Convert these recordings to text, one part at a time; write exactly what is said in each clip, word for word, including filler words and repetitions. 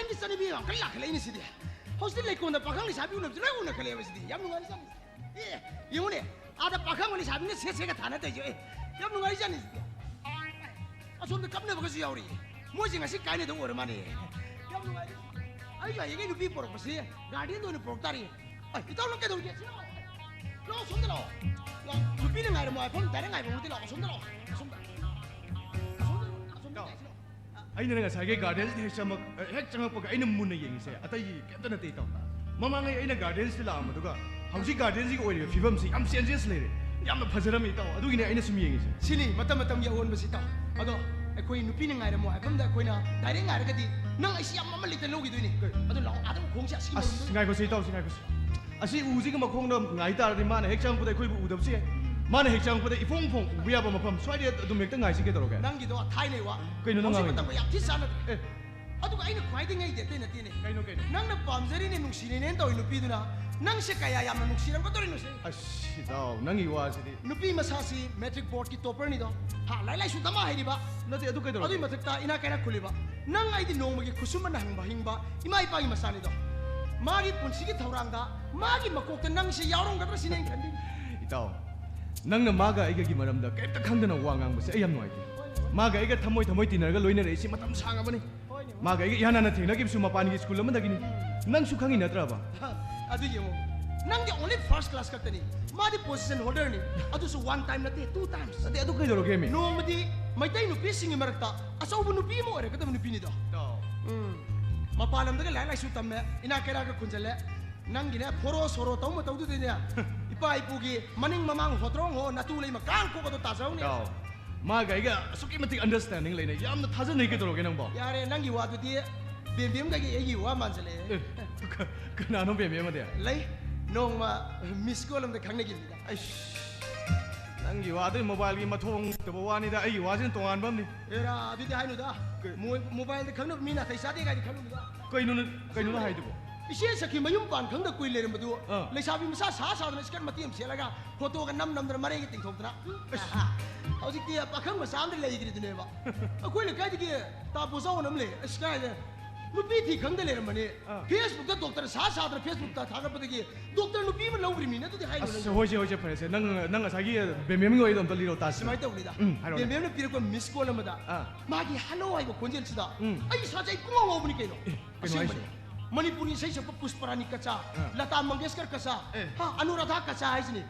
ꯅꯪꯒꯤ ꯆꯠꯅꯕꯤ ꯌꯥꯝ ꯀꯟꯅ ꯂꯥꯛꯈꯠꯂꯛꯏꯅꯦ ꯁꯤꯗꯤ꯫ ꯍꯧꯖꯤꯛꯇꯤ ꯂꯩꯀꯣꯟꯗ ꯄꯥꯈꯪ ꯂꯩꯁꯥꯕꯤ ꯎꯅꯕꯁꯦ ꯂꯣꯏ ꯎꯅꯈꯠꯂꯛꯑꯦꯕ ꯁꯤꯗꯤ꯫ ꯌꯥꯝ ꯅꯨꯡꯉꯥꯏꯔꯤꯖꯥꯠꯅꯤ꯫ ꯑꯦ, ꯌꯦꯡꯉꯨꯅꯦ, ꯑꯥꯗ ꯄꯥꯈꯪ ꯂꯩꯁꯥꯕꯤꯅ ꯁꯦꯠ ꯁꯦꯠꯀ ꯊꯥꯅ ꯇꯧꯔꯤꯁꯦ꯫ ꯑꯦ, ꯌꯥꯝ ꯅꯨꯡꯉꯥꯏꯔꯤꯖꯥꯠꯅꯤ ꯁꯤꯗꯤ꯫ ꯑꯁꯣꯝꯗ ꯀꯞꯅꯕꯒꯁꯨ ꯌꯥꯎꯔꯤ꯫ ꯃꯣꯏꯁꯦ ꯉꯁꯤ ꯀꯥꯏꯅꯗꯧ ꯑꯣꯏꯔ ꯃꯥꯅꯦ꯫ ꯌꯥꯝ ꯅꯨꯡꯉꯥꯏꯔꯤ꯫ ꯑꯩ ꯍꯌꯦꯡ ꯅꯨꯄꯤ ꯄꯣꯔꯛꯄꯁꯤ ꯒꯥꯔꯗꯦꯟꯗ ꯑꯣꯏꯅ ꯄꯣꯔꯛ ꯇꯥꯔꯦ꯫ ꯑꯩ, ꯏꯇꯥꯎ, ꯅꯪ ꯀꯩꯗꯧꯔꯤꯒꯦ? ꯁꯤ ꯂꯥꯛꯑꯣ꯫ ꯂꯥꯛꯑꯣ, ꯁꯣꯝꯗ ꯂꯥꯛꯑꯣ꯫ ꯂꯥꯛꯑꯣ, ꯅꯨꯄꯤꯅ ꯉꯥꯏꯔꯝꯃꯣ ꯍꯥꯏꯐꯝ ꯗꯥꯏꯔꯦꯛ ꯉꯥꯏꯐꯝ ꯅꯠꯇꯦ, ꯂꯥꯛꯑꯣ, ꯁꯣꯝꯗ ꯂꯥꯛꯑꯣ꯫ ꯑꯁꯣꯝꯗ꯫ ꯑꯁꯣꯝꯗ, ꯑꯁꯣꯝꯗ ꯏꯇꯥꯎ, ꯂꯥꯛꯑꯣ, ꯁꯤ ꯂꯥꯛꯑꯣ꯫ ꯑꯩꯅ ꯉꯁꯥꯏꯒꯤ ꯒꯥꯔꯗꯦꯟꯁꯤꯗ ꯍꯦꯛ ꯆꯪꯉꯛ-, ꯍꯦꯛ ꯆꯪꯉꯛꯄꯒ ꯑꯩꯅ ꯃꯨꯟꯅ ꯌꯦꯡꯉꯤꯁꯦ ꯑꯇꯩ ꯀꯩꯝꯇ ꯅꯠꯇꯦ, ꯏꯇꯥꯎ꯫ ꯃꯃꯥꯡꯉꯩ ꯑꯩꯅ ꯒꯥꯔꯗꯦꯟꯁꯤꯗ ꯂꯥꯛꯑꯝꯕꯗꯨꯒ ꯍꯧꯖꯤꯛ ꯒꯥꯔꯗꯦꯟꯁꯤꯒꯤ ꯑꯣꯏꯔꯤꯕ ꯐꯤꯕꯝꯁꯤ ꯌꯥꯝ ꯆꯦꯟꯖꯦꯁ ꯂꯩꯔꯦ꯫ ꯌꯥꯝꯅ ꯐꯖꯔꯝꯃꯤ, ꯏꯇꯥꯎ꯫ ꯑꯗꯨꯒꯤꯅꯦ ꯑꯩꯅ ꯁꯨꯝ ꯌꯦꯡꯉꯤꯁꯦ꯫ ꯁꯤꯅꯤ ꯃꯇꯝ ꯃꯇꯝꯒꯤ ꯑꯑꯣꯟꯕꯁꯤ, ꯏꯇꯥꯎ꯫ ꯑꯗꯣ ꯑꯩꯈꯣꯏ ꯅꯨꯄꯤꯅ ꯉꯥꯏꯔꯝꯃꯣ ꯍꯥꯏꯐꯝꯗ ꯑꯩꯈꯣꯏꯅ ꯗꯥꯏꯔꯦꯛ ꯉꯥꯏꯔꯒꯗꯤ ꯅꯪ ꯑꯩꯁꯤ ꯌꯥꯝ ꯃꯃꯜ ꯂꯩꯇꯅ ꯂꯧꯈꯤꯗꯣꯏꯅꯤ꯫ ꯀꯩ? ꯑꯗꯣ ꯂꯥꯛꯑꯣ, ꯑꯥꯗ ꯎꯈꯣꯡꯁꯦ ꯑꯁꯤꯒꯤ ꯑꯁ, ꯃꯔꯨꯝꯗ ꯉꯥꯏꯈꯣꯁꯦ, ꯏꯇꯥꯎꯁꯦ, ꯉꯥꯏꯈꯣꯁꯦ꯫ ꯑꯁꯤ ꯎꯁꯤꯒꯤ ꯃꯈꯣꯡꯗ ꯉꯥꯏ ꯇꯥꯔꯗꯤ ꯃꯥꯅ ꯍꯦꯛ ꯆꯪꯉꯛꯄꯗ ꯑꯩꯈꯣꯏꯕꯨ ꯎꯗꯕꯁꯨ ꯌꯥꯏ꯫ ꯃꯥꯅ ꯍꯦꯛ ꯆꯪꯉꯛꯄꯗ ꯏꯐꯣꯡ ꯐꯣꯡ ꯎꯕ ꯌꯥꯕ ꯃꯐꯝ ꯁ꯭ꯋꯥꯏꯗ ꯑꯗꯨꯝ ꯍꯦꯛꯇ ꯉꯥꯏꯁꯤ, ꯀꯩꯗꯧꯔꯒꯦ? ꯅꯪꯒꯤꯗꯣ ꯊꯥꯏꯅꯩ ꯋꯥ꯫ ꯀꯩꯅꯣ ꯅꯪ ꯍꯧꯖꯤꯛ ꯉꯥꯡꯉꯤꯗꯣ? ꯃꯇꯝꯒ ꯌꯥꯝ ꯊꯤ ꯆꯥꯟꯅꯗ꯭ꯔꯦ꯫ ꯑꯦ꯫ ꯑꯗꯨꯒ ꯑꯩꯅ ꯈ꯭ꯋꯥꯏꯗꯒꯤ ꯉꯛꯏꯗꯤ ꯑꯇꯩ ꯅꯠꯇꯦꯅꯦ꯫ ꯀꯩꯅꯣ, ꯀꯩꯅꯣ? ꯅꯪꯅ ꯄꯥꯝꯖꯔꯤꯅꯦ, ꯅꯨꯡꯁꯤꯔꯤꯅꯦꯅ ꯇꯧꯔꯤ ꯅꯨꯄꯤꯗꯨꯅ ꯅꯪꯁꯦ ꯀꯌꯥ ꯌꯥꯝꯅ ꯅꯨꯡꯁꯤꯔꯝꯒꯗꯧꯔꯤꯅꯣ ꯁꯦ꯫ ꯑꯁ, ꯏꯇꯥꯎ, ꯅꯪꯒꯤ ꯋꯥꯁꯤꯗꯤ꯫ ꯅꯨꯄꯤ ꯃꯁꯥꯁꯤ ꯃꯦꯇ꯭ꯔꯤꯛ ꯕꯣꯔꯗꯀꯤ ꯇꯣꯄꯔꯅꯤꯗꯣ꯫ ꯍꯥ, ꯂꯥꯏꯔꯤꯛ ꯂꯥꯏꯁꯨ ꯗꯃꯥ ꯍꯩꯔꯤꯕ꯫ ꯅꯠꯇꯦ, ꯑꯗꯨ ꯀꯩꯗꯧꯔꯒꯦ? ꯑꯗꯨꯒꯤ ꯃꯊꯛꯇ ꯏꯅꯥꯛ ꯀꯩꯔꯥꯛ ꯈꯨꯜꯂꯤꯕ꯫ ꯅꯪ ꯑꯩꯗꯤ ꯅꯣꯡꯃꯒꯤ ꯈꯨꯠꯁꯨꯃꯟꯅ ꯍꯤꯡꯕ, ꯍꯤꯡꯕ ꯏꯃꯥ ꯏꯄꯥꯒꯤ ꯃꯆꯥꯅꯤꯗꯣ꯫ ꯃꯥꯒꯤ ꯄꯨꯟꯁꯤꯒꯤ ꯊꯧꯔꯥꯡꯗ ꯃꯥꯒꯤ ꯃꯀꯣꯛꯇ ꯅꯪꯁꯦ ꯌꯥꯎꯔꯝꯒꯗ꯭ꯔꯥ ꯁꯤꯅꯦ ꯑꯩꯅ ꯈꯟꯕꯤꯔꯤꯁꯦ꯫ ꯏꯇꯥꯎ, ꯅꯪꯅ ꯃꯥꯒ ꯑꯩꯒꯒꯤ ꯃꯔꯝꯗ ꯀꯔꯤꯝꯇ ꯈꯪꯗꯅ ꯋꯥ ꯉꯥꯡꯕꯁꯦ ꯑꯩ ꯌꯥꯝ ꯅꯨꯡꯉꯥꯏꯇꯦ꯫ ꯃꯥꯒ ꯑꯩꯒ ꯊꯃꯣꯏ ꯊꯃꯣꯏ ꯇꯤꯟꯅꯔꯒ ꯂꯣꯏꯅꯔꯛꯏꯁꯤ ꯃꯇꯝ ꯁꯥꯡꯉꯕꯅꯤ꯫ ꯍꯣꯏꯅꯦ, ꯍꯣꯏꯅꯦ꯫ ꯃꯥꯒ ꯑꯩꯒ ꯏꯍꯥꯟ ꯍꯥꯟꯅ ꯊꯦꯡꯅꯈꯤꯕꯁꯨ ꯃꯄꯥꯟꯒꯤ ꯁ꯭ꯀꯨꯜ ꯑꯃꯗꯒꯤꯅꯤ꯫ ꯅꯪꯁꯨ ꯈꯪꯉꯤ ꯅꯠꯇ꯭ꯔꯕ? ꯍ, ꯑꯗꯨ ꯌꯦꯡꯉꯣ, ꯅꯪꯗꯤ only first class ꯈꯛꯇꯅꯤ, ꯃꯥꯗꯤ position holderꯅꯤ, ꯑꯗꯨꯁꯨ one time ꯅꯠꯇꯦ, two times꯫ ꯅꯠꯇꯦ, ꯑꯗꯨ ꯀꯩꯗꯧꯔꯒꯦꯃꯤ? ꯅꯣꯡꯃꯗꯤ ꯃꯩꯇꯩ ꯅꯨꯄꯤꯁꯤꯡꯒꯤ ꯃꯔꯛꯇ ꯑꯆꯧꯕ ꯅꯨꯄꯤ ꯑꯃ ꯑꯣꯏꯔꯛꯀꯗꯕ ꯅꯨꯄꯤꯅꯤꯗꯣ꯫ ꯏꯇꯥꯎ꯫ ꯎꯝ, ꯃꯄꯥꯟ ꯂꯝꯗꯒ ꯂꯥꯏꯔꯤꯛ ꯂꯥꯏꯁꯨ ꯇꯝꯃꯦ, ꯏꯅꯥꯛ ꯀꯩꯔꯥꯛꯀ ꯈꯨꯟꯖꯜꯂꯦ, ꯅꯪꯒꯤꯅꯦ ꯐꯣꯔꯣ ꯁꯣꯔꯣ ꯇꯧ ꯃꯇꯧꯗꯨꯗꯅꯦ, ꯏꯄꯥ ꯏꯄꯨꯒꯤ ꯃꯅꯤꯡ ꯃꯃꯥꯡ ꯍꯣꯇ꯭ꯔꯣꯡ ꯍꯣ ꯅꯥꯇꯨ ꯂꯩꯃ ꯀꯥꯡ ꯀꯣꯛ ꯑꯗꯣ ꯇꯥꯖꯍꯧꯅꯦ꯫ ꯏꯇꯥꯎ, ꯃꯥꯒ ꯑꯩꯒ ꯑꯁꯨꯛꯀꯤ ꯃꯇꯤꯛ understanding ꯂꯩꯅꯩ, ꯌꯥꯝꯅ ꯊꯥꯖꯅꯩ, ꯀꯩꯗꯧꯔꯒꯦ ꯅꯪꯕꯣ? ꯌꯥꯔꯦ, ꯅꯪꯒꯤ ꯋꯥꯗꯨꯗꯤ ꯕꯦꯝꯕꯦꯝꯒ ꯑꯩꯒꯤ ꯋꯥ ꯃꯥꯟꯁꯤꯜꯂꯛꯑꯦ꯫ ꯑꯦ, ꯀ-, ꯀꯅꯥꯅꯣ ꯕꯦꯝꯕꯦꯝ ꯑꯗꯤ? ꯂꯩ, ꯅꯣꯡꯃ miss call ꯑꯃꯗ ꯈꯪꯅꯈꯤꯕꯅꯤꯗ꯫ ꯑꯩꯁ, ꯅꯪꯒꯤ ꯋꯥꯗꯨ mobileꯒꯤ ꯃꯊꯣꯡ ꯅꯠꯇꯕ ꯋꯥꯅꯤꯗ, ꯑꯩꯒꯤ ꯋꯥꯁꯤꯅ ꯇꯣꯉꯥꯟꯕ ꯑꯃꯅꯤ꯫ ꯑꯦꯔꯥ, ꯑꯗꯨꯗꯤ ꯍꯥꯏꯅꯨꯗ꯫ ꯀꯩ? ꯃꯣꯏ mobileꯗ ꯈꯪꯅꯕ ꯃꯤ ꯅꯥꯇꯩ ꯆꯥꯗꯦ ꯀꯥꯏꯗꯤ ꯈꯜꯂꯨꯅꯨꯗ꯫ ꯀꯩꯅꯣ ꯅ-, ꯀꯩꯅꯣꯅ ꯍꯥꯏꯗꯨꯕꯣ? ꯏꯆꯦ ꯁꯈꯤ ꯃꯌꯨꯝ ꯄꯥꯟ ꯈꯪꯗ ꯀꯨꯏ ꯂꯩꯔꯝꯕꯗꯨ ꯑꯥ꯫ ꯂꯩꯁꯥꯕꯤ ꯃꯆꯥ ꯁꯥ ꯁꯥꯗꯅ skirt ꯃꯇꯦꯛ ꯑꯃ ꯁꯦꯠꯂꯒ photoꯒ ꯅꯝ ꯅꯝꯗꯅ ꯃꯔꯩꯒ ꯇꯤꯡꯊꯣꯛꯇꯅ꯫ ꯑꯁ꯫ ꯍꯧꯖꯤꯛꯇꯤ ꯄꯥꯈꯪ ꯃꯆꯥ ꯑꯃꯗ ꯂꯩꯈ꯭ꯔꯤꯗꯨꯅꯦꯕ꯫ ꯑꯩꯈꯣꯏ ꯂꯩꯀꯥꯏꯗꯒꯤ ꯇꯥ ꯄꯣꯖꯥꯎꯅ ꯑꯃ ꯂꯩ꯫ ꯑꯁ, ꯀꯥꯏꯗ? ꯅꯨꯄꯤ ꯊꯤ ꯈꯪꯗ ꯂꯩꯔꯝꯕꯅꯦ꯫ ꯑꯥ꯫ Facebook ꯇ ꯗꯣꯛꯇꯔ ꯁꯥ ꯁꯥꯗꯅ Facebook ꯇ ꯊꯥꯒꯠꯄꯗꯒꯤ ꯗꯣꯛꯇꯔ ꯅꯨꯄꯤ ꯑꯃ ꯂꯧꯈ꯭ꯔꯤꯃꯤꯅ꯫ ꯑꯗꯨꯗꯤ ꯍꯥꯏꯌꯨ ꯑꯁ, ꯅꯪ꯫ ꯍꯣꯏꯁꯦ, ꯍꯣꯏꯁꯦ, ꯐꯔꯦꯁꯦ꯫ ꯅꯪ, ꯅꯪ ꯉꯁꯥꯏꯒꯤ ꯕꯦꯝꯕꯦꯝꯒꯤ ꯋꯥꯔꯤꯗꯣ ꯑꯝꯇ ꯂꯤꯔꯣ ꯇꯥꯁꯤ꯫ ꯁꯨꯃꯥꯏꯅ ꯇꯧꯕꯅꯤꯗ꯫ ꯎꯝ, ꯍꯥꯏꯔꯣꯅꯦ꯫ ꯕꯦꯝꯕꯦꯝꯅ ꯄꯤꯔꯛꯄ miss call ꯑꯃꯗ ꯑꯥ꯫ ꯃꯥꯒꯤ hello ꯍꯥꯏꯕ ꯈꯣꯟꯖꯦꯜꯁꯤꯗ ꯑꯥ꯫ ꯑꯩ ꯏꯁꯥꯁꯦ ꯑꯩ ꯄꯨꯡꯉꯥꯎ ꯉꯥꯎꯕꯅꯤ ꯀꯩꯅꯣ꯫ ꯑꯦ, ꯀꯩꯅꯣ ꯑꯁꯦꯡꯕꯅꯤ꯫ ꯍꯥꯏꯁꯤꯕꯣ? ꯃꯅꯤꯄꯨꯔꯤ ꯏꯁꯩ ꯁꯛꯄ ꯄꯨꯁꯄꯔꯥꯅꯤ ꯀꯆꯥ, ꯑꯥ꯫ ꯂꯇꯥ ꯃꯪꯒꯦꯁꯀꯔ ꯀꯆꯥ, ꯑꯦ꯫ ꯍꯥ, ꯑꯅꯨꯔꯥꯙꯥ ꯀꯆꯥ ꯍꯥꯏꯁꯤꯅꯤ꯫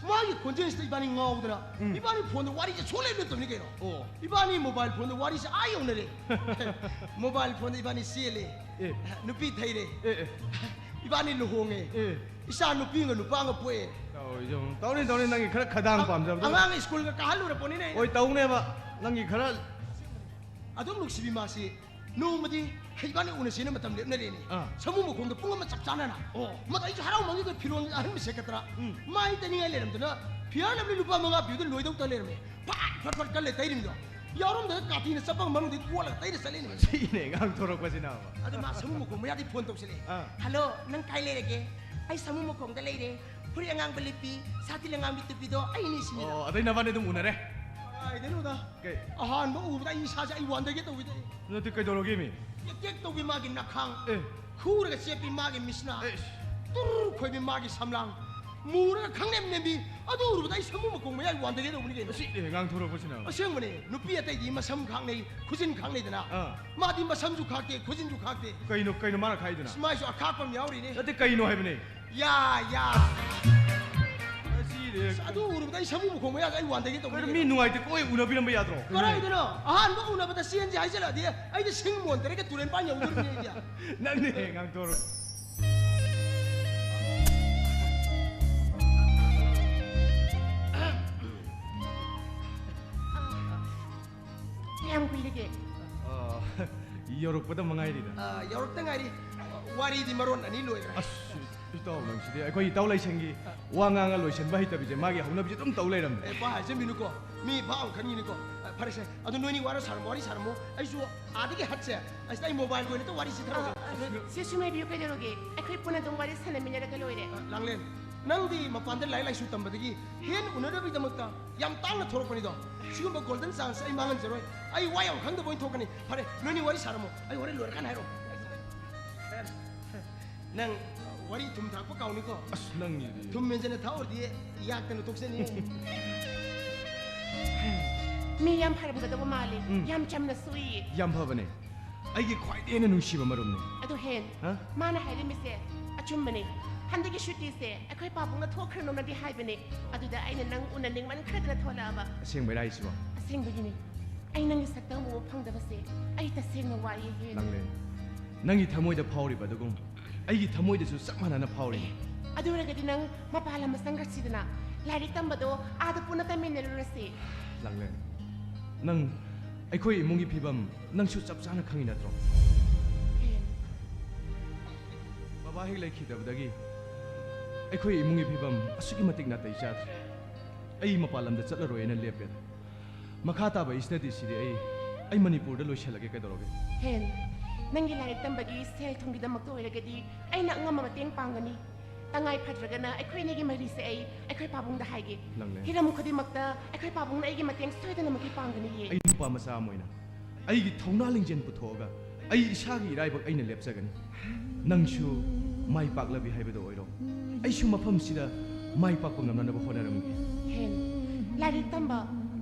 ꯃꯥꯒꯤ ꯈꯣꯟꯖꯦꯜꯁꯤꯗ ꯏꯕꯥꯅꯤ ꯉꯥꯎꯗꯅ ꯎꯝ꯫ ꯏꯕꯥꯅꯤ phone ꯗ ꯋꯥꯔꯤꯁꯦ ꯁꯨꯡꯂꯦꯞ ꯂꯦꯞꯇꯕꯅꯤ ꯀꯩꯅꯣ꯫ ꯑꯣ꯫ ꯏꯕꯥꯅꯤ mobile phone ꯗ ꯋꯥꯔꯤꯁꯦ ꯑꯥ ꯌꯧꯅꯔꯦ꯫ Mobile phone ꯗ ꯏꯕꯥꯅꯤ ꯆꯦꯜꯂꯦ꯫ ꯑꯦ꯫ ꯅꯨꯄꯤ ꯊꯩꯔꯦ꯫ ꯑꯦ, ꯑꯦ꯫ ꯏꯕꯥꯅꯤ ꯂꯨꯍꯣꯡꯉꯦ꯫ ꯑꯦ꯫ ꯏꯆꯥ ꯅꯨꯄꯤ ꯑꯃꯒ ꯅꯨꯄꯥ ꯑꯃꯒ ꯄꯣꯛꯑꯦ꯫ ꯇꯧꯔꯤꯁꯦ ꯌꯦꯡꯉꯨ꯫ ꯇꯧꯅꯤ, ꯇꯧꯅꯤ, ꯅꯪꯒꯤ ꯈꯔ ꯈꯗꯥꯡ ꯑ-, ꯄꯥꯝꯖꯕꯗꯣ꯫ ꯑꯉꯥꯡ ꯁ꯭ꯀꯨꯜꯒ ꯀꯥꯍꯜꯂꯨꯔ ꯄꯣꯠꯅꯤꯅꯦ ꯑꯩꯅ꯫ ꯍꯣꯏ, ꯇꯧꯅꯦꯕ꯫ ꯅꯪꯒꯤ ꯈꯔ ꯑꯗꯨꯝ ꯅꯨꯡꯁꯤꯕꯤ ꯃꯥꯁꯤ ꯅꯣꯡꯃꯗꯤ ꯏꯕꯥꯅꯤ ꯎꯅꯁꯦꯅ ꯃꯇꯝ ꯂꯦꯞꯅꯔꯦꯅꯦ꯫ ꯑꯥ꯫ ꯁꯥꯃꯨ ꯃꯈꯣꯡꯗ ꯄꯨꯡ ꯑꯃ ꯆꯞ ꯆꯥꯅꯅ꯫ ꯑꯣ꯫ ꯃꯗꯨ ꯑꯩꯁꯨ ꯍꯔꯥꯎꯃꯟꯈꯤꯗꯅ ꯐꯤꯔꯣꯜ ꯑꯍꯟꯕ ꯁꯦꯠꯀꯗ꯭ꯔꯥ? ꯎꯝ꯫ ꯃꯥꯏ ꯇꯩꯅꯤꯡꯉꯥꯏ ꯂꯩꯔꯝꯗꯅ ꯐꯤꯌꯥꯔ ꯂꯚꯂꯤ ꯂꯨꯄꯥ ꯃꯉꯥ ꯄꯤꯕꯗ ꯂꯣꯏꯗꯧ ꯇ ꯂꯩꯔꯝꯃꯦ꯫ ꯐꯠ ꯐꯠ ꯐꯠ ꯀꯜꯂꯦ ꯇꯩꯔꯤꯃꯤꯗꯣ꯫ ꯌꯥꯎꯔꯝꯗꯅ ꯀꯥꯇꯤꯅ ꯆꯠꯄꯒ ꯃꯅꯨꯡꯗꯒꯤ ꯀꯣꯠꯂꯒ ꯇꯩꯔ ꯆꯠꯂꯦꯅꯦ꯫ ꯁꯤꯅꯦ ꯉꯥꯡꯊꯣꯔꯛꯄꯁꯤꯅ꯫ ꯑꯗꯨ ꯃꯥ ꯁꯥꯃꯨ ꯃꯈꯣꯡ ꯃꯌꯥꯗꯤ phone ꯇꯧꯁꯜꯂꯛꯑꯦ꯫ ꯑꯥ꯫ "Hello, ꯅꯪ ꯀꯥꯏ ꯂꯩꯔꯒꯦ? ꯑꯩ ꯁꯥꯃꯨ ꯃꯈꯣꯡꯗ ꯂꯩꯔꯦ꯫ ꯐꯨꯔꯤꯠ ꯑꯉꯥꯡꯕ ꯂꯤꯠꯄꯤ, ꯁꯥꯇꯤꯟ ꯑꯉꯥꯡꯕꯤ ꯇꯨꯞꯄꯤꯗꯣ ꯑꯩꯅꯤ" ꯁꯤꯅꯤꯗ꯫ ꯑꯣ, ꯑꯗꯩ ꯅꯕꯥꯅꯤ ꯑꯗꯨꯝ ꯎꯅꯔꯦ? ꯀꯥꯏꯗꯩꯅꯣꯗ? ꯀꯩ? ꯑꯍꯥꯟꯕ ꯎꯕꯗ ꯑꯩ ꯏꯁꯥꯁꯦ ꯑꯩ ꯋꯥꯟꯗꯒꯦ ꯇꯧꯋꯤꯗ꯫ ꯅꯠꯇꯦ, ꯀꯩꯗꯧꯔꯒꯦ ꯃꯤ? ꯇꯦꯛ ꯇꯦꯛ ꯇꯧꯕꯤ ꯃꯥꯒꯤ ꯅꯈꯥꯡ꯫ ꯑꯦ꯫ ꯈꯨꯔꯒ ꯆꯦꯞꯄꯤ ꯃꯥꯒꯤ ꯃꯤꯠꯁꯅꯥ꯫ ꯑꯦ꯫ ꯇꯨꯔ ꯈꯣꯏꯕꯤ ꯃꯥꯒꯤ ꯁꯝꯂꯥꯡ꯫ ꯃꯨꯔꯒ ꯈꯪꯅꯦꯝ ꯅꯦꯝꯕꯤ꯫ ꯑꯗꯨ ꯎꯔꯨꯕꯗ ꯑꯩ ꯁꯥꯃꯨ ꯃꯈꯣꯡ ꯃꯌꯥꯏ ꯋꯥꯟꯗꯒꯦ ꯇꯧꯕꯅꯤ ꯀꯩꯅꯣ꯫ ꯑꯁꯤꯅꯦ ꯉꯥꯡꯊꯣꯔꯛꯄꯁꯤꯅ꯫ ꯑꯁꯦꯡꯕꯅꯦ, ꯅꯨꯄꯤ ꯑꯇꯩꯗꯤ ꯃꯁꯝ ꯈꯥꯛꯅꯩ, ꯈꯨꯖꯤꯟ ꯈꯥꯛꯅꯩꯗꯅ꯫ ꯑꯥ꯫ ꯃꯥꯗꯤ ꯃꯁꯝꯁꯨ ꯈꯥꯛꯇꯦ, ꯈꯨꯖꯤꯟꯁꯨ ꯈꯥꯛꯇꯦ꯫ ꯀꯩꯅꯣ, ꯀꯩꯅꯣ ꯃꯥꯅ ꯈꯥꯛꯏꯗꯨꯅ? ꯃꯥꯏꯁꯨ ꯑꯈꯥꯛꯄ ꯑꯃ ꯌꯥꯎꯔꯤꯅꯦ꯫ ꯅꯠꯇꯦ, ꯀꯩꯅꯣ ꯍꯥꯏꯕꯅꯦ꯫ ꯌꯥ, ꯌꯥ꯫ ꯑꯁꯤꯅꯦ꯫ ꯑꯁ, ꯑꯗꯨ ꯎꯔꯨꯕꯗ ꯑꯩ ꯁꯥꯃꯨ ꯃꯈꯣꯡ ꯃꯌꯥꯗ ꯑꯩ ꯋꯥꯟꯗꯒꯦ ꯇꯧꯕꯅꯤ ꯀꯩꯅꯣ, ꯃꯤ ꯀꯩꯅꯣ꯫ ꯅꯨꯡꯉꯥꯏꯇꯦ ꯀꯣꯏ ꯎꯅꯕꯤꯔꯝꯕ ꯌꯥꯗ꯭ꯔꯣ? ꯀꯗꯥꯏꯗꯅꯣ? ꯑꯍꯥꯟꯕ ꯎꯅꯕꯗ ꯆꯦꯟꯁꯦ ꯍꯥꯏꯖꯜꯂꯛꯑꯗꯤ ꯑꯩꯗꯤ ꯁꯤꯡ ꯃꯣꯟ ꯇꯔꯦꯠꯀ ꯇꯨꯔꯦꯟ ꯄꯥꯟ ꯌꯧꯗꯣꯔꯤꯕꯅꯤ ꯑꯩꯗꯤ꯫ ꯅꯪꯅꯦ ꯉꯥꯡꯊꯣꯔꯛꯑꯣ꯫ ꯀꯌꯥꯝ ꯀꯨꯏꯔꯒꯦ? ꯑꯥ, ꯌꯧꯔꯛꯄꯗ ꯃꯉꯥꯏꯔꯤꯗ꯫ ꯑꯥ, ꯌꯧꯔꯛꯇ ꯉꯥꯏꯔꯤ꯫ ꯋꯥꯔꯤꯗꯤ ꯃꯔꯣꯟ ꯑꯅꯤ ꯂꯣꯏꯈ꯭ꯔꯦ꯫ ꯑꯁ, ꯏꯇꯥꯎ ꯅꯪꯁꯤꯗꯤ ꯑꯩꯈꯣꯏ ꯏꯇꯥꯎ ꯂꯩꯁꯪꯒꯤ ꯋꯥ ꯉꯥꯡꯉ ꯂꯣꯏꯁꯟꯕ ꯍꯩꯇꯕꯤꯁꯦ ꯃꯥꯒꯤ ꯍꯧꯅꯕꯤꯁꯦ ꯑꯗꯨꯝ ꯇꯧ ꯂꯩꯔꯝꯃꯦ꯫ ꯑꯦ, ꯚꯥꯞ ꯍꯥꯏꯖꯟꯕꯤꯅꯨꯀꯣ꯫ ꯃꯤ ꯚꯥꯞ ꯑꯃ ꯈꯟꯈꯤꯅꯤꯀꯣ꯫ ꯑ, ꯐꯔꯦꯁꯦ, ꯑꯗꯨ ꯅꯣꯏꯅꯤ ꯋꯥꯔꯤ ꯁꯥꯔꯝꯃꯣ, ꯋꯥꯔꯤ ꯁꯥꯔꯝꯃꯣ꯫ ꯑꯩꯁꯨ ꯑꯥꯗꯒꯤ ꯍꯠꯁꯦ꯫ ꯑꯁꯤꯗ ꯑꯩ mobile ꯒꯤ ꯑꯣꯏꯅ ꯋꯥꯔꯤ ꯁꯤꯊꯔꯒꯦ꯫ ꯑ, ꯑ, ꯁꯦ, ꯁꯨꯝ ꯂꯩꯕꯤꯌꯨ, ꯀꯩꯗꯧꯔꯒꯦ? ꯑꯩꯈꯣꯏ ꯄꯨꯟꯅ ꯑꯗꯨꯝ ꯋꯥꯔꯤ ꯁꯥꯟꯅꯃꯤꯟꯅꯔꯒ ꯂꯣꯏꯔꯦ꯫ ꯑ, ꯂꯥꯡꯂꯦꯟ, ꯅꯪꯗꯤ ꯃꯄꯥꯟꯗ ꯂꯥꯏꯔꯤꯛ ꯂꯥꯏꯁꯨ ꯇꯝꯕꯗꯒꯤ ꯍꯦꯟ ꯎꯅꯅꯕꯒꯤꯗꯃꯛꯇ ꯌꯥꯝ ꯇꯥꯡꯅ ꯊꯣꯔꯛꯄꯅꯤꯗꯣ꯫ ꯁꯤꯒꯨꯝꯕ golden chance ꯑꯩ ꯃꯥꯡꯍꯟꯖꯔꯣꯏ꯫ ꯑꯩ ꯋꯥ ꯌꯥꯝ ꯈꯪꯗꯕ ꯑꯣꯏꯅ ꯊꯣꯛꯀꯅꯤ꯫ ꯐꯔꯦ, ꯅꯣꯏꯅꯤ ꯋꯥꯔꯤ ꯁꯥꯔꯝꯃꯣ꯫ ꯑꯩ ꯍꯣꯔꯦꯟ ꯂꯣꯏꯔꯀꯥꯟꯗ ꯍꯥꯏꯔꯛꯑꯣ꯫ ꯅꯪ ꯋꯥꯔꯤ ꯊꯨꯝ ꯊꯥꯛꯄ ꯀꯥꯎꯅꯤꯀꯣ꯫ ꯑꯁ, ꯅꯪꯒꯤꯗꯤ꯫ ꯊꯨꯝ ꯍꯦꯟꯖꯟꯅ ꯊꯥꯛꯎꯔꯗꯤ ꯌꯥꯛꯇꯅ ꯇꯣꯛꯆꯅꯤ꯫ ꯃꯤ ꯌꯥꯝ ꯐꯔꯝꯒꯗꯕ ꯃꯥꯜꯂꯤ꯫ ꯎꯝ꯫ ꯌꯥꯝ ꯆꯝꯅ ꯁꯨꯏ꯫ ꯌꯥꯝ ꯐꯕꯅꯦ꯫ ꯑꯩꯒꯤ ꯈ꯭ꯋꯥꯏꯗꯒꯤ ꯍꯦꯟꯅ ꯅꯨꯡꯁꯤꯕ ꯃꯔꯨꯞꯅꯦ꯫ ꯑꯗꯨ ꯍꯦꯟ, ꯍꯥ? ꯃꯥꯅ ꯍꯥꯏꯔꯝꯃꯤꯁꯦ ꯑꯆꯨꯝꯕꯅꯦ꯫ ꯍꯟꯗꯛꯀꯤ ꯁꯨꯇꯤꯁꯦ ꯑꯩꯈꯣꯏ ꯄꯥꯕꯨꯡꯅ ꯊꯣꯛꯈ꯭ꯔꯅꯣꯅꯗꯤ ꯍꯥꯏꯕꯅꯦ꯫ ꯑꯗꯨꯗ ꯑꯩꯅ ꯅꯪ ꯎꯅꯅꯤꯡꯃꯟꯈ꯭ꯔꯗꯅ ꯊꯣꯛꯂꯛꯑꯕ꯫ ꯑꯁꯦꯡꯕꯩꯔꯥ ꯍꯥꯏꯁꯤꯕꯣ? ꯑꯁꯦꯡꯕꯒꯤꯅꯦ꯫ ꯑꯩ ꯅꯪꯒꯤ ꯁꯛꯇꯝ ꯎꯕ ꯐꯪꯗꯕꯁꯦ ꯑꯩ ꯇꯁꯦꯡꯅ ꯋꯥꯏꯌꯦ ꯍꯦꯟ꯫ ꯂꯥꯡꯂꯦꯟ, ꯅꯪꯒꯤ ꯊꯃꯣꯏꯗ ꯐꯥꯎꯔꯤꯕ ꯑꯗꯨꯒꯨꯝ ꯑꯩꯒꯤ ꯊꯃꯣꯏꯗꯁꯨ ꯆꯞ ꯃꯥꯟꯅꯅ ꯐꯥꯎꯔꯤ꯫ ꯑꯗꯨ ꯑꯣꯏꯔꯒꯗꯤ ꯅꯪ ꯃꯄꯥꯟ ꯂꯝ ꯆꯪꯈ꯭ꯔꯁꯤꯗꯅ꯫ ꯂꯥꯏꯔꯤꯛ ꯇꯝꯕꯗꯣ ꯑꯥꯗ ꯄꯨꯟꯅ ꯇꯝꯃꯤꯟꯅꯔꯨꯔꯁꯤ꯫ ꯂꯥꯡꯂꯦꯟ, ꯅꯪ ꯑꯩꯈꯣꯏ ꯏꯃꯨꯡꯒꯤ ꯐꯤꯕꯝ ꯅꯪꯁꯨ ꯆꯞ ꯆꯥꯅ ꯈꯪꯉꯤ ꯅꯠꯇ꯭ꯔꯣ? ꯍꯦꯟ꯫ ꯕꯕꯥ ꯍꯦꯛ ꯂꯩꯈꯤꯗꯕꯗꯒꯤ ꯑꯩꯈꯣꯏ ꯏꯃꯨꯡꯒꯤ ꯐꯤꯕꯝ ꯑꯁꯨꯛꯀꯤ ꯃꯇꯤꯛ ꯅꯥꯇꯩ ꯆꯥꯗ꯭ꯔꯦ꯫ ꯑꯩ ꯃꯄꯥꯟ ꯂꯝꯗ ꯆꯠꯂꯔꯣꯏꯅ ꯂꯦꯞꯄꯦ꯫ ꯃꯈꯥ ꯇꯥꯕ ꯁ꯭ꯇꯗꯤꯁꯤꯗꯤ ꯑꯩ ꯑꯩ ꯃꯅꯤꯄꯨꯔꯗ ꯂꯣꯏꯁꯤꯜꯂꯒꯦ꯫ ꯀꯩꯗꯧꯔꯒꯦ? ꯍꯦꯟ, ꯅꯪꯒꯤ ꯂꯥꯏꯔꯤꯛ ꯇꯝꯕꯒꯤ ꯁꯦꯜ ꯊꯨꯝꯒꯤꯗꯃꯛꯇ ꯑꯣꯏꯔꯒꯗꯤ ꯑꯩꯅ ꯑꯉꯝꯕ ꯃꯇꯦꯡ ꯄꯥꯡꯒꯅꯤ꯫ ꯇꯉꯥꯏ ꯐꯗ꯭ꯔꯒꯅ ꯑꯩꯈꯣꯏ ꯑꯅꯤꯒꯤ ꯃꯔꯤꯁꯦ ꯑꯩ ꯑꯩꯈꯣꯏ ꯄꯥꯕꯨꯡꯗ ꯍꯥꯏꯒꯦ꯫ ꯂꯥꯡꯂꯦꯟ꯫ ꯍꯤꯔꯝ ꯈꯨꯗꯤꯡꯃꯛꯇ ꯑꯩꯈꯣꯏ ꯄꯥꯕꯨꯡꯅ ꯑꯩꯒꯤ ꯃꯇꯦꯡ ꯁꯣꯏꯗꯅꯃꯛꯀꯤ ꯄꯥꯡꯒꯅꯤꯌꯦ꯫ ꯑꯩ ꯅꯨꯄꯥ ꯃꯆꯥ ꯑꯃ ꯑꯣꯏꯅ ꯑꯩꯒꯤ ꯊꯧꯅꯥ ꯂꯤꯡꯖꯦꯜ ꯄꯨꯊꯣꯛꯑꯒ ꯑꯩ ꯏꯁꯥꯒꯤ ꯏꯔꯥꯏꯕꯛ ꯑꯩꯅ ꯂꯦꯞꯆꯒꯅꯤ꯫ ꯅꯪꯁꯨ ꯃꯥꯏ ꯄꯥꯛꯂꯕꯤ ꯍꯥꯏꯕꯗꯣ ꯑꯣꯏꯔꯣ꯫ ꯑꯩꯁꯨ ꯃꯐꯝꯁꯤꯗ ꯃꯥꯏ ꯄꯥꯛꯄ ꯉꯝꯅꯅꯕ ꯍꯣꯠꯅꯔꯝꯒꯦ꯫ ꯍꯦꯟ, ꯂꯥꯏꯔꯤꯛ ꯇꯝꯕ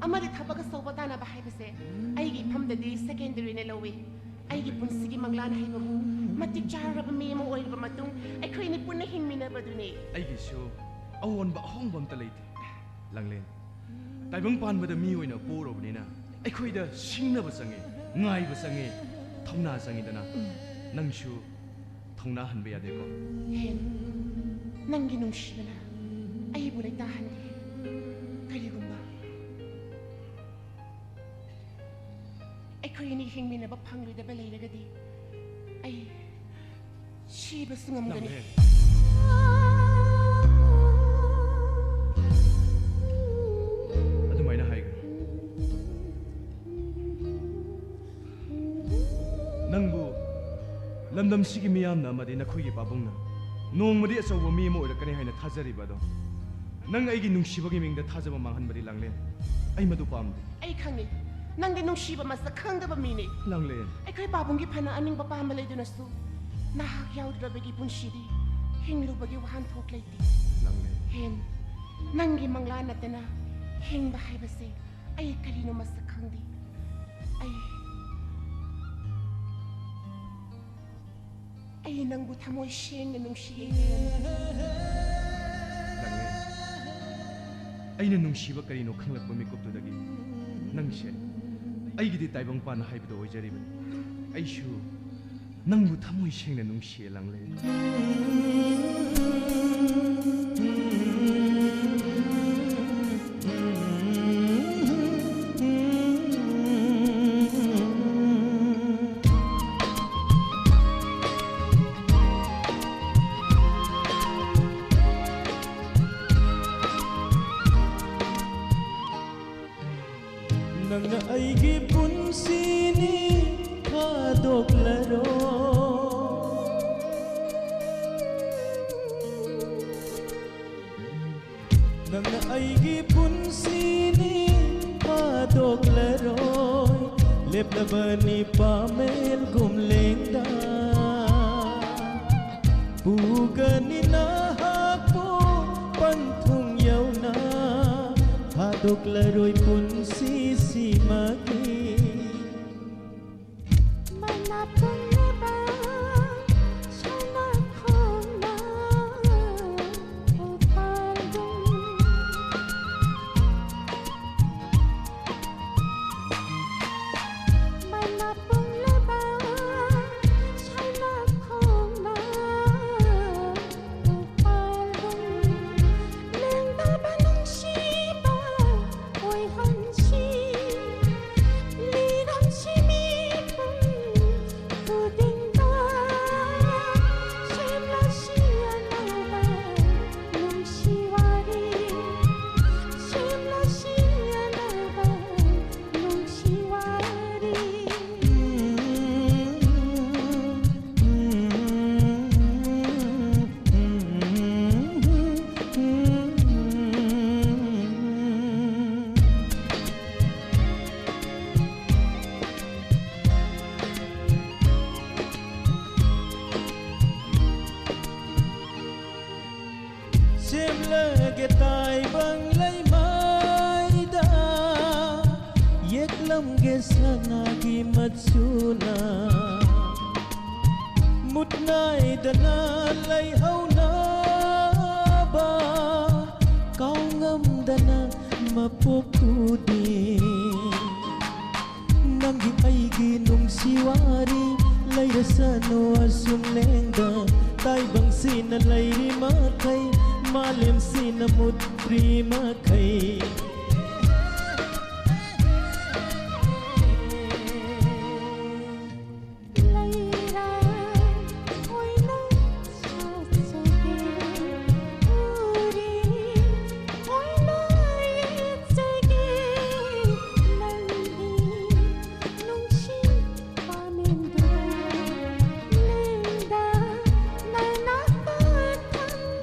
ꯑꯃꯗꯤ ꯊꯕꯛ ꯑꯆꯧꯕ ꯇꯥꯟꯅꯕ ꯍꯥꯏꯕꯁꯦ ꯑꯩꯒꯤ ꯏꯐꯝꯗꯗꯤ ꯁꯦꯀꯦꯟꯗꯔꯤꯅ ꯂꯧꯏ꯫ ꯑꯩꯒꯤ ꯄꯨꯟꯁꯤꯒꯤ ꯃꯪꯂꯥꯟ ꯍꯥꯏꯕꯕꯨ ꯃꯇꯤꯛ ꯆꯥꯔꯕ ꯃꯤ ꯑꯃ ꯑꯣꯏꯔꯕ ꯃꯇꯨꯡ ꯑꯩꯈꯣꯏ ꯑꯅꯤ ꯄꯨꯟꯅ ꯍꯤꯡꯃꯤꯟꯅꯕꯗꯨꯅꯤ꯫ ꯑꯩꯒꯤꯁꯨ ꯑꯑꯣꯟꯕ ꯑꯍꯣꯡꯕ ꯑꯝꯇ ꯂꯩꯇꯦ꯫ ꯂꯥꯡꯂꯦꯟ, ꯇꯥꯏꯕꯪ ꯄꯥꯟꯕꯗ ꯃꯤ ꯑꯣꯏꯅ ꯄꯣꯛꯎꯔꯕꯅꯤꯅ ꯑꯩꯈꯣꯏꯗ ꯁꯤꯡꯅꯕ ꯆꯪꯉꯤ, ꯉꯥꯏꯕ ꯆꯪꯉꯤ, ꯊꯧꯅꯥ ꯆꯪꯉꯤꯗꯅ꯫ ꯅꯪꯁꯨ ꯊꯧꯅꯥ ꯍꯟꯕ ꯌꯥꯗꯦꯀꯣ꯫ ꯍꯦꯟ, ꯅꯪꯒꯤ ꯅꯨꯡꯁꯤꯕꯅ ꯑꯩꯕꯨ ꯂꯩꯇꯥꯍꯟꯗꯦ꯫ ꯀꯔꯤꯒꯨꯝꯕ ꯑꯩꯈꯣꯏ ꯑꯅꯤ ꯍꯤꯡꯃꯤꯟꯅꯕ ꯐꯪꯂꯣꯏꯗꯕ ꯂꯩꯔꯒꯗꯤ ꯑꯩ ꯁꯤꯕꯁꯨ ꯉꯝꯒꯅꯤ꯫ ꯂꯥꯡꯂꯦꯟ꯫ ꯑꯗꯨꯃꯥꯏꯅ ꯍꯥꯏꯒꯅꯨ꯫ ꯅꯪꯕꯨ ꯂꯝꯗꯝꯁꯤꯒꯤ ꯃꯤꯌꯥꯝꯅ ꯑꯃꯗꯤ ꯅꯈꯣꯏꯒꯤ ꯄꯥꯕꯨꯡꯅ ꯅꯣꯡꯃꯗꯤ ꯑꯆꯧꯕ ꯃꯤ ꯑꯃ ꯑꯣꯏꯔꯛꯀꯅꯤ ꯍꯥꯏꯅ ꯊꯥꯖꯔꯤꯕ ꯑꯗꯣ, ꯅꯪ ꯑꯩꯒꯤ ꯅꯨꯡꯁꯤꯕꯒꯤ ꯃꯤꯡꯗ ꯊꯥꯖꯕ ꯃꯥꯡꯍꯟꯕꯗꯤ, ꯂꯥꯡꯂꯦꯟ, ꯑꯩ ꯃꯗꯨ ꯄꯥꯝꯗꯦ꯫ ꯑꯩ ꯈꯪꯉꯤ, ꯅꯪꯗꯤ ꯅꯨꯡꯁꯤꯕ ꯃꯁꯛ ꯈꯪꯗꯕ ꯃꯤꯅꯤ꯫ ꯂꯥꯡꯂꯦꯟ꯫ ꯑꯩꯈꯣꯏ ꯄꯥꯕꯨꯡꯒꯤ ꯐꯅ ꯑꯅꯤꯡꯕ ꯄꯥꯝꯕ ꯂꯩꯗꯨꯅꯁꯨ ꯅꯍꯥꯛ ꯌꯥꯎꯗ꯭ꯔꯕꯒꯤ ꯄꯨꯟꯁꯤꯗꯤ ꯍꯤꯡꯂꯨꯕꯒꯤ ꯋꯥꯍꯟꯊꯣꯛ ꯂꯩꯇꯦ꯫ ꯂꯥꯡꯂꯦꯟ꯫ ꯍꯦꯟ, ꯅꯪꯒꯤ ꯃꯪꯂꯥꯟ ꯅꯠꯇꯅ ꯍꯤꯡꯕ ꯍꯥꯏꯕꯁꯦ ꯑꯩ ꯀꯔꯤꯅꯣ ꯃꯁꯛ ꯈꯪꯗꯦ꯫ ꯑꯩ ꯑꯩ ꯅꯪꯕꯨ ꯊꯃꯣꯏ ꯁꯦꯡꯅ ꯅꯨꯡꯁꯤꯌꯦ꯫ ꯂꯥꯡꯂꯦꯟ꯫ ꯑꯩꯅ ꯅꯨꯡꯁꯤꯕ ꯀꯔꯤꯅꯣ ꯈꯪꯂꯛꯄ ꯃꯤꯀꯨꯞꯇꯨꯗꯒꯤ ꯅꯪꯁꯦ ꯑꯩꯒꯤꯗꯤ ꯇꯥꯏꯕꯪꯄꯥꯟ ꯍꯥꯏꯕꯗꯣ ꯑꯣꯏꯖꯔꯤꯕꯅꯤ꯫ ꯑꯩꯁꯨ ꯅꯪꯕꯨ ꯊꯃꯣꯏ ꯁꯦꯡꯅ ꯅꯨꯡꯁꯤꯌꯦ, ꯂꯥꯡꯂꯦꯟ꯫ ꯅꯪꯅ ꯑꯩꯒꯤ ꯄꯨꯟꯁꯤꯅꯤ ꯊꯥꯗꯣꯛꯂꯔꯣ꯫ ꯅꯪꯅ ꯑꯩꯒꯤ ꯄꯨꯟꯁꯤꯅꯤ ꯊꯥꯗꯣꯛꯂꯔꯣꯏ꯫ ꯂꯦꯞꯂꯕꯅꯤ ꯄꯥꯃꯦꯜꯒꯨꯝ ꯂꯦꯡꯗ꯫ ꯄꯨꯒꯅꯤ ꯅꯍꯥꯛꯄꯨ ꯄꯟꯊꯨꯡ ꯌꯧꯅ꯫ ꯊꯥꯗꯣꯛꯂꯔꯣꯏ ꯄꯨꯟꯁꯤꯁꯤꯃꯒꯤ꯫ ꯃꯅꯥ ꯄꯨꯝꯅꯃꯛ ꯁꯅꯥ ꯈꯣꯡꯅ ꯎꯄꯥꯜꯒꯨꯝ꯫ ꯃꯅꯥ ꯄꯨꯝꯅꯃꯛ ꯁꯅꯥ ꯈꯣꯡꯅ ꯎꯄꯥꯜꯒꯨꯝ꯫ ꯂꯦꯡꯗꯕ ꯅꯨꯡꯁꯤꯕ ꯑꯣꯏꯍꯟꯁꯤ꯫ ꯂꯤꯔꯝꯁꯤ ꯃꯤꯄꯨꯝ ꯁꯅꯥꯒꯤ ꯃꯆꯨꯅ ꯃꯨꯠ ꯅꯥꯏꯗꯅ ꯂꯩꯍꯧꯅꯕ ꯀꯥꯎꯉꯝꯗꯅ ꯃꯄꯣꯛ ꯈꯨꯗꯤꯡ ꯅꯪꯒꯤ ꯑꯩꯒꯤ ꯅꯨꯡꯁꯤ ꯋꯥꯔꯤ ꯂꯩꯔꯁꯅꯨ ꯑꯁꯨꯝ ꯂꯦꯡꯗ ꯇꯥꯏꯕꯪꯁꯤꯅ ꯂꯩꯔꯤ ꯃꯈꯩ ꯃꯥꯂꯦꯝꯁꯤꯅ ꯃꯨꯠꯇ꯭ꯔꯤ ꯃꯈꯩ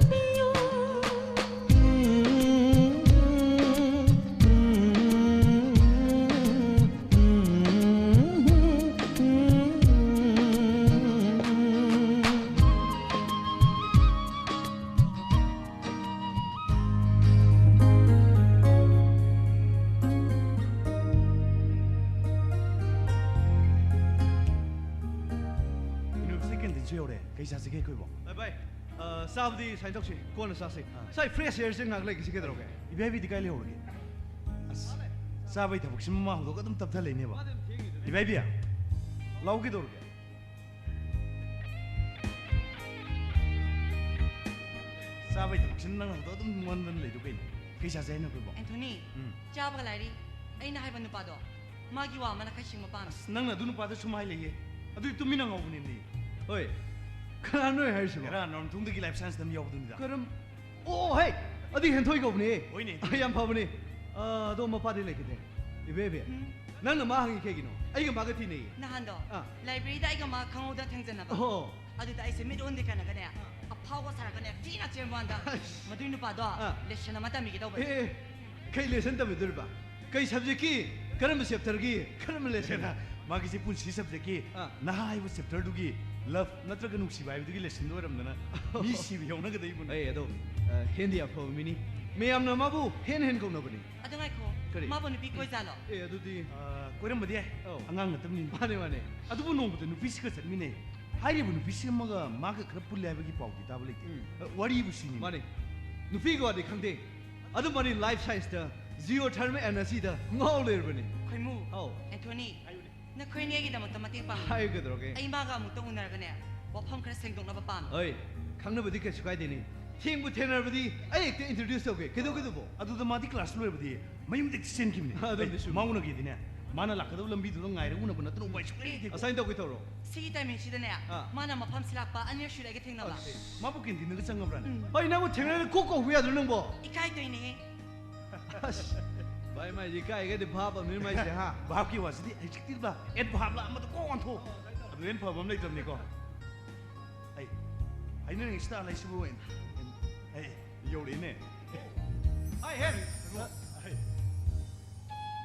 University canteen ꯁꯨ ꯌꯧꯔꯦ꯫ ꯀꯩ ꯆꯥꯁꯤꯒꯦ ꯑꯩꯈꯣꯏꯕꯣ? ꯑ, ꯚꯥꯏ, ꯑ, ꯆꯥꯕꯗꯤ ꯁꯨꯃꯥꯏꯅ ꯇꯧꯁꯤ, ꯀꯣꯟꯅ ꯆꯥꯁꯤ꯫ ꯑꯥ꯫ ꯁꯥꯏ fresh air ꯁꯦ ꯉꯥꯏꯍꯥꯛ ꯂꯩꯈꯤꯁꯤ ꯀꯩꯗꯧꯔꯒꯦ? ꯏꯕꯥꯏꯕꯤꯗꯤ ꯀꯥꯏ ꯂꯩꯍꯧꯔꯒꯦ? ꯑꯁ, ꯆꯥꯕꯩ ꯊꯕꯛꯁꯤ ꯃꯃꯥ ꯍꯧꯗꯣꯛꯑꯒ ꯑꯗꯨꯝ ꯇꯞꯊ ꯂꯩꯅꯦꯕ꯫ ꯃꯥꯗꯤ ꯌꯥꯝ ꯊꯦꯡꯉꯤꯗꯨꯗꯤ꯫ ꯏꯕꯥꯏꯕꯤ, ꯂꯥꯎ ꯀꯩꯗꯧꯔꯒꯦ? ꯆꯥꯕꯩ ꯊꯕꯛꯁꯤꯅ ꯅꯪ ꯍꯧꯗꯣꯛ ꯑꯗꯨꯝ ꯃꯣꯟꯗꯅ ꯂꯩꯗꯣ ꯀꯩꯅꯣ? ꯀꯩ ꯆꯥꯁꯦ ꯍꯥꯏꯅꯣ ꯑꯩꯈꯣꯏꯕꯣ? ꯑꯦꯟꯊꯣꯅꯤ, ꯎꯝ꯫ ꯆꯥꯕꯒ ꯂꯥꯏꯔꯤ꯫ ꯑꯩꯅ ꯍꯥꯏꯕ ꯅꯨꯄꯥꯗꯣ, ꯃꯥꯒꯤ ꯋꯥ ꯑꯃꯅ ꯈꯔ ꯁꯤꯡꯕ ꯄꯥꯝꯃꯤ꯫ ꯑꯁ, ꯅꯪꯅ ꯑꯗꯨ ꯅꯨꯄꯥꯗ ꯁꯨꯝ ꯍꯥꯏ ꯂꯩꯌꯦ꯫ ꯑꯗꯨꯗꯤ ꯇꯨꯃꯤꯟꯅ ꯉꯥꯎꯕꯅꯤꯅꯦ꯫ ꯍꯣꯏ, ꯀꯅꯥꯅꯣ ꯍꯥꯏꯔꯤꯁꯤꯕꯣ? ꯉꯔꯥꯡ ꯅꯣꯔꯝꯊꯣꯡꯗꯒꯤ life science ꯇꯝ ꯌꯥꯎꯕꯗꯨꯅꯤꯗ꯫ ꯀꯔꯝ-, ꯑꯣ, ꯍꯩ, ꯑꯗꯨꯗꯤ ꯍꯦꯟꯊꯣꯏ ꯀꯧꯕꯅꯦ꯫ ꯍꯣꯏꯅꯦ꯫ ꯑ, ꯌꯥꯝ ꯐꯕꯅꯦ꯫ ꯑ, ꯑꯗꯣ ꯃꯄꯥꯗꯤ ꯂꯩꯈꯤꯗ꯭ꯔꯦ꯫ ꯏꯕꯦ, ꯏꯕꯦ, ꯎꯝ꯫ ꯅꯪꯅ ꯃꯥ ꯍꯪꯉꯤ ꯀꯩꯒꯤꯅꯣ? ꯑꯩꯒ ꯃꯥꯒ ꯊꯤꯅꯩꯌꯦ꯫ ꯅꯍꯥꯟꯗꯣ ꯑꯥ꯫ Library ꯗ ꯑꯩꯒ ꯃꯥ ꯈꯪꯍꯧꯗ ꯊꯦꯡꯖꯟꯅꯕ꯫ ꯑꯣ꯫ ꯑꯗꯨꯗ ꯑꯩꯁꯦ ꯃꯤꯠ ꯑꯣꯟꯗꯦ ꯀꯥꯏꯅꯒꯅꯦ, ꯑꯐꯥꯎꯕ ꯁꯥꯔꯒꯅꯦ ꯊꯤꯅ ꯆꯦꯟꯕ ꯋꯥꯅꯤꯗ꯫ ꯑꯁ꯫ ꯃꯗꯨꯏ ꯅꯨꯄꯥꯗꯣ ꯑꯥ꯫ Lesson ꯑꯃ ꯇꯝꯕꯤꯒꯦ ꯇꯧꯕꯅꯦ꯫ ꯑꯦ, ꯑꯦ, ꯀꯩ lesson ꯇꯝꯕꯤꯗꯣꯔꯤꯕ? ꯀꯩ subject ꯀꯤ? ꯀꯔꯝꯕ chapter ꯒꯤ? ꯀꯔꯝꯕ lesson? ꯃꯥꯒꯤꯁꯦ ꯄꯨꯟꯁꯤ subject ꯀꯤ ꯑꯥ꯫ ꯅꯍꯥ ꯍꯥꯏꯕ chapter ꯗꯨꯒꯤ love ꯅꯠꯇ꯭ꯔꯒ ꯅꯨꯡꯁꯤꯕ ꯍꯥꯏꯕꯗꯨꯒꯤ lesson ꯗꯣ ꯑꯣꯏꯔꯝꯗꯅ ꯃꯤ ꯁꯤꯕ ꯌꯥꯎꯅꯒꯗꯣꯏꯕꯨꯅꯦ꯫ ꯑꯩ ꯑꯗꯣ, ꯑ, ꯍꯦꯟꯗꯤ ꯌꯥꯝ ꯐꯕ ꯃꯤꯅꯤ꯫ ꯃꯌꯥꯝꯅ ꯃꯥꯕꯨ ꯍꯦꯟ ꯍꯦꯟ ꯀꯧꯅꯕꯅꯤ꯫ ꯑꯗꯨ ꯉꯥꯏꯈꯣ, ꯃꯥꯕꯨ ꯅꯨꯄꯤ ꯀꯣꯏꯖꯥꯠꯂꯣ? ꯑꯦ ꯑꯗꯨꯗꯤ ꯑ, ꯀꯣꯏꯔꯝꯕꯗꯤ ꯌꯥꯏ꯫ ꯑꯧ꯫ ꯑꯉꯥꯡ ꯅꯠꯇꯕꯅꯤꯅ꯫ ꯃꯥꯅꯦ ꯃꯥꯅꯦ꯫ ꯑꯗꯨꯕꯨ ꯅꯣꯡꯃꯇ ꯅꯨꯄꯤꯁꯤꯒ ꯆꯠꯃꯤꯟꯅꯩ ꯍꯥꯏꯔꯤꯕ ꯅꯨꯄꯤꯁꯤ ꯑꯃꯒ ꯃꯥꯒ ꯈꯔ ꯄꯨꯜꯂꯦ ꯍꯥꯏꯕꯒꯤ ꯄꯥꯎꯗꯤ ꯇꯥꯕ ꯂꯩꯇꯦ꯫ ꯎꯝ꯫ ꯑ, ꯋꯥꯔꯤꯕꯨ ꯁꯤꯅꯤ꯫ ꯃꯥꯅꯦ꯫ ꯅꯨꯄꯤꯒꯤ ꯋꯥꯗꯤ ꯈꯪꯗꯦ꯫ ꯑꯗꯨ ꯃꯥꯅꯤ life science ꯇ geothermal energy ꯗ ꯉꯥꯎ ꯂꯩꯔꯕꯅꯤ꯫ ꯈꯣꯏꯃꯨ, ꯑꯧ꯫ ꯑꯦꯟꯊꯣꯅꯤ, ꯅꯈꯣꯏꯅꯤꯒꯤꯗꯃꯛꯇ ꯃꯇꯦꯡ ꯄꯥꯡꯉꯤ꯫ ꯍꯥꯏꯌꯨ ꯀꯩꯗꯧꯔꯒꯦ? ꯑꯩ ꯃꯥꯒ ꯑꯃꯨꯛꯇ ꯎꯅꯔꯒꯅꯦ, ꯋꯥꯐꯝ ꯈꯔ ꯁꯦꯡꯗꯣꯛꯅꯕ ꯄꯥꯝꯃꯤ꯫ ꯍꯣꯏ, ꯈꯪꯅꯕꯗꯤ ꯀꯩꯁꯨ ꯀꯥꯏꯗꯦꯅꯤ꯫ ꯊꯦꯡꯕꯨ ꯊꯦꯡꯅꯔꯕꯗꯤ ꯑꯩ ꯍꯦꯛꯇ introduce ꯇꯧꯒꯦ꯫ ꯀꯩꯗꯧꯒꯦꯗꯨꯕꯣ? ꯑꯗꯨꯗ ꯃꯥꯗꯤ class ꯂꯣꯏꯔꯕꯗꯤ ꯃꯌꯨꯝꯗꯒꯤ ꯆꯦꯟꯈꯤꯕꯅꯤ꯫ ꯑꯗꯨꯗꯤ ꯑꯩ ꯆꯨꯝꯃꯤ꯫ ꯃꯥ ꯎꯅꯒꯦꯗꯤꯅꯦ, ꯃꯥꯅ ꯂꯥꯛꯀꯗꯕ ꯂꯝꯕꯤꯗꯨꯗ ꯉꯥꯏꯔꯒ ꯎꯅꯕ ꯅꯠꯇꯅ ꯎꯄꯥꯏ ꯁꯨꯡꯂꯩ ꯂꯩꯇꯦꯀꯣ꯫ Assign ꯇꯧꯒꯦ ꯇꯧꯔꯣ꯫ ꯁꯤꯒꯤ timing ꯁꯤꯗꯅꯦ, ꯑꯥ꯫ ꯃꯥꯅ ꯃꯐꯝ ꯁꯤꯜꯂꯛꯄ ꯑꯅꯤꯔꯛ ꯁꯨꯔꯦ ꯑꯩꯒ ꯊꯦꯡꯅꯕ꯫ ꯃꯥꯕꯨ canteen ꯗꯒ ꯆꯪꯉꯕ꯭ꯔꯥꯅꯦ? ꯎꯝ꯫ ꯍꯣꯏ, ꯅꯪꯕꯨ ꯊꯦꯡꯅꯔꯒ ꯀꯣꯛ ꯀꯧꯕ ꯌꯥꯗ꯭ꯔꯣ ꯅꯪꯕꯣ? ꯏꯀꯥꯏꯗꯣꯏꯅꯦꯍꯦ꯫ ꯑꯁ, ꯚꯥꯏ ꯃꯥꯏꯁꯦ ꯏꯀꯥꯏꯒꯗꯤ ꯚꯥꯞ ꯑꯃꯅꯤ ꯃꯥꯏꯁꯦ, ꯍꯥ? ꯚꯥꯞꯀꯤ ꯋꯥꯁꯤꯗꯤ ꯍꯧꯖꯤꯛꯇꯤꯕ adverb ꯂ ꯑꯃꯗ ꯀꯣꯛ ꯑꯣꯟꯊꯣꯛ꯫ ꯑꯗꯨ ꯍꯦꯟ ꯐꯕ ꯑꯃ ꯂꯩꯇꯕꯅꯤꯀꯣ꯫ ꯑꯩ ꯍꯥꯏꯅꯔꯤꯉꯩꯁꯤꯗ ꯂꯩꯁꯤꯕꯨ ꯑꯩ ꯌꯧꯔꯛꯏꯅꯦ꯫ ꯍꯥꯏ ꯍꯦꯟ꯫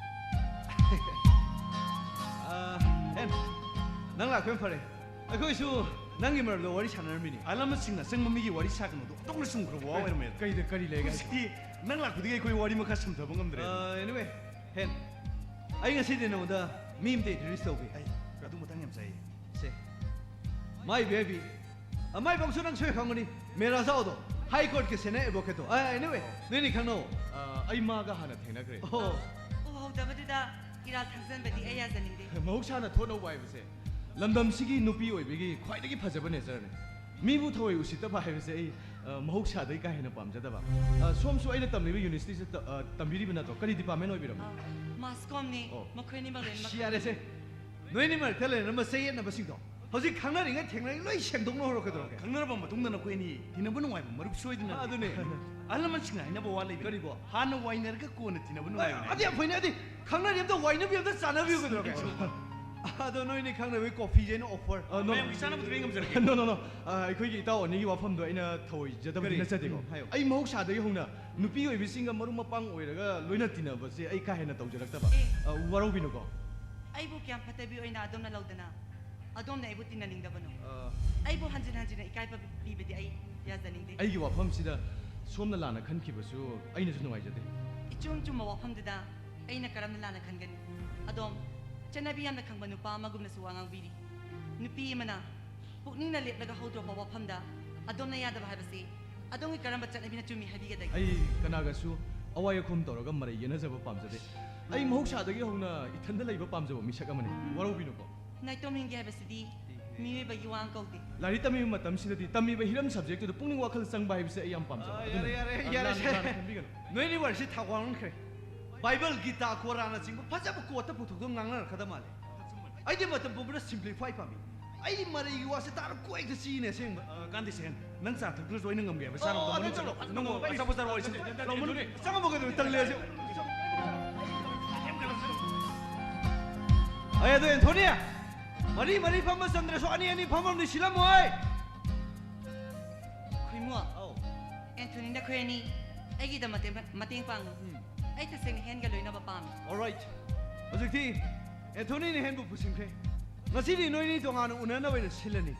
ꯑ, ꯍꯦꯟ, ꯅꯪ ꯂꯥꯛꯄ ꯌꯥꯝ ꯐꯔꯦ꯫ ꯑꯩꯈꯣꯏꯁꯨ ꯅꯪꯒꯤ ꯃꯔꯝꯗ ꯋꯥꯔꯤ ꯁꯥꯟꯅꯔꯝꯃꯤꯅꯤ꯫ ꯑꯍꯜ ꯂꯃꯟꯁꯤꯡꯅ ꯑꯁꯪꯕ ꯃꯤꯒꯤ ꯋꯥꯔꯤ ꯁꯥꯒꯅꯨꯗꯣ ꯑꯣꯟꯊꯣꯛꯅ ꯆꯨꯝꯈ꯭ꯔꯕ ꯋꯥ ꯑꯣꯏꯔꯝꯃꯦ꯫ ꯀꯩꯗ ꯀꯔꯤ ꯂꯩꯒꯦ? ꯍꯧꯖꯤꯛꯇꯤ ꯅꯪ ꯂꯥꯛꯄꯗꯒꯤ ꯑꯩꯈꯣꯏ ꯋꯥꯔꯤ ꯃꯈꯥ ꯁꯝꯊꯕ ꯉꯝꯗ꯭ꯔꯦ꯫ ꯑ, anyway, ꯍꯦꯟ, ꯑꯩ ꯉꯁꯤꯗꯤ ꯅꯉꯣꯟꯗ ꯃꯤ ꯑꯃꯇ introduce ꯇꯧꯒꯦ꯫ ꯑꯩ ꯑꯗꯨ ꯃꯇꯥꯡ ꯌꯥꯝ ꯆꯥꯏꯌꯦ꯫ ꯁꯦ, ꯃꯥꯏ ꯚꯤ ꯑꯥꯏ ꯄꯤ꯫ ꯑ, ꯃꯥꯏ ꯄꯥꯎꯁꯨ ꯅꯪ ꯁꯣꯏ ꯈꯪꯒꯅꯤ꯫ ꯃꯦꯔꯥ ꯖꯥꯎꯗꯣ, High Court ꯀꯤ senior advocate ꯇꯣ꯫ ꯑ, anyway, ꯅꯣꯏꯅꯤ ꯈꯪꯅꯧ꯫ ꯑ, ꯑꯩ ꯃꯥꯒ ꯍꯥꯟꯅ ꯊꯦꯡꯅꯈ꯭ꯔꯦ꯫ ꯑꯣ꯫ ꯎꯍꯧꯗꯕꯗꯨꯗ ꯏꯔꯥꯜ ꯊꯥꯡꯖꯟꯕꯗꯤ ꯑꯩ ꯌꯥꯖꯅꯤꯡꯗꯦ꯫ ꯃꯍꯧꯁꯥꯅ ꯊꯣꯠꯅꯧꯕ ꯍꯥꯏꯕꯁꯦ ꯂꯝꯗꯝꯁꯤꯒꯤ ꯅꯨꯄꯤ ꯑꯣꯏꯕꯒꯤ ꯈ꯭ꯋꯥꯏꯗꯒꯤ ꯐꯖꯕ nature ꯅꯤ꯫ ꯃꯤꯕꯨ ꯊꯑꯣꯏ ꯎꯁꯤꯠꯇꯕ ꯍꯥꯏꯕꯁꯦ ꯑꯩ, ꯑ, ꯃꯍꯧꯁꯥꯗꯒꯤ ꯀꯥ ꯍꯦꯟꯅ ꯄꯥꯝꯖꯗꯕ꯫ ꯑ, ꯁꯣꯝꯁꯨ ꯑꯩꯅ ꯇꯝꯂꯤꯕ university ꯁꯤꯗ ꯇ-, ꯑ, ꯇꯝꯕꯤꯔꯤꯕ ꯅꯠꯇ꯭ꯔꯣ? ꯀꯔꯤ department ꯑꯣꯏꯕꯤꯔꯕꯅꯣ? ꯑ, mass comm ꯅꯤ, ꯑꯣ꯫ ꯃꯈꯣꯏ ꯑꯅꯤꯃꯛ ꯂꯣꯏꯅꯃꯛ꯫ ꯁꯤ ꯌꯥꯔꯦꯁꯦ꯫ ꯅꯣꯏꯅꯤ ꯃꯔꯛꯇ ꯂꯩꯔꯝꯕ ꯆꯌꯦꯠꯅꯕꯁꯤꯡꯗꯣ ꯍꯧꯖꯤꯛ ꯈꯪꯅꯔꯤꯉꯩ ꯊꯦꯡꯅꯔꯤꯉꯩ ꯂꯣꯏ ꯁꯦꯡꯗꯣꯛꯅ ꯍꯧꯔꯣ ꯀꯩꯗꯧꯔꯒꯦ? ꯈꯪꯅꯔꯕ ꯃꯇꯨꯡꯗ ꯅꯈꯣꯏ ꯑꯅꯤ ꯇꯤꯟꯅꯕ ꯅꯨꯡꯉꯥꯏꯕ ꯃꯔꯨꯞ ꯁꯣꯏꯗꯅ꯫ ꯑꯗꯨꯅꯦ꯫ ꯑꯍꯜ ꯂꯃꯟꯁꯤꯡꯅ ꯍꯥꯏꯅꯕ ꯋꯥ ꯂꯩꯕꯅꯤ꯫ ꯀꯔꯤꯕꯣ? ꯍꯥꯟꯅ ꯋꯥꯏꯅꯔꯒ ꯀꯣꯟꯅ ꯇꯤꯟꯅꯕ ꯅꯨꯡꯉꯥꯏꯕꯅꯤ꯫ ꯑꯗꯤ ꯌꯥꯝ ꯐꯩꯅꯦ, ꯑꯗꯤ ꯈꯪꯅꯔꯤ ꯑꯝꯇ ꯋꯥꯏꯅꯕꯤ ꯑꯝꯇ ꯆꯥꯅꯕꯤꯌꯨ ꯀꯩꯗꯧꯔꯒꯦ? ꯑꯗꯣ ꯅꯣꯏꯅꯤ ꯈꯪꯅꯕꯒꯤ coffee ꯁꯦ ꯑꯩꯅ offer꯫ ꯑ, no꯫ ꯃꯌꯥꯝꯒꯤ ꯆꯥꯅꯕꯗꯨ ꯑꯩ ꯉꯝꯖꯔꯒꯦ꯫ No, no, no. ꯑ, ꯑꯩꯈꯣꯏꯒꯤ ꯏꯇꯥꯎ ꯑꯅꯤꯒꯤ ꯋꯥꯐꯝꯗꯣ ꯑꯩꯅ ꯊꯧꯑꯣꯏꯖꯗꯕꯗꯤ ꯀꯔꯤ? ꯅꯠꯆꯗꯦꯀꯣ꯫ ꯎꯝ, ꯍꯥꯏꯌꯣ꯫ ꯑꯩ ꯃꯍꯧꯁꯥꯗꯒꯤ ꯍꯧꯅ ꯅꯨꯄꯤ ꯑꯣꯏꯕꯤꯁꯤꯡꯒ ꯃꯔꯨꯞ ꯃꯄꯥꯡ ꯑꯣꯏꯔꯒ ꯂꯣꯏꯅ ꯇꯤꯟꯅꯕꯁꯦ ꯑꯩ ꯀꯥ ꯍꯦꯟꯅ ꯇꯧꯖꯔꯛꯇꯕ꯫ ꯑꯦ꯫ ꯑ, ꯋꯥꯔꯧꯕꯤꯅꯨꯀꯣ꯫ ꯑꯩꯕꯨ ꯀꯌꯥꯝ ꯐꯠꯇꯕꯤ ꯑꯣꯏꯅ ꯑꯗꯣꯝꯅ ꯂꯧꯗꯅ ꯑꯗꯣꯝꯅ ꯑꯩꯕꯨ ꯇꯤꯟꯅꯅꯤꯡꯗꯕꯅꯣ? ꯑ, ꯑꯩꯕꯨ ꯍꯟꯖꯤꯟ ꯍꯟꯖꯤꯟꯅ ꯏꯀꯥꯏꯕ ꯄꯤꯕꯗꯤ ꯑꯩ ꯌꯥꯖꯅꯤꯡꯗꯦ꯫ ꯑꯩꯒꯤ ꯋꯥꯐꯝꯁꯤꯗ ꯁꯣꯝꯅ ꯂꯥꯟꯅ ꯈꯟꯈꯤꯕꯁꯨ ꯑꯩꯅꯁꯨ ꯅꯨꯡꯉꯥꯏꯖꯗꯦ꯫ ꯏꯆꯨꯝ ꯆꯨꯝꯕ ꯋꯥꯐꯝꯗꯨꯗ ꯑꯩꯅ ꯀꯔꯝꯅ ꯂꯥꯟꯅ ꯈꯟꯒꯅꯤ? ꯑꯗꯣꯝ ꯆꯠꯅꯕꯤ ꯌꯥꯝꯅ ꯈꯪꯕ ꯅꯨꯄꯥ ꯑꯃꯒꯨꯝꯅꯁꯨ ꯋꯥ ꯉꯥꯡꯕꯤꯔꯤ꯫ ꯅꯨꯄꯤ ꯑꯃꯅ ꯄꯨꯛꯅꯤꯡꯅ ꯂꯦꯞꯂꯒ ꯍꯧꯗꯣꯔꯛꯄ ꯋꯥꯐꯝꯗ ꯑꯗꯣꯝꯅ ꯌꯥꯗꯕ ꯍꯥꯏꯕꯁꯤ ꯑꯗꯣꯝꯒꯤ ꯀꯔꯝꯕ ꯆꯠꯅꯕꯤꯅ ꯆꯨꯝꯃꯤ ꯍꯥꯏꯕꯤꯒꯗꯒꯦ? ꯑꯩ ꯀꯅꯥꯒꯁꯨ ꯑꯋꯥꯏ ꯑꯈꯨꯝ ꯇꯧꯔꯒ ꯃꯔꯩ ꯌꯦꯠꯅꯖꯕ ꯄꯥꯝꯖꯗꯦ꯫ ꯑꯩ ꯃꯍꯧꯁꯥꯗꯒꯤ ꯍꯧꯅ ꯏꯊꯟꯗ ꯂꯩꯕ ꯄꯥꯝꯖꯕ ꯃꯤꯁꯛ ꯑꯃꯅꯤ꯫ ꯋꯥꯔꯧꯕꯤꯅꯨꯀꯣ꯫ ꯅꯥꯏꯇꯣꯝ ꯍꯤꯡꯒꯦ ꯍꯥꯏꯕꯁꯤꯗꯤ ꯃꯤꯑꯣꯏꯕꯒꯤ ꯋꯥ ꯀꯧꯗꯦ꯫ ꯂꯥꯏꯔꯤꯛ ꯇꯝꯃꯤꯕ ꯃꯇꯝꯁꯤꯗꯗꯤ ꯇꯝꯃꯤꯕ ꯍꯤꯔꯝ subject ꯇꯨꯗ ꯄꯨꯛꯅꯤꯡ ꯋꯥꯈꯜ ꯆꯪꯕ ꯍꯥꯏꯕꯁꯦ ꯑꯩ ꯌꯥꯝ ꯄꯥꯝꯖꯕ꯫ ꯑ, ꯑꯗꯨꯅ ꯌꯥꯔꯦ, ꯌꯥꯔꯦ, ꯌꯥꯔꯦ, ꯂꯥꯟꯅ, ꯁꯦ꯫ ꯂꯥꯟꯅ ꯈꯟꯕꯤꯒꯅꯨ꯫ ꯅꯣꯏꯅꯤ ꯋꯥꯔꯤꯁꯤ ꯊꯥꯎ ꯋꯥꯡꯈ꯭ꯔꯦ꯫ ꯕꯥꯏꯕꯜ, ꯒꯤꯇꯥ, ꯀꯣꯔꯥꯟꯅꯆꯤꯡꯕ ꯐꯖꯕ quote ꯇ ꯄꯨꯊꯣꯛꯇꯨꯅ ꯉꯥꯡꯅꯔꯛꯀꯗꯕ ꯃꯥꯜꯂꯦ꯫ ꯑꯩꯗꯤ ꯃꯇꯝ ꯄꯨꯝꯕꯗ simplify ꯄꯥꯝꯃꯤ꯫ ꯑꯩꯗꯤ ꯃꯔꯩꯒꯤ ꯋꯥꯁꯦ ꯇꯥꯔ ꯀꯣꯏꯗ ꯆꯤꯅꯦ ꯑꯁꯦꯡꯕ꯫ ꯑ, ꯀꯥꯟꯗꯦꯁꯦ, ꯅꯪ ꯆꯥ ꯊꯛꯇ꯭ꯔꯁꯨ ꯑꯩꯅ ꯉꯝꯒꯦ ꯍꯥꯏꯕ꯫ ꯑꯣ, ꯆꯥꯔꯣ, ꯑꯗꯨ ꯆꯠꯂꯣ꯫ ꯅꯪ ꯅꯪ ꯑꯆꯥꯄꯣꯠ ꯆꯥꯔꯣ, ꯑꯩ ꯁꯤꯗ ꯂꯥꯎꯃꯟ-, ꯆꯪꯉꯝꯃꯒ ꯑꯗꯨꯝ ꯇꯜꯂꯦ ꯑꯁꯦꯡꯕ꯫ ꯑꯦ, ꯑꯗꯣ ꯑꯦꯟꯊꯣꯅꯤ, ꯃꯔꯤ ꯃꯔꯤ ꯐꯝꯕ ꯆꯟꯗ꯭ꯔꯁꯨ ꯑꯅꯤ ꯑꯅꯤ ꯐꯝꯃꯝꯅꯤ ꯁꯤꯜꯂꯝꯃꯣꯏ꯫ ꯈꯣꯏꯃꯨ꯫ ꯑꯧ꯫ ꯑꯦꯟꯊꯣꯅꯤ, ꯅꯈꯣꯏ ꯑꯅꯤ ꯑꯩꯒꯤꯗꯃꯛ ꯃꯇꯦꯡ, ꯃꯇꯦꯡ ꯄꯥꯡꯉꯨ꯫ ꯎꯝ꯫ ꯑꯩ ꯇꯁꯦꯡꯅ ꯍꯦꯟꯒ ꯂꯣꯏꯅꯕ ꯄꯥꯝꯃꯤ꯫ Alright꯫ ꯍꯧꯖꯤꯛꯇꯤ ꯑꯦꯟꯊꯣꯅꯤꯅ ꯍꯦꯟꯕꯨ ꯄꯨꯁꯤꯟꯈ꯭ꯔꯦ꯫ ꯉꯁꯤꯗꯤ ꯅꯣꯏꯅꯤ ꯇꯣꯉꯥꯟꯅ ꯎꯅꯅꯕ ꯑꯣꯏꯅ ꯁꯤꯜꯂꯅꯤ꯫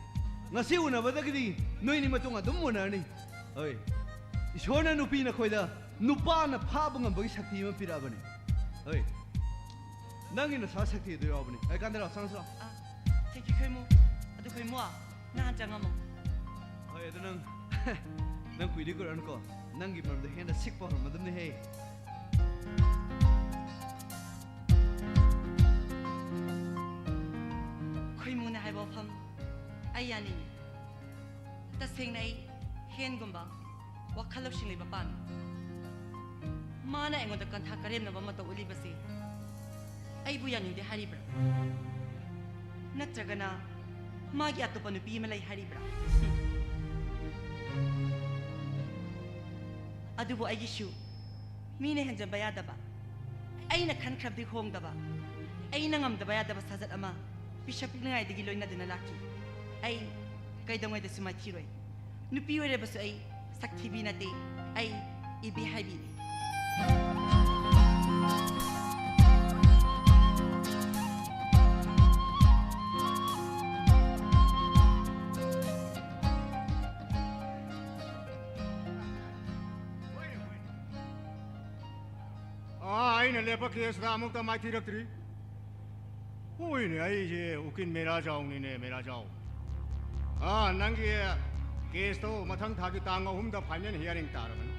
ꯉꯁꯤ ꯎꯅꯕꯗꯒꯤꯗꯤ ꯅꯣꯏꯅꯤ ꯃꯇꯨꯡ ꯑꯗꯨꯝ ꯎꯅꯔꯅꯤ꯫ ꯍꯣꯏ꯫ ꯏꯁꯣꯔꯅ ꯅꯨꯄꯤ ꯅꯈꯣꯏꯗ ꯅꯨꯄꯥꯅ ꯐꯥꯕ ꯉꯝꯕꯒꯤ ꯁꯛꯇꯤ ꯑꯃ ꯄꯤꯔꯛꯑꯕꯅꯤ꯫ ꯍꯣꯏ꯫ ꯅꯪꯒꯤ ꯅꯁꯥ ꯁꯛꯇꯤ ꯑꯗꯨ ꯌꯥꯎꯕꯅꯤ꯫ ꯑꯩ ꯀꯥꯟꯗ ꯂꯥꯛꯑꯣ, ꯆꯪꯉꯁꯤ ꯂꯥꯛꯑꯣ꯫ ꯑꯥ, thank you, ꯈꯣꯏꯃꯨ꯫ ꯑꯗꯨ ꯈꯣꯏꯃꯨ, ꯅꯍꯥꯟ ꯆꯪꯉꯝꯃꯣ꯫ ꯍꯣꯏ, ꯑꯗꯨ ꯅꯪ, ꯅꯪ ꯀꯨꯏꯗꯤ ꯀꯨꯏꯔꯛꯑꯅꯨꯀꯣ꯫ ꯅꯪꯒꯤ ꯃꯔꯝꯗ ꯍꯦꯟꯅ ꯁꯤꯛꯄ ꯍꯧꯔꯝꯃꯗꯕꯅꯤꯍꯦ꯫ ꯈꯣꯏꯃꯨꯅ ꯍꯥꯏꯕ ꯋꯥꯐꯝ ꯑꯩ ꯌꯥꯅꯤꯡꯉꯤ꯫ ꯇꯁꯦꯡꯅ ꯑꯩ ꯍꯦꯟꯒꯨꯝꯕ ꯋꯥꯈꯜ ꯂꯧꯁꯤꯡ ꯂꯩꯕ ꯄꯥꯝꯃꯤ꯫ ꯃꯥꯅ ꯑꯩꯉꯣꯟꯗ ꯀꯟꯊꯥ ꯀꯔꯦꯝꯅꯕ ꯃꯇꯧ ꯎꯠꯂꯤꯕꯁꯤ ꯑꯩꯕꯨ ꯌꯥꯅꯤꯡꯗꯦ ꯍꯥꯏꯔꯤꯕ꯭ꯔꯥ? ꯅꯠꯇ꯭ꯔꯒꯅ ꯃꯥꯒꯤ ꯑꯇꯣꯞꯄ ꯅꯨꯄꯤ ꯑꯃ ꯂꯩ ꯍꯥꯏꯔꯤꯕ꯭ꯔꯥ? ꯑꯗꯨꯕꯨ ꯑꯩꯒꯤꯁꯨ ꯃꯤꯅ ꯍꯦꯟꯖꯟꯕ ꯌꯥꯗꯕ, ꯑꯩꯅ ꯈꯟꯈ꯭ꯔꯕꯗꯤ ꯍꯣꯡꯗꯕ, ꯑꯩꯅ ꯉꯝꯗꯕ ꯌꯥꯗꯕ ꯁꯥꯖꯠ ꯑꯃ ꯄꯤꯁꯛ ꯄꯤꯛꯂꯤꯉꯩꯗꯒꯤ ꯂꯣꯏꯅꯗꯨꯅ ꯂꯥꯛꯈꯤ꯫ ꯑꯩ ꯀꯩꯗꯧꯉꯩꯗꯁꯨ ꯃꯥꯏꯊꯤꯔꯣꯏ꯫ ꯅꯨꯄꯤ ꯑꯣꯏꯔꯕꯁꯨ ꯑꯩ ꯁꯛꯊꯤꯕꯤ ꯅꯠꯇꯦ, ꯑꯩ ꯏꯕꯦ ꯍꯥꯏꯕꯤꯅꯤ꯫ ꯑꯥ, ꯑꯩꯅ ꯂꯦꯞꯄ ꯀꯦꯁꯇ ꯑꯃꯨꯛꯇ ꯃꯥꯏꯊꯤꯔꯛꯇ꯭ꯔꯤ꯫ ꯍꯣꯏꯅꯦ, ꯑꯩꯁꯦ ꯎꯀꯤꯜ ꯃꯦꯔꯥꯖꯥꯎꯅꯤꯅꯦ, ꯃꯦꯔꯥꯖꯥꯎ꯫ ꯑꯥ, ꯅꯪꯒꯤ ꯀꯦꯁꯇꯣ ꯃꯊꯪ ꯊꯥꯒꯤ ꯇꯥꯡ ꯑꯍꯨꯝꯗ ꯐꯥꯏꯅꯦꯜ ꯍꯤꯌꯥꯔꯤꯡ ꯇꯥꯔꯕꯅꯤ꯫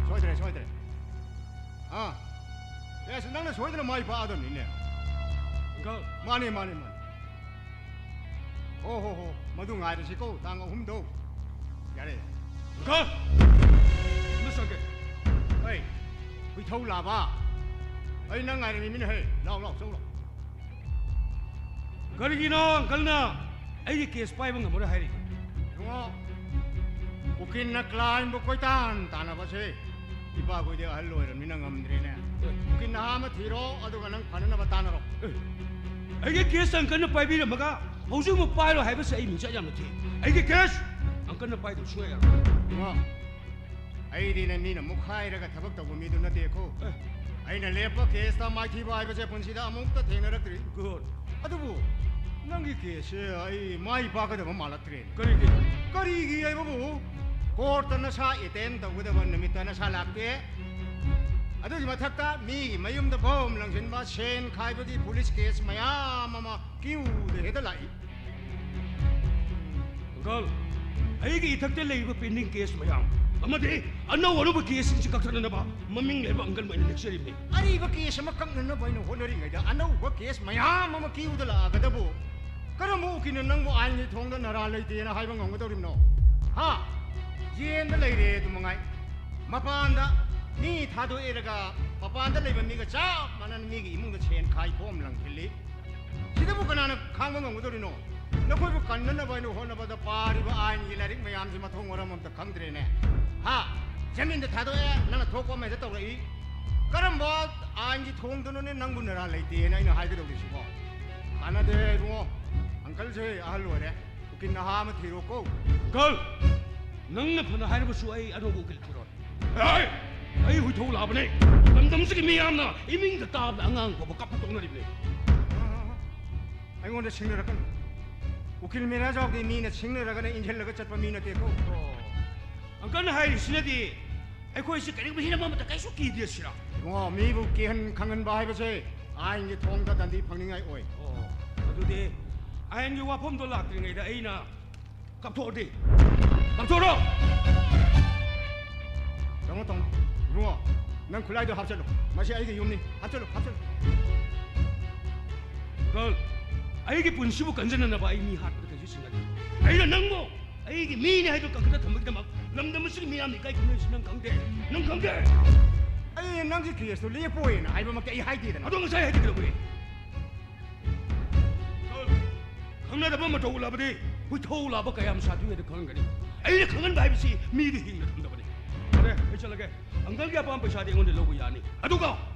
ꯁꯣꯏꯗ꯭ꯔꯦ, ꯁꯣꯏꯗ꯭ꯔꯦ꯫ ꯑꯥ, ꯑꯦꯁ, ꯅꯪꯅ ꯁꯣꯏꯗꯅ ꯃꯥꯏ ꯄꯥꯛꯑꯗꯕꯅꯤꯅꯦ꯫ ꯑꯪꯀꯜ꯫ ꯃꯥꯅꯦ, ꯃꯥꯅꯦ, ꯃꯥꯅꯦ꯫ ꯍꯣ, ꯍꯣ, ꯍꯣ, ꯃꯗꯨ ꯉꯥꯏꯔꯁꯤꯀꯣ, ꯇꯥꯡ ꯑꯍꯨꯝꯗꯣ꯫ ꯌꯥꯔꯦ꯫ ꯑꯪꯀꯜ! ꯑꯃ ꯆꯪꯒꯦ꯫ ꯑꯩ, ꯍꯨꯏꯊꯧ ꯂꯥꯕ꯫ ꯑꯩ ꯅꯪ ꯉꯥꯏꯔꯝꯃꯤꯅꯦ ꯍꯦ꯫ ꯂꯥꯎ, ꯂꯥꯎ, ꯆꯧ ꯂꯥꯎ꯫ ꯀꯔꯤꯒꯤꯅꯣ ꯑꯪꯀꯜꯅ ꯑꯩꯒꯤ ꯀꯦꯁ ꯄꯥꯏꯕ ꯉꯝꯃꯔꯣꯏ ꯍꯥꯏꯔꯤꯕ? ꯏꯕꯨꯡꯉꯣ, ꯎꯀꯤꯜꯅ ꯀ꯭ꯂꯥꯏꯟꯕꯨ ꯀꯣꯏꯇꯥꯟ ꯇꯥꯟꯅꯕꯁꯦ ꯏꯄꯥꯈꯣꯏꯗꯤ ꯑꯍꯜ ꯑꯣꯏꯔꯕꯅꯤꯅ ꯉꯝꯗ꯭ꯔꯦꯅꯦ꯫ ꯎꯀꯤꯜ ꯅꯍꯥ ꯑꯃ ꯊꯤꯔꯣ, ꯑꯗꯨꯒ ꯅꯪ ꯐꯅꯅꯕ ꯇꯥꯟꯅꯔꯣ꯫ ꯑꯦ, ꯑꯩꯒꯤ ꯀꯦꯁ ꯑꯪꯀꯜꯅ ꯄꯥꯏꯕꯤꯔꯝꯃꯒ ꯍꯧꯖꯤꯛ ꯑꯃꯨꯛ ꯄꯥꯏꯔꯣ ꯍꯥꯏꯕꯁꯦ ꯑꯩ ꯃꯤꯡꯆꯠ ꯌꯥꯝꯅ ꯊꯤ꯫ ꯑꯩꯒꯤ ꯀꯦꯁ ꯑꯪꯀꯜꯅ ꯄꯥꯏꯗꯕ ꯁꯨꯡꯌꯥ ꯌꯥꯔꯣꯏ꯫ ꯏꯕꯨꯡꯉꯣ, ꯑꯩꯗꯤꯅꯦ ꯃꯤꯅ ꯃꯨꯛꯈꯥꯏꯔꯒ ꯊꯕꯛ ꯇꯧꯕ ꯃꯤꯗꯨ ꯅꯠꯇꯦꯀꯣ꯫ ꯑꯦ꯫ ꯑꯩꯅ ꯂꯦꯞꯄ ꯀꯦꯁꯇ ꯃꯥꯏꯊꯤꯕ ꯍꯥꯏꯕꯁꯦ ꯄꯨꯟꯁꯤꯗ ꯑꯃꯨꯛꯇ ꯊꯦꯡꯅꯔꯛꯇ꯭ꯔꯤ꯫ ꯒꯨꯗ꯫ ꯑꯗꯨꯕꯨ ꯅꯪꯒꯤ ꯀꯦꯁꯁꯦ ꯑꯩ ꯃꯥꯏ ꯄꯥꯛꯀꯗꯕ ꯃꯥꯜꯂꯛꯇ꯭ꯔꯦꯅꯦ꯫ ꯀꯔꯤꯒꯤ? ꯀꯔꯤꯒꯤ ꯍꯥꯏꯕꯕꯨ, ꯀꯣꯔꯠꯇ ꯅꯁꯥ ꯑꯦꯇꯦꯟ ꯇꯧꯒꯗꯕ ꯅꯨꯃꯤꯠꯇ ꯅꯁꯥ ꯂꯥꯛꯇꯦ꯫ ꯑꯗꯨꯒꯤ ꯃꯊꯛꯇ ꯃꯤꯒꯤ ꯃꯌꯨꯝꯗ ꯕꯣꯝ ꯂꯪꯁꯤꯟꯕ, ꯁꯦꯟ ꯈꯥꯏꯕꯒꯤ ꯄꯨꯂꯤꯁ ꯀꯦꯁ ꯃꯌꯥꯝ ꯑꯃ ꯀ꯭ꯌꯨꯗ ꯍꯦꯛꯇ ꯂꯥꯛꯏ꯫ ꯑꯪꯀꯜ, ꯑꯩꯒꯤ ꯏꯊꯛꯇ ꯂꯩꯔꯤꯕ ꯄꯦꯟꯗꯤꯡ ꯀꯦꯁ ꯃꯌꯥꯝ ꯑꯃꯗꯤ ꯑꯅꯧ ꯑꯅꯧꯕ ꯀꯦꯁꯁꯤꯡꯁꯤ ꯀꯛꯊꯠꯅꯅꯕ ꯃꯃꯤꯡ ꯂꯩꯔꯕ ꯑꯪꯀꯜꯕꯨ ꯑꯩꯅ ꯅꯦꯛꯆꯔꯤꯕꯅꯤ꯫ ꯑꯔꯤꯕ ꯀꯦꯁ ꯑꯃ ꯀꯛꯅꯅꯕ ꯑꯩꯅ ꯍꯣꯠꯅꯔꯤꯉꯩꯗ ꯑꯅꯧꯕ ꯀꯦꯁ ꯃꯌꯥꯝ ꯑꯃ ꯀ꯭ꯌꯨꯗ ꯂꯥꯛꯑꯒꯗꯕꯨ ꯀꯔꯝꯕ ꯎꯀꯤꯜꯅ ꯅꯪꯕꯨ ꯑꯥꯏꯟꯒꯤ ꯊꯣꯡꯗ ꯅꯔꯥ ꯂꯩꯇꯦꯅ ꯍꯥꯏꯕ ꯉꯝꯒꯗꯧꯔꯤꯕꯅꯣ? ꯍꯥ? ꯖꯦꯟꯗ ꯂꯩꯔꯦ ꯑꯗꯨ ꯃꯉꯥꯏ꯫ ꯃꯄꯥꯟꯗ ꯃꯤ ꯊꯥꯗꯣꯛꯑꯦꯔꯒ ꯃꯄꯥꯟꯗ ꯂꯩꯕ ꯃꯤꯒ ꯆꯞ ꯃꯥꯟꯅꯅ ꯃꯤꯒꯤ ꯏꯃꯨꯡꯗ ꯁꯦꯟ ꯈꯥꯏ ꯈꯣꯝ ꯂꯪꯁꯤꯜꯂꯤ꯫ ꯁꯤꯗꯕꯨ ꯀꯅꯥꯅ ꯈꯥꯡꯕ ꯉꯝꯒꯗꯧꯔꯤꯅꯣ? ꯅꯈꯣꯏꯕꯨ ꯀꯟꯅꯅꯕ ꯍꯥꯏꯅ ꯍꯣꯠꯅꯕꯗ ꯄꯥꯔꯤꯕ ꯑꯥꯏꯟꯒꯤ ꯂꯥꯏꯔꯤꯛ ꯃꯌꯥꯝꯁꯤ ꯃꯊꯣꯡ ꯃꯔꯝ ꯑꯝꯇ ꯈꯪꯗ꯭ꯔꯦꯅꯦ꯫ ꯍꯥ? ꯖꯃꯤꯟꯗ ꯊꯥꯗꯣꯛꯑꯦ, ꯅꯪꯅ ꯊꯣꯛꯄ ꯑꯃ ꯍꯦꯛꯇ ꯇꯧꯔꯛꯏ꯫ ꯀꯔꯝꯕ ꯑꯥꯏꯟꯒꯤ ꯊꯣꯡꯗꯅꯣꯅꯦ ꯅꯪꯕꯨ ꯅꯔꯥ ꯂꯩꯇꯦꯅ ꯑꯩꯅ ꯍꯥꯏꯒꯗꯧꯔꯤꯁꯤꯕꯣ? ꯀꯥꯟꯅꯗꯦ ꯏꯕꯨꯡꯉꯣ, ꯑꯪꯀꯜꯁꯦ ꯑꯍꯜ ꯑꯣꯏꯔꯦ꯫ ꯎꯀꯤꯜ ꯅꯍꯥ ꯑꯃ ꯊꯤꯔꯣꯀꯣ꯫ ꯑꯪꯀꯜ! ꯅꯪꯅ ꯐꯅ ꯍꯥꯏꯔꯕꯁꯨ ꯑꯩ ꯑꯅꯧꯕ ꯎꯀꯤꯜ ꯊꯤꯔꯣꯏ꯫ ꯑꯩ! ꯑꯩ ꯍꯨꯏꯊꯧ ꯂꯥꯕꯅꯦ꯫ ꯂꯝꯗꯝꯁꯤꯒꯤ ꯃꯤꯌꯥꯝꯅ ꯏꯃꯤꯡꯗ ꯇꯥꯕꯗ ꯑꯉꯥꯡ ꯐꯥꯎꯕ ꯀꯞꯄ ꯇꯣꯛꯅꯔꯤꯕꯅꯦ꯫ ꯑꯩꯉꯣꯟꯗ ꯁꯤꯡꯅꯔꯛꯀꯅꯨ꯫ ꯎꯀꯤꯜ ꯃꯦꯔꯥꯖꯥꯎꯗꯤ ꯃꯤꯅ ꯁꯤꯡꯅꯔꯒꯅ ꯏꯟꯁꯤꯜꯂꯒ ꯆꯠꯄ ꯃꯤ ꯅꯠꯇꯦꯀꯣ꯫ ꯑꯣ꯫ ꯑꯪꯀꯜꯅ ꯍꯥꯏꯔꯤꯁꯤꯅꯗꯤ ꯑꯩꯈꯣꯏꯁꯤ ꯀꯔꯤꯒꯨꯝꯕ ꯍꯤꯔꯝ ꯑꯃꯗ ꯀꯩꯁꯨ ꯀꯤꯗꯦ ꯁꯤꯔꯥ? ꯏꯕꯨꯡꯉꯣ, ꯃꯤꯕꯨ ꯀꯤꯍꯟ ꯈꯪꯍꯟꯕ ꯍꯥꯏꯕꯁꯦ ꯑꯥꯏꯟꯒꯤ ꯊꯣꯡꯗ ꯗꯟꯗꯤ ꯐꯪꯅꯤꯡꯉꯥꯏ ꯑꯣꯏ꯫ ꯑꯣ, ꯑꯗꯨꯗꯤ ꯑꯥꯏꯟꯒꯤ ꯋꯥꯐꯝꯗꯣ ꯂꯥꯛꯇ꯭ꯔꯤꯉꯩꯗ ꯑꯩꯅ ꯀꯥꯞꯊꯣꯛꯑꯗꯤ? ꯀꯥꯞꯊꯣꯛꯑꯣ! ꯇꯥꯃꯣ, ꯇꯥꯃꯣ, ꯏꯕꯨꯡꯉꯣ, ꯅꯪ ꯈꯨꯠꯂꯥꯏꯗꯣ ꯍꯥꯞꯆꯜꯂꯨ꯫ ꯃꯁꯤ ꯑꯩꯒꯤ ꯌꯨꯝꯅꯤ꯫ ꯍꯥꯞꯆꯜꯂꯨ, ꯍꯥꯞꯆꯜꯂꯨ꯫ ꯑꯪꯀꯜ, ꯑꯩꯒꯤ ꯄꯨꯟꯁꯤꯕꯨ ꯀꯟꯖꯅꯅꯕ ꯑꯩ ꯃꯤ ꯍꯥꯠꯄꯗ ꯀꯩꯁꯨ ꯆꯤꯡꯅꯗꯦ꯫ ꯑꯩꯅ ꯅꯪꯕꯨ ꯑꯩꯒꯤ ꯃꯤꯅꯤ ꯍꯥꯏꯗꯨ ꯀꯟꯈꯠꯅ ꯊꯝꯕꯒꯤꯗꯃꯛ ꯂꯝꯗꯝ ꯑꯁꯤꯒꯤ ꯃꯤꯌꯥꯝꯅ ꯏꯀꯥꯏ ꯈꯨꯝꯅꯔꯤꯁꯤ ꯅꯪ ꯈꯪꯗꯦ? ꯅꯪ ꯈꯪꯗꯦ? ꯑꯩ ꯅꯪꯒꯤ ꯀꯦꯁꯇꯨ ꯂꯦꯞꯄꯣꯏꯅ ꯍꯥꯏꯕꯃꯛꯇꯤ ꯑꯩ ꯍꯥꯏꯗꯦꯗꯅ꯫ ꯑꯗꯣ ꯉꯁꯥꯏ ꯍꯥꯏꯗꯤ ꯀꯩꯗꯧꯕꯒꯤ? ꯈꯪꯅꯗꯕ ꯃꯇꯧ ꯎꯠꯂꯕꯗꯤ ꯍꯨꯏꯊꯧ ꯂꯥꯕ ꯀꯌꯥꯝ ꯁꯥꯊꯤ ꯍꯥꯏꯗꯣ ꯈꯪꯒꯅꯤ꯫ ꯑꯩꯅ ꯈꯪꯍꯟꯕ ꯍꯥꯏꯕꯁꯤ ꯃꯤꯗꯤ ꯍꯤꯡꯅ ꯊꯝꯗꯕꯅꯤ꯫ ꯐꯔꯦ, ꯑꯩ ꯆꯠꯂꯒꯦ꯫ ꯑꯪꯀꯜꯒꯤ ꯑꯄꯥꯝ ꯄꯩꯁꯥꯗꯤ ꯑꯩꯉꯣꯟꯗ ꯂꯧꯕ ꯌꯥꯅꯤ꯫ ꯑꯗꯨꯒ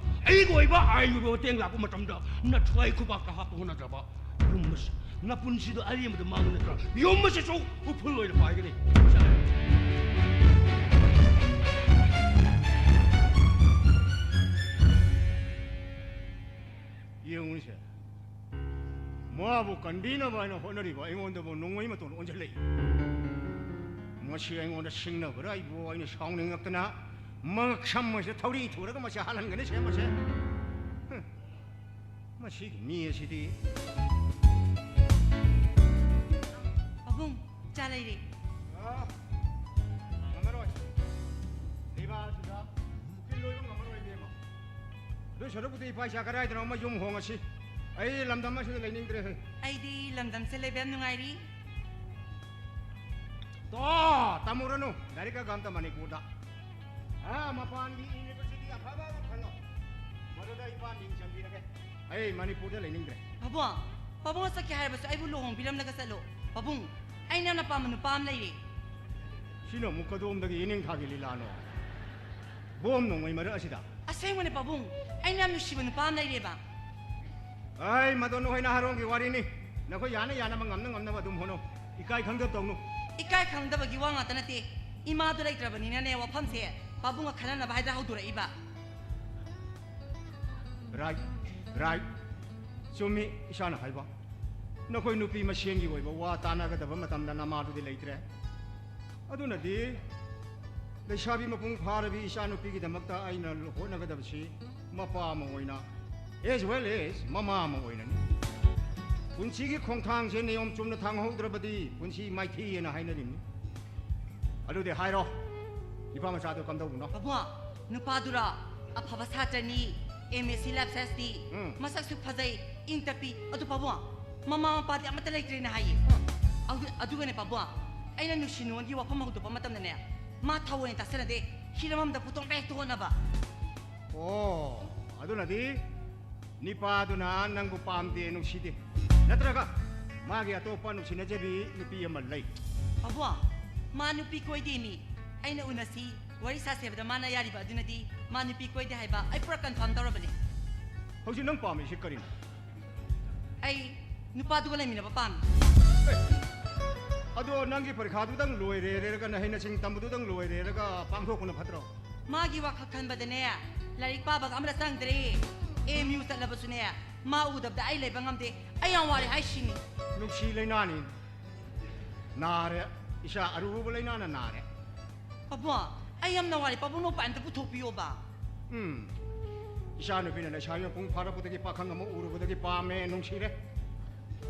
ꯑꯩꯒꯤ ꯑꯣꯏꯕ ꯑꯥꯏꯟꯒꯤ ꯑꯣꯏꯕ ꯃꯇꯦꯡ ꯂꯥꯛꯄ ꯃꯇꯝꯗ ꯅꯊ꯭ꯋꯥꯏ ꯈꯨꯕꯥꯛꯇ ꯍꯥꯞꯄ ꯍꯣꯠꯅꯗ꯭ꯔꯕ ꯌꯨꯝ ꯑꯁꯤ, ꯅꯄꯨꯟꯁꯤꯗꯣ ꯑꯔꯦꯝꯕꯗ ꯃꯥꯡꯉꯨ ꯅꯠꯇ꯭ꯔꯥ? ꯌꯨꯝ ꯑꯁꯤꯁꯨ ꯎꯐꯨꯜ ꯑꯣꯏꯅ ꯄꯥꯏꯒꯅꯤ꯫ ꯆꯠꯂꯦ꯫ ꯌꯦꯡꯉꯨꯅꯦꯁꯦ, ꯃꯥꯕꯨ ꯀꯟꯕꯤꯅꯕ ꯍꯥꯏꯅ ꯍꯣꯠꯅꯔꯤꯕ ꯑꯩꯉꯣꯟꯗꯕꯨ ꯅꯣꯡꯃꯩ ꯃꯇꯣꯟ ꯑꯣꯟꯁꯤꯜꯂꯛꯏ꯫ ꯃꯁꯤ ꯑꯩꯉꯣꯟꯗ ꯁꯤꯡꯅꯕ꯭ꯔꯥ? ꯑꯩꯕꯨ, ꯑꯩꯅ ꯁꯥꯎꯅꯤꯡꯉꯛꯇꯅ ꯃꯉꯛ ꯁꯝ ꯑꯁꯤꯗ ꯊꯧꯔꯤ ꯊꯨꯔꯒ ꯃꯁꯤ ꯍꯥꯠꯍꯟꯒꯅꯤ ꯁꯦꯝꯕꯁꯦ꯫ ꯍꯨꯝ꯫ ꯃꯁꯤꯒꯤ ꯃꯤ ꯑꯁꯤꯗꯤ꯫ ꯄꯥꯕꯨꯡ, ꯆꯥ ꯂꯩꯔꯦ꯫ ꯑ, ꯉꯝꯃꯔꯣꯏ꯫ ꯂꯩꯕꯥꯛ ꯑꯁꯤꯗ ꯎꯀꯤꯜ ꯑꯣꯏꯕ ꯉꯝꯃꯔꯣꯏ, ꯏꯕꯦꯝꯃ꯫ ꯑꯗꯨ ꯁꯔꯨꯛꯄꯨꯗꯤ ꯏꯄꯥ ꯏꯆꯥ ꯀꯗꯥꯏꯗꯅꯣ ꯑꯃ ꯌꯨꯝ ꯍꯣꯡꯉꯁꯤ꯫ ꯑꯩ ꯂꯝꯗꯝ ꯑꯁꯤꯗ ꯂꯩꯅꯤꯡꯗ꯭ꯔꯦ꯫ ꯑꯩꯗꯤ ꯂꯝꯗꯝꯁꯦ ꯂꯩꯕ ꯌꯥꯝ ꯅꯨꯡꯉꯥꯏꯔꯤ꯫ ꯇꯣ, ꯇꯝꯃꯨꯔꯅꯨ꯫ ꯂꯥꯏꯔꯤꯛ ꯀ ꯑꯝꯇ ꯃꯅꯤꯄꯨꯔꯗ꯫ ꯑꯥ, ꯃꯄꯥꯟꯒꯤ university ꯑꯐꯕ ꯑꯃ ꯈꯜꯂꯣ꯫ ꯃꯗꯨꯗ ꯏꯄꯥ ꯃꯤꯡ ꯆꯟꯕꯤꯔꯒꯦ꯫ ꯑꯩ ꯃꯅꯤꯄꯨꯔꯗ ꯂꯩꯅꯤꯡꯗ꯭ꯔꯦ꯫ ꯄꯥꯕꯨꯡ, ꯄꯥꯕꯨꯡꯅ ꯆꯠꯀꯦ ꯍꯥꯏꯔꯕꯁꯨ ꯑꯩꯕꯨ ꯂꯨꯍꯣꯡꯕꯤꯔꯝꯂꯒ ꯆꯠꯂꯣ꯫ ꯄꯥꯕꯨꯡ, ꯑꯩꯅ ꯌꯥꯝꯅ ꯄꯥꯝꯕ ꯅꯨꯄꯥ ꯑꯃ ꯂꯩꯔꯦ꯫ ꯁꯤꯅ ꯑꯃꯨꯛ ꯀꯗꯣꯝꯗꯒꯤ ꯏꯅꯤꯡꯊꯥꯒꯤ ꯂꯤꯂꯥꯅꯣ? ꯕꯣꯝ ꯅꯣꯡꯃꯩ ꯃꯔꯛ ꯑꯁꯤꯗ? ꯑꯁꯦꯡꯕꯅꯦ ꯄꯥꯕꯨꯡ, ꯑꯩꯅ ꯌꯥꯝ ꯅꯨꯡꯁꯤꯕ ꯅꯨꯄꯥ ꯑꯃ ꯂꯩꯔꯦꯕ꯫ ꯑꯩ, ꯃꯗꯣ ꯅꯈꯣꯏ ꯅꯍꯥꯔꯣꯟꯒꯤ ꯋꯥꯔꯤꯅꯤ꯫ ꯅꯈꯣꯏ ꯌꯥꯅ ꯌꯥꯅꯕ, ꯉꯝꯅ ꯉꯝꯅꯕ ꯑꯗꯨꯝ ꯍꯣꯠꯅꯧ꯫ ꯏꯀꯥꯏ ꯈꯪꯗꯕ ꯇꯧꯅꯨ꯫ ꯏꯀꯥꯏ ꯈꯪꯗꯕꯒꯤ ꯋꯥ ꯉꯥꯛꯇ ꯅꯠꯇꯦ꯫ ꯏꯃꯥꯗꯣ ꯂꯩꯇ꯭ꯔꯕꯅꯤꯅꯅꯦ, ꯋꯥꯐꯝꯁꯦ ꯄꯥꯕꯨꯡꯒ ꯈꯟꯅꯅꯕ ꯍꯥꯏꯗꯅ ꯍꯧꯗꯣꯔꯛꯏꯕ꯫ Right, right. ꯆꯨꯝꯃꯤ ꯏꯁꯥꯅ ꯍꯥꯏꯕ꯫ ꯅꯈꯣꯏ ꯅꯨꯄꯤ ꯃꯁꯦꯟꯒꯤ ꯑꯣꯏꯕ ꯋꯥ ꯇꯥꯟꯅꯒꯗꯕ ꯃꯇꯝꯗ ꯅꯃꯥꯗꯨꯗꯤ ꯂꯩꯇ꯭ꯔꯦ꯫ ꯑꯗꯨꯅꯗꯤ ꯂꯩꯁꯥꯕꯤ ꯃꯄꯨꯡ ꯐꯥꯔꯕꯤ ꯏꯆꯥꯅꯨꯄꯤꯒꯤꯗꯃꯛꯇ ꯑꯩꯅ ꯍꯣꯠꯅꯒꯗꯕꯁꯤ ꯃꯄꯥ ꯑꯃ ꯑꯣꯏꯅ, as well as ꯃꯃꯥ ꯑꯃ ꯑꯣꯏꯅꯅꯤ꯫ ꯄꯨꯟꯁꯤꯒꯤ ꯈꯣꯡꯊꯥꯡꯁꯦ ꯅꯤꯌꯣꯝ ꯆꯨꯝꯅ ꯊꯥꯡꯍꯧꯗ꯭ꯔꯕꯗꯤ ꯄꯨꯟꯁꯤ ꯃꯥꯏꯊꯤꯑꯅ ꯍꯥꯏꯅꯔꯤꯕꯅꯤ꯫ ꯑꯗꯨꯗꯤ ꯍꯥꯏꯔꯣ, ꯅꯨꯄꯥ ꯃꯆꯥꯗꯣ ꯀꯝꯗꯧꯕꯅꯣ? ꯄꯥꯕꯨꯡ, ꯅꯨꯄꯥꯗꯨꯔꯣ? ꯑꯐꯕ ꯁꯥꯇ꯭ꯔꯅꯤ, ꯑꯦꯝ ꯑꯦꯁ ꯁꯤ ꯂꯥꯏꯐ ꯁꯥꯏꯟꯁꯅꯤ꯫ ꯎꯝ꯫ ꯃꯁꯛꯁꯨ ꯐꯖꯩ, ꯏꯪ ꯇꯞꯄꯤ꯫ ꯑꯗꯨ ꯄꯥꯕꯨꯡ, ꯃꯃꯥ ꯃꯄꯥꯗꯤ ꯑꯃꯠꯇ ꯂꯩꯇ꯭ꯔꯦꯅ ꯍꯥꯏꯌꯦ꯫ ꯑꯗꯨ-, ꯑꯗꯨꯒꯅꯦ ꯄꯥꯕꯨꯡ, ꯑꯩꯅ ꯅꯨꯡꯁꯤ ꯅꯨꯡꯉꯣꯟꯒꯤ ꯋꯥꯐꯝ ꯍꯧꯗꯣꯛꯄ ꯃꯇꯝꯗꯅꯦ, ꯃꯥ ꯊꯑꯣꯏꯅ ꯇꯥꯁꯟꯅꯗꯦ, ꯍꯤꯔꯝ ꯑꯃꯗ ꯄꯨꯊꯣꯛꯅꯕ ꯍꯦꯛꯇ ꯍꯣꯠꯅꯕ꯫ ꯑꯣ, ꯑꯗꯨꯅꯗꯤ ꯅꯤꯄꯥꯗꯨꯅ ꯅꯪꯕꯨ ꯄꯥꯝꯗꯦ, ꯅꯨꯡꯁꯤꯗꯦ, ꯅꯠꯇ꯭ꯔꯒ ꯃꯥꯒꯤ ꯑꯇꯣꯞꯄ ꯅꯨꯡꯁꯤꯅꯖꯕꯤ ꯅꯨꯄꯤ ꯑꯃ ꯂꯩ? ꯄꯥꯕꯨꯡ, ꯃꯥ ꯅꯨꯄꯤ ꯀꯣꯏꯗꯦ ꯃꯤ꯫ ꯑꯩꯅ ꯎꯅꯁꯤ, ꯋꯥꯔꯤ ꯁꯥꯁꯦ ꯍꯥꯏꯕꯗ ꯃꯥꯅ ꯌꯥꯔꯤꯕ ꯑꯗꯨꯅꯗꯤ ꯃꯥ ꯅꯨꯄꯤ ꯀꯣꯏꯗꯦ ꯍꯥꯏꯕ ꯑꯩ ꯄꯨꯔꯥ ꯀꯟꯐꯥꯔꯝ ꯇꯧꯔꯕꯅꯦ꯫ ꯍꯧꯖꯤꯛ ꯅꯪ ꯄꯥꯝꯃꯤꯁꯤ ꯀꯔꯤꯅꯣ? ꯑꯩ ꯅꯨꯄꯥꯗꯨꯒ ꯂꯩꯃꯤꯟꯅꯕ ꯄꯥꯝꯃꯤ꯫ ꯑꯦ, ꯑꯗꯣ ꯅꯪꯒꯤ ꯄꯔꯤꯈꯥꯗꯨꯗꯪ ꯂꯣꯏꯔꯦꯔꯒ, ꯅꯍꯩ ꯅꯁꯤꯡ ꯇꯝꯕꯗꯨꯗꯪ ꯂꯣꯏꯔꯦꯔꯒ ꯄꯥꯡꯊꯣꯛꯄꯅ ꯐꯠꯇ꯭ꯔꯣ? ꯃꯥꯒꯤ ꯋꯥꯈꯜ ꯈꯟꯕꯗꯅꯦ, ꯂꯥꯏꯔꯤꯛ ꯄꯥꯕꯒ ꯑꯃꯇ ꯆꯪꯗ꯭ꯔꯦ꯫ ꯑꯦꯝ ꯌꯨ ꯆꯠꯂꯕꯁꯨꯅꯦ, ꯃꯥ ꯎꯗꯕꯗ ꯑꯩ ꯂꯩꯕ ꯉꯝꯗꯦ꯫ ꯑꯩ ꯌꯥꯝ ꯋꯥꯔꯦ ꯍꯥꯏꯁꯤꯅꯤ꯫ ꯅꯨꯡꯁꯤ ꯂꯩꯅꯥꯅꯤ꯫ ꯅꯥꯔꯦ꯫ ꯏꯆꯥ ꯑꯔꯨꯕ ꯂꯩꯅꯥꯅ ꯅꯥꯔꯦ꯫ ꯄꯥꯕꯨꯡ, ꯑꯩ ꯌꯥꯝꯅ ꯋꯥꯔꯦ꯫ ꯄꯥꯕꯨꯡꯅ ꯎꯄꯥꯏ ꯑꯝꯇ ꯄꯨꯊꯣꯛꯄꯤꯌꯣꯕ꯫ ꯎꯝ꯫ ꯏꯆꯥꯅꯨꯄꯤꯅ ꯂꯩꯁꯥꯕꯤ ꯃꯄꯨꯡ ꯐꯥꯔꯛꯄꯗꯒꯤ ꯄꯥꯈꯪ ꯑꯃ ꯎꯔꯨꯕꯗꯒꯤ ꯄꯥꯝꯃꯦ, ꯅꯨꯡꯁꯤꯔꯦ꯫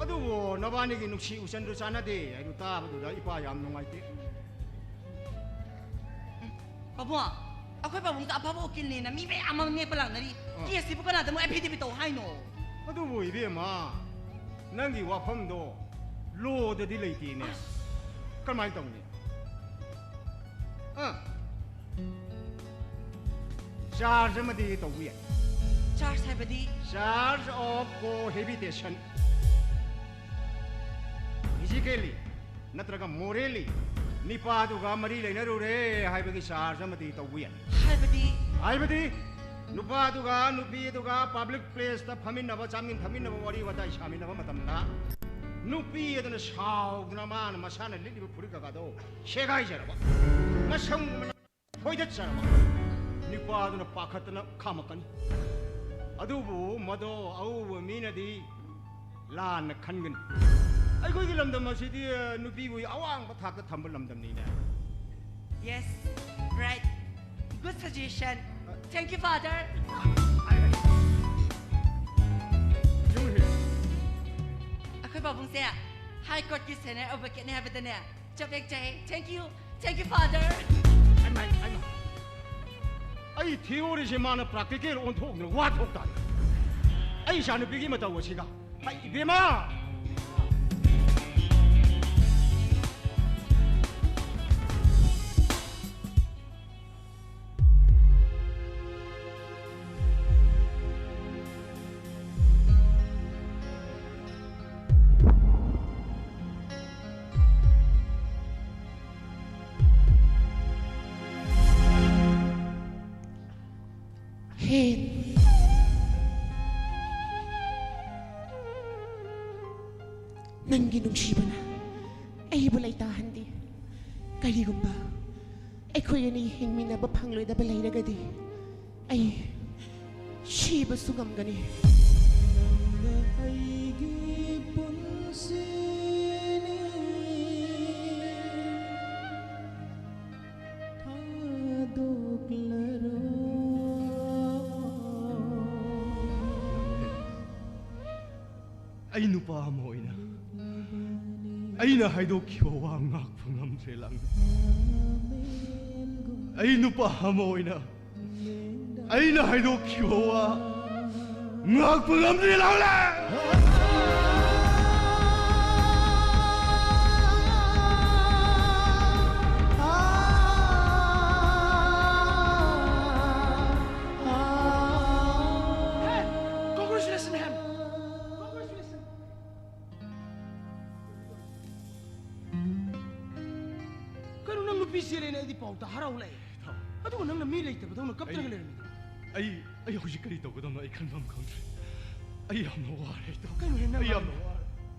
ꯑꯗꯨꯕꯨ ꯅꯕꯥꯅꯤꯒꯤ ꯅꯨꯡꯁꯤ ꯎꯆꯟꯗꯨ ꯆꯥꯟꯅꯗꯦ ꯍꯥꯏꯗꯨ ꯇꯥꯕꯗꯨꯗ ꯏꯄꯥ ꯌꯥꯝ ꯅꯨꯡꯉꯥꯏꯇꯦ꯫ ꯄꯥꯕꯨꯡ, ꯑꯩꯈꯣꯏ ꯄꯥꯕꯨꯡꯗ ꯑꯐꯕ ꯎꯀꯤꯜꯅꯦꯅ ꯃꯤ ꯃꯌꯥꯝ ꯑꯃ ꯅꯦꯛꯄ ꯂꯥꯛꯅꯔꯤ꯫ ꯑꯥ꯫ ꯀꯦꯁꯁꯤꯕꯨ ꯀꯅꯥꯗ ꯑꯃꯨꯛ ꯑꯦꯐꯤꯗꯦꯕꯤꯠ ꯇꯧ ꯍꯥꯏꯅꯣ? ꯑꯗꯨꯕꯨ ꯏꯕꯦꯝꯃ, ꯅꯪꯒꯤ ꯋꯥꯐꯝꯗꯣ ꯂꯣꯗꯗꯤ ꯂꯩꯇꯦꯅꯦ꯫ ꯑꯁ꯫ ꯀꯔꯝꯍꯥꯏꯅ ꯇꯧꯅꯤ? ꯑꯥ꯫ ꯆꯥꯔꯖ ꯑꯃꯗꯤ ꯇꯧꯕ ꯌꯥꯏ꯫ ꯆꯥꯔꯖ ꯍꯥꯏꯕꯗꯤ? Charge of cohabitation. Physically ꯅꯠꯇ꯭ꯔꯒ morally ꯅꯤꯄꯥꯗꯨꯒ ꯃꯔꯤ ꯂꯩꯅꯔꯨꯔꯦ ꯍꯥꯏꯕꯒꯤ ꯆꯥꯔꯖ ꯑꯃꯗꯤ ꯇꯧꯕ ꯌꯥꯏ꯫ ꯍꯥꯏꯕꯗꯤ? ꯍꯥꯏꯕꯗꯤ ꯅꯨꯄꯥꯗꯨꯒ ꯅꯨꯄꯤ ꯑꯗꯨꯒ ꯄꯕ꯭ꯂꯤꯛ ꯄ꯭ꯂꯦꯁꯇ ꯐꯝꯃꯤꯟꯅꯕ, ꯆꯥꯃꯤꯟ ꯊꯛꯃꯤꯟꯅꯕ, ꯋꯥꯔꯤ ꯋꯥꯇꯥꯏ ꯁꯥꯃꯤꯟꯅꯕ ꯃꯇꯝꯗ ꯅꯨꯄꯤ ꯑꯗꯨꯅ ꯁꯥꯎꯗꯨꯅ ꯃꯥꯅ ꯃꯁꯥꯅ ꯂꯤꯠꯂꯤꯕ ꯐꯨꯔꯤꯠ ꯀꯀꯥꯗꯣ ꯁꯦꯒꯥꯏꯖꯔꯕ, ꯃꯁꯝ ꯐꯣꯏꯗꯠꯆꯔꯕ, ꯅꯨꯄꯥꯗꯨꯅ ꯄꯥꯈꯠꯇꯅ ꯈꯥꯝꯃꯛꯀꯅꯤ꯫ ꯑꯗꯨꯕꯨ ꯃꯗꯣ ꯑꯎꯕ ꯃꯤꯅꯗꯤ ꯂꯥꯟꯅ ꯈꯟꯒꯅꯤ꯫ ꯑꯩꯈꯣꯏꯒꯤ ꯂꯝꯗꯝ ꯑꯁꯤꯗꯤ ꯅꯨꯄꯤꯕꯨ ꯑꯋꯥꯡꯕ ꯊꯥꯛꯇ ꯊꯝꯕ ꯂꯝꯗꯝꯅꯤꯅꯦ꯫ Yes. Right. Good suggestion. Thank you, Father. ꯑꯩꯈꯣꯏ ꯄꯥꯕꯨꯡꯁꯦ High Courtꯀꯤ senior advocateꯅꯦ ꯍꯥꯏꯕꯗꯅꯦ ꯆꯞ ꯍꯦꯛ ꯆꯥꯏ꯫ Thank you, thank you, Father. ꯑꯩꯃ, ꯑꯩꯃ꯫ ꯑꯩ theoryꯁꯦ ꯃꯥꯅ practical ꯑꯣꯟꯊꯣꯛꯇꯅ ꯋꯥ ꯊꯣꯛ ꯇꯥꯔꯦ꯫ ꯑꯩ ꯏꯆꯥꯅꯨꯄꯤꯒꯤ ꯃꯇꯧ ꯑꯁꯤꯒ꯫ ꯍꯩ, ꯏꯕꯦꯝꯃ! ꯍꯦꯟ꯫ ꯅꯪꯒꯤ ꯅꯨꯡꯁꯤꯕꯅ ꯑꯩꯕꯨ ꯂꯩꯇꯥꯍꯟꯗꯦ꯫ ꯀꯔꯤꯒꯨꯝꯕ ꯑꯩꯈꯣꯏ ꯑꯅꯤ ꯍꯤꯡꯃꯤꯟꯅꯕ ꯐꯪꯂꯣꯏꯗꯕ ꯂꯩꯔꯒꯗꯤ ꯑꯩ ꯁꯤꯕꯁꯨ ꯉꯝꯒꯅꯤ꯫ ꯅꯪꯅ ꯑꯩꯒꯤ ꯄꯨꯟꯁꯤꯅꯤ꯫ ꯊꯥꯗꯣꯛꯂꯔꯣꯏ꯫ ꯑꯩ ꯅꯨꯄꯥ ꯑꯃ ꯑꯣꯏꯅ ꯑꯩꯅ ꯍꯥꯏꯗꯣꯛꯈꯤꯕ ꯋꯥ ꯉꯥꯛꯄ ꯉꯝꯗ꯭ꯔꯦ, ꯂꯥꯡꯕ꯫ ꯑꯩ ꯅꯨꯄꯥ ꯑꯃ ꯑꯣꯏꯅ ꯑꯩꯅ ꯍꯥꯏꯗꯣꯛꯈꯤꯕ ꯋꯥ ꯉꯥꯛꯄ ꯉꯝꯗ꯭ꯔꯦ, ꯂꯥꯡꯂꯦ꯫ Hey, congratulations, man. Congratulations. ꯀꯩꯅꯣ, ꯅꯪ ꯅꯨꯄꯤ ꯆꯦꯜꯂꯦꯅ ꯑꯩꯗꯤ ꯄꯥꯎ ꯇꯥ ꯍꯔꯥꯎ ꯂꯥꯛꯑꯦ꯫ ꯏꯇꯥꯎ꯫ ꯑꯗꯨꯒ ꯅꯪꯅ ꯃꯤ ꯂꯩꯇꯕꯗꯧꯅ ꯀꯞꯇꯅꯒ ꯑꯩ, ꯂꯩꯔꯝꯃꯤꯗꯣ꯫ ꯑꯩ, ꯑꯩ ꯍꯧꯖꯤꯛ ꯀꯔꯤ ꯇꯧꯒꯗꯕꯅꯣ ꯑꯩ ꯈꯟꯐꯝ ꯈꯪꯗ꯭ꯔꯦ꯫ ꯑꯩ ꯌꯥꯝꯅ ꯋꯥꯔꯦ, ꯏꯇꯥꯎ꯫ ꯀꯩꯅꯣꯍꯦ, ꯅꯪ ꯑꯩ ꯌꯥꯝꯅ ꯍꯥꯏꯗꯣ? ꯋꯥꯔꯦ꯫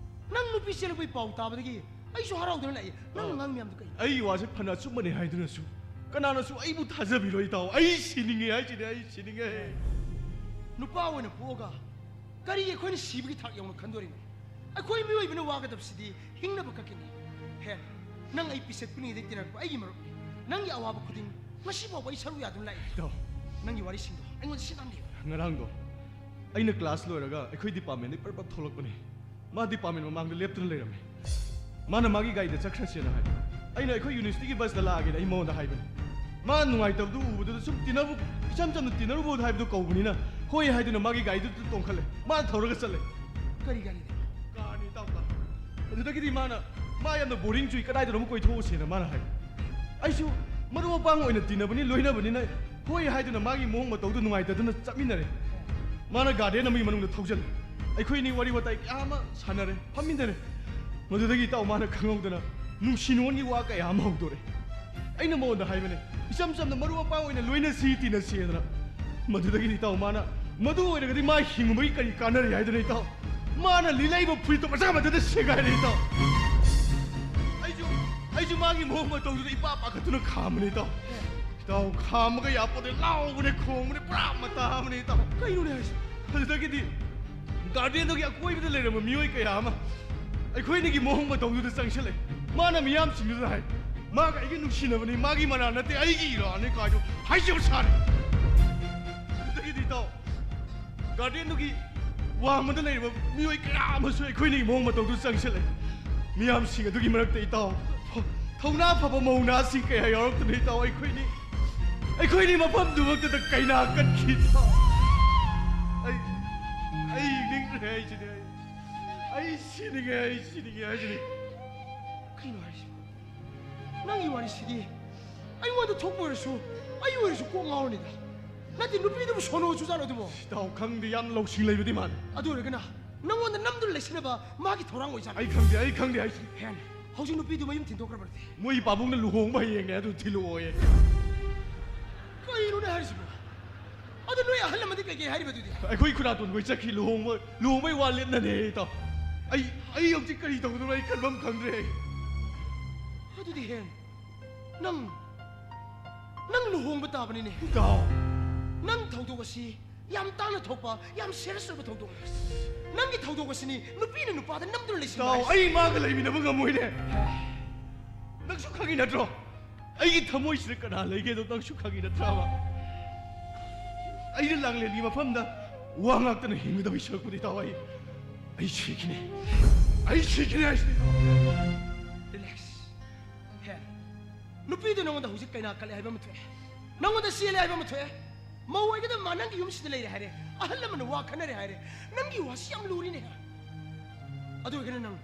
ꯅꯪ ꯅꯨꯄꯤ ꯆꯦꯜꯂꯛꯄꯩ ꯄꯥꯎ ꯇꯥꯕꯗꯒꯤ ꯑꯩꯁꯨ ꯍꯔꯥꯎꯗꯅ ꯂꯥꯛꯑꯦ꯫ ꯅꯪꯅ ꯑꯥ꯫ ꯉꯥꯡ ꯃꯌꯥꯝꯗꯣ ꯀꯩꯅꯣ? ꯑꯩꯒꯤ ꯋꯥꯁꯦ ꯐꯅ ꯑꯆꯨꯝꯕꯅꯦ ꯍꯥꯏꯗꯨꯅꯁꯨ ꯀꯅꯥꯅꯁꯨ ꯑꯩꯕꯨ ꯊꯥꯖꯕꯤꯔꯣꯏ, ꯏꯇꯥꯎ꯫ ꯑꯩ ꯁꯤꯅꯤꯡꯉꯦ ꯍꯥꯏꯁꯤꯅꯦ, ꯑꯩ ꯁꯤꯅꯤꯡꯉꯦ꯫ ꯅꯨꯄꯥ ꯑꯣꯏꯅ ꯄꯣꯛꯑꯒ ꯀꯔꯤꯒꯤ ꯑꯩꯈꯣꯏꯅ ꯁꯤꯕꯒꯤ ꯊꯥꯛ ꯌꯧꯅ ꯈꯟꯗꯣꯔꯤꯅꯣ? ꯑꯩꯈꯣꯏ ꯃꯤꯑꯣꯏꯕꯅ ꯋꯥꯒꯗꯕꯁꯤꯗꯤ ꯍꯤꯡꯅꯕ ꯈꯛꯀꯤꯅꯤ꯫ ꯍꯦꯟ, ꯅꯪ ꯑꯩ ꯄꯤꯁꯛ ꯄꯤꯛꯂꯤꯉꯩꯗꯒꯤ ꯇꯤꯟꯅꯔꯛꯄ ꯑꯩꯒꯤ ꯃꯔꯨꯞꯅꯤ꯫ ꯅꯪꯒꯤ ꯑꯋꯥꯕ ꯈꯨꯗꯤꯡ ꯉꯁꯤ ꯐꯥꯎꯕ ꯑꯩ ꯁꯔꯨꯛ ꯌꯥꯗꯨꯅ ꯂꯥꯛꯏ꯫ ꯏꯇꯥꯎ, ꯅꯪꯒꯤ ꯋꯥꯔꯤꯁꯤꯡꯗꯣ ꯑꯩꯉꯣꯟꯗ ꯁꯤꯟꯅꯕꯤꯌꯨ꯫ ꯉꯔꯥꯡꯗꯣ ꯑꯩꯅ ꯀ꯭ꯂꯥꯁ ꯂꯣꯏꯔꯒ ꯑꯩꯈꯣꯏ ꯗꯤꯄꯥꯔꯠꯃꯦꯟꯗꯒꯤ ꯄꯔꯞ ꯄꯔꯞ ꯊꯣꯛꯂꯛꯄꯅꯦ꯫ ꯃꯥ ꯗꯤꯄꯥꯔꯠꯃꯦꯟ ꯃꯃꯥꯡꯗ ꯂꯦꯞꯇꯨꯅ ꯂꯩꯔꯝꯃꯦ꯫ ꯃꯥꯅ ꯃꯥꯒꯤ ꯒꯥꯔꯤꯗ ꯆꯠꯈ꯭ꯔꯁꯦꯅ ꯍꯥꯏ꯫ ꯑꯩꯅ ꯑꯩꯈꯣꯏ ꯌꯨꯅꯤꯚꯔꯁꯤꯇꯤꯒꯤ ꯕꯁꯇ ꯂꯥꯛꯑꯒꯦꯅ ꯑꯩ ꯃꯉꯣꯟꯗ ꯍꯥꯏꯕꯅꯦ꯫ ꯃꯥ ꯅꯨꯡꯉꯥꯏꯇꯕꯗꯨ ꯎꯕꯗꯨꯗ ꯁꯨꯝ ꯇꯤꯟꯅꯕ, ꯏꯆꯝ ꯆꯝꯅ ꯇꯤꯟꯅꯔꯨꯕ ꯍꯥꯏꯕꯗꯨ ꯀꯧꯕꯅꯤꯅ ꯍꯣꯏ ꯍꯥꯏꯗꯨꯅ ꯃꯥꯒꯤ ꯒꯥꯔꯤꯗꯨꯗ ꯇꯣꯡꯈꯠꯂꯦ꯫ ꯃꯥꯅ ꯊꯧꯔꯒ ꯆꯠꯂꯦ꯫ ꯀꯔꯤ ꯒꯥꯔꯤꯗ? ꯀꯥꯔꯅꯤ ꯏꯇꯥꯎ, ꯀꯥꯔ꯫ ꯑꯗꯨꯗꯒꯤꯗꯤ ꯃꯥꯅ ꯃꯥ ꯌꯥꯝꯅ ꯕꯣꯔꯤꯡ ꯆꯨꯏ, ꯀꯗꯥꯏꯗꯅꯣ ꯑꯃ ꯀꯣꯏꯊꯣꯛꯎꯁꯦꯅ ꯃꯥꯅ ꯍꯥꯏ꯫ ꯑꯩꯁꯨ ꯃꯔꯨꯞ ꯃꯄꯥꯡ ꯑꯣꯏꯅ ꯇꯤꯟꯅꯕꯅꯤ, ꯂꯣꯏꯅꯕꯅꯤꯅ ꯍꯣꯏ ꯍꯥꯏꯗꯨꯅ ꯃꯥꯒꯤ ꯃꯑꯣꯡ ꯃꯇꯧꯗꯨ ꯅꯨꯡꯉꯥꯏꯇꯗꯨꯅ ꯆꯠꯃꯤꯟꯅꯔꯦ꯫ ꯃꯥꯅ ꯒꯥꯔꯗꯦꯟ ꯑꯃꯒꯤ ꯃꯅꯨꯡꯗ ꯊꯧꯖꯤꯜꯂꯦ꯫ ꯑꯩꯈꯣꯏꯅꯤ ꯋꯥꯔꯤ ꯋꯥꯇꯥꯏ ꯀꯌꯥ ꯑꯃ ꯁꯥꯟꯅꯔꯦ, ꯐꯝꯃꯤꯟꯅꯔꯦ꯫ ꯃꯗꯨꯗꯒꯤ ꯏꯇꯥꯎ ꯃꯥꯅ ꯈꯪꯍꯧꯗꯅ ꯅꯨꯡꯁꯤ ꯅꯨꯡꯉꯣꯟꯒꯤ ꯋꯥ ꯀꯌꯥ ꯑꯃ ꯍꯧꯗꯣꯔꯦ꯫ ꯑꯩꯅ ꯃꯉꯣꯟꯗ ꯍꯥꯏꯕꯅꯦ, ꯏꯆꯝ ꯆꯝꯅ ꯃꯔꯨꯞ ꯃꯄꯥꯡ ꯑꯣꯏꯅ ꯂꯣꯏꯅꯁꯤ ꯇꯤꯟꯅꯁꯤꯗꯅ꯫ ꯃꯗꯨꯗꯒꯤꯗꯤ ꯏꯇꯥꯎ ꯃꯥꯅ ꯃꯗꯨ ꯑꯣꯏꯔꯒꯗꯤ ꯃꯥ ꯍꯤꯡꯕꯒꯤ ꯀꯔꯤ ꯀꯥꯟꯅꯔꯤ ꯍꯥꯏꯗꯅ ꯏꯇꯥꯎ ꯃꯥꯅ ꯂꯤꯠꯂꯛꯏꯕ ꯐꯨꯔꯤꯠꯇꯣ ꯃꯆꯥ ꯃꯆꯥꯗ ꯁꯦꯒꯥꯏꯔꯦ ꯏꯇꯥꯎ꯫ ꯑꯩꯁꯨ ꯑꯩꯁꯨ ꯃꯥꯒꯤ ꯃꯑꯣꯡ ꯃꯇꯧꯗꯨꯗ ꯏꯄꯥ ꯄꯥꯈꯠꯇꯨꯅ ꯈꯥꯝꯕꯅꯦ ꯏꯇꯥꯎ꯫ ꯏꯇꯥꯎ, ꯈꯥꯝꯃꯒ ꯌꯥꯄꯣꯠꯇꯦ, ꯂꯥꯎꯕꯅꯦ, ꯈꯣꯡꯕꯅꯦ, ꯄꯨꯔꯥ ꯃꯇꯥ ꯑꯃꯅꯦ ꯏꯇꯥꯎ꯫ ꯀꯩꯅꯣꯅꯦ ꯍꯥꯏꯁꯦ? ꯑꯗꯨꯗꯒꯤꯗꯤ ꯒꯥꯔꯗꯦꯟꯗꯨꯒꯤ ꯑꯀꯣꯏꯕꯗ ꯂꯩꯔꯝꯕ ꯃꯤꯑꯣꯏ ꯀꯌꯥ ꯑꯃ ꯑꯩꯈꯣꯏꯅꯤꯒꯤ ꯃꯑꯣꯡ ꯃꯇꯧꯗꯨꯗ ꯆꯪꯁꯤꯜꯂꯛꯑꯦ꯫ ꯃꯥꯅ ꯃꯤꯌꯥꯝꯁꯤꯡꯗꯨꯗ ꯍꯥꯏ, "ꯃꯥꯒ ꯑꯩꯒ ꯅꯨꯡꯁꯤꯅꯕꯅꯤ, ꯃꯥꯒꯤ ꯃꯔꯥꯜ ꯅꯠꯇꯦ, ꯑꯩꯒꯤ ꯏꯔꯥꯜꯅꯤ" ꯀꯥꯏꯗꯣ ꯍꯥꯏꯖꯕ ꯁꯥꯔꯦ꯫ ꯑꯗꯨꯗꯒꯤꯗꯤ ꯏꯇꯥꯎ, ꯒꯥꯔꯗꯦꯟꯗꯨꯒꯤ ꯋꯥꯡꯃꯗ ꯂꯩꯔꯤꯕ ꯃꯤꯑꯣꯏ ꯀꯌꯥ ꯑꯃꯁꯨ ꯑꯩꯈꯣꯏꯅꯤꯒꯤ ꯃꯑꯣꯡ ꯃꯇꯧꯗꯨ ꯆꯪꯁꯤꯜꯂꯦ꯫ ꯃꯤꯌꯥꯝꯁꯤꯡ ꯑꯗꯨꯒꯤ ꯃꯔꯛꯇ ꯏꯇꯥꯎ, ꯊꯧꯅꯥ ꯐꯕ ꯃꯧ ꯅꯍꯥꯁꯤꯡ ꯀꯌꯥ ꯌꯥꯎꯔꯛꯇꯨꯅ ꯏꯇꯥꯎ, ꯑꯩꯈꯣꯏꯅꯤ, ꯑꯩꯈꯣꯏꯅꯤ ꯃꯐꯝꯗꯨꯃꯛꯇꯗ ꯀꯩꯅꯥ ꯀꯠꯈꯤ ꯏꯇꯥꯎ꯫ ꯑꯩ, ꯑꯩ ꯅꯤꯡꯗ꯭ꯔꯦ ꯍꯥꯏꯁꯤꯅꯤ, ꯑꯩ, ꯑꯩ ꯁꯤꯅꯤꯡꯉꯦ, ꯑꯩ ꯁꯤꯅꯤꯡꯉꯦ ꯍꯥꯏꯁꯤꯅꯤ꯫ ꯀꯩꯅꯣ ꯍꯥꯏꯁꯤꯕꯣ? ꯅꯪꯒꯤ ꯋꯥꯔꯤꯁꯤꯗꯤ ꯑꯩꯉꯣꯟꯗ ꯊꯣꯛꯄ ꯑꯣꯏꯔꯁꯨ, ꯑꯩ ꯑꯣꯏꯔꯁꯨ ꯀꯣꯛ ꯉꯥꯎꯔꯅꯤꯗ꯫ ꯅꯠꯇꯦ, ꯅꯨꯄꯤꯗꯨꯕꯨ ꯁꯣꯅꯣ ꯆꯨꯖꯥꯠꯂꯣ ꯑꯗꯨꯕꯣ? ꯏꯇꯥꯎ, ꯈꯪꯗꯦ, ꯌꯥꯝ ꯂꯧꯁꯤꯡ ꯂꯩꯕꯗꯤ ꯃꯥꯜꯂꯦ꯫ ꯑꯗꯨ ꯑꯣꯏꯔꯒꯅ ꯅꯪꯉꯣꯟꯗ ꯅꯝꯗꯨꯅ ꯂꯩꯁꯤꯟꯅꯕ ꯃꯥꯒꯤ ꯊꯧꯔꯥꯡ ꯑꯣꯏꯖꯥꯠꯂꯣ? ꯑꯩ ꯈꯪꯗꯦ, ꯑꯩ ꯈꯪꯗꯦ ꯍꯥꯏꯁꯤꯅꯤ꯫ ꯍꯦꯟ, ꯍꯧꯖꯤꯛ ꯅꯨꯄꯤꯗꯨ ꯃꯌꯨꯝ ꯊꯤꯟꯗꯣꯛꯈ꯭ꯔꯕ꯭ꯔꯗꯤ? ꯃꯣꯏ ꯄꯥꯕꯨꯡꯅ ꯂꯨꯍꯣꯡꯕ ꯍꯌꯦꯡꯅꯦ, ꯑꯗꯨ ꯊꯤꯜꯂꯛꯑꯣꯌꯦ꯫ ꯀꯩꯅꯣꯅꯦ ꯍꯥꯏꯔꯤꯁꯤꯕꯣ? ꯑꯗꯨ ꯅꯣꯏ ꯑꯍꯜ ꯂꯃꯟꯗꯤ ꯀꯩꯀꯩ ꯍꯥꯏꯔꯤꯕ ꯑꯗꯨꯗꯤ? ꯑꯩꯈꯣꯏ ꯈꯨꯔꯥꯇꯣꯟꯈꯣꯏ ꯆꯠꯈꯤ, ꯂꯨꯍꯣꯡꯕ, ꯂꯨꯍꯣꯡꯕꯩ ꯋꯥ ꯂꯦꯞꯅꯅꯦ ꯏꯇꯥꯎ꯫ ꯑꯩ, ꯑꯩ ꯍꯧꯖꯤꯛ ꯀꯔꯤ ꯇꯧꯗꯣꯏꯅꯣ ꯑꯩ ꯈꯟꯐꯝ ꯈꯪꯗ꯭ꯔꯦ꯫ ꯑꯗꯨꯗꯤ ꯍꯦꯟ, ꯅꯪ, ꯅꯪ ꯂꯨꯍꯣꯡꯕ ꯇꯥꯕꯅꯤꯅꯦ꯫ ꯏꯇꯥꯎ꯫ ꯅꯪ ꯊꯧꯗꯣꯛ ꯑꯁꯤ ꯌꯥꯝ ꯇꯥꯡꯅ ꯊꯣꯛꯄ, ꯌꯥꯝ ꯁꯦꯔꯤꯌꯁ ꯑꯣꯏꯕ ꯊꯧꯗꯣꯛꯅꯤ꯫ ꯅꯪꯒꯤ ꯊꯧꯗꯣꯛ ꯑꯁꯤꯅꯤ ꯅꯨꯄꯤꯅ ꯅꯨꯄꯥꯗ ꯅꯝꯗꯨꯅ ꯂꯩꯁꯤꯟꯕ ꯏꯇꯥꯎ, ꯍꯥꯏꯁꯦ꯫ ꯑꯩ ꯃꯥꯒ ꯂꯩꯃꯤꯟꯅꯕ ꯉꯝꯃꯣꯏꯅꯦ꯫ ꯅꯪꯁꯨ ꯈꯪꯉꯤ ꯅꯠꯇ꯭ꯔꯣ? ꯑꯩꯒꯤ ꯊꯃꯣꯏꯁꯤꯗ ꯀꯅꯥ ꯂꯩꯒꯦꯗꯣ ꯅꯪꯁꯨ ꯈꯪꯉꯤ ꯅꯠꯇ꯭ꯔꯕ? ꯑꯩꯅ ꯂꯥꯡꯂꯦꯟꯒꯤ ꯃꯐꯝꯗ ꯋꯥ ꯉꯥꯛꯇꯅ ꯍꯤꯡꯒꯗꯕꯒꯤ ꯁꯔꯨꯛꯄꯨꯗꯤ, ꯏꯇꯥꯎ, ꯑꯩ, ꯑꯩ ꯁꯤꯈꯤꯅꯤ꯫ ꯑꯩ ꯁꯤꯈꯤꯅꯤ ꯍꯥꯏꯁꯤꯅꯤ꯫ Relax꯫ ꯍꯦ, ꯅꯨꯄꯤꯗꯨ ꯅꯉꯣꯟꯗ ꯍꯧꯖꯤꯛ ꯀꯩꯅꯥ ꯀꯠꯂꯦ ꯍꯥꯏꯕ ꯑꯃ ꯊꯣꯛꯑꯦ, ꯅꯉꯣꯟꯗ ꯆꯦꯜꯂꯦ ꯍꯥꯏꯕ ꯑꯃ ꯊꯣꯛꯑꯦ꯫ ꯃꯧ ꯑꯣꯏꯒꯗꯕ ꯃꯥ ꯅꯪꯒꯤ ꯌꯨꯝꯁꯤꯗ ꯂꯩꯔꯦ ꯍꯥꯏꯔꯦ, ꯑꯍꯜ ꯂꯃꯟꯅ ꯋꯥ ꯈꯟꯅꯔꯦ ꯍꯥꯏꯔꯦ꯫ ꯅꯪꯒꯤ ꯋꯥꯁꯤ ꯌꯥꯝ ꯂꯨꯔꯤꯅꯦ꯫ ꯑꯗꯨ ꯑꯣꯏꯔꯒꯅ ꯅꯪ,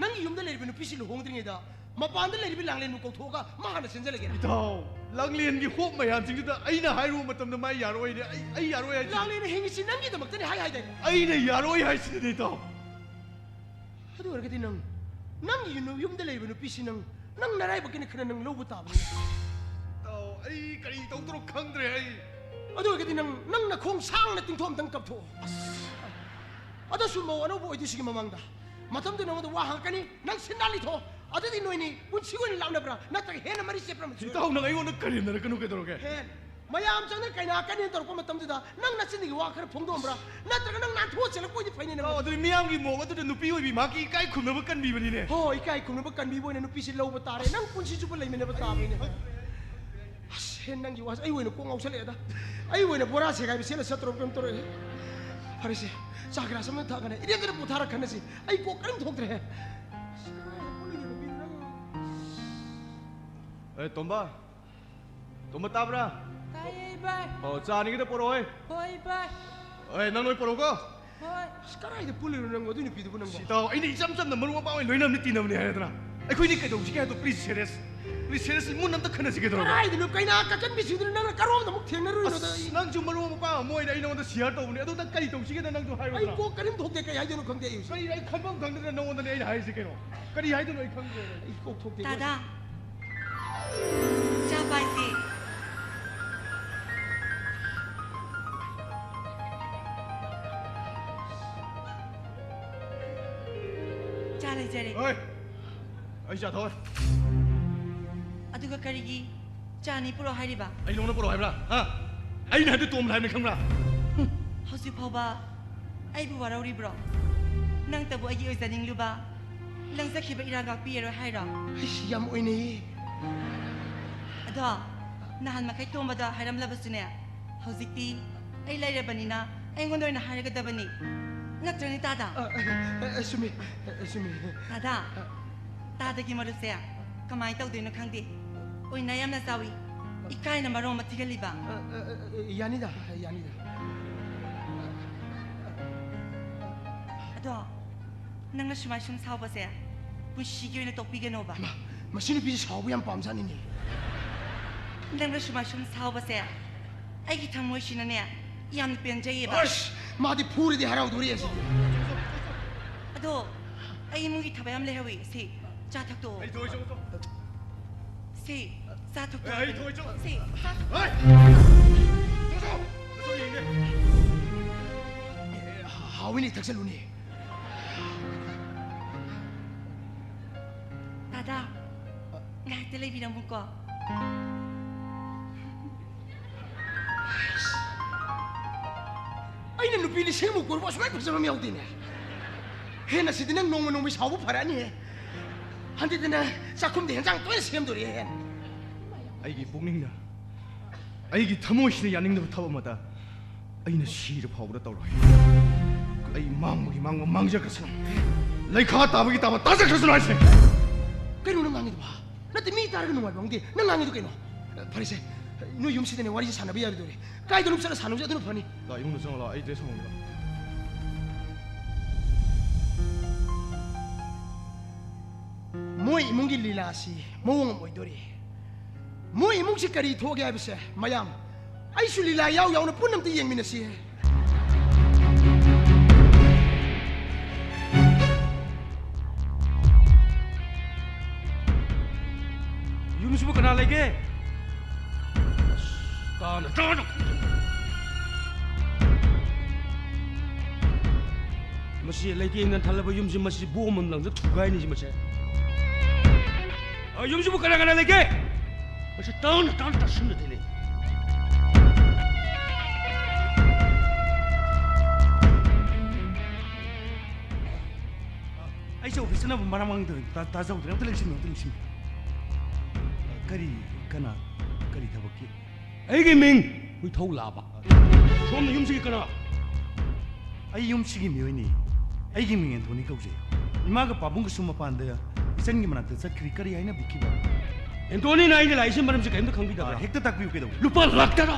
ꯅꯪꯒꯤ ꯌꯨꯝꯗ ꯂꯩꯔꯤꯕ ꯅꯨꯄꯤꯁꯤ ꯂꯨꯍꯣꯡꯗ꯭ꯔꯤꯉꯩꯗ ꯃꯄꯥꯟꯗ ꯂꯩꯔꯤꯕ ꯂꯥꯡꯂꯦꯟꯕꯨ ꯀꯧꯊꯣꯛꯑꯒ ꯃꯥ ꯍꯥꯟꯅ ꯆꯦꯟꯖꯜꯂꯒꯦꯔꯥ? ꯏꯇꯥꯎ, ꯂꯥꯡꯂꯦꯟꯒꯤ ꯍꯣꯞ ꯃꯌꯥꯝꯁꯤꯡꯗꯨꯗ ꯑꯩꯅ ꯍꯥꯏꯔꯨꯕ ꯃꯇꯝꯗ ꯃꯥ ꯌꯥꯔꯣꯏꯅꯦ꯫ ꯑꯩ, ꯑꯩ ꯌꯥꯔꯣꯏ ꯍꯥꯏꯁꯤꯅꯤ꯫ ꯂꯥꯡꯂꯦꯟꯅ ꯍꯤꯡꯉꯤꯁꯤ ꯅꯪꯒꯤꯗꯃꯛꯇꯅꯤ ꯍꯥꯏ ꯍꯥꯏꯗꯥꯏꯅꯦ? ꯑꯩꯅ ꯌꯥꯔꯣꯏ ꯍꯥꯏꯁꯤꯅꯤ, ꯏꯇꯥꯎ꯫ ꯑꯗꯨ ꯑꯣꯏꯔꯒꯗꯤ ꯅꯪ, ꯅꯪꯒꯤ ꯅꯨ-, ꯌꯨꯝꯗ ꯂꯩꯔꯤꯕ ꯅꯨꯄꯤꯁꯤ ꯅꯪ, ꯅꯪ ꯅꯔꯥꯏꯕꯛꯀꯤꯅ ꯈꯔ ꯅꯪ ꯂꯧꯕ ꯇꯥꯕꯅꯤ꯫ ꯏꯇꯥꯎ, ꯑꯩ ꯀꯔꯤ ꯇꯧꯗꯣꯏꯅꯣ ꯈꯪꯗ꯭ꯔꯦ ꯑꯩ꯫ ꯑꯗꯨ ꯑꯣꯏꯔꯒꯗꯤ ꯅꯪ, ꯅꯪ ꯅꯈꯣꯡ ꯁꯥꯡꯅ ꯇꯤꯡꯊꯣꯛ ꯑꯝꯇꯪ ꯀꯞꯊꯣꯛꯑꯣ꯫ ꯑꯗꯨꯁꯨ ꯃꯧ ꯑꯅꯧꯕ ꯑꯣꯏꯗꯣꯏꯁꯤꯒꯤ ꯃꯃꯥꯡꯗ꯫ ꯃꯇꯝꯗꯨ ꯅꯉꯣꯟꯗ ꯋꯥ ꯍꯪꯉꯛꯀꯅꯤ, ꯅꯪ ꯁꯤꯟꯗꯥ ꯂꯤꯊꯣꯛꯑꯣ꯫ ꯑꯗꯨꯗꯤ ꯅꯣꯏꯅꯤ ꯄꯨꯟꯁꯤꯒꯤ ꯑꯣꯏꯅ ꯂꯥꯞꯅꯕ꯭ꯔꯥ, ꯅꯠꯇ꯭ꯔꯒ ꯍꯦꯟꯅ ꯃꯔꯤ ꯆꯦꯠꯄ꯭ꯔꯥ? ꯏꯇꯥꯎ, ꯅꯪ ꯑꯩꯉꯣꯟꯗ ꯀꯔꯦꯝꯅꯔꯛꯀꯅꯨ ꯀꯩꯗꯧꯔꯒꯦ? ꯍꯦꯟ-, ꯃꯌꯥꯝ ꯆꯪꯅ ꯀꯩꯅꯥ ꯀꯠꯅꯦꯅ ꯇꯧꯔꯛꯄ ꯃꯇꯝꯗꯨꯗ ꯅꯪ ꯅꯆꯤꯟꯗꯒꯤ ꯋꯥ ꯈꯔ ꯐꯣꯡꯗꯣꯛꯑꯝꯕ꯭ꯔꯥ? ꯅꯠꯇ꯭ꯔꯒ ꯅꯪ ꯅꯥꯟꯊꯣꯛꯑ ꯆꯦꯜꯂꯛꯄ ꯑꯣꯏꯗꯤ ꯐꯩꯅꯦ ꯅꯪ꯫ ꯑꯣ, ꯑꯗꯨꯗꯤ ꯃꯤꯌꯥꯝꯒꯤ ꯃꯣꯛ ꯑꯗꯨꯗ ꯅꯨꯄꯤ ꯑꯣꯏꯕꯤ ꯃꯍꯥꯛꯀꯤ ꯏꯀꯥꯏ ꯈꯨꯝꯅꯕ ꯀꯟꯕꯤꯕꯅꯤꯅꯦ꯫ ꯍꯣ, ꯏꯀꯥꯏ ꯈꯨꯝꯅꯕ ꯀꯟꯕꯤꯕ ꯑꯣꯏꯅ ꯅꯨꯄꯤꯁꯤ ꯂꯧꯕ ꯇꯥꯔꯦ꯫ ꯅꯪ ꯄꯨꯟꯁꯤ ꯆꯨꯞꯄ ꯂꯩꯃꯤꯟꯅꯕ ꯇꯥꯕꯅꯤꯅꯦ꯫ ꯑꯁ, ꯍꯦ, ꯅꯪꯒꯤ ꯋꯥꯁꯦ ꯑꯩ ꯑꯣꯏꯅ ꯀꯣꯛ ꯉꯥꯎꯁꯜꯂꯛꯑꯦꯗ꯫ ꯑꯩ ꯑꯣꯏꯅ ꯕꯣꯔꯥ ꯁꯦꯒꯥꯏꯕ ꯁꯦꯠꯂ ꯆꯠꯇꯧꯔꯕ ꯀꯩꯅꯣꯝ ꯇꯧꯔꯛꯑꯦ꯫ ꯐꯔꯦꯁꯦ, ꯆꯥ ꯒꯤꯂꯥꯁ ꯑꯃ ꯊꯛꯑꯒꯅꯦ ꯏꯔꯦꯟꯖꯅ ꯄꯣꯊꯥꯔ ꯈꯟꯅꯁꯤ꯫ ꯑꯩ ꯀꯣꯛ ꯀꯔꯤꯝ ꯊꯣꯛꯇ꯭ꯔꯦ꯫ ꯑꯁ, ꯀꯗꯥꯏꯗ ꯄꯨꯜꯂꯨꯏꯅꯣ ꯅꯨꯄꯤꯗꯨꯅ? ꯑꯦ, ꯇꯣꯝꯕ꯫ ꯇꯣꯝꯕ, ꯇꯥꯕ꯭ꯔꯥ? ꯇꯥꯏꯌꯦ, ꯏꯕꯥꯏ꯫ ꯑꯣ, ꯆꯥ ꯑꯅꯤꯒꯤꯗ ꯄꯣꯔꯛꯑꯣ, ꯍꯦ꯫ ꯍꯣꯏ, ꯏꯕꯥꯏ꯫ ꯑꯦ, ꯅꯪ ꯂꯣꯏ ꯄꯣꯔꯛꯎꯀꯣ꯫ ꯍꯣꯏ꯫ ꯑꯁ, ꯀꯗꯥꯏꯗ ꯄꯨꯜꯂꯤꯅꯣ ꯅꯪ ꯑꯗꯨꯏ ꯅꯨꯄꯤꯗꯨꯕꯨ ꯅꯪꯕꯣ? ꯁꯤ ꯇꯥꯎ, ꯑꯩꯅ ꯏꯆꯝ ꯆꯝꯅ ꯃꯔꯨꯞ ꯃꯄꯥꯡ ꯑꯣꯏꯅ ꯂꯣꯏꯅꯕꯅꯤ ꯇꯤꯟꯅꯕꯅꯤ ꯍꯥꯏꯔꯗꯅ꯫ ꯑꯩꯈꯣꯏꯅꯤ ꯀꯩꯗꯧꯁꯤꯒꯦ ꯍꯥꯏꯗꯣ, please, serious꯫ Please, seriously, ꯃꯨꯟꯅ ꯑꯝꯇ ꯈꯟꯅꯁꯤ ꯀꯩꯗꯧꯔꯒꯦ? ꯀꯗꯥꯏꯗꯅꯣ ꯀꯩꯅꯥ ꯀꯠꯀꯟꯕꯤꯁꯤꯡꯗꯨꯅ ꯅꯪꯅ ꯀꯔꯣꯝꯗ ꯑꯃꯨꯛ ꯊꯦꯡꯅꯔꯨꯏꯅꯣꯗ ꯑꯁ, ꯑꯩ? ꯅꯪꯁꯨ ꯃꯔꯨꯞ ꯃꯄꯥꯡ ꯑꯃ ꯑꯣꯏꯅ ꯑꯩ ꯅꯉꯣꯟꯗ share ꯇꯧꯕꯅꯦ꯫ ꯑꯗꯨꯗ ꯀꯔꯤ ꯇꯧꯁꯤꯒꯦꯗ ꯅꯪꯁꯨ ꯑꯩ ꯍꯥꯏꯔꯣꯗꯅ꯫ ꯀꯣꯛ ꯀꯔꯤꯝ ꯊꯣꯛꯇꯦ, ꯀꯩ ꯍꯥꯏꯗꯣꯏꯅꯣ ꯈꯪꯗꯦ ꯑꯩ ꯍꯧꯖꯤꯛ꯫ ꯀꯔꯤ ꯑꯩ ꯈꯟꯐꯝ ꯈꯪꯗꯗꯅ ꯅꯉꯣꯟꯗꯅꯦ ꯑꯩꯅ ꯍꯥꯏꯔꯤꯁꯦ ꯀꯩꯅꯣ? ꯀꯔꯤ ꯍꯥꯏꯗꯣꯏꯅꯣ ꯑꯩ ꯈꯪꯗ꯭ꯔꯦ꯫ ꯑꯩ ꯀꯣꯛ ꯊꯣꯛꯇꯦ꯫ ꯇꯥꯗꯥ, ꯆꯥ ꯄꯥꯏꯁꯤ꯫ ꯆꯥ ꯂꯩꯖꯔꯦ꯫ ꯍꯣꯏ, ꯑꯩ ꯆꯥ ꯊꯛꯑꯣꯏ꯫ ꯑꯗꯨꯒ ꯀꯔꯤꯒꯤ ꯆꯥ ꯑꯅꯤ ꯄꯨꯔꯛꯑꯣ ꯍꯥꯏꯔꯤꯕ? ꯑꯩ ꯅꯉꯣꯟꯗ ꯄꯨꯔꯛꯑꯣ ꯍꯥꯏꯕ꯭ꯔꯥ? ꯍꯥ? ꯑꯩꯅ ꯍꯥꯏꯕꯗꯤ ꯇꯣꯝꯅ ꯍꯥꯏꯕꯅꯤ, ꯈꯪꯕ꯭ꯔꯥ? ꯍꯨꯝ, ꯍꯧꯖꯤꯛ ꯐꯥꯎꯕ ꯑꯩꯕꯨ ꯋꯥꯔꯧꯔꯤꯕ꯭ꯔꯣ? ꯅꯪꯇꯕꯨ ꯑꯩꯒꯤ ꯑꯣꯏꯖꯅꯤꯡꯂꯨꯕ, ꯅꯪ ꯆꯠꯈꯤꯕ ꯏꯔꯥꯡ ꯉꯥꯛꯄꯤꯔꯔꯣꯏ ꯍꯥꯏꯔꯣ? ꯑꯩꯁ, ꯌꯥꯝ ꯑꯣꯏꯅꯩꯌꯦ꯫ ꯑꯗꯣ ꯅꯍꯥꯟ ꯃꯈꯩ ꯇꯣꯝꯕꯗ ꯍꯥꯏꯔꯝꯂꯕꯁꯨꯅꯦ, ꯍꯧꯖꯤꯛꯇꯤ ꯑꯩ ꯂꯩꯔꯕꯅꯤꯅ ꯑꯩꯉꯣꯟꯗ ꯑꯣꯏꯅ ꯍꯥꯏꯔꯒꯗꯕꯅꯤ꯫ ꯅꯠꯇ꯭ꯔꯅꯦ, ꯇꯥꯗ? ꯑ, ꯑ, ꯑ, ꯆꯨꯝꯃꯤ꯫ ꯑ, ꯆꯨꯝꯃꯤ꯫ ꯇꯥꯗ, ꯇꯥꯗꯒꯤ ꯃꯔꯨꯞꯁꯦ ꯀꯃꯥꯏꯅ ꯇꯧꯗꯣꯏꯅꯣ ꯈꯪꯗꯦ꯫ ꯑꯣꯏꯅ ꯌꯥꯝꯅ ꯆꯥꯎꯏ, ꯏꯀꯥꯏꯅ ꯃꯔꯣꯟ ꯑꯃ ꯊꯤꯒꯜꯂꯤꯕ꯫ ꯑ, ꯑ, ꯑ, ꯑ, ꯌꯥꯅꯤꯗ, ꯌꯥꯅꯤꯗ꯫ ꯑꯗꯣ ꯅꯪꯅ ꯁꯨꯃꯥꯏ ꯁꯨꯝ ꯁꯥꯎꯕꯁꯦ ꯄꯨꯟꯁꯤꯒꯤ ꯑꯣꯏꯅ ꯇꯣꯛꯄꯤꯒꯅꯣꯕ꯫ ꯃꯥ, ꯃꯁꯤ ꯅꯨꯄꯤꯁꯦ ꯁꯥꯎꯕ ꯌꯥꯝ ꯄꯥꯝꯖꯥꯠꯅꯤꯅꯦ꯫ ꯅꯪꯅ ꯁꯨꯃꯥꯏ ꯁꯨꯝ ꯁꯥꯎꯕꯁꯦ ꯑꯩꯒꯤ ꯊꯃꯣꯏꯁꯤꯅꯅꯦ ꯌꯥꯝꯅ ꯄꯦꯟꯖꯩꯌꯦꯕ꯫ ꯑꯁ, ꯃꯥꯗꯤ ꯐꯨꯔꯗꯤ ꯍꯔꯥꯎꯗꯣꯔꯤ ꯑꯁꯤꯗꯤ꯫ ꯑꯗꯣ ꯑꯩ ꯏꯃꯨꯡꯒꯤ ꯊꯕꯛ ꯌꯥꯝ ꯂꯩꯍꯧꯋꯤ꯫ ꯁꯤ ꯆꯥ ꯊꯛꯇꯣꯛꯑꯣ꯫ ꯑꯩ ꯊꯣꯛꯏ ꯆꯣ ꯆꯣ ꯁꯤ ꯆꯥ ꯊꯛꯇꯣꯛꯑꯣ꯫ ꯑꯩ ꯊꯣꯛꯏ ꯆꯣ ꯁꯤ ꯆꯥ ꯊꯛꯇꯣꯛꯑꯣ꯫ ꯍꯩ! ꯆꯣ ꯆꯣ! ꯆꯣ ꯌꯦꯡꯒꯦ꯫ ꯍꯥꯎꯏꯅꯦ, ꯊꯛꯆꯜꯂꯨꯅꯦ꯫ ꯇꯥꯗ, ꯉꯥꯏꯍꯥꯛꯇ ꯂꯩꯕꯤꯔꯝꯃꯨꯀꯣ꯫ ꯑꯩꯅ ꯅꯨꯄꯤ ꯂꯤꯁꯤꯡꯃꯨꯛ ꯀꯣꯏꯕ ꯑꯁꯨꯃꯥꯏꯅ ꯐꯖꯕ ꯑꯃ ꯌꯥꯎꯗꯦꯅꯦ꯫ ꯍꯦꯟꯅ ꯁꯤꯗꯤ ꯅꯪ ꯅꯣꯡꯃ ꯅꯣꯡꯃꯒꯤ ꯁꯥꯎꯕ ꯐꯔꯛꯑꯅꯤꯍꯦ꯫ ꯍꯟꯗꯛꯇꯤ ꯅꯪ ꯆꯥꯛꯈꯨꯝꯗ ꯍꯦꯟꯖꯥꯡ ꯇꯣꯏꯅ ꯁꯦꯝꯗꯣꯔꯤꯍꯦ ꯍꯦꯟꯅ꯫ ꯑꯩꯒꯤ ꯄꯨꯛꯅꯤꯡꯅ, ꯑꯩꯒꯤ ꯊꯃꯣꯏꯁꯤꯅ ꯌꯥꯅꯤꯡꯗꯕ ꯊꯕꯛ ꯑꯃꯗ ꯑꯩꯅ ꯁꯤꯔ ꯐꯥꯎꯕꯗ ꯇꯧꯔꯣꯏ꯫ ꯑꯩ ꯃꯥꯡꯕꯒꯤ ꯃꯥꯡꯕ ꯃꯥꯡꯖꯈ꯭ꯔꯁꯅꯨ, ꯂꯩꯈꯥ ꯇꯥꯕꯒꯤ ꯇꯥꯕ ꯇꯥꯖꯈ꯭ꯔꯁꯅꯨ ꯍꯥꯏꯁꯦ꯫ ꯀꯩꯅꯣ ꯅꯪ ꯉꯥꯡꯉꯤꯗꯨꯕꯣ? ꯅꯠꯇꯦ, ꯃꯤ ꯇꯥꯔꯒ ꯅꯨꯡꯉꯥꯏꯕ ꯈꯪꯗꯦ꯫ ꯅꯪ ꯉꯥꯡꯉꯤꯗꯨ ꯀꯩꯅꯣ? ꯐꯔꯦꯁꯦ, ꯅꯣꯏ ꯌꯨꯝꯁꯤꯗꯅꯦ ꯋꯥꯔꯤꯁꯦ ꯁꯥꯟꯅꯕ ꯌꯥꯔꯣꯏꯗꯧꯔꯦ꯫ ꯀꯥꯏꯗꯅꯣ ꯆꯠꯂ ꯁꯥꯟꯅꯕꯁꯦ ꯑꯗꯨꯅ ꯐꯅꯤ꯫ ꯂꯥꯛ, ꯏꯃꯨꯡꯗ ꯆꯪꯉꯛꯑꯣ, ꯂꯥꯛ, ꯑꯩ ꯗ꯭ꯔꯦꯁ ꯍꯣꯡꯉꯒꯦ, ꯂꯥꯛ꯫ ꯃꯣꯏ ꯏꯃꯨꯡꯒꯤ ꯂꯤꯂꯥꯁꯤ ꯃꯑꯣꯡ ꯑꯃ ꯑꯣꯏꯗꯣꯔꯤ꯫ ꯃꯣꯏ ꯏꯃꯨꯡꯁꯤ ꯀꯔꯤ ꯊꯣꯛꯑꯒꯦ ꯍꯥꯏꯕꯁꯦ ꯃꯌꯥꯝ, ꯑꯩꯁꯨ ꯂꯤꯂꯥ ꯌꯥꯎ ꯌꯥꯎꯅ ꯄꯨꯟꯅ ꯑꯝꯇ ꯌꯦꯡꯃꯤꯟꯅꯁꯤ꯫ ꯌꯨꯝꯁꯤꯕꯨ ꯀꯅꯥ ꯂꯩꯒꯦ? ꯑꯁ, ꯇꯥꯅ, ꯇꯥꯅ꯫ ꯃꯁꯤ ꯂꯩꯇꯦꯡꯅ ꯊꯜꯂꯕ ꯌꯨꯝꯁꯤ, ꯃꯁꯤ ꯕꯣꯝ ꯑꯃ ꯂꯪꯗ ꯊꯨꯒꯥꯏꯅꯤ ꯃꯁꯦ꯫ ꯑ, ꯌꯨꯝꯁꯤꯕꯨ ꯀꯅꯥ ꯀꯅꯥ ꯂꯩꯒꯦ? ꯃꯁꯤ ꯇꯥꯅ, ꯇꯥꯅ ꯇꯥꯁꯤꯟꯅꯗꯦꯅꯦ꯫ ꯑꯩꯁꯦ ꯑꯣꯐꯤꯁ ꯆꯠꯅꯕ ꯃꯔꯥꯡ ꯃꯔꯥꯡ ꯇꯧꯔꯤ꯫ ꯇꯥ-, ꯇꯥꯖꯧꯗ꯭ꯔꯦ꯫ ꯑꯝꯇ ꯂꯦꯡꯁꯤꯟꯕꯤꯌꯨ, ꯑꯝꯇ ꯂꯦꯡꯁꯤꯟꯕꯤꯌꯨ꯫ ꯀꯔꯤ, ꯀꯅꯥ? ꯀꯔꯤ ꯊꯕꯛꯀꯤ? ꯑꯩꯒꯤ ꯃꯤꯡ ꯍꯨꯏꯊꯧ ꯂꯥꯕ꯫ ꯁꯣꯝꯅ ꯌꯨꯝꯁꯤꯒꯤ ꯀꯅꯥ? ꯑꯩ ꯌꯨꯝꯁꯤꯒꯤ ꯃꯤꯑꯣꯏꯅꯤ꯫ ꯑꯩꯒꯤ ꯃꯤꯡ ꯑꯦꯟꯊꯣꯅꯤ ꯀꯧꯖꯩ꯫ ꯏꯃꯥꯒ ꯄꯥꯕꯨꯡꯒꯁꯨ ꯃꯄꯥꯟꯗ ꯏꯆꯟꯒꯤ ꯃꯅꯥꯛꯇ ꯆꯠꯈ꯭ꯔꯤ꯫ ꯀꯔꯤ ꯍꯥꯏꯅꯕꯤꯈꯤꯕ? ꯑꯦꯟꯊꯣꯅꯤꯅ ꯑꯩꯅ ꯂꯥꯛꯏꯁꯦ ꯃꯔꯝꯁꯦ ꯀꯔꯤꯝꯇ ꯈꯪꯕꯤꯗꯕ꯭ꯔꯥ? ꯑ, ꯍꯦꯛꯇ ꯇꯥꯛꯄꯤꯌꯨ, ꯀꯩꯗꯧꯕ? ꯂꯨꯄꯥ ꯂꯥꯛ ꯇꯔꯥ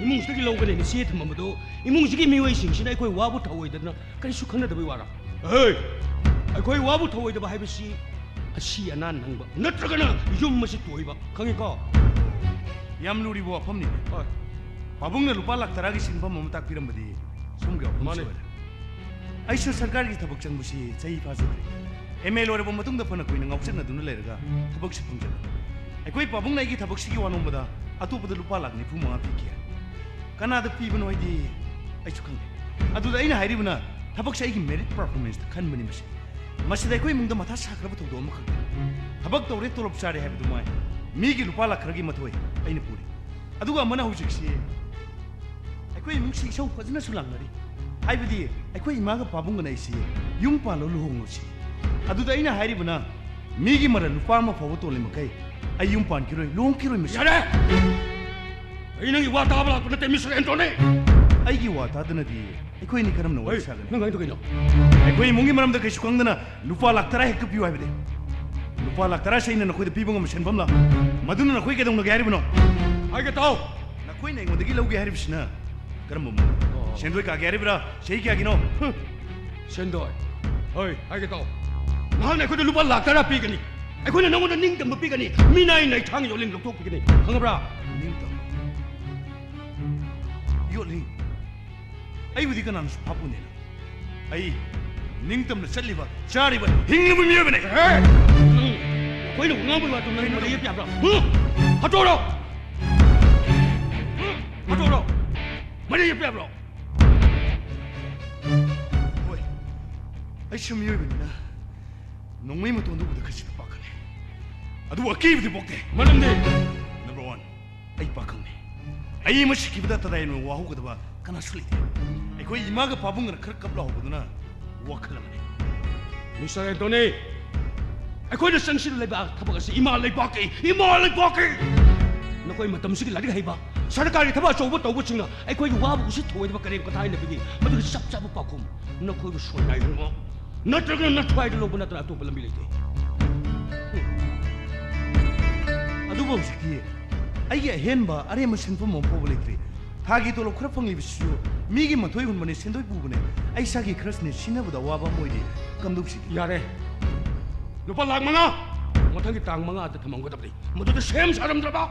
ꯏꯃꯨꯡꯁꯤꯗꯒꯤ ꯂꯧꯒꯅꯦꯅ ꯆꯦ ꯊꯝꯃꯝꯕꯗꯣ, ꯏꯃꯨꯡꯁꯤꯒꯤ ꯃꯤꯑꯣꯏꯁꯤꯡꯁꯤꯅ ꯑꯩꯈꯣꯏ ꯋꯥꯕꯨ ꯊꯧꯑꯣꯏꯗꯅ ꯀꯔꯤꯁꯨ ꯈꯪꯅꯗꯕꯩ ꯋꯥꯔꯥ? ꯑꯦ! ꯑꯩꯈꯣꯏ ꯋꯥꯕꯨ ꯊꯧꯑꯣꯏꯗꯕ ꯍꯥꯏꯕꯁꯤ ꯑꯁꯤ ꯑꯅꯥ ꯅꯪꯕ ꯅꯠꯇ꯭ꯔꯒꯅ ꯌꯨꯝ ꯑꯁꯤ ꯇꯣꯏꯕ, ꯈꯪꯉꯤꯀꯣ? ꯌꯥꯝ ꯂꯨꯔꯤꯕ ꯋꯥꯐꯝꯅꯤꯅꯦ꯫ ꯍꯣꯏ꯫ ꯄꯥꯕꯨꯡꯅ ꯂꯨꯄꯥ ꯂꯥꯛ ꯇꯔꯥꯒꯤ ꯁꯤꯟꯐꯝ ꯑꯃ ꯇꯥꯛꯄꯤꯔꯝꯕꯗꯤ ꯁꯣꯝꯒꯤ ꯋꯥꯐꯝ ꯃꯥꯅꯦ꯫ ꯁꯣꯏꯔꯦ꯫ ꯑꯩꯁꯨ ꯁꯔꯀꯥꯔꯒꯤ ꯊꯕꯛ ꯆꯪꯕꯁꯤ ꯆꯍꯤ ꯐꯥꯖꯗ꯭ꯔꯤ꯫ ꯑꯦꯝ ꯑꯦ ꯂꯣꯏꯔꯕ ꯃꯇꯨꯡꯗ ꯐꯅ ꯀꯨꯏꯅ ꯉꯥꯎꯆꯠꯅꯗꯨꯅ ꯂꯩꯔꯒ ꯊꯕꯛꯁꯨ ꯐꯪꯖꯗꯦ꯫ ꯑꯩꯈꯣꯏ ꯄꯥꯕꯨꯡꯅ ꯑꯩꯒꯤ ꯊꯕꯛꯁꯤꯒꯤ ꯋꯥ ꯅꯣꯝꯕꯗ ꯑꯇꯣꯞꯄꯗ ꯂꯨꯄꯥ ꯂꯥꯛ ꯅꯤꯐꯨ ꯃꯉꯥ ꯄꯤꯈꯤ꯫ ꯀꯅꯥꯗ ꯄꯤꯕꯅꯣ ꯍꯥꯏꯗꯤ ꯑꯩꯁꯨ ꯈꯪꯗꯦ꯫ ꯑꯗꯨꯗ ꯑꯩꯅ ꯍꯥꯏꯔꯤꯕꯅ ꯊꯕꯛꯁꯦ ꯑꯩꯒꯤ merit performanceꯇ ꯈꯟꯕꯅꯤ꯫ ꯃꯁꯤ, ꯃꯁꯤꯗ ꯑꯩꯈꯣꯏ ꯏꯃꯨꯡꯗ ꯃꯊꯥ ꯁꯥꯈ꯭ꯔꯕ ꯊꯧꯗꯣꯛ ꯑꯃꯈꯛꯅꯤ꯫ ꯊꯕꯛ ꯇꯧꯔꯦ, ꯇꯣꯂꯣꯞ ꯆꯥꯔꯦ ꯍꯥꯏꯕꯗꯨ ꯃꯉꯥꯏ꯫ ꯃꯤꯒꯤ ꯂꯨꯄꯥ ꯂꯥꯛ ꯈꯔꯒꯤ ꯃꯊꯣꯏ ꯑꯩꯅ ꯄꯨꯔꯤ꯫ ꯑꯗꯨꯒ ꯑꯃꯅ ꯍꯧꯖꯤꯛꯁꯤ ꯑꯩꯈꯣꯏ ꯏꯃꯨꯡꯁꯤ ꯏꯁꯧ ꯐꯖꯅꯁꯨ ꯂꯥꯡꯅꯔꯤ꯫ ꯍꯥꯏꯕꯗꯤ ꯑꯩꯈꯣꯏ ꯏꯃꯥꯒ ꯄꯥꯕꯨꯡꯒꯅ ꯑꯩꯁꯤ ꯌꯨꯝ ꯄꯥꯜꯂꯣ, ꯂꯨꯍꯣꯡꯉꯣ ꯁꯤ꯫ ꯑꯗꯨꯗ ꯑꯩꯅ ꯍꯥꯏꯔꯤꯕꯅ, ꯃꯤꯒꯤ ꯃꯔꯜ ꯂꯨꯄꯥ ꯑꯃ ꯐꯥꯎꯕ ꯇꯣꯜꯂꯤ ꯃꯈꯩ ꯑꯩ ꯌꯨꯝ ꯄꯥꯟꯈꯤꯔꯣꯏ, ꯂꯨꯍꯣꯡꯈꯤꯔꯣꯏ꯫ ꯃꯁꯤ ꯌꯥꯔꯦ! ꯑꯩ ꯅꯪꯒꯤ ꯋꯥ ꯇꯥꯕ ꯂꯥꯛꯄ ꯅꯠꯇꯦ, ꯃꯤꯁꯇꯔ ꯑꯦꯟꯊꯣꯅꯤ꯫ ꯑꯩꯒꯤ ꯋꯥ ꯇꯥꯗꯅꯗꯤ ꯑꯩꯈꯣꯏ ꯑꯅꯤ ꯀꯔꯝꯅ ꯋꯥꯔꯤ ꯍꯩ, ꯁꯥꯒꯅꯤ? ꯅꯪ ꯍꯥꯏꯗꯣ ꯀꯩꯅꯣ? ꯑꯩꯈꯣꯏ ꯏꯃꯨꯡꯒꯤ ꯃꯔꯝꯗ ꯀꯩꯁꯨ ꯈꯪꯗꯅ ꯂꯨꯄꯥ ꯂꯥꯛ ꯇꯔꯥ ꯍꯦꯛꯇ ꯄꯤꯌꯨ ꯍꯥꯏꯕꯗꯤ? ꯂꯨꯄꯥ ꯂꯥꯛ ꯇꯔꯥꯁꯦ ꯑꯩꯅ ꯅꯈꯣꯏꯗ ꯄꯤꯕ ꯉꯝꯕ ꯁꯦꯟꯐꯝꯂ? ꯃꯗꯨꯅ ꯅꯈꯣꯏ ꯀꯩꯗꯧꯅꯒꯦ ꯍꯥꯏꯔꯤꯕꯅꯣ? ꯍꯥꯏꯒꯦ ꯇꯥꯎ꯫ ꯅꯈꯣꯏꯅ ꯑꯩꯉꯣꯟꯗꯒꯤ ꯂꯧꯒꯦ ꯍꯥꯏꯔꯤꯕꯁꯤꯅ ꯀꯔꯝꯕ ꯃꯑꯣꯡ? ꯑꯣ꯫ ꯁꯦꯟꯗꯣꯏ ꯀꯥꯒꯦ ꯍꯥꯏꯔꯤꯕ꯭ꯔꯥ? ꯆꯍꯤ ꯀꯌꯥꯒꯤꯅꯣ? ꯍꯨꯝ꯫ ꯁꯦꯟꯗꯣꯏ? ꯍꯣꯏ, ꯍꯥꯏꯒꯦ ꯇꯥꯎ꯫ ꯅꯍꯥꯛꯅ ꯑꯩꯈꯣꯏꯗ ꯂꯨꯄꯥ ꯂꯥꯛ ꯇꯔꯥ ꯄꯤꯒꯅꯤ꯫ ꯑꯩꯈꯣꯏꯅ ꯅꯉꯣꯟꯗ ꯅꯤꯡꯇꯝꯕ ꯄꯤꯒꯅꯤ꯫ ꯃꯤꯅꯥꯏ ꯅꯩꯊꯥꯡ ꯌꯣꯠꯂꯤꯡ ꯂꯧꯊꯣꯛꯄꯤꯒꯅꯤ꯫ ꯈꯪꯉꯕ꯭ꯔꯥ? ꯅꯤꯡꯇꯝꯕ? ꯌꯣꯠꯂꯤꯡ? ꯑꯩꯕꯨꯗꯤ ꯀꯅꯥꯅꯁꯨ ꯐꯥꯄꯣꯟꯗꯦꯅ꯫ ꯑꯩ ꯅꯤꯡꯇꯝꯅ ꯆꯠꯂꯤꯕ, ꯆꯥꯔꯤꯕ, ꯍꯤꯡꯂꯤꯕ ꯃꯤꯑꯣꯏꯕꯅꯤ꯫ ꯑꯦ! ꯅꯪ ꯑꯩꯈꯣꯏꯅ ꯉꯥꯡꯕꯒꯤ ꯋꯥꯗꯨ ꯅꯪ ꯃꯔꯩ ꯌꯦꯠꯄ ꯌꯥꯕ꯭ꯔꯥ? ꯍꯨꯝ? ꯍꯥꯠꯇꯣꯛꯑꯣ! ꯍꯨꯝ? ꯍꯥꯠꯇꯣꯛꯑꯣ! ꯃꯔꯩ ꯌꯦꯠꯄ ꯌꯥꯕ꯭ꯔꯣ? ꯍꯣꯏ, ꯑꯩꯁꯨ ꯃꯤꯑꯣꯏꯕꯅꯤꯅ ꯅꯣꯡꯃꯩ ꯃꯇꯣꯟꯗ ꯎꯕꯗ ꯈꯖꯤꯛꯇ ꯄꯥꯈꯠꯂꯦ꯫ ꯑꯗꯨꯕꯨ ꯑꯀꯤꯕꯗꯤ ꯄꯣꯛꯇꯦ꯫ ꯃꯔꯝꯗꯤ? Number one, ꯑꯩ ꯄꯥꯈꯪꯅꯤ꯫ ꯑꯩ ꯑꯃ ꯁꯤꯈꯤꯕꯗ ꯇꯗꯥꯏꯅ ꯋꯥꯍꯧꯒꯗꯕ ꯀꯅꯥꯁꯨ ꯂꯩꯇꯦ꯫ ꯑꯩꯈꯣꯏ ꯏꯃꯥꯒ ꯄꯥꯕꯨꯡꯒꯅ ꯈꯔ ꯀꯞ ꯂꯥꯎꯍꯧꯕꯗꯨꯅ ꯋꯥꯈꯜ ꯑꯃꯅꯤ꯫ ꯃꯤꯁꯇꯔ ꯑꯦꯟꯊꯣꯅꯤ, ꯑꯩꯈꯣꯏꯅ ꯆꯪꯁꯤꯜꯂꯤꯕ ꯊꯕꯛ ꯑꯁꯤ ꯏꯃꯥ ꯂꯩꯕꯥꯛꯀꯤ, ꯏꯃꯥ ꯂꯩꯕꯥꯛꯀꯤ꯫ ꯅꯈꯣꯏ ꯃꯇꯝꯁꯤꯒꯤ ꯂꯥꯏꯔꯤꯛ ꯍꯩꯕ, ꯁꯔꯀꯥꯔꯒꯤ ꯊꯕꯛ ꯑꯆꯧꯕ ꯇꯧꯕꯁꯤꯡꯅ ꯑꯩꯈꯣꯏꯒꯤ ꯋꯥꯕ ꯎꯁꯤꯠ ꯊꯑꯣꯏꯗꯕ ꯀꯔꯦꯝ ꯀꯊꯥꯏꯅꯕꯒꯤ ꯃꯗꯨꯒꯤ ꯆꯞ ꯆꯥꯕ ꯄꯥꯎꯈꯨꯝ ꯅꯈꯣꯏꯕꯨ ꯁꯣꯏꯅꯥꯏꯍꯟꯕ ꯅꯠꯇ꯭ꯔꯒ ꯅꯊ꯭ꯋꯥꯏꯗ ꯂꯧꯕ ꯅꯠꯇꯅ ꯑꯇꯣꯞꯄ ꯂꯝꯕꯤ ꯂꯩꯇꯦ꯫ ꯑꯗꯨꯕꯨ ꯍꯧꯖꯤꯛꯇꯤ ꯑꯩꯒꯤ ꯑꯍꯦꯟꯕ ꯑꯔꯦꯝꯕ ꯁꯦꯟꯐꯝ ꯑꯃ ꯐꯥꯎꯕ ꯂꯩꯇ꯭ꯔꯤ꯫ ꯊꯥꯒꯤ ꯇꯣꯂꯣꯞ ꯈꯔ ꯐꯪꯂꯤꯕꯁꯤꯁꯨ ꯃꯤꯒꯤ ꯃꯊꯣꯏ ꯍꯨꯟꯕꯅꯦ, ꯁꯦꯟꯗꯣꯏ ꯄꯨꯕꯅꯦ꯫ ꯑꯩ ꯏꯁꯥꯒꯤ ꯈꯔꯁꯤꯅꯦ ꯁꯤꯖꯤꯟꯅꯕꯗ ꯑꯋꯥꯕ ꯑꯃ ꯑꯣꯏꯔꯤ꯫ ꯀꯝꯗꯧꯁꯤꯒꯦ? ꯌꯥꯔꯦ꯫ ꯂꯨꯄꯥ ꯂꯥꯈ ꯃꯉꯥ ꯃꯊꯪꯒꯤ ꯇꯥꯡ ꯃꯉꯥꯗ ꯊꯝꯃꯝꯒꯗꯕꯅꯤ꯫ ꯃꯗꯨꯗ ꯁꯦꯝ ꯁꯥꯔꯝꯗ꯭ꯔꯕ?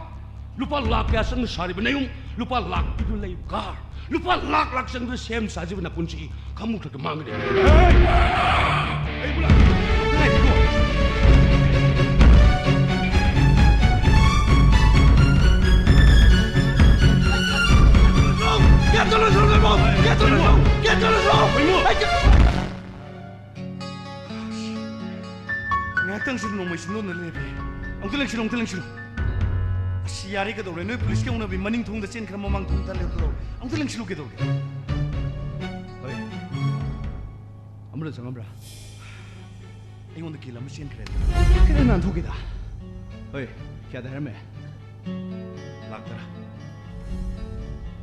ꯂꯨꯄꯥ ꯂꯥꯈ ꯀꯌꯥ ꯆꯪꯅ ꯁꯥꯔꯤꯕ ꯅꯌꯨꯝ? ꯂꯨꯄꯥ ꯂꯥꯈ ꯄꯤꯗꯨ ꯂꯩꯕ ꯀꯥꯔ? ꯂꯨꯄꯥ ꯂꯥꯈ ꯂꯥꯈ ꯆꯪꯗꯨꯅ ꯁꯦꯝ ꯁꯥꯖꯕ ꯅꯄꯨꯟꯁꯤ ꯈꯃꯨꯛ ꯊꯛꯇ ꯃꯥꯡꯒꯅꯤ꯫ ꯑꯩꯕꯨ ꯂꯥꯛ-, ꯉꯥꯏꯈꯣ꯫ ꯀꯌꯥ ꯆꯠꯂꯣ, ꯆꯠꯂꯣ, ꯀꯌꯥ ꯆꯠꯂꯣ, ꯀꯌꯥ ꯆꯠꯂꯣ, ꯀꯌꯥ ꯆꯠꯂꯣ꯫ ꯉꯥꯏꯍꯥꯛꯇꯪꯁꯤꯗ ꯅꯣꯡꯃꯩ ꯁꯤꯟꯗꯣꯛꯅ ꯂꯩꯔꯦ꯫ ꯑꯃꯨꯛꯇ ꯂꯦꯡꯁꯤꯜꯂꯨ, ꯑꯃꯨꯛꯇ ꯂꯦꯡꯁꯤꯜꯂꯨ꯫ ꯑꯁ, ꯌꯥꯔꯦ, ꯀꯩꯗꯧꯔꯦ? ꯅꯣꯏ ꯄꯨꯂꯤꯁꯀꯤ ꯍꯧꯅꯕꯤ ꯃꯅꯤꯡ ꯊꯣꯡꯗ ꯆꯦꯟꯈ꯭ꯔ ꯃꯃꯥꯡ ꯊꯣꯡ ꯊꯜꯂꯦ, ꯀꯩꯗꯧꯔꯦ? ꯑꯃꯨꯛꯇ ꯂꯦꯡꯁꯤꯜꯂꯨ, ꯀꯩꯗꯧꯔꯒꯦ? ꯍꯣꯏ꯫ ꯑꯃꯗ ꯆꯪꯉꯝꯕ꯭ꯔꯥ? ꯑꯩꯉꯣꯟꯗ ꯀꯤꯜ ꯑꯃ ꯆꯦꯟꯈ꯭ꯔꯦ꯫ ꯈꯤꯇꯪ ꯅꯥꯟꯊꯣꯛꯈꯤꯗ꯫ ꯍꯣꯏ, ꯀꯌꯥꯗ ꯍꯥꯏꯔꯝꯃꯦ? ꯂꯥꯛ ꯇꯔꯥ꯫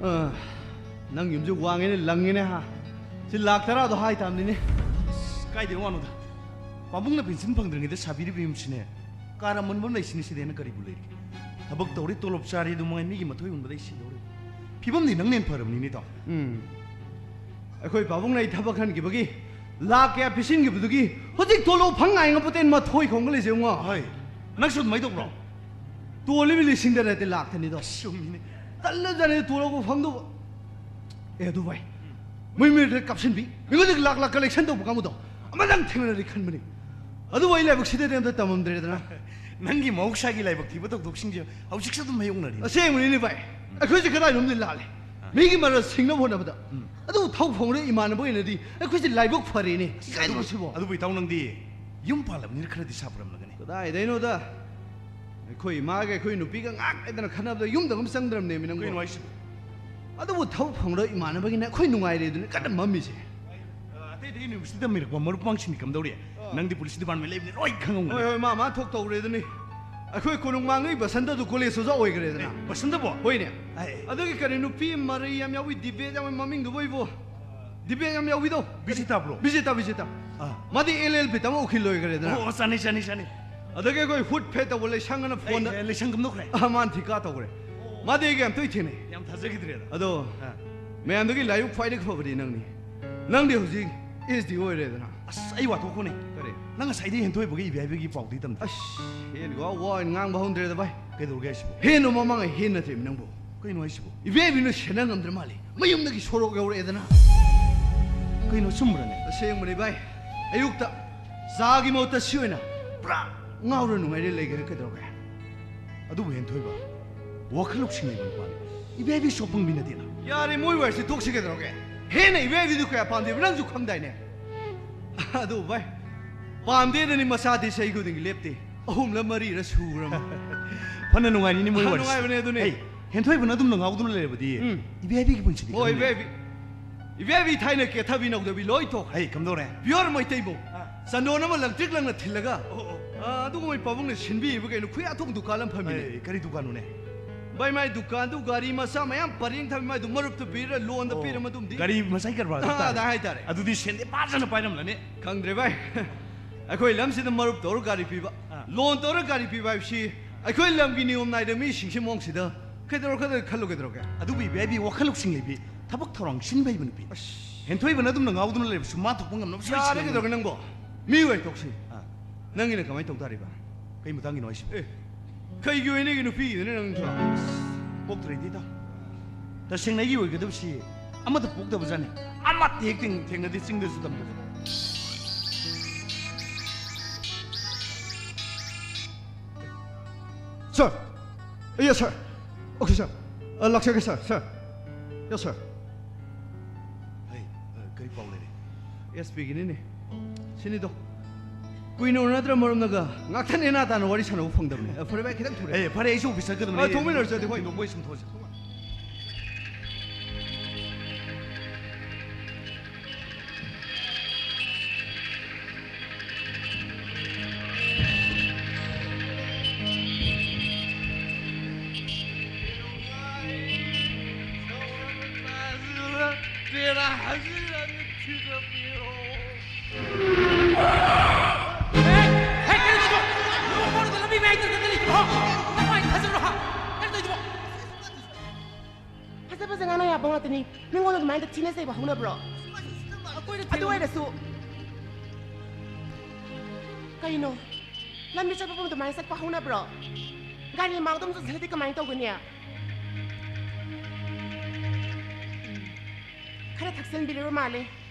ꯑ, ꯅꯪ ꯌꯨꯝꯁꯦ ꯋꯥꯡꯉꯦꯅꯦ, ꯂꯪꯉꯦꯅꯦ, ꯍꯥ? ꯁꯤ ꯂꯥꯛ ꯇꯔꯥꯗꯣ ꯍꯥꯏ ꯇꯥꯕꯅꯤꯅꯦ꯫ ꯑꯁ, ꯀꯥꯏꯗꯩ ꯋꯥꯅꯣꯗ? ꯄꯥꯕꯨꯡꯅ ꯄꯦꯟꯁꯤꯟ ꯐꯪꯗ꯭ꯔꯤꯉꯩꯗ ꯁꯥꯕꯤꯔꯤꯕ ꯌꯨꯝꯁꯤꯅꯦ, ꯀꯥꯔ ꯑꯃꯟꯕ ꯑꯃ ꯂꯩꯁꯤꯅꯤ, ꯁꯤꯗꯩ ꯍꯦꯟꯅ ꯀꯔꯤꯕꯨ ꯂꯩꯔꯤꯒꯦ? ꯊꯕꯛ ꯇꯧꯔꯤ, ꯇꯣꯂꯣꯞ ꯆꯥꯔꯤ, ꯑꯗꯨ ꯃꯉꯥꯏ ꯃꯤꯒꯤ ꯃꯊꯣꯏ ꯍꯨꯟꯕꯗ ꯑꯩ ꯁꯤꯗꯧꯔꯦ꯫ ꯐꯤꯕꯝꯗꯤ ꯅꯪꯅ ꯍꯦꯟꯅ ꯐꯔꯕꯅꯤꯅꯦ, ꯏꯇꯥꯎ꯫ ꯎꯝ꯫ ꯑꯩꯈꯣꯏ ꯄꯥꯕꯨꯡꯅ ꯑꯩ ꯊꯕꯛ ꯈꯟꯈꯤꯕꯒꯤ ꯂꯥꯛ ꯀꯌꯥ ꯄꯤꯁꯤꯟꯈꯤꯕꯗꯨꯒꯤ ꯍꯧꯖꯤꯛ ꯇꯣꯂꯣꯞ ꯐꯪ ꯉꯥꯏ ꯉꯝꯄꯣꯠꯇꯦ, ꯃꯊꯣꯏ ꯈꯣꯡꯒ ꯂꯩꯁꯦ ꯌꯦꯡꯉꯣ꯫ ꯍꯣꯏ, ꯅꯪꯁꯨ ꯑꯗꯨꯃꯥꯏꯅ ꯇꯧꯕ꯭ꯔꯣ? ꯇꯣꯜꯂꯤꯕ ꯂꯤꯁꯤꯡꯗ ꯅꯠꯇꯦ, ꯂꯥꯛꯇꯅꯤꯗꯣ꯫ ꯆꯨꯝꯃꯤꯅꯦ꯫ ꯇꯜꯂꯖꯥꯠꯅꯤ ꯇꯣꯂꯣꯞꯄꯨ ꯐꯪꯗꯧꯕ꯫ ꯑꯦ, ꯑꯗꯨ ꯚꯥꯏ, ꯃꯣꯏ ꯃꯤꯔꯗ ꯀꯥꯞꯁꯤꯟꯕꯤ, ꯃꯤꯉꯣꯟꯗꯒꯤ ꯂꯥꯛ ꯂꯥꯛ ꯀꯂꯦꯛꯁꯟ ꯇꯧꯕ ꯀꯥꯡꯕꯨꯗꯣ ꯑꯃꯇꯪ ꯊꯦꯡꯅꯔꯗꯤ ꯈꯟꯕꯅꯤ꯫ ꯑꯗꯨꯕꯨ ꯑꯩ ꯂꯥꯏꯕꯛ ꯁꯤꯗꯗꯤ ꯑꯝꯇ ꯇꯝꯃꯝꯗ꯭ꯔꯦꯗꯅ꯫ ꯅꯪꯒꯤ ꯃꯍꯧꯁꯥꯒꯤ ꯂꯥꯏꯕꯛ ꯊꯤꯕ ꯊꯧꯗꯣꯛꯁꯤꯡꯁꯦ ꯍꯧꯖꯤꯛꯁꯨ ꯑꯗꯨꯝ ꯃꯥꯌꯣꯛꯅꯔꯤ꯫ ꯑꯁꯦꯡꯕꯅꯤꯅꯦ ꯚꯥꯏ, ꯑꯩꯈꯣꯏꯁꯦ ꯀꯗꯥꯏꯅꯣꯝꯗꯤ ꯂꯥꯜꯂꯦ꯫ ꯑꯥ꯫ ꯃꯤꯒꯤ ꯃꯔꯜ ꯁꯤꯡꯅꯕ ꯍꯣꯠꯅꯕꯗ꯫ ꯎꯝ꯫ ꯑꯗꯨꯕꯨ ꯊꯕꯛ ꯐꯪꯂꯣꯏ ꯏꯃꯥꯟꯅꯕ ꯑꯣꯏꯅꯗꯤ ꯑꯩꯈꯣꯏꯁꯦ ꯂꯥꯏꯕꯛ ꯐꯔꯦꯅꯦ꯫ ꯏꯀꯥꯏꯗ꯭ꯔꯣ ꯁꯤꯕꯣ? ꯑꯗꯨꯕꯨ ꯏꯇꯥꯎ, ꯅꯪꯗꯤ ꯌꯨꯝ ꯄꯥꯜꯂꯕꯅꯤꯅ ꯈꯔꯗꯤ ꯁꯥꯐꯔꯝꯂꯒꯅꯤ꯫ ꯀꯗꯥꯏꯗꯩꯅꯣꯗ? ꯑꯩꯈꯣꯏ ꯏꯃꯥꯒ ꯑꯩꯈꯣꯏ ꯅꯨꯄꯤꯒ ꯉꯥꯛ ꯂꯩꯗꯅ ꯈꯠꯅꯕꯗ ꯌꯨꯝꯗꯒ ꯑꯃ ꯆꯪꯗ꯭ꯔꯕꯅꯦꯃꯤ ꯅꯪꯕꯣ꯫ ꯀꯩꯅꯣ ꯍꯥꯏꯁꯤꯕꯣ? ꯑꯗꯨꯕꯨ ꯊꯕꯛ ꯐꯪꯂꯣꯏ ꯏꯃꯥꯟꯅꯕꯒꯤꯅꯦ ꯑꯩꯈꯣꯏ ꯅꯨꯡꯉꯥꯏꯔꯦ ꯑꯗꯨꯅ ꯀꯟꯅ ꯃꯝꯃꯤꯁꯦ꯫ ꯑꯇꯩ ꯑꯇꯩ ꯌꯨꯅꯤꯚꯔꯁꯤꯇꯤ ꯇꯝꯃꯤꯔꯛꯄ ꯃꯔꯨꯞ ꯃꯄꯥꯡꯁꯤꯡꯗꯤ ꯀꯝꯗꯧꯔꯤ? ꯑ, ꯅꯪꯗꯤ ꯄꯨꯂꯤꯁ ꯗꯤꯄꯥꯔꯠꯃꯦꯟ ꯂꯩꯕꯅꯤ, ꯂꯣꯏ ꯈꯪꯉꯝꯒꯅꯤ꯫ ꯍꯣꯏ, ꯍꯣꯏ, ꯃꯥ, ꯃꯥ ꯊꯣꯛ ꯇꯧꯔꯦꯗꯅꯤ꯫ ꯑꯩꯈꯣꯏ ꯀꯣꯅꯨꯡ ꯃꯥꯡꯉꯩ ꯕꯁꯟꯇꯗꯨ ꯀꯣꯂꯦꯖ ꯑꯣꯖꯥ ꯑꯣꯏꯈ꯭ꯔꯦꯗꯅ꯫ ꯑꯦ, ꯕꯁꯟꯇꯕꯣ? ꯍꯣꯏꯅꯦ꯫ ꯑꯦ꯫ ꯑꯗꯨꯒꯤ ꯀꯔꯤ ꯅꯨꯄꯤ ꯃꯔꯩ ꯌꯥꯝ ꯌꯥꯎꯏ, ꯗꯤꯕꯦꯠ ꯌꯥꯝ ꯌꯥꯎꯏ, ꯃꯃꯤꯡꯗꯨꯕꯨ ꯑꯩꯕꯨ ꯗꯤꯕꯦꯠ ꯌꯥꯝ ꯌꯥꯎꯏꯗꯣ꯫ ꯕꯤꯖꯤꯇꯥ ꯕ꯭ꯔꯣ? ꯕꯤꯖꯤꯇꯥ, ꯕꯤꯖꯤꯇꯥ꯫ ꯑꯥ꯫ ꯃꯥꯗꯤ ꯑꯦꯜ ꯑꯦꯜ ꯕꯤ ꯇꯝꯃ ꯎꯀꯤꯜ ꯑꯣꯏꯈ꯭ꯔꯦꯗꯅ꯫ ꯑꯣ, ꯑꯣ, ꯆꯥꯅꯩ, ꯆꯥꯅꯩ, ꯆꯥꯅꯩ꯫ ꯑꯗꯒꯤ ꯑꯩꯈꯣꯏ ꯍꯨꯠ ꯐꯦꯠ ꯇꯧꯕ ꯂꯩꯁꯪ ꯑꯅ ꯑꯩ, ꯐꯣꯟꯗ ꯑꯦ, ꯂꯩꯁꯪ ꯀꯝꯗꯧꯈ꯭ꯔꯦ? ꯑꯥ, ꯃꯥꯅ ꯊꯤꯀꯥ ꯇꯧꯈ꯭ꯔꯦ꯫ ꯃꯥꯗꯤ ꯑꯩꯒ ꯌꯥꯝ ꯇꯣꯏ ꯊꯦꯡꯅꯩ꯫ ꯌꯥꯝ ꯊꯥꯖꯈꯤꯗ꯭ꯔꯦꯗ꯫ ꯑꯗꯣ ꯑꯥ꯫ ꯃꯌꯥꯝꯗꯒꯤ ꯂꯥꯏꯕꯛ ꯈ꯭ꯋꯥꯏꯗꯒꯤ ꯐꯕꯗꯤ ꯅꯪꯅꯤ꯫ ꯅꯪꯗꯤ ꯍꯧꯖꯤꯛ ꯑꯦꯁ ꯗꯤ ꯑꯣꯏꯔꯦꯗꯅ꯫ ꯑꯁ, ꯑꯩ ꯋꯥꯊꯣꯛꯈꯣꯅꯦ꯫ ꯀꯔꯤ? ꯅꯪ ꯉꯁꯥꯏꯗꯩ ꯍꯦꯟꯊꯣꯏꯕꯒ ꯏꯕꯤ ꯍꯥꯏꯕꯒꯤ ꯄꯥꯎꯗꯤ ꯇꯝꯗꯦ꯫ ꯑꯁ, ꯍꯦꯟꯒ ꯋꯥ ꯑꯣꯏꯅ ꯉꯥꯡꯕ ꯍꯧꯅꯗ꯭ꯔꯦꯗ ꯚꯥꯏ꯫ ꯀꯩꯗꯧꯔꯒꯦ ꯍꯥꯏꯁꯤꯕꯣ? ꯍꯦꯟꯅ ꯃꯃꯥꯡꯉꯩ ꯍꯦꯟꯅ ꯅꯠꯇꯦꯃꯤ ꯅꯪꯕꯨ꯫ ꯀꯩꯅꯣ ꯍꯥꯏꯁꯤꯕꯣ? ꯏꯕꯦꯕꯤꯅ ꯁꯦꯟꯅ ꯉꯝꯗ꯭ꯔ ꯃꯥꯜꯂꯦ꯫ ꯃꯌꯨꯝꯗꯒꯤ ꯁꯣꯔꯣꯛ ꯌꯧꯔꯛꯑꯦꯗꯅ꯫ ꯀꯩꯅꯣ, ꯆꯨꯝꯕ꯭ꯔꯅꯦ? ꯑꯁꯦꯡꯕꯅꯤ ꯚꯥꯏ꯫ ꯑꯌꯨꯛꯇ ꯆꯥꯒꯤ ꯃꯍꯨꯠꯇ ꯁꯤ ꯑꯣꯏꯅ ꯄꯨꯔꯥ ꯉꯥꯎꯔ ꯅꯨꯡꯉꯥꯏꯔ ꯂꯩꯒꯦꯔꯥ ꯀꯩꯗꯧꯔꯒꯦ? ꯑꯗꯨꯕꯨ ꯍꯦꯟꯊꯣꯏꯕ, ꯋꯥꯈꯜ ꯂꯧꯁꯤꯡ ꯂꯩꯕ ꯅꯨꯄꯥꯅꯤ꯫ ꯏꯕꯦꯕꯤ ꯁꯣꯛꯄꯪꯕꯤ ꯅꯠꯇꯦꯅ꯫ ꯌꯥꯔꯦ, ꯃꯣꯏ ꯋꯥꯔꯤꯁꯤ ꯇꯣꯛꯁꯤ ꯀꯩꯗꯧꯔꯒꯦ? ꯍꯦꯟꯅ ꯏꯕꯦꯕꯤꯗꯨ ꯀꯌꯥ ꯄꯥꯝꯗꯦꯕ ꯅꯪꯁꯨ ꯈꯪꯗꯥꯏꯅꯦ? ꯑꯗꯨ ꯚꯥꯏ, ꯄꯥꯝꯗꯦꯗꯅꯤ ꯃꯆꯥꯗꯤ ꯆꯍꯤ ꯈꯨꯗꯤꯡꯒꯤ ꯂꯦꯞꯇꯦ꯫ ꯑꯍꯨꯝꯂ ꯃꯔꯤꯔ ꯁꯨꯔꯝ꯫ ꯐꯅ ꯅꯨꯡꯉꯥꯏꯔꯤꯅꯤ ꯃꯣꯏ ꯋꯥꯔꯤꯁꯤ꯫ ꯅꯨꯡꯉꯥꯏꯕꯅꯦ ꯑꯗꯨꯅꯦ꯫ ꯍꯩ, ꯍꯦꯟꯊꯣꯏꯕꯅ ꯑꯗꯨꯝꯅ ꯉꯥꯎꯗꯨꯅ ꯂꯩꯔꯕꯗꯤ ꯎꯝ꯫ ꯏꯕꯦꯕꯤꯒꯤ ꯄꯨꯟꯁꯤꯗꯤ ꯍꯣꯏ, ꯈꯪꯗꯦ꯫ ꯏꯕꯦꯕꯤ꯫ ꯏꯕꯦꯕꯤ ꯊꯥꯏꯅ ꯀꯦꯊꯕꯤ ꯅꯧꯗꯕꯤ ꯂꯣꯏ ꯇꯣꯛꯈ꯭ꯔꯦ꯫ ꯍꯩ, ꯀꯝꯗꯧꯔꯦ? ꯄꯤꯌꯣꯔ ꯃꯩꯇꯩꯕꯧ꯫ ꯑꯥ꯫ ꯆꯟꯗꯣꯟ ꯑꯃ ꯂꯪꯇ꯭ꯔꯤꯛ ꯂꯪꯅ ꯊꯤꯜꯂꯒ, ꯑꯣ, ꯑꯣ꯫ ꯑꯥ, ꯑꯗꯨꯒꯨꯝꯕ ꯄꯥꯕꯨꯡꯅ ꯁꯤꯟꯕꯤꯕ ꯀꯩꯅꯣ, ꯈꯨꯌꯥꯊꯣꯡ ꯗꯨꯀꯥꯟ ꯑꯃ ꯐꯝꯃꯤꯅꯦ꯫ ꯑꯦ, ꯀꯔꯤ ꯗꯨꯀꯥꯟꯅꯣꯅꯦ? ꯚꯥꯏ, ꯃꯥꯏ ꯗꯨꯀꯥꯟꯗꯨ ꯒꯥꯔꯤ ꯃꯆꯥ ꯃꯌꯥꯝ ꯄꯔꯦꯡ ꯊꯝꯃꯤ, ꯃꯥꯏꯗꯨ ꯃꯔꯨꯞꯇ ꯄꯤꯔ, ꯂꯣꯟꯗ ꯑꯣ, ꯄꯤꯔ ꯃꯇꯨꯡꯗꯤ ꯒꯥꯔꯤ ꯃꯆꯥꯒꯤ ꯀꯔꯕꯥꯔ ꯑꯥ, ꯍꯥꯏꯇꯥꯔꯦ꯫ ꯑꯗꯥ ꯍꯥꯏꯇꯥꯔꯦ꯫ ꯑꯗꯨꯗꯤ ꯁꯦꯟꯗꯤ ꯐꯖꯅ ꯄꯥꯏꯔꯝꯂꯅꯤ꯫ ꯈꯪꯗ꯭ꯔꯦ ꯚꯥꯏ꯫ ꯑꯩꯈꯣꯏ ꯂꯝꯁꯤꯗ ꯃꯔꯨꯞ ꯇꯧꯔ ꯒꯥꯔꯤ ꯄꯤꯕ, ꯑꯥ꯫ ꯂꯣꯟ ꯇꯧꯔ ꯒꯥꯔꯤ ꯄꯤꯕ ꯍꯥꯏꯕꯁꯤ ꯑꯩꯈꯣꯏ ꯂꯝꯒꯤ ꯅꯤꯌꯣꯝ ꯅꯥꯏꯗ ꯃꯤꯁꯤꯡꯁꯤ ꯃꯑꯣꯡꯁꯤꯗ ꯀꯩꯗꯧꯔꯛꯀꯗꯧꯔꯦ ꯈꯜꯂꯨ ꯀꯩꯗꯧꯔꯒꯦ? ꯑꯗꯨꯕꯨ ꯏꯕꯦꯕꯤ ꯋꯥꯈꯜ ꯂꯧꯁꯤꯡ ꯂꯩꯕꯤ, ꯊꯕꯛ ꯊꯧꯔꯥꯡ ꯁꯤꯟꯕ ꯍꯩꯕ ꯅꯨꯄꯤ꯫ ꯑꯁ꯫ ꯍꯦꯟꯊꯣꯏꯕꯅ ꯑꯗꯨꯝꯅ ꯉꯥꯎꯗꯨꯅ ꯂꯩꯔꯕꯁꯨ ꯃꯥ ꯊꯣꯛꯄ ꯉꯝꯅꯕ ꯁꯣꯏ ꯌꯥꯔꯦ ꯁꯤꯟꯒꯅꯤ꯫ ꯀꯩꯗꯧꯔꯒꯦ ꯅꯪꯕꯣ? ꯃꯤ ꯑꯣꯏ ꯇꯣꯛꯁꯤ꯫ ꯑꯥ꯫ ꯅꯪꯒꯤꯅ ꯀꯃꯥꯏꯅ ꯇꯧ ꯇꯥꯔꯤꯕ? ꯀꯩ ꯃꯇꯥꯡꯒꯤꯅꯣ ꯍꯥꯏꯁꯤꯕꯣ? ꯑꯦ, ꯀꯩꯒꯤ ꯑꯣꯏꯅ ꯑꯩꯒꯤ ꯅꯨꯄꯤꯒꯤꯗꯨꯅ ꯅꯪꯁꯨ? ꯄꯣꯛꯇ꯭ꯔꯦꯗꯤ ꯏꯇꯥꯎ꯫ ꯇꯁꯦꯡꯅ ꯑꯩꯒꯤ ꯑꯣꯏꯒꯗꯕꯁꯤ ꯑꯃꯠꯇ ꯄꯣꯛꯇꯕꯖꯥꯠꯅꯤ꯫ ꯑꯃꯠꯇ ꯍꯦꯛ ꯊꯦꯡ-, ꯊꯦꯡꯅꯗꯦ ꯆꯤꯡꯗꯁꯨ ꯇꯝꯗꯁꯨ꯫ Sir! Yes, sir. Okay, sir. ꯑ, ꯂꯥꯛꯆꯒꯦ, sir, sir. Yes, sir. ꯍꯩ, ꯑ, ꯀꯔꯤ ꯄꯥꯎ ꯂꯩꯔꯦ? ꯑꯦꯁ ꯄꯤꯒꯤꯅꯤꯅꯦ꯫ ꯁꯤꯅꯤꯗꯣ꯫ ꯀꯨꯏꯅ ꯎꯅꯗ꯭ꯔ ꯃꯔꯝꯅꯒ ꯉꯥꯛꯇ ꯅꯦꯅꯥ ꯇꯥꯅ ꯋꯥꯔꯤ ꯁꯥꯟꯅꯕ ꯐꯪꯗꯕꯅꯦ꯫ ꯑ, ꯐꯔꯦ ꯚꯥꯏ, ꯈꯤꯇꯪ ꯊꯨꯔꯦ꯫ ꯑꯦ, ꯐꯔꯦ, ꯑꯩꯁꯨ office ꯆꯠꯀꯗꯕꯅꯦ꯫ ꯑ, ꯊꯣꯛꯃꯤꯟꯅꯔꯁꯦ ꯑꯗꯨꯗꯤ, ꯍꯣꯏ꯫ ꯊꯣꯏꯗꯣꯛꯄ ꯑꯩ ꯁꯨꯝ ꯊꯣꯛꯑꯁꯦ꯫ ꯍꯦ! ꯍꯦ, ꯀꯩꯅꯣ ꯇꯧꯏꯗꯨꯕꯣ? ꯅꯨꯄꯥ ꯄꯣꯔꯒ ꯂꯝꯕꯤ ꯃꯌꯥꯏꯗ ꯂꯦꯞꯄ ꯂꯩꯗꯨꯕꯣ? ꯅꯃꯥꯏ ꯊꯥꯖꯤꯜꯂꯨ, ꯍꯥ? ꯀꯩꯅꯣ ꯇꯧꯏꯗꯨꯕꯣ? ꯐꯖ ꯐꯖ ꯉꯥꯡꯅ ꯌꯥꯕ ꯉꯥꯛꯇꯅꯤ꯫ ꯃꯤꯉꯣꯟꯗ ꯑꯗꯨꯃꯥꯏꯅ ꯊꯤꯅ ꯆꯩꯕ ꯍꯧꯅꯕ꯭ꯔꯣ? ꯑꯩꯈꯣꯏꯅ ꯑꯗꯨ ꯑꯣꯏꯔꯁꯨ, ꯀꯩꯅꯣ? ꯂꯝꯕꯤ ꯆꯠꯄꯕꯨ ꯑꯗꯨꯃꯥꯏꯅ ꯆꯠꯄ ꯍꯧꯅꯕ꯭ꯔꯣ? ꯒꯥꯔꯤ ꯃꯃꯥꯡꯗ ꯑꯃꯨꯛ ꯆꯠꯁꯤꯜꯂꯗꯤ ꯀꯃꯥꯏꯅ ꯇꯧꯒꯅꯤ? ꯈꯔ ꯊꯛꯆꯟꯕꯤꯔꯕ ꯃꯥꯜꯂꯦ꯫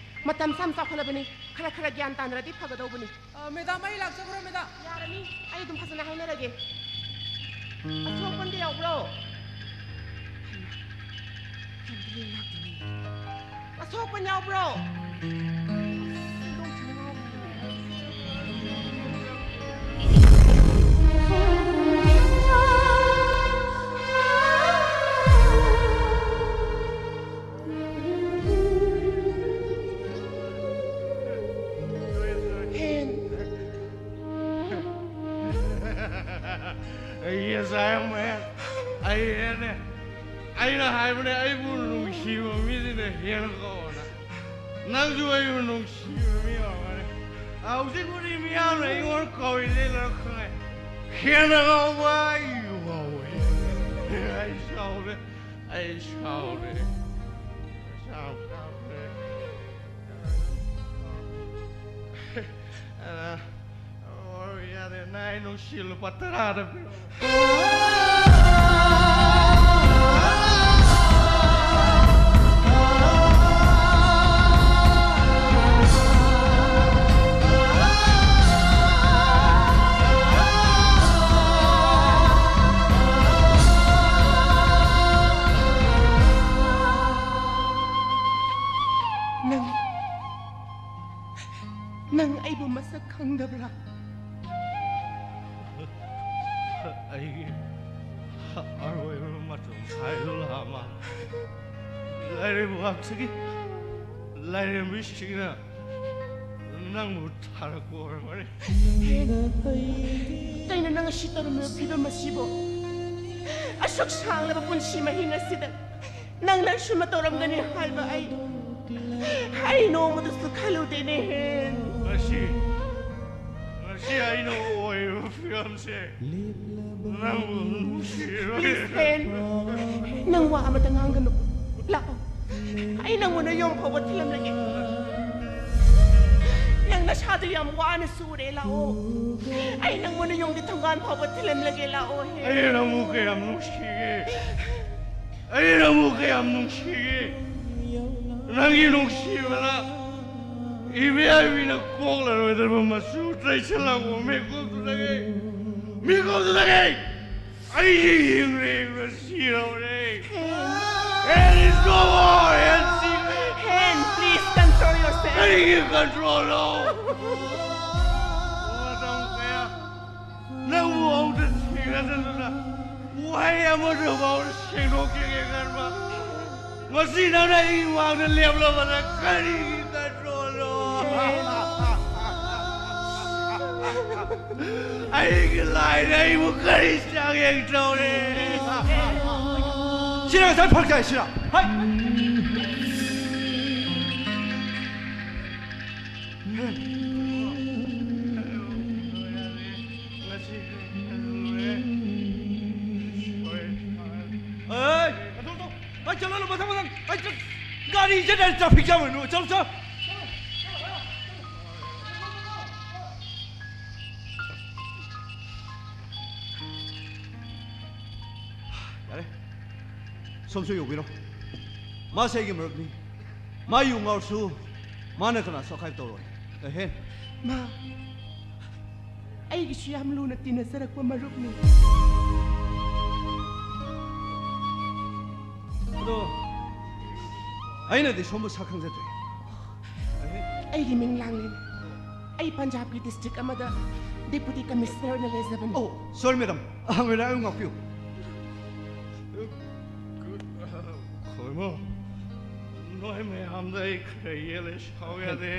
ꯃꯇꯝꯁꯦ ꯌꯥꯝ ꯆꯥꯎꯈꯠꯂꯕꯅꯤ꯫ ꯈꯔ ꯈꯔ ꯒ꯭ꯌꯥꯟ ꯇꯥꯅꯔꯗꯤ ꯐꯒꯗꯧꯕꯅꯤ꯫ ꯑ, ꯃꯦꯗꯥꯝ, ꯑꯩ ꯂꯥꯛꯆꯈ꯭ꯔꯣ, ꯃꯦꯗꯥꯝ? ꯌꯥꯔꯅꯤ, ꯑꯩ ꯑꯗꯨꯝ ꯐꯖꯅ ꯍꯥꯏꯅꯔꯒꯦ꯫ ꯑꯁꯣꯛꯄꯟꯗꯤ ꯌꯥꯎꯕ꯭ꯔꯣ? ꯍꯩꯃꯥ, ꯌꯥꯝ ꯂꯦꯡ ꯂꯥꯛꯇꯦꯅꯦ꯫ ꯑꯁꯣꯛꯄꯟ ꯌꯥꯎꯕ꯭ꯔꯣ? Yes, I am man. ꯑꯩ ꯍꯦꯟꯅꯦ꯫ ꯑꯩꯅ ꯍꯥꯏꯕꯅꯦ, ꯑꯩꯕꯨ ꯅꯨꯡꯁꯤꯕ ꯃꯤꯁꯤꯅ ꯍꯦꯟꯅ ꯀꯧꯑꯣꯅ꯫ ꯅꯪꯁꯨ ꯑꯩꯕꯨ ꯅꯨꯡꯁꯤꯕ ꯃꯤ ꯑꯣꯏꯔꯝꯒꯅꯤ꯫ ꯍꯧꯖꯤꯛꯄꯨꯗꯤ ꯃꯤꯌꯥꯝꯅ ꯑꯩꯉꯣꯟꯗ ꯀꯧꯔꯤꯁꯦ ꯂꯣꯏ ꯈꯪꯉꯦ꯫ ꯍꯦꯟꯅ ꯉꯥꯎꯕ ꯑꯩ ꯉꯥꯎꯋꯦ꯫ ꯑꯩ ꯁꯥꯎꯔꯦ꯫ ꯑꯩ ꯁꯥꯎꯔꯦ꯫ ꯁꯥꯎ-, ꯁꯥꯎꯔꯦ꯫ ꯑ, ꯑꯣ, ꯌꯥꯔꯦ, ꯅꯪ ꯑꯩ ꯅꯨꯡꯁꯤ ꯂꯨꯄꯥ ꯇꯔꯥꯗ ꯄꯤꯔꯛꯑꯣ꯫ ꯅꯪ, ꯅꯪ ꯑꯩꯕꯨ ꯃꯁꯛ ꯈꯪꯗꯕ꯭ꯔꯥ? ꯑꯩꯒꯤ ꯑꯔꯣꯏꯕ ꯃꯇꯝ ꯍꯥꯏꯗꯨ ꯂꯥꯛꯑ ꯃꯥꯜꯂꯦ꯫ ꯂꯥꯏꯔꯩꯕꯥꯛꯁꯤꯒꯤ ꯂꯥꯏꯔꯦꯝꯕꯤꯁꯤꯡꯅ ꯅꯪꯕꯨ ꯊꯥꯔꯛꯄ ꯑꯣꯏꯔꯝꯒꯅꯤ꯫ ꯀꯩꯅꯣ ꯅꯪ ꯑꯁꯤ ꯇꯧꯔꯝꯃꯤꯕ ꯐꯤꯕꯝ ꯑꯁꯤꯕꯣ? ꯑꯁꯨꯛ ꯁꯥꯡꯂꯕ ꯄꯨꯟꯁꯤ ꯃꯍꯤꯡ ꯑꯁꯤꯗ ꯅꯪꯅ ꯑꯁꯨꯝꯅ ꯇꯧꯔꯝꯒꯅꯤ ꯍꯥꯏꯕ ꯑꯩ, ꯑꯩ ꯅꯣꯡꯃꯗꯁꯨ ꯈꯜꯂꯨꯗꯦꯅꯦ, ꯍꯦꯟ꯫ ꯉꯁꯤ, ꯉꯁꯤ ꯑꯩꯅ ꯑꯣꯏꯔꯤꯕ ꯐꯤꯕꯝꯁꯦ ꯅꯪꯕꯨ ꯅꯨꯡꯁꯤꯔꯣꯏ꯫ Please, hand. ꯅꯪ ꯋꯥ ꯑꯃꯇ ꯉꯥꯡꯒꯅꯨ꯫ ꯂꯥꯛꯑꯣ꯫ ꯑꯩ ꯅꯪꯕꯨ ꯅꯌꯨꯝ ꯐꯥꯎꯕ ꯊꯤꯜꯂꯝꯂꯒꯦ꯫ ꯅꯪ ꯅꯁꯥꯗꯨ ꯌꯥꯝ ꯋꯥꯅ ꯁꯨꯔꯦ, ꯂꯥꯛꯑꯣ꯫ ꯑꯩ ꯅꯪꯕꯨ ꯅꯌꯨꯝꯒꯤ ꯊꯣꯡꯒꯥꯟ ꯐꯥꯎꯕ ꯊꯤꯜꯂꯝꯂꯒꯦ, ꯂꯥꯛꯑꯣ, ꯍꯦꯟ꯫ ꯑꯩ ꯅꯪꯕꯨ ꯀꯌꯥꯝ ꯅꯨꯡꯁꯤꯒꯦ꯫ ꯑꯩ ꯅꯪꯕꯨ ꯀꯌꯥꯝ ꯅꯨꯡꯁꯤꯒꯦ꯫ ꯅꯪꯒꯤ ꯅꯨꯡꯁꯤꯕꯅ ꯏꯕꯦꯝꯕꯤꯅ ꯀꯣꯛꯂꯔꯣꯏꯗꯕ ꯃꯆꯨ ꯇꯩꯁꯜꯂꯛꯄ ꯃꯤꯀꯨꯞꯇꯨꯗꯒꯤ, ꯃꯤꯀꯨꯞꯇꯨꯗꯒꯤ ꯑꯩꯒꯤ ꯍꯤꯡꯅ ꯍꯤꯡꯅ ꯁꯤꯔꯕꯅꯦ꯫ ꯍꯦꯟ꯫ ꯍꯦꯟ is no more, ꯍꯦꯟ ꯁꯤꯔꯦ꯫ ꯍꯦꯟ, please control yourself. ꯀꯔꯤꯒꯤ control ꯅꯣ? ꯃꯇꯝ ꯀꯌꯥ ꯅꯪꯕꯨ ꯑꯃꯨꯛꯇ ꯊꯦꯡꯅꯗꯗꯨꯅ ꯋꯥꯍꯩ ꯑꯃꯠꯇ ꯐꯥꯎ ꯁꯦꯡꯗꯣꯛꯈꯤꯒꯦ ꯈꯟꯕ꯫ ꯉꯁꯤ ꯅꯪꯅ ꯑꯩꯒꯤ ꯃꯥꯡꯗ ꯂꯦꯞꯂꯕꯗ ꯀꯔꯤꯒꯤ control ꯅꯣ? ꯑꯩꯒꯤ ꯂꯥꯏꯅ ꯑꯩꯕꯨ ꯀꯔꯤ ꯆꯥꯡꯌꯦꯡ ꯇꯧꯔꯦ? ꯁꯤꯅ ꯉꯁꯥꯏ ꯐꯔꯛ ꯇꯥꯏ, ꯁꯤꯅ꯫ ꯍꯥꯏ! ꯑꯦ, ꯑꯗꯨ, ꯑꯗꯨ, ꯑꯩ ꯆꯠꯂꯣ, ꯃꯊꯪ, ꯃꯊꯪ, ꯑꯩ ꯆꯠ-, ꯒꯥꯔꯤ ꯆꯠꯂ traffic jam ꯑꯣꯏꯅ, ꯆꯠꯂꯣ, ꯆꯠꯂꯣ꯫ ꯌꯥꯔꯦ, ꯁꯣꯝꯁꯨ ꯌꯧꯕꯤꯔꯣ꯫ ꯃꯥꯁꯦ ꯑꯩꯒꯤ ꯃꯔꯨꯞꯅꯤ꯫ ꯃꯥ ꯌꯨ ꯉꯥꯎꯔꯁꯨ ꯃꯥꯅ ꯀꯅꯥꯁꯨ ꯑꯀꯥꯏꯕ ꯇꯧꯔꯣꯏ꯫ ꯑꯍꯦ꯫ ꯃꯥ ꯑꯩꯒꯤꯁꯨ ꯌꯥꯝ ꯂꯨꯅ ꯇꯤꯟꯅꯖꯔꯛꯄ ꯃꯔꯨꯞꯅꯤ꯫ ꯑꯗꯣ ꯑꯩꯅꯗꯤ ꯁꯣꯝꯕꯨ ꯁꯛ ꯈꯪꯖꯗ꯭ꯔꯦ꯫ ꯑꯩꯒꯤ ꯃꯤꯡ ꯂꯥꯡꯂꯦꯟ꯫ ꯑꯩ ꯄꯟꯖꯥꯕꯀꯤ district ꯑꯃꯗ deputy commissioner ꯑꯣꯏꯅ ꯂꯩꯖꯕꯅꯤ꯫ ꯑꯣ, sorry madam꯫ ꯑꯍꯥꯡꯕꯗ ꯑꯩꯕꯨ ꯉꯥꯛꯄꯤꯌꯨ꯫ ꯈꯣꯏꯃꯣ, ꯅꯣꯏ ꯃꯌꯥꯝꯗ ꯑꯩ ꯈꯔ ꯌꯦꯠꯂꯦ, ꯁꯥꯎ ꯌꯥꯗꯦ꯫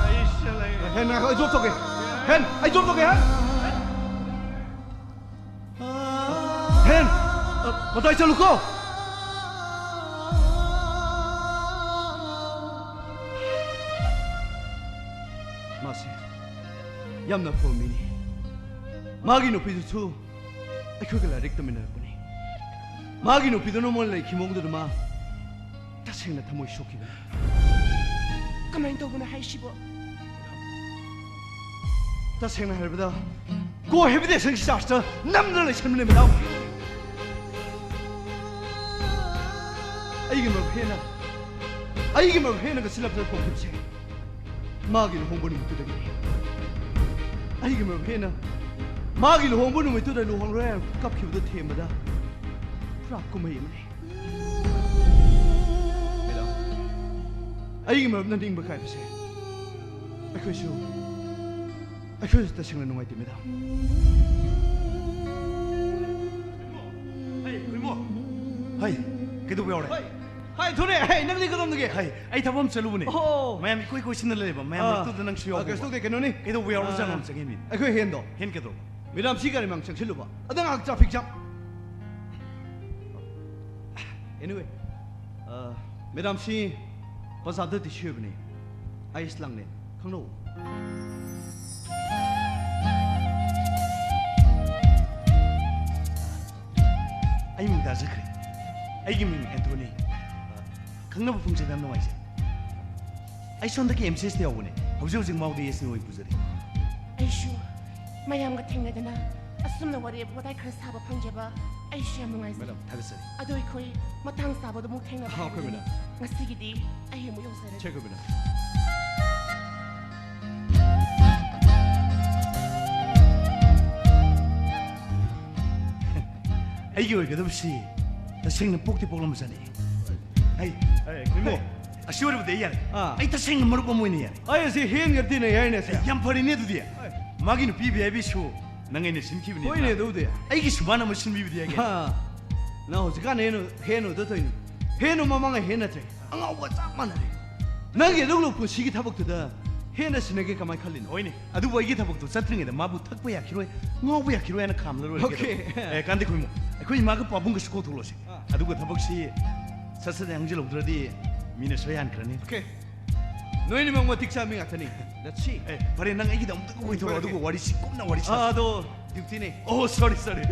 ꯑꯩ ꯁꯤꯗ ꯂꯩ꯫ ꯍꯦꯟ, ꯉꯥꯏꯈꯣ, ꯑꯩ drop ꯇꯧꯒꯦ꯫ ꯍꯦꯟ, ꯑꯩ drop ꯇꯧꯒꯦ, ꯍꯦꯟ꯫ ꯍꯦꯟ, ꯃꯇꯥꯏ ꯆꯠꯂꯨꯀꯣ꯫ ꯌꯥꯝꯅ ꯐꯕ ꯃꯤꯅꯤ꯫ ꯃꯥꯒꯤ ꯅꯨꯄꯤꯗꯨꯁꯨ ꯑꯩꯈꯣꯏꯒ ꯂꯥꯏꯔꯤꯛ ꯇꯝꯃꯤꯟꯅꯔꯛꯄꯅꯤ꯫ ꯃꯥꯒꯤ ꯅꯨꯄꯤꯗꯨꯅ ꯃꯣꯏꯅ ꯂꯩꯈꯤ ꯃꯑꯣꯡꯗꯨꯗ ꯃꯥ ꯇꯁꯦꯡꯅ ꯊꯃꯣꯏ ꯁꯣꯛꯈꯤꯕꯅꯤ꯫ ꯀꯃꯥꯏꯅ ꯇꯧꯕꯅꯣ ꯍꯥꯏꯁꯤꯕꯣ? ꯇꯁꯦꯡꯅ ꯍꯥꯏꯔꯕꯗ, ꯀꯣ ꯍꯦꯕꯤꯇꯦꯁꯟꯒꯤ ꯆꯥꯔꯖꯇ ꯅꯝꯗꯨꯅ ꯂꯩꯁꯟꯕꯅꯦ, ꯃꯦꯗꯥꯝ꯫ ꯑꯩꯒꯤ ꯃꯔꯨꯞ ꯍꯦꯟꯅ ꯑꯩꯒꯤ ꯃꯔꯨꯞ ꯍꯦꯟꯅ ꯉꯁꯤ ꯂꯝꯗ ꯊꯣꯛꯈꯤꯕꯁꯦ ꯃꯥꯒꯤ ꯂꯨꯍꯣꯡꯕ ꯅꯨꯃꯤꯠꯇꯨꯗꯒꯤꯅꯤ꯫ ꯑꯩꯒꯤ ꯃꯔꯨꯞ ꯍꯦꯟꯅ ꯃꯥꯒꯤ ꯂꯨꯍꯣꯡꯕ ꯅꯨꯃꯤꯠꯇꯨꯗ ꯂꯨꯍꯣꯡꯂꯣꯏ ꯍꯥꯏꯅ ꯀꯞꯈꯤꯕꯗꯨ ꯊꯦꯝꯕꯗ ꯄꯨꯔꯥ ꯀꯨꯝꯍꯩ ꯑꯃꯅꯤ꯫ ꯃꯦꯗꯥꯝ, ꯑꯩꯒꯤ ꯃꯔꯨꯞꯅ ꯅꯤꯡꯕ ꯀꯥꯏꯕꯁꯦ ꯑꯩꯈꯣꯏꯁꯨ ꯑꯩꯈꯣꯏꯁꯨ ꯇꯁꯦꯡꯅ ꯅꯨꯡꯉꯥꯏꯇꯦ, ꯃꯦꯗꯥꯝ꯫ ꯍꯩ, ꯈꯨꯏꯃꯣ꯫ ꯍꯩ, ꯀꯩꯗꯧꯕ ꯌꯥꯎꯔꯦ? ꯍꯥꯏ, ꯊꯣꯔꯦ꯫ ꯍꯥꯏ, ꯅꯪꯗꯤ ꯀꯗꯣꯝꯗꯒꯤ? ꯍꯩ, ꯑꯩ ꯊꯕꯛ ꯑꯃ ꯆꯠꯂꯨꯕꯅꯦ꯫ ꯑꯣ꯫ ꯃꯌꯥꯝ ꯏꯀꯣꯏ ꯀꯣꯏꯁꯤꯟꯅ ꯂꯩꯕ꯫ ꯃꯌꯥꯝ ꯑꯥ꯫ ꯃꯔꯛꯇꯨꯗ ꯅꯪꯁꯨ ꯑ, ꯌꯥꯎꯕ꯫ ꯀꯩꯁꯨ ꯇꯧꯗꯦ, ꯀꯩꯅꯣꯅꯤ꯫ ꯀꯩꯗꯧꯕ ꯌꯥꯎꯔꯖꯥꯠꯅꯣ ꯑꯥ꯫ ꯑꯝꯇ ꯌꯦꯡꯃꯤꯅꯦ꯫ ꯑꯩꯈꯣꯏ ꯍꯦꯟꯗꯣ꯫ ꯍꯦꯟ ꯀꯩꯗꯧꯕ? ꯃꯦꯗꯥꯝ ꯁꯤ ꯒꯥꯔꯤ ꯃꯥꯡ ꯆꯪꯁꯤꯜꯂꯨꯕ꯫ ꯑꯗ ꯉꯥꯏꯍꯥꯛ ꯇ꯭ꯔꯥꯐꯤꯛ ꯖꯥꯝ꯫ Anyway, ꯑ, ꯃꯦꯗꯥꯝ ꯁꯤ ꯕꯖꯥꯔꯗ ꯇꯤꯁꯤ ꯑꯣꯏꯕꯅꯤ꯫ ꯑꯥꯏꯁ ꯂꯥꯡꯂꯦꯟ꯫ ꯈꯪꯅꯧ꯫ ꯑꯩ ꯃꯤꯡ ꯇꯥꯖꯈ꯭ꯔꯦ꯫ ꯑꯩꯒꯤ ꯃꯤꯡ ꯑꯦꯟꯊꯣꯅꯤ꯫ ꯈꯪꯅꯕ ꯐꯪꯖꯕ ꯌꯥꯝ ꯅꯨꯡꯉꯥꯏꯖꯩ꯫ ꯑꯩ ꯁꯣꯝꯗꯒꯤ ꯑꯦꯝ ꯁꯤ ꯑꯦꯁꯇ ꯌꯥꯎꯕꯅꯦ꯫ ꯍꯧꯖꯤꯛ ꯍꯧꯖꯤꯛ ꯃꯥꯎꯗ ꯑꯦꯁ ꯑꯣꯏ ꯄꯨꯖꯔꯤ꯫ ꯑꯩꯁꯨ ꯃꯌꯥꯝꯒ ꯊꯦꯡꯅꯗꯅ ꯑꯁꯨꯝꯅ ꯋꯥꯔꯤ ꯋꯥꯇꯥꯏ ꯈꯔ ꯁꯥꯕ ꯐꯪꯖꯕ ꯑꯩꯁꯨ ꯌꯥꯝ ꯅꯨꯡꯉꯥꯏꯖꯩ꯫ ꯃꯦꯗꯥꯝ, ꯊꯥꯒꯠꯆꯔꯤ꯫ ꯑꯗꯣ ꯑꯩꯈꯣꯏ ꯃꯇꯥꯡ ꯆꯥꯕꯗ ꯑꯃꯨꯛ ꯊꯦꯡꯅꯕ ꯍꯥꯎꯈ꯭ꯔꯦ, ꯍꯥꯏꯕꯗꯨꯅꯤ꯫ ꯃꯦꯗꯥꯝ꯫ ꯉꯁꯤꯒꯤꯗꯤ ꯑꯩ ꯑꯃꯨꯛ ꯌꯧꯖꯔꯒꯦ꯫ ꯆꯦꯛ ꯑꯣꯏꯕꯤꯅ꯫ ꯑꯩꯒꯤ ꯑꯣꯏꯒꯗꯕꯁꯤ ꯇꯁꯦꯡꯅ ꯄꯣꯛꯇꯤ ꯄꯣꯛꯂꯝꯕꯖꯥꯠꯅꯤ꯫ ꯍꯩ, ꯑꯦ, ꯈꯨꯏꯃꯣ꯫ ꯑꯁꯤ ꯑꯣꯏꯔꯕꯗꯤ ꯑꯩ ꯌꯥꯔꯦ꯫ ꯑꯥ꯫ ꯑꯩ ꯇꯁꯦꯡꯅ ꯃꯔꯨꯞ ꯑꯃ ꯑꯣꯏꯅ ꯌꯥꯔꯦ꯫ ꯑꯩ ꯑꯁꯤ ꯍꯦꯟꯒ ꯇꯤꯟꯅꯩ ꯍꯥꯏꯅꯦ ꯁꯦ꯫ ꯌꯥꯝ ꯐꯔꯦꯅꯦ ꯑꯗꯨꯗꯤ꯫ ꯃꯥꯒꯤ ꯅꯨꯄꯤ ꯚꯤ ꯑꯥꯏ ꯄꯤ ꯁꯣ ꯅꯪ ꯑꯩꯅ ꯁꯤꯟꯈꯤꯕꯅꯤ꯫ ꯍꯣꯏꯅꯦ, ꯑꯗꯨꯕꯨꯗꯤ꯫ ꯑꯩꯒꯤꯁꯨ ꯃꯥꯅ ꯑꯃ ꯁꯤꯟꯕꯤꯕꯗꯤ ꯌꯥꯏ ꯀꯩꯅꯣ꯫ ꯍꯥ, ꯅꯪ ꯍꯧꯖꯤꯛꯀꯥꯟ ꯍꯦꯟ ꯍꯦꯟ ꯑꯣꯏꯗ ꯇꯧꯏꯅꯤ꯫ ꯍꯦꯟ ꯃꯃꯥꯡꯉꯩ ꯍꯦꯟ ꯅꯠꯇ꯭ꯔꯦ꯫ ꯑꯉꯥꯎꯕ ꯆꯞ ꯃꯥꯟꯅꯔꯦ꯫ ꯅꯪꯒꯤ ꯑꯗꯨꯒꯨꯝꯕ ꯄꯨꯟꯁꯤꯒꯤ ꯊꯕꯛꯇꯨꯗ ꯍꯦꯟꯅ ꯁꯤꯟꯅꯒꯦ ꯀꯃꯥꯏꯅ ꯈꯜꯂꯤꯅꯣ? ꯍꯣꯏꯅꯦ, ꯑꯗꯨꯕꯨ ꯑꯩꯒꯤ ꯊꯕꯛꯇꯣ ꯆꯠꯇ꯭ꯔꯤꯉꯩꯗ ꯃꯥꯕꯨ ꯊꯛꯄ ꯌꯥꯈꯤꯔꯣꯏ, ꯉꯥꯎꯕ ꯌꯥꯈꯤꯔꯣꯏ ꯍꯥꯏꯅ ꯈꯥꯝꯂ ꯂꯣꯏꯔꯦ Okay. ꯀꯩꯗꯧꯔꯒꯦ? ꯑꯦ, ꯀꯥꯟꯗꯦ ꯈꯨꯏꯃꯣ, ꯑꯩꯈꯣꯏ ꯏꯃꯥꯒ ꯄꯥꯕꯨꯡꯒꯁꯨ ꯀꯧꯊꯣꯛꯂꯁꯤ꯫ ꯑꯥ꯫ ꯑꯗꯨꯒ ꯊꯕꯛꯁꯤ ꯁꯠ ꯁꯠ ꯍꯪꯖꯤꯜꯍꯧꯗ꯭ꯔꯗꯤ ꯃꯤꯅ ꯁꯣꯏ ꯍꯟꯈ꯭ꯔꯅꯤ꯫ Okay. ꯅꯣꯏꯅꯤꯃꯛ ꯃꯇꯤꯛ ꯆꯥꯕ ꯃꯤ ꯉꯥꯛꯇꯅꯤ꯫ Let's see. ꯑꯦ, ꯐꯔꯦ, ꯅꯪ ꯑꯩꯒꯤꯗꯃꯛꯇ ꯀꯨꯝꯍꯩ ꯊꯣꯛꯂꯛꯑꯣ, ꯑꯗꯨꯒ ꯋꯥꯔꯤꯁꯤ ꯀꯨꯞꯅ ꯋꯥꯔꯤ ꯁꯥꯁꯤ꯫ ꯑꯥ, ꯑꯗꯣ duty ꯅꯦ꯫ Oh, sorry, sorry.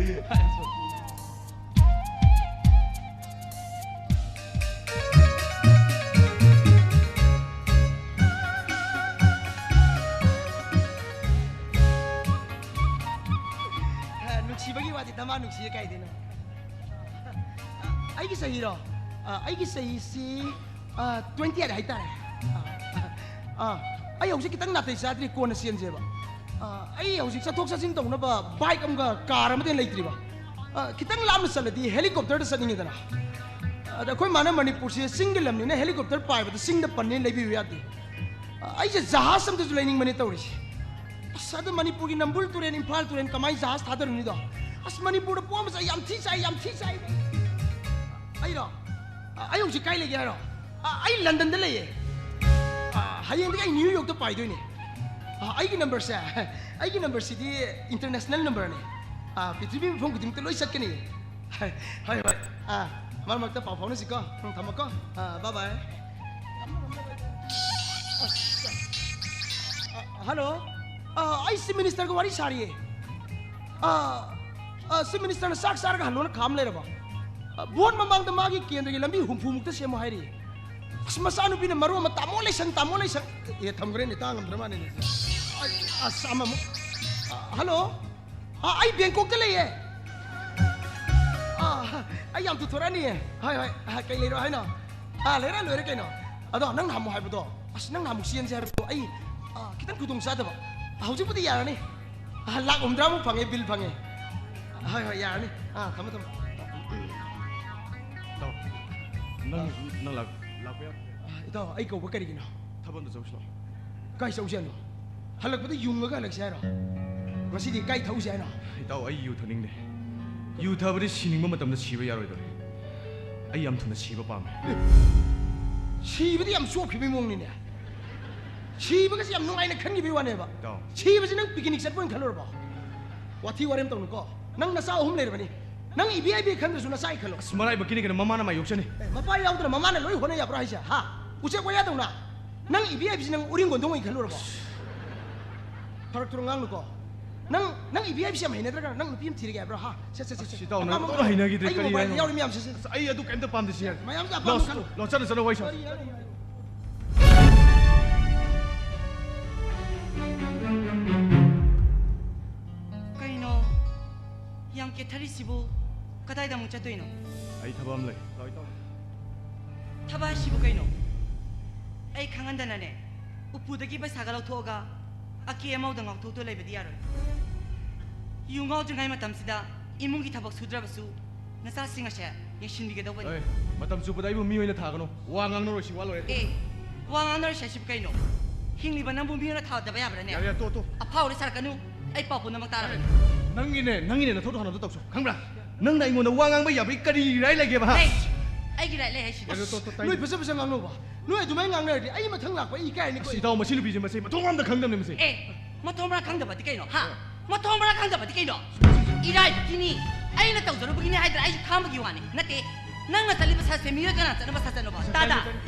ꯅꯨꯡꯁꯤꯕꯒꯤ ꯋꯥꯗꯤ ꯗꯃꯥ ꯅꯨꯡꯁꯤꯌꯦ ꯀꯥꯏꯗꯩꯅꯣ? ꯑꯩꯒꯤ ꯆꯍꯤꯔꯣ? ꯑ, ꯑꯩꯒꯤ ꯆꯍꯤꯁꯤ, ꯑ, twenty eight ꯍꯥꯏꯇꯥꯔꯦ꯫ ꯑ, ꯑ, ꯑꯩ ꯍꯧꯖꯤꯛ ꯈꯤꯇꯪ ꯅꯥꯇꯩ ꯆꯥꯗ꯭ꯔꯤ, ꯀꯣꯟꯅ ꯆꯦꯟꯁꯦꯕ꯫ ꯑ, ꯑꯩ ꯍꯧꯖꯤꯛ ꯆꯠꯊꯣꯛ ꯆꯠꯁꯤꯟ ꯇꯧꯅꯕ bike ꯑꯃꯒ car ꯑꯃꯗꯤ ꯂꯩꯇ꯭ꯔꯤꯕ꯫ ꯑ, ꯈꯤꯇꯪ ꯂꯥꯞꯅ ꯆꯠꯂꯗꯤ helicopter ꯗ ꯆꯠꯅꯤꯡꯉꯤꯗꯅ꯫ ꯑꯗ ꯑꯩꯈꯣꯏ ꯃꯥꯅ ꯃꯅꯤꯄꯨꯔꯁꯦ ꯆꯤꯡꯒꯤ ꯂꯝꯅꯤꯅ helicopter ꯄꯥꯏꯕꯗ ꯆꯤꯡꯗ ꯄꯟꯅꯦꯅ ꯂꯩꯕꯤꯌꯨ ꯌꯥꯗꯦ꯫ ꯑ, ꯑꯩꯁꯦ ꯖꯍꯥꯖ ꯑꯝꯇꯁꯨ ꯂꯩꯅꯤꯡꯕꯅꯦ ꯇꯧꯔꯤꯁꯦ꯫ ꯑꯁ, ꯑꯗꯨ ꯃꯅꯤꯄꯨꯔꯒꯤ ꯅꯝꯕꯨꯜ ꯇꯨꯔꯦꯜ, ꯏꯝꯐꯥꯜ ꯇꯨꯔꯦꯜ ꯀꯃꯥꯏꯅ ꯖꯍꯥꯖ ꯊꯥꯗꯔꯨꯅꯤꯗꯣ? ꯑꯁ, ꯃꯅꯤꯄꯨꯔꯗ ꯄꯣꯛꯑꯝꯕꯁꯦ ꯑꯩ ꯌꯥꯝ ꯊꯤ ꯆꯥꯏ, ꯌꯥꯝ ꯊꯤ ꯆꯥꯏ꯫ ꯑꯩꯔꯣ? ꯑ, ꯑꯩ ꯍꯧꯖꯤꯛ ꯀꯥꯏ ꯂꯩꯒꯦ ꯍꯥꯏꯔꯣ? ꯑ, ꯑꯩ ꯂꯟꯗꯟꯗ ꯂꯩꯌꯦ꯫ ꯑ, ꯍꯌꯦꯡꯗꯒꯤ ꯑꯩ ꯅ꯭ꯌꯨ ꯌꯣꯔꯛꯇ ꯄꯥꯏꯗꯣꯏꯅꯦ꯫ ꯑ, ꯑꯩꯒꯤ number ꯁꯦ, ꯑꯩꯒꯤ number ꯁꯤꯗꯤ international number ꯅꯦ꯫ ꯑ, ꯄ꯭ꯔꯤꯊꯤꯕꯤ ꯃꯐꯝ ꯈꯨꯗꯤꯡꯃꯛꯇ ꯂꯣꯏ ꯆꯠꯀꯅꯤ꯫ ꯍꯣꯏ, ꯍꯣꯏ꯫ ꯑ, ꯃꯔꯛ ꯃꯔꯛꯇ ꯄꯥꯎ ꯐꯥꯎꯅꯁꯤꯀꯣ꯫ ꯎꯝ, ꯊꯝꯃꯣꯀꯣ꯫ ꯑ, bye bye꯫ ꯑ, hello꯫ ꯑ, ꯑꯩ chief minister ꯒ ꯋꯥꯔꯤ ꯁꯥꯔꯤꯌꯦ꯫ ꯑ, ꯑ, chief minister ꯅ ꯆꯥꯛ ꯆꯥꯔꯒ ꯍꯜꯂꯣꯅ ꯈꯥꯝ ꯂꯩꯔꯕ? ꯑ, vote ꯃꯃꯥꯡꯗ ꯃꯥꯒꯤ ꯀꯦꯟꯗ꯭ꯔꯒꯤ ꯂꯝꯕꯤ ꯍꯨꯝꯐꯨ ꯃꯨꯛꯇ ꯁꯦꯝꯃꯣ ꯍꯥꯏꯔꯤ꯫ ꯑꯁ, ꯃꯆꯥꯅꯨꯄꯤꯅ ꯃꯔꯣꯟ ꯑꯃ, "ꯇꯥꯃꯣ ꯂꯩꯁꯪ, ꯇꯥꯃꯣ ꯂꯩꯁꯪ"꯫ ꯑꯦ, ꯊꯝꯈ꯭ꯔꯦꯅꯦ, ꯇꯥ ꯉꯝꯗ꯭ꯔ ꯃꯥꯜꯂꯦꯅꯦ꯫ ꯑ, ꯑꯁ, ꯑꯃꯃꯨꯛ꯫ ꯑ, hello꯫ ꯑ, ꯑꯩ ꯕꯦꯡꯀꯣꯛꯇ ꯂꯩꯌꯦ꯫ ꯑ, ꯑꯩ ꯌꯥꯝ ꯊꯨꯊꯣꯔꯛꯑꯅꯤꯌꯦ꯫ ꯍꯣꯏ, ꯍꯣꯏ꯫ ꯑ, ꯀꯩ ꯂꯩꯔꯣ ꯍꯥꯏꯅꯣ? ꯑ, ꯂꯩꯔ ꯂꯣꯏꯔꯦ ꯀꯩꯅꯣ꯫ ꯑꯗꯣ ꯅꯪ ꯅꯍꯥꯟꯃꯨꯛ ꯍꯥꯏꯕꯗꯣ, ꯑꯁ, ꯅꯪ ꯅꯍꯥꯟꯃꯨꯛ ꯆꯦꯟꯁꯦ ꯍꯥꯏꯕꯗꯣ ꯑꯩ, ꯑ, ꯈꯤꯇꯪ ꯈꯨꯗꯣꯡ ꯆꯥꯗꯕ꯫ ꯍꯧꯖꯤꯛꯄꯨꯗꯤ ꯌꯥꯔꯅꯤ꯫ ꯑ, ꯂꯥꯛ ꯍꯨꯝꯗ꯭ꯔꯥꯃꯨꯛ ꯐꯪꯉꯦ, bill ꯐꯪꯉꯦ꯫ ꯍꯣꯏ, ꯍꯣꯏ, ꯌꯥꯔꯅꯤ꯫ ꯑꯥ, ꯊꯝꯃꯣ, ꯊꯝꯃꯣ꯫ ꯏꯇꯥꯎ, ꯅꯪ, ꯅꯪ ꯂꯥꯛ-, ꯂꯥꯛꯄ ꯌꯥ-, ꯑ, ꯏꯇꯥꯎ, ꯑꯩ ꯀꯧꯕ ꯀꯔꯤꯒꯤꯅꯣ? ꯊꯕꯛ ꯑꯝꯇ ꯆꯧꯁꯤ ꯂꯥꯎ꯫ ꯀꯥꯏ ꯆꯧꯁꯦ ꯍꯥꯏꯅꯣ? ꯍꯜꯂꯛꯄꯗ ꯌꯨꯡꯉꯒ ꯍꯜꯂꯛꯁꯦ ꯍꯥꯏꯔꯣ? ꯉꯁꯤꯗꯤ ꯀꯥꯏ ꯊꯛꯎꯁꯦ ꯍꯥꯏꯅꯣ? ꯏꯇꯥꯎ, ꯑꯩ ꯌꯨ ꯊꯛꯅꯤꯡꯗꯦ꯫ ꯌꯨ ꯊꯛꯑꯕꯗꯤ ꯁꯤꯅꯤꯡꯕ ꯃꯇꯝꯗ ꯁꯤꯕ ꯌꯥꯔꯣꯏꯗꯧꯔꯤ꯫ ꯑꯩ ꯌꯥꯝ ꯊꯨꯅ ꯁꯤꯕ ꯄꯥꯝꯃꯦ꯫ ꯁꯤꯕꯗꯤ ꯌꯥꯝ ꯆꯣꯞꯈꯤꯕꯒꯤ ꯃꯑꯣꯡꯅꯤꯅꯦ꯫ ꯁꯤꯕꯒꯁꯦ ꯌꯥꯝ ꯅꯨꯡꯉꯥꯏꯅ ꯈꯟꯈꯤꯕꯒꯤ ꯋꯥꯅꯦꯕ꯫ ꯏꯇꯥꯎ꯫ ꯁꯤꯕꯁꯤ ꯅꯪ picnic ꯆꯠꯄ ꯑꯣꯏꯅ ꯈꯜꯂꯨꯔꯕꯣ? ꯋꯥꯊꯤ ꯋꯥꯔꯦꯝ ꯇꯧꯅꯨꯀꯣ꯫ ꯅꯪ ꯅꯆꯥ ꯑꯍꯨꯝ ꯂꯩꯔꯕꯅꯤ꯫ ꯅꯪ ꯏꯕꯤ ꯏꯕꯤ ꯈꯟꯗ꯭ꯔꯁꯨ ꯅꯆꯥ ꯑꯩ ꯈꯜꯂꯣ꯫ ꯑꯁ, ꯃꯔꯥꯏꯕꯛꯀꯤꯅꯤ ꯀꯩꯅꯣ, ꯃꯃꯥꯅ ꯃꯥꯏ ꯌꯣꯛꯆꯅꯤ꯫ ꯑꯦ, ꯃꯄꯥ ꯌꯥꯎꯗꯅ ꯃꯃꯥꯅ ꯂꯣꯏ ꯍꯣꯠꯅ ꯌꯥꯕ꯭ꯔꯣ ꯍꯥꯏꯁꯦ? ꯍꯥ? ꯎꯆꯦꯛ ꯋꯥꯌꯥꯗꯧꯅ? ꯅꯪ ꯏꯕꯤ ꯍꯥꯏꯕꯁꯤ ꯅꯪ ꯎꯔꯤꯡ ꯀꯣꯟꯊꯣꯡ ꯑꯣꯏꯅ ꯈꯜꯂꯨꯔꯕꯣ? ꯐꯔꯛ ꯊꯨꯔ ꯉꯥꯡꯅꯨꯀꯣ꯫ ꯅꯪ, ꯅꯪ ꯏꯕꯤ ꯍꯥꯏꯕꯁꯤ ꯌꯥꯝ ꯍꯩꯅꯗ꯭ꯔꯒ ꯅꯪ ꯅꯨꯄꯤ ꯑꯃ ꯊꯤꯔꯒꯦ ꯍꯥꯏꯕ꯭ꯔꯣ? ꯍꯥ? ꯁꯦ, ꯁꯦ, ꯁꯦ, ꯁꯦ꯫ ꯁꯤ ꯇꯧ, ꯅꯪ ꯑꯄꯥꯝꯕ ꯑꯗꯨꯝ ꯍꯩꯅꯈꯤꯗ꯭ꯔꯦ, ꯑꯩꯒꯤ ꯀꯔꯤ mobile ꯍꯥꯏꯅꯣ? ꯌꯥꯎꯔꯤ ꯃꯌꯥꯝꯁꯦ, ꯁꯦ꯫ ꯑꯁ, ꯑꯩ ꯑꯗꯨ ꯀꯩꯝꯇ ꯄꯥꯝꯗꯦ, ꯁꯤ ꯌꯥꯔꯦ꯫ ꯃꯌꯥꯝꯁꯦ ꯑꯄꯥꯝꯕ ꯂꯥꯎ, ꯈꯜꯂꯨ꯫ ꯂꯥꯎ, ꯆꯠꯂꯣ, ꯆꯠꯂꯣ, ꯋꯥꯔꯤ ꯁꯥꯎ꯫ ꯀꯔꯤ ꯍꯥꯏꯅꯣ? ꯀꯩꯅꯣ? ꯌꯥꯝ ꯀꯦꯊꯔꯤꯁꯤꯕꯨ ꯀꯗꯥꯏꯗ ꯑꯃꯨꯛ ꯆꯠꯇꯣꯏꯅꯣ? ꯑꯩ ꯊꯕꯛ ꯑꯃ ꯂꯩ꯫ ꯂꯥꯎ, ꯏꯇꯥꯎ꯫ ꯊꯕꯛ ꯍꯥꯏꯁꯤꯕꯨ ꯀꯩꯅꯣ? ꯑꯩ ꯈꯪꯍꯟꯗꯅꯅꯦ, ꯎꯄꯨꯗꯒꯤ ꯄꯩꯁꯥꯒ ꯂꯧꯊꯣꯛꯑꯒ ꯑꯀꯦ ꯑꯃꯧꯗ ꯉꯥꯎꯊꯣꯛꯇꯨ ꯂꯩꯕꯗꯤ ꯌꯥꯔꯣꯏ꯫ ꯌꯨ ꯉꯥꯎꯗ꯭ꯔꯤꯉꯩ ꯃꯇꯝꯁꯤꯗ ꯏꯃꯨꯡꯒꯤ ꯊꯕꯛ ꯁꯨꯗ꯭ꯔꯕꯁꯨ ꯅꯆꯥꯁꯤꯡ ꯑꯁꯦ ꯌꯦꯡꯁꯤꯟꯕꯤꯒꯗꯧꯕꯅꯤ꯫ ꯑꯦ, ꯃꯇꯝ ꯆꯨꯞꯄꯗ ꯑꯩꯕꯨ ꯃꯤ ꯑꯣꯏꯅ ꯊꯥꯒꯅꯨ꯫ ꯋꯥ ꯉꯥꯡꯅꯔꯣꯏꯁꯤ, ꯋꯥ ꯂꯣꯏꯔꯦ꯫ ꯑꯦ, ꯋꯥ ꯉꯥꯡꯅꯔꯣꯏꯁꯤ ꯍꯥꯏꯁꯤꯕꯨ ꯀꯩꯅꯣ? ꯍꯤꯡꯂꯤꯕ ꯅꯪꯕꯨ ꯃꯤ ꯑꯣꯏꯅ ꯊꯥꯗꯕ ꯌꯥꯕ꯭ꯔꯥꯅꯦ? ꯌꯥꯔꯦ, ꯌꯥꯔꯦ, ꯇꯣꯛ, ꯇꯣꯛ꯫ ꯑꯐꯥꯎ ꯑꯔꯤꯛ ꯁꯥꯔꯛꯀꯅꯨ꯫ ꯑꯩ ꯄꯥꯎ ꯄꯨꯝꯅꯃꯛ ꯇꯥꯔꯕꯅꯤ꯫ ꯅꯪꯒꯤꯅꯦ, ꯅꯪꯒꯤꯅꯦ ꯅꯊꯧ ꯇꯧꯍꯟꯅꯕꯗꯣ ꯇꯧꯁꯣ, ꯈꯪꯕ꯭ꯔꯥ? ꯅꯪꯅ ꯑꯩꯉꯣꯟꯗ ꯋꯥ ꯉꯥꯡꯕ ꯌꯥꯕꯒꯤ ꯀꯔꯤ right ꯂꯩꯒꯦꯕ, ꯍꯥ? ꯂꯩ꯫ ꯑꯩꯒꯤ right ꯂꯩ ꯍꯥꯏꯁꯤꯗꯤ꯫ ꯌꯥꯔꯦ, ꯇꯣꯛ, ꯇꯣꯛ, ꯇꯥꯏ꯫ ꯅꯣꯏ ꯐꯖ ꯐꯖ ꯉꯥꯡꯅꯧꯕ꯫ ꯅꯣꯏ ꯑꯗꯨꯃꯥꯏꯅ ꯉꯥꯡꯅꯔꯗꯤ ꯑꯩ ꯃꯊꯪ ꯂꯥꯛꯄ ꯑꯩ ꯏꯀꯥꯏꯔꯅꯤꯀꯣ꯫ ꯑꯁ, ꯏꯇꯥꯎ, ꯃꯁꯤ ꯅꯨꯄꯤꯁꯦ ꯃꯁꯤ ꯃꯊꯣꯡ ꯃꯔꯝꯗ ꯈꯪꯗꯕꯅꯦ ꯃꯁꯤ꯫ ꯑꯦ, ꯃꯊꯣꯡ ꯃꯔꯝ ꯈꯪꯗꯕꯗꯤ ꯀꯩꯅꯣ, ꯍꯥ? ꯃꯊꯣꯡ ꯃꯔꯝ ꯈꯪꯗꯕꯗꯤ ꯀꯩꯅꯣ? ꯏꯔꯥꯏꯕꯛꯀꯤꯅꯤ, ꯑꯩꯅ ꯇꯧꯖꯔꯨꯕꯒꯤꯅꯤ ꯍꯥꯏꯗꯅ ꯑꯩꯁꯨ ꯈꯥꯝꯕꯒꯤ ꯋꯥꯅꯤ ꯅꯠꯇꯦ꯫ ꯅꯪꯅ ꯆꯠꯂꯤꯕ ꯁꯥꯁꯦ ꯃꯤꯑꯣꯏ ꯀꯅꯥ ꯆꯠꯅꯕ ꯁꯥ ꯆꯠꯅꯣꯕ? ꯇꯥꯗ,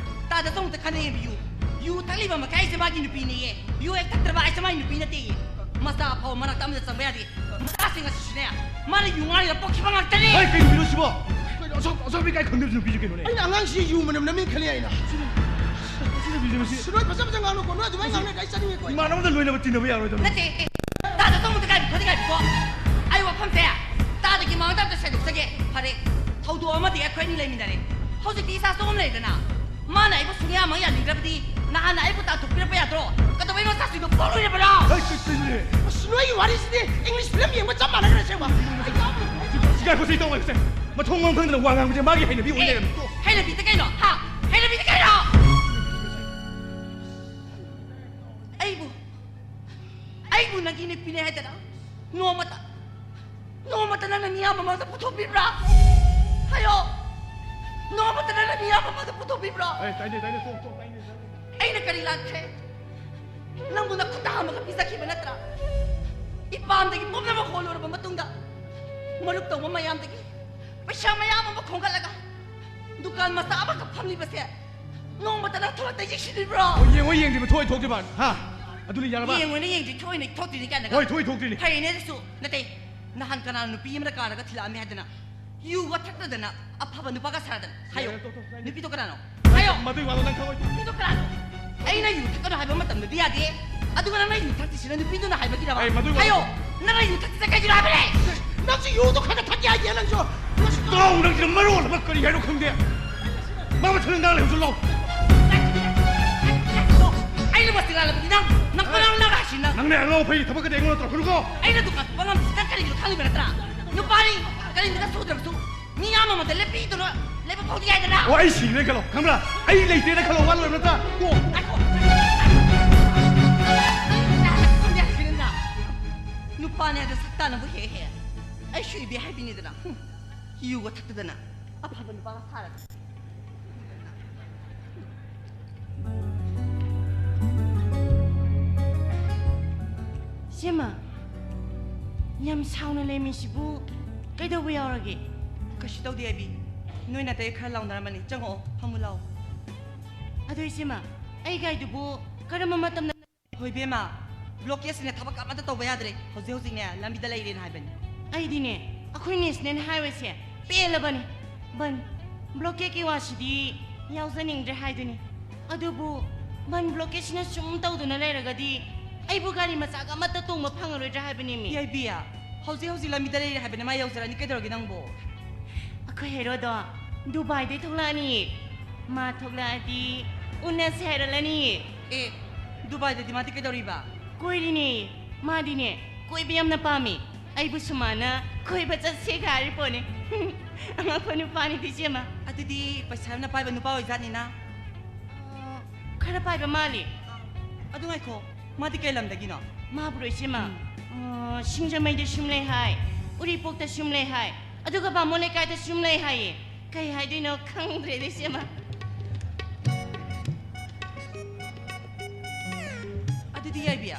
ꯇꯥꯗ ꯁꯣꯝꯗ ꯈꯟꯅ ꯌꯦꯡꯕꯤꯌꯨ꯫ ꯌꯨ ꯊꯛꯂꯤꯕ ꯃꯈꯩ ꯑꯩꯁꯦ ꯃꯥꯒꯤ ꯅꯨꯄꯤꯅꯦꯌꯦ꯫ ꯌꯨ ꯍꯦꯛ ꯊꯛꯇ꯭ꯔꯕ ꯑꯩꯁꯦ ꯃꯥꯒꯤ ꯅꯨꯄꯤ ꯅꯠꯇꯦꯌꯦ꯫ ꯃꯆꯥ ꯐꯥꯎ ꯃꯔꯛꯇ ꯑꯃꯗ ꯆꯪꯕ ꯌꯥꯗꯦ꯫ ꯃꯆꯥꯁꯤꯡ ꯑꯁꯤꯁꯨꯅꯦ, ꯃꯥꯅ ꯌꯨ ꯉꯥꯡꯂꯤꯗ ꯄꯣꯛꯈꯤꯕ ꯉꯥꯛꯇꯅꯦ꯫ ꯍꯩ, ꯀꯩ ꯅꯨꯄꯤꯅꯣ ꯁꯤꯕꯣ? ꯀꯩꯅꯣ ꯑꯁꯣꯛ-, ꯑꯁꯣꯛꯄ ꯏꯀꯥꯏ ꯈꯪꯗꯕ ꯅꯨꯄꯤꯁꯦ ꯀꯩꯅꯣꯅꯦ? ꯑꯩꯅ ꯑꯉꯥꯡꯁꯤ ꯌꯨ ꯃꯅꯝ ꯅꯝꯃꯦꯅ ꯈꯜꯂꯦ ꯑꯩꯅ꯫ ꯁꯤ ꯅꯨꯄꯤꯁꯦ ꯃꯁꯤ꯫ ꯁꯤ ꯅꯣꯏ ꯐꯖ ꯐꯖ ꯉꯥꯡꯅꯨꯀꯣ, ꯅꯣꯏ ꯑꯗꯨꯃꯥꯏꯅ ꯉꯥꯡꯅꯔꯗꯤ ꯑꯩ ꯆꯠꯅꯤꯡꯉꯦꯀꯣ꯫ ꯏꯃꯥꯟꯅꯕꯗ ꯂꯣꯏꯅꯕ ꯇꯤꯟꯅꯕ ꯌꯥꯔꯣꯏꯗꯕꯅꯤ꯫ ꯅꯠꯇꯦ, ꯇꯥꯗ ꯇꯧꯕꯗ ꯀꯥꯏꯕ ꯈꯣꯠꯇ ꯀꯥꯏꯕꯀꯣ꯫ ꯑꯩ ꯋꯥꯐꯝꯁꯦ ꯇꯥꯗꯒꯤ ꯃꯃꯥꯡꯗ ꯑꯝꯇ ꯁꯦꯡꯗꯣꯛꯆꯒꯦ꯫ ꯐꯔꯦ, ꯊꯧꯗꯣꯛ ꯑꯃꯗꯤ ꯑꯩꯈꯣꯏ ꯑꯅꯤ ꯂꯩꯃꯤꯟꯅꯔꯦ꯫ ꯍꯧꯖꯤꯛꯇꯤ ꯏꯆꯥꯁꯨ ꯑꯍꯨꯝ ꯂꯩꯗꯅ꯫ ꯃꯥꯅ ꯑꯩꯕꯨ ꯁꯨꯡꯌꯥ ꯑꯃ ꯌꯥꯅꯤꯡꯗ꯭ꯔꯕꯗꯤ ꯅꯍꯥꯟꯅ ꯑꯩꯕꯨ ꯇꯥꯟꯊꯣꯛꯄꯤꯔꯛꯄ ꯌꯥꯗ꯭ꯔꯣ? ꯀꯩꯗꯧꯕꯩꯅꯣ ꯆꯥꯁꯤꯡꯗꯣ ꯄꯣꯛꯂꯣꯏꯔꯕ꯭ꯔꯣ? ꯍꯩ, ꯀꯩ, ꯀꯩꯅꯣꯅꯦ? ꯑꯁ, ꯅꯣꯏꯒꯤ ꯋꯥꯔꯤꯁꯤꯗꯤ English film ꯌꯦꯡꯕ ꯆꯞ ꯃꯥꯟꯅꯈ꯭ꯔꯦ ꯑꯁꯦꯡꯕ꯫ ꯑꯩ ꯌꯥꯝ ꯁꯤ ꯉꯥꯏꯈꯣ, ꯁꯤ ꯇꯧ ꯂꯩꯕꯁꯦ꯫ ꯃꯊꯣꯡ ꯃꯔꯝ ꯈꯪꯗꯅ ꯋꯥ ꯉꯥꯡꯕꯁꯦ ꯃꯥꯒꯤ ꯍꯩꯅꯕꯤ ꯑꯣꯏ ꯑꯦ, ꯂꯩꯔꯝꯃꯦ꯫ ꯇꯣ꯫ ꯍꯩꯅꯕꯤꯗ ꯀꯩꯅꯣ? ꯍꯥ? ꯍꯩꯅꯕꯤꯗ ꯀꯩꯅꯣ? ꯑꯩꯕꯨ, ꯑꯩꯕꯨ ꯅꯪꯒꯤ ꯅꯨꯄꯤꯅꯦ ꯍꯥꯏꯗꯅ ꯅꯣꯡꯃꯇ, ꯅꯣꯡꯃꯇ ꯅꯪꯅ ꯃꯤꯌꯥꯝ ꯃꯃꯥꯡꯗ ꯄꯨꯊꯣꯛꯄꯤꯕ꯭ꯔꯥ? ꯍꯥꯏꯌꯣ꯫ ꯅꯣꯡꯃꯇ ꯅꯪꯅ ꯃꯤꯌꯥꯝ ꯃꯃꯥꯡꯗ ꯄꯨꯊꯣꯛꯄꯤꯕ꯭ꯔꯥ? ꯑꯦ, ꯇꯥꯏꯅꯦ, ꯇꯥꯏꯅꯦ, ꯇꯣꯛ, ꯇꯣꯛ, ꯇꯥꯏꯅꯦ, ꯇꯥꯏꯅꯦ꯫ ꯑꯩꯅ ꯀꯔꯤ ꯂꯥꯟꯈ꯭ꯔꯦ? ꯅꯪꯕꯨ ꯅꯈꯨꯠꯇ ꯍꯥꯝꯃꯒ ꯄꯤꯖꯈꯤꯕ ꯅꯠꯇ꯭ꯔꯥ? ꯏꯄꯥꯝꯗꯒꯤ ꯄꯨꯝꯅꯃꯛ ꯍꯣꯜꯂꯨꯔꯕ ꯃꯇꯨꯡꯗ, ꯃꯔꯨꯞ ꯇꯧꯕ ꯃꯌꯥꯝꯗꯒꯤ ꯄꯩꯁꯥ ꯃꯌꯥꯝ ꯑꯃ ꯈꯣꯝꯒꯠꯂꯒ ꯗꯨꯀꯥꯟ ꯃꯆꯥ ꯑꯃꯈꯛ ꯐꯝꯂꯤꯕꯁꯦ ꯅꯣꯡꯃꯇ ꯅꯪ ꯊꯣꯛꯂꯛꯇ ꯌꯦꯡꯁꯤꯜꯂꯤꯕ꯭ꯔꯣ? ꯑꯣ, ꯌꯦꯡꯉꯣ, ꯌꯦꯡꯗ꯭ꯔꯤꯕ ꯊꯣꯛꯏ ꯊꯣꯛꯇ꯭ꯔꯤꯕ, ꯍꯥ? ꯑꯗꯨꯅ ꯌꯥꯔꯕ? ꯌꯦꯡꯉꯣꯏꯅ ꯌꯦꯡꯗ꯭ꯔꯤ, ꯊꯣꯛꯏꯅ ꯊꯣꯛꯇ꯭ꯔꯤꯅꯤ ꯀꯥꯏꯅꯒ꯫ ꯍꯣꯏ, ꯊꯣꯛꯏ ꯊꯣꯛꯇ꯭ꯔꯤꯅꯤ꯫ ꯐꯩꯅꯦ ꯑꯗꯨꯁꯨ꯫ ꯅꯠꯇꯦ, ꯅꯍꯥꯟ ꯀꯅꯥꯅ ꯅꯨꯄꯤ ꯑꯃꯅ ꯀꯥꯔꯒ ꯊꯤꯜꯂꯛꯑꯝꯃꯦ ꯍꯥꯏꯗꯅ ꯌꯨꯒ ꯊꯛꯇꯗꯅ ꯑꯐꯕ ꯅꯨꯄꯥꯒ ꯁꯥꯗꯅ꯫ ꯍꯥꯏꯌꯣ꯫ ꯌꯥꯔꯦ, ꯇꯣꯛ, ꯇꯣꯛ, ꯇꯣꯛ꯫ ꯅꯨꯄꯤꯗꯣ ꯀꯅꯥꯅꯣ? ꯍꯥꯏꯌꯣ꯫ ꯃꯗꯨꯒꯤ ꯋꯥꯗꯣ ꯅꯪ ꯈꯪꯉꯣꯏ꯫ ꯅꯨꯄꯤꯗꯣ ꯀꯅꯥꯅꯣ? ꯑꯩꯅ ꯌꯨ ꯊꯛꯀꯅꯣ ꯍꯥꯏꯕ ꯃꯇꯝꯗꯗꯤ ꯌꯥꯗꯦ, ꯑꯗꯨꯒ ꯅꯪꯅ ꯌꯨ ꯊꯛꯇ꯭ꯔꯤꯁꯤꯅ ꯅꯨꯄꯤꯗꯨꯅ ꯍꯥꯏꯕꯒꯤꯔꯕ? ꯑꯩ ꯃꯗꯨꯒꯤ ꯋꯥꯗꯣ ꯍꯥꯏꯌꯣ꯫ ꯅꯪꯅ ꯌꯨ ꯊꯛꯇ꯭ꯔꯤꯁꯦ ꯀꯩꯒꯤꯅꯣ ꯍꯥꯏꯕꯅꯦ? ꯅꯪꯁꯨ ꯌꯨꯗꯣ ꯈꯔ ꯈꯔ ꯊꯛꯀꯦ ꯍꯥꯏꯗꯦ ꯅꯪꯁꯨ꯫ ꯇꯥꯎ, ꯅꯪꯁꯤꯅ ꯃꯔꯣꯜ ꯑꯃ ꯀꯔꯤ ꯍꯥꯏꯅꯣ ꯈꯪꯗꯦ꯫ ꯃꯥ ꯃꯊꯪ ꯅꯪ ꯂꯩꯍꯧꯁꯨ ꯂꯥꯎ꯫ ꯑꯩꯅ ꯃꯁꯤ ꯉꯥꯜꯂꯕꯗꯤ ꯅꯪ, ꯅꯪ ꯄꯉꯥꯡ ꯅꯪ ꯍꯥꯏꯁꯤ ꯅꯪ꯫ ꯅꯪꯅ ꯑꯉꯥꯎ ꯑꯐꯩ ꯊꯕꯛꯀꯗꯤ ꯑꯩꯉꯣꯟꯗ ꯇꯧꯔꯛꯀꯅꯨꯀꯣ꯫ ꯑꯩꯅ ꯗꯨꯀꯥꯟ ꯊꯣꯛꯄ ꯉꯝꯗ꯭ꯔꯤꯁꯤ ꯅꯪ ꯀꯔꯤꯒꯤꯅꯣ ꯈꯪꯉꯤꯕ ꯅꯠꯇ꯭ꯔꯥ? ꯅꯨꯄꯥꯅꯤ, ꯀꯔꯤꯝꯇ ꯁꯨꯗ꯭ꯔꯕꯁꯨ ꯃꯤ ꯌꯥꯝ ꯑꯃꯗ ꯂꯦꯞꯄꯤꯗꯨꯅ ꯂꯦꯞꯄ ꯐꯥꯎꯗꯤ ꯌꯥꯏꯗꯅ꯫ ꯑꯣ, ꯑꯩ ꯁꯤꯈ꯭ꯔꯦ ꯈꯜꯂꯣ, ꯈꯪꯕ꯭ꯔꯥ? ꯑꯩ ꯂꯩꯇ꯭ꯔꯦꯅ ꯈꯜꯂꯣ, ꯋꯥ ꯂꯣꯏꯔꯕ ꯅꯠꯇ꯭ꯔꯥ? ꯇꯣꯛꯑꯣ꯫ ꯉꯥꯏꯈꯣ꯫ ꯈꯪꯗꯦ ꯍꯥꯏꯔꯛꯀꯅꯤ ꯅꯪ꯫ ꯅꯨꯄꯥꯅꯦ ꯍꯥꯏꯗ ꯁꯛ ꯇꯥꯅꯕꯨ ꯍꯦꯛ ꯍꯦꯛ ꯑꯩꯁꯨ ꯏꯕꯦ ꯍꯥꯏꯕꯤꯅꯤꯗꯅ꯫ ꯍꯨꯝ, ꯌꯨꯒ ꯊꯛꯇꯗꯅ ꯑꯐꯕ ꯅꯨꯄꯥꯒ ꯁꯥꯔꯒ꯫ ꯏꯆꯦꯃ, ꯌꯥꯝ ꯁꯥꯎꯅ ꯂꯩꯃꯤꯁꯤꯕꯨ ꯀꯩꯗꯧꯕ ꯌꯥꯎꯔꯒꯦ? ꯀꯩꯁꯨ ꯇꯧꯗꯦ ꯑꯕꯤ꯫ ꯅꯣꯏ ꯅꯥꯇꯩ ꯈꯔ ꯂꯥꯎꯅꯔꯝꯃꯅꯤ꯫ ꯆꯪꯉꯛꯑꯣ, ꯐꯝꯃꯨ ꯂꯥꯎ꯫ ꯑꯗꯣ ꯏꯆꯦꯃ, ꯑꯩ ꯒꯥꯔꯤꯗꯨꯕꯨ ꯀꯔꯝꯕ ꯃꯇꯝꯗ? ꯍꯣꯏ ꯏꯕꯦꯝꯃ, ꯕ꯭ꯂꯣꯀꯦꯖꯁꯤꯅ ꯊꯕꯛ ꯑꯃꯠꯇ ꯇꯧꯕ ꯌꯥꯗ꯭ꯔꯦ꯫ ꯍꯧꯖꯤꯛ ꯍꯧꯖꯤꯛꯅꯦ ꯂꯝꯕꯤꯗ ꯂꯩꯔꯦꯅ ꯍꯥꯏꯕꯅꯤ꯫ ꯑꯩꯗꯤꯅꯦ, ꯑꯩꯈꯣꯏ ꯅꯦꯁꯅꯦꯜ ꯍꯥꯏꯋꯦꯁꯦ ꯄꯦꯜꯂꯕꯅꯤ꯫ ꯕꯟ, ꯕ꯭ꯂꯣꯀꯦꯠꯀꯤ ꯋꯥꯁꯤꯗꯤ ꯌꯥꯎꯖꯅꯤꯡꯗ꯭ꯔꯦ ꯍꯥꯏꯗꯨꯅꯤ꯫ ꯑꯗꯨꯕꯨ ꯕꯟ ꯕ꯭ꯂꯣꯀꯦꯠꯁꯤꯅ ꯁꯨꯝ ꯇꯧꯗꯨꯅ ꯂꯩꯔꯒꯗꯤ ꯑꯩꯕꯨ ꯒꯥꯔꯤ ꯃꯆꯥꯒ ꯑꯃꯠꯇ ꯇꯣꯡꯕ ꯐꯪꯉꯔꯣꯏꯗ꯭ꯔꯥ ꯍꯥꯏꯕꯅꯦꯃꯤ꯫ ꯌꯥꯏꯕꯤ, ꯍꯧꯖꯤꯛ ꯍꯧꯖꯤꯛ ꯂꯝꯕꯤꯗ ꯂꯩꯔꯦ ꯍꯥꯏꯕꯅꯦ, ꯃꯥ ꯌꯧꯖꯔꯛꯑꯅꯤ꯫ ꯀꯩꯗꯧꯔꯒꯦ ꯅꯪꯕꯣ? ꯑꯩꯈꯣꯏ ꯍꯦꯔꯣꯗꯣ ꯗꯨꯕꯥꯏꯗꯩ ꯊꯣꯛꯂꯛꯑꯅꯤ꯫ ꯃꯥ ꯊꯣꯛꯂꯛꯑꯗꯤ ꯎꯅꯁꯦ ꯍꯥꯏꯔꯛꯂꯅꯤ꯫ ꯑꯦ, ꯗꯨꯕꯥꯏꯗꯗꯤ ꯃꯥꯗꯤ ꯀꯩꯗꯧꯔꯤꯕ? ꯀꯣꯏꯔꯤꯅꯦ꯫ ꯃꯥꯗꯤꯅꯦ, ꯀꯣꯏꯕ ꯌꯥꯝꯅ ꯄꯥꯝꯃꯤ꯫ ꯑꯩꯕꯨꯁꯨ ꯃꯥꯅ ꯀꯣꯏꯕ ꯆꯠꯁꯦꯒ ꯍꯥꯏꯔꯤ ꯄꯣꯠꯅꯤ꯫ ꯑꯉꯛꯄ ꯅꯨꯄꯥꯅꯤꯗ ꯏꯆꯦꯃ꯫ ꯑꯗꯨꯗꯤ ꯄꯩꯁꯥ ꯌꯥꯝꯅ ꯄꯥꯏꯕ ꯅꯨꯄꯥ ꯑꯣꯏꯖꯥꯠꯅꯤꯅ? ꯑ, ꯈꯔ ꯄꯥꯏꯕ ꯃꯥꯜꯂꯤ꯫ ꯑꯗꯨ ꯉꯥꯏꯈꯣ, ꯃꯥꯗꯤ ꯀꯩ ꯂꯝꯗꯒꯤꯅꯣ? ꯃꯥꯕꯨꯔꯣ ꯏꯆꯦꯃ? ꯎꯝ꯫ ꯑ, ꯁꯤꯡꯖꯃꯩꯗ ꯁꯨꯝ ꯂꯩ ꯍꯥꯏ, ꯎꯔꯤꯄꯣꯛꯇ ꯁꯨꯝ ꯂꯩ ꯍꯥꯏ, ꯑꯗꯨꯒ ꯕꯥꯃꯣꯟ ꯂꯩꯀꯥꯏꯗ ꯁꯨꯝ ꯂꯩ ꯍꯥꯏꯌꯦ꯫ ꯀꯩ ꯍꯥꯏꯗꯣꯏꯅꯣ ꯈꯪꯗ꯭ꯔꯦꯗ ꯏꯆꯦꯃ꯫ ꯑꯗꯨꯗꯤ ꯌꯥꯏꯕꯤ,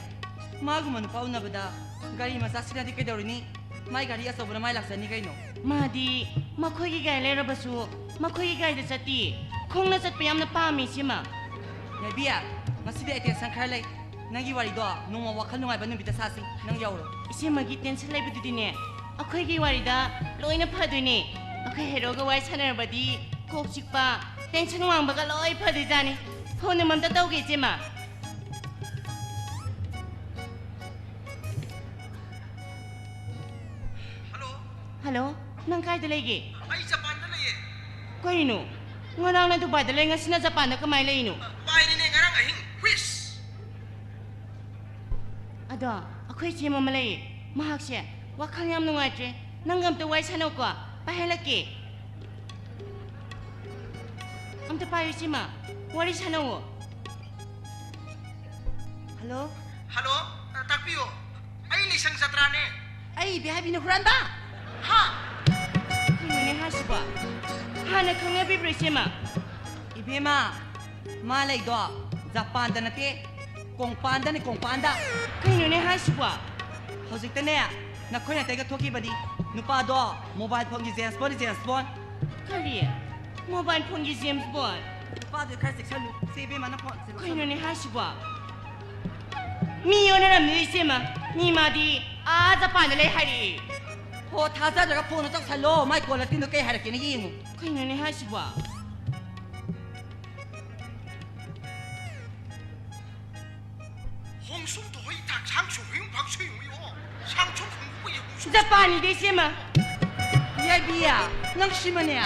ꯃꯥꯒꯨꯝꯕ ꯅꯨꯄꯥ ꯎꯅꯕꯗ ꯒꯥꯔꯤ ꯃꯆꯥ ꯁꯤꯅꯗꯤ ꯀꯩꯗꯧꯔꯨꯅꯤ? ꯃꯥꯏ ꯒꯥꯔꯤ ꯑꯆꯧꯕꯅ ꯃꯥꯏ ꯂꯥꯛꯆꯅꯤ ꯀꯩꯅꯣ꯫ ꯃꯥꯗꯤ ꯃꯈꯣꯏꯒꯤ ꯒꯥꯔꯤ ꯂꯩꯔꯕꯁꯨ ꯃꯈꯣꯏꯒꯤ ꯒꯥꯔꯤꯗ ꯆꯠꯇꯤ꯫ ꯈꯣꯡꯅ ꯆꯠꯄ ꯌꯥꯝꯅ ꯄꯥꯝꯃꯤ, ꯏꯆꯦꯃ꯫ ꯌꯥꯏꯕꯤ, ꯉꯁꯤꯗꯤ ꯑꯩ tension ꯈꯔ ꯂꯩ꯫ ꯅꯪꯒꯤ ꯋꯥꯔꯤꯗꯣ ꯅꯣꯡꯃ ꯋꯥꯈꯜ ꯅꯨꯡꯉꯥꯏꯕ ꯅꯨꯃꯤꯠꯇ ꯁꯥꯁꯤ꯫ ꯅꯪ ꯌꯥꯎꯔꯣ꯫ ꯏꯆꯦꯃꯒꯤ tension ꯂꯩꯕꯗꯨꯗꯤꯅꯦ, ꯑꯩꯈꯣꯏꯒꯤ ꯋꯥꯔꯤꯗ ꯂꯣꯏꯅ ꯐꯗꯣꯏꯅꯦ꯫ ꯑꯩꯈꯣꯏ heroꯒ ꯋꯥꯔꯤ ꯁꯥꯟꯅꯔꯕꯗꯤ ꯀꯣꯛ ꯆꯤꯛꯄ, tension ꯋꯥꯡꯕꯒ ꯂꯣꯏ ꯐꯗꯣꯏꯖꯥꯠꯅꯤ꯫ Phone ꯑꯃꯝꯇ ꯇꯧꯒꯦ, ꯏꯆꯦꯃ꯫ Hello꯫ Hello, ꯅꯪ ꯀꯥꯏꯗ ꯂꯩꯒꯦ? ꯑꯩ ꯖꯄꯥꯟꯗ ꯂꯩꯌꯦ꯫ ꯀꯩꯅꯣ? ꯉꯔꯥꯡꯅ ꯗꯨꯕꯥꯏꯗ ꯂꯩ, ꯉꯁꯤꯅ ꯖꯄꯥꯟꯗ ꯀꯃꯥꯏꯅ ꯂꯩꯔꯤꯅꯣ? ꯄꯥꯏꯔꯤꯅꯦ ꯉꯔꯥꯡ ꯑꯍꯤꯡ꯫ ꯍꯨꯏꯁ! ꯑꯗꯣ, ꯑꯩꯈꯣꯏ ꯏꯆꯦ ꯑꯃ ꯂꯩꯌꯦ, ꯃꯍꯥꯛꯁꯦ ꯋꯥꯈꯜ ꯌꯥꯝ ꯅꯨꯡꯉꯥꯏꯇ꯭ꯔꯦ꯫ ꯅꯪꯒ ꯑꯝꯇ ꯋꯥꯔꯤ ꯁꯥꯟꯅꯧꯀꯣ, ꯄꯥꯏꯍꯜꯂꯛꯀꯦ꯫ ꯑꯝꯇ ꯄꯥꯏꯌꯨ, ꯏꯆꯦꯃ, ꯋꯥꯔꯤ ꯁꯥꯟꯅꯧꯋꯣ꯫ Hello꯫ Hello, ꯑ, ꯇꯥꯛꯄꯤꯌꯨ꯫ ꯑꯩ ꯂꯤꯁꯪ ꯖꯇ꯭ꯔꯥꯅꯦ꯫ ꯑꯩ ꯏꯕꯦ ꯍꯥꯏꯕꯤꯅ ꯍꯨꯔꯥꯟꯕ꯫ ꯍꯥ? ꯀꯩꯅꯣꯅꯦ ꯍꯥꯏꯁꯤꯕꯣ? ꯍꯥꯟꯅ ꯈꯪꯅꯕꯤꯕ꯭ꯔꯣ, ꯏꯆꯦꯃ? ꯏꯕꯦꯝꯃ, ꯃꯥ ꯂꯩꯗꯣ ꯖꯄꯥꯟꯗ ꯅꯠꯇꯦ, ꯀꯣꯡꯄꯥꯟꯗꯅꯦ, ꯀꯣꯡꯄꯥꯟꯗ꯫ ꯀꯩꯅꯣꯅꯦ ꯍꯥꯏꯁꯤꯕꯣ? ꯍꯧꯖꯤꯛꯇꯅꯦ ꯅꯈꯣꯏ ꯅꯥꯇꯩꯒ ꯊꯣꯛꯈꯤꯕꯅꯤ꯫ ꯅꯨꯄꯥꯗꯣ mobile phoneꯒꯤ James Bond, James Bond꯫ ꯀꯔꯤ? Mobile phoneꯒꯤ James Bond? ꯅꯨꯄꯥꯗꯨ ꯈꯔ ꯆꯦꯛꯁꯜꯂꯨ꯫ ꯁꯦ ꯏꯕꯦꯝꯃ, ꯅꯪ phone ꯁꯦ ꯂꯧꯁꯜꯂꯨ꯫ ꯀꯩꯅꯣꯅꯦ ꯍꯥꯏꯁꯤꯕꯣ? ꯃꯤ ꯑꯣꯟꯅꯔꯝꯅꯤ, ꯏꯆꯦꯃ꯫ ꯃꯤ ꯃꯥꯗꯤ ꯑꯥ ꯖꯄꯥꯟꯗ ꯂꯩ ꯍꯥꯏꯔꯛꯏ꯫ ꯍꯣ, ꯊꯥꯖꯗ꯭ꯔꯒ phoneꯗꯣ ꯇꯧꯁꯜꯂꯣ꯫ ꯃꯥꯏ caller tuneꯗꯣ ꯀꯩ ꯍꯥꯏꯔꯛꯀꯦꯅ ꯌꯦꯡꯉꯨ꯫ ꯀꯩꯅꯣꯅꯦ ꯍꯥꯏꯁꯤꯕꯣ? ꯍꯣꯡꯁꯨꯝ ꯇꯣꯍꯩ ꯊꯥꯛ ꯁꯥꯡ ꯁꯨꯡ ꯍꯨꯏ ꯐꯥꯛ ꯁꯨꯏ ꯍꯨꯏ ꯍꯣ꯫ ꯁꯥꯡ ꯁꯨꯡ ꯍꯨꯏ ꯍꯨꯏ ꯍꯣꯡꯁꯨꯝ꯫ ꯖꯄꯥꯟꯅꯤꯗꯤ, ꯏꯆꯦꯃ꯫ ꯌꯥꯏꯕꯤꯌꯥ, ꯅꯪ ꯁꯤꯃꯅꯦ꯫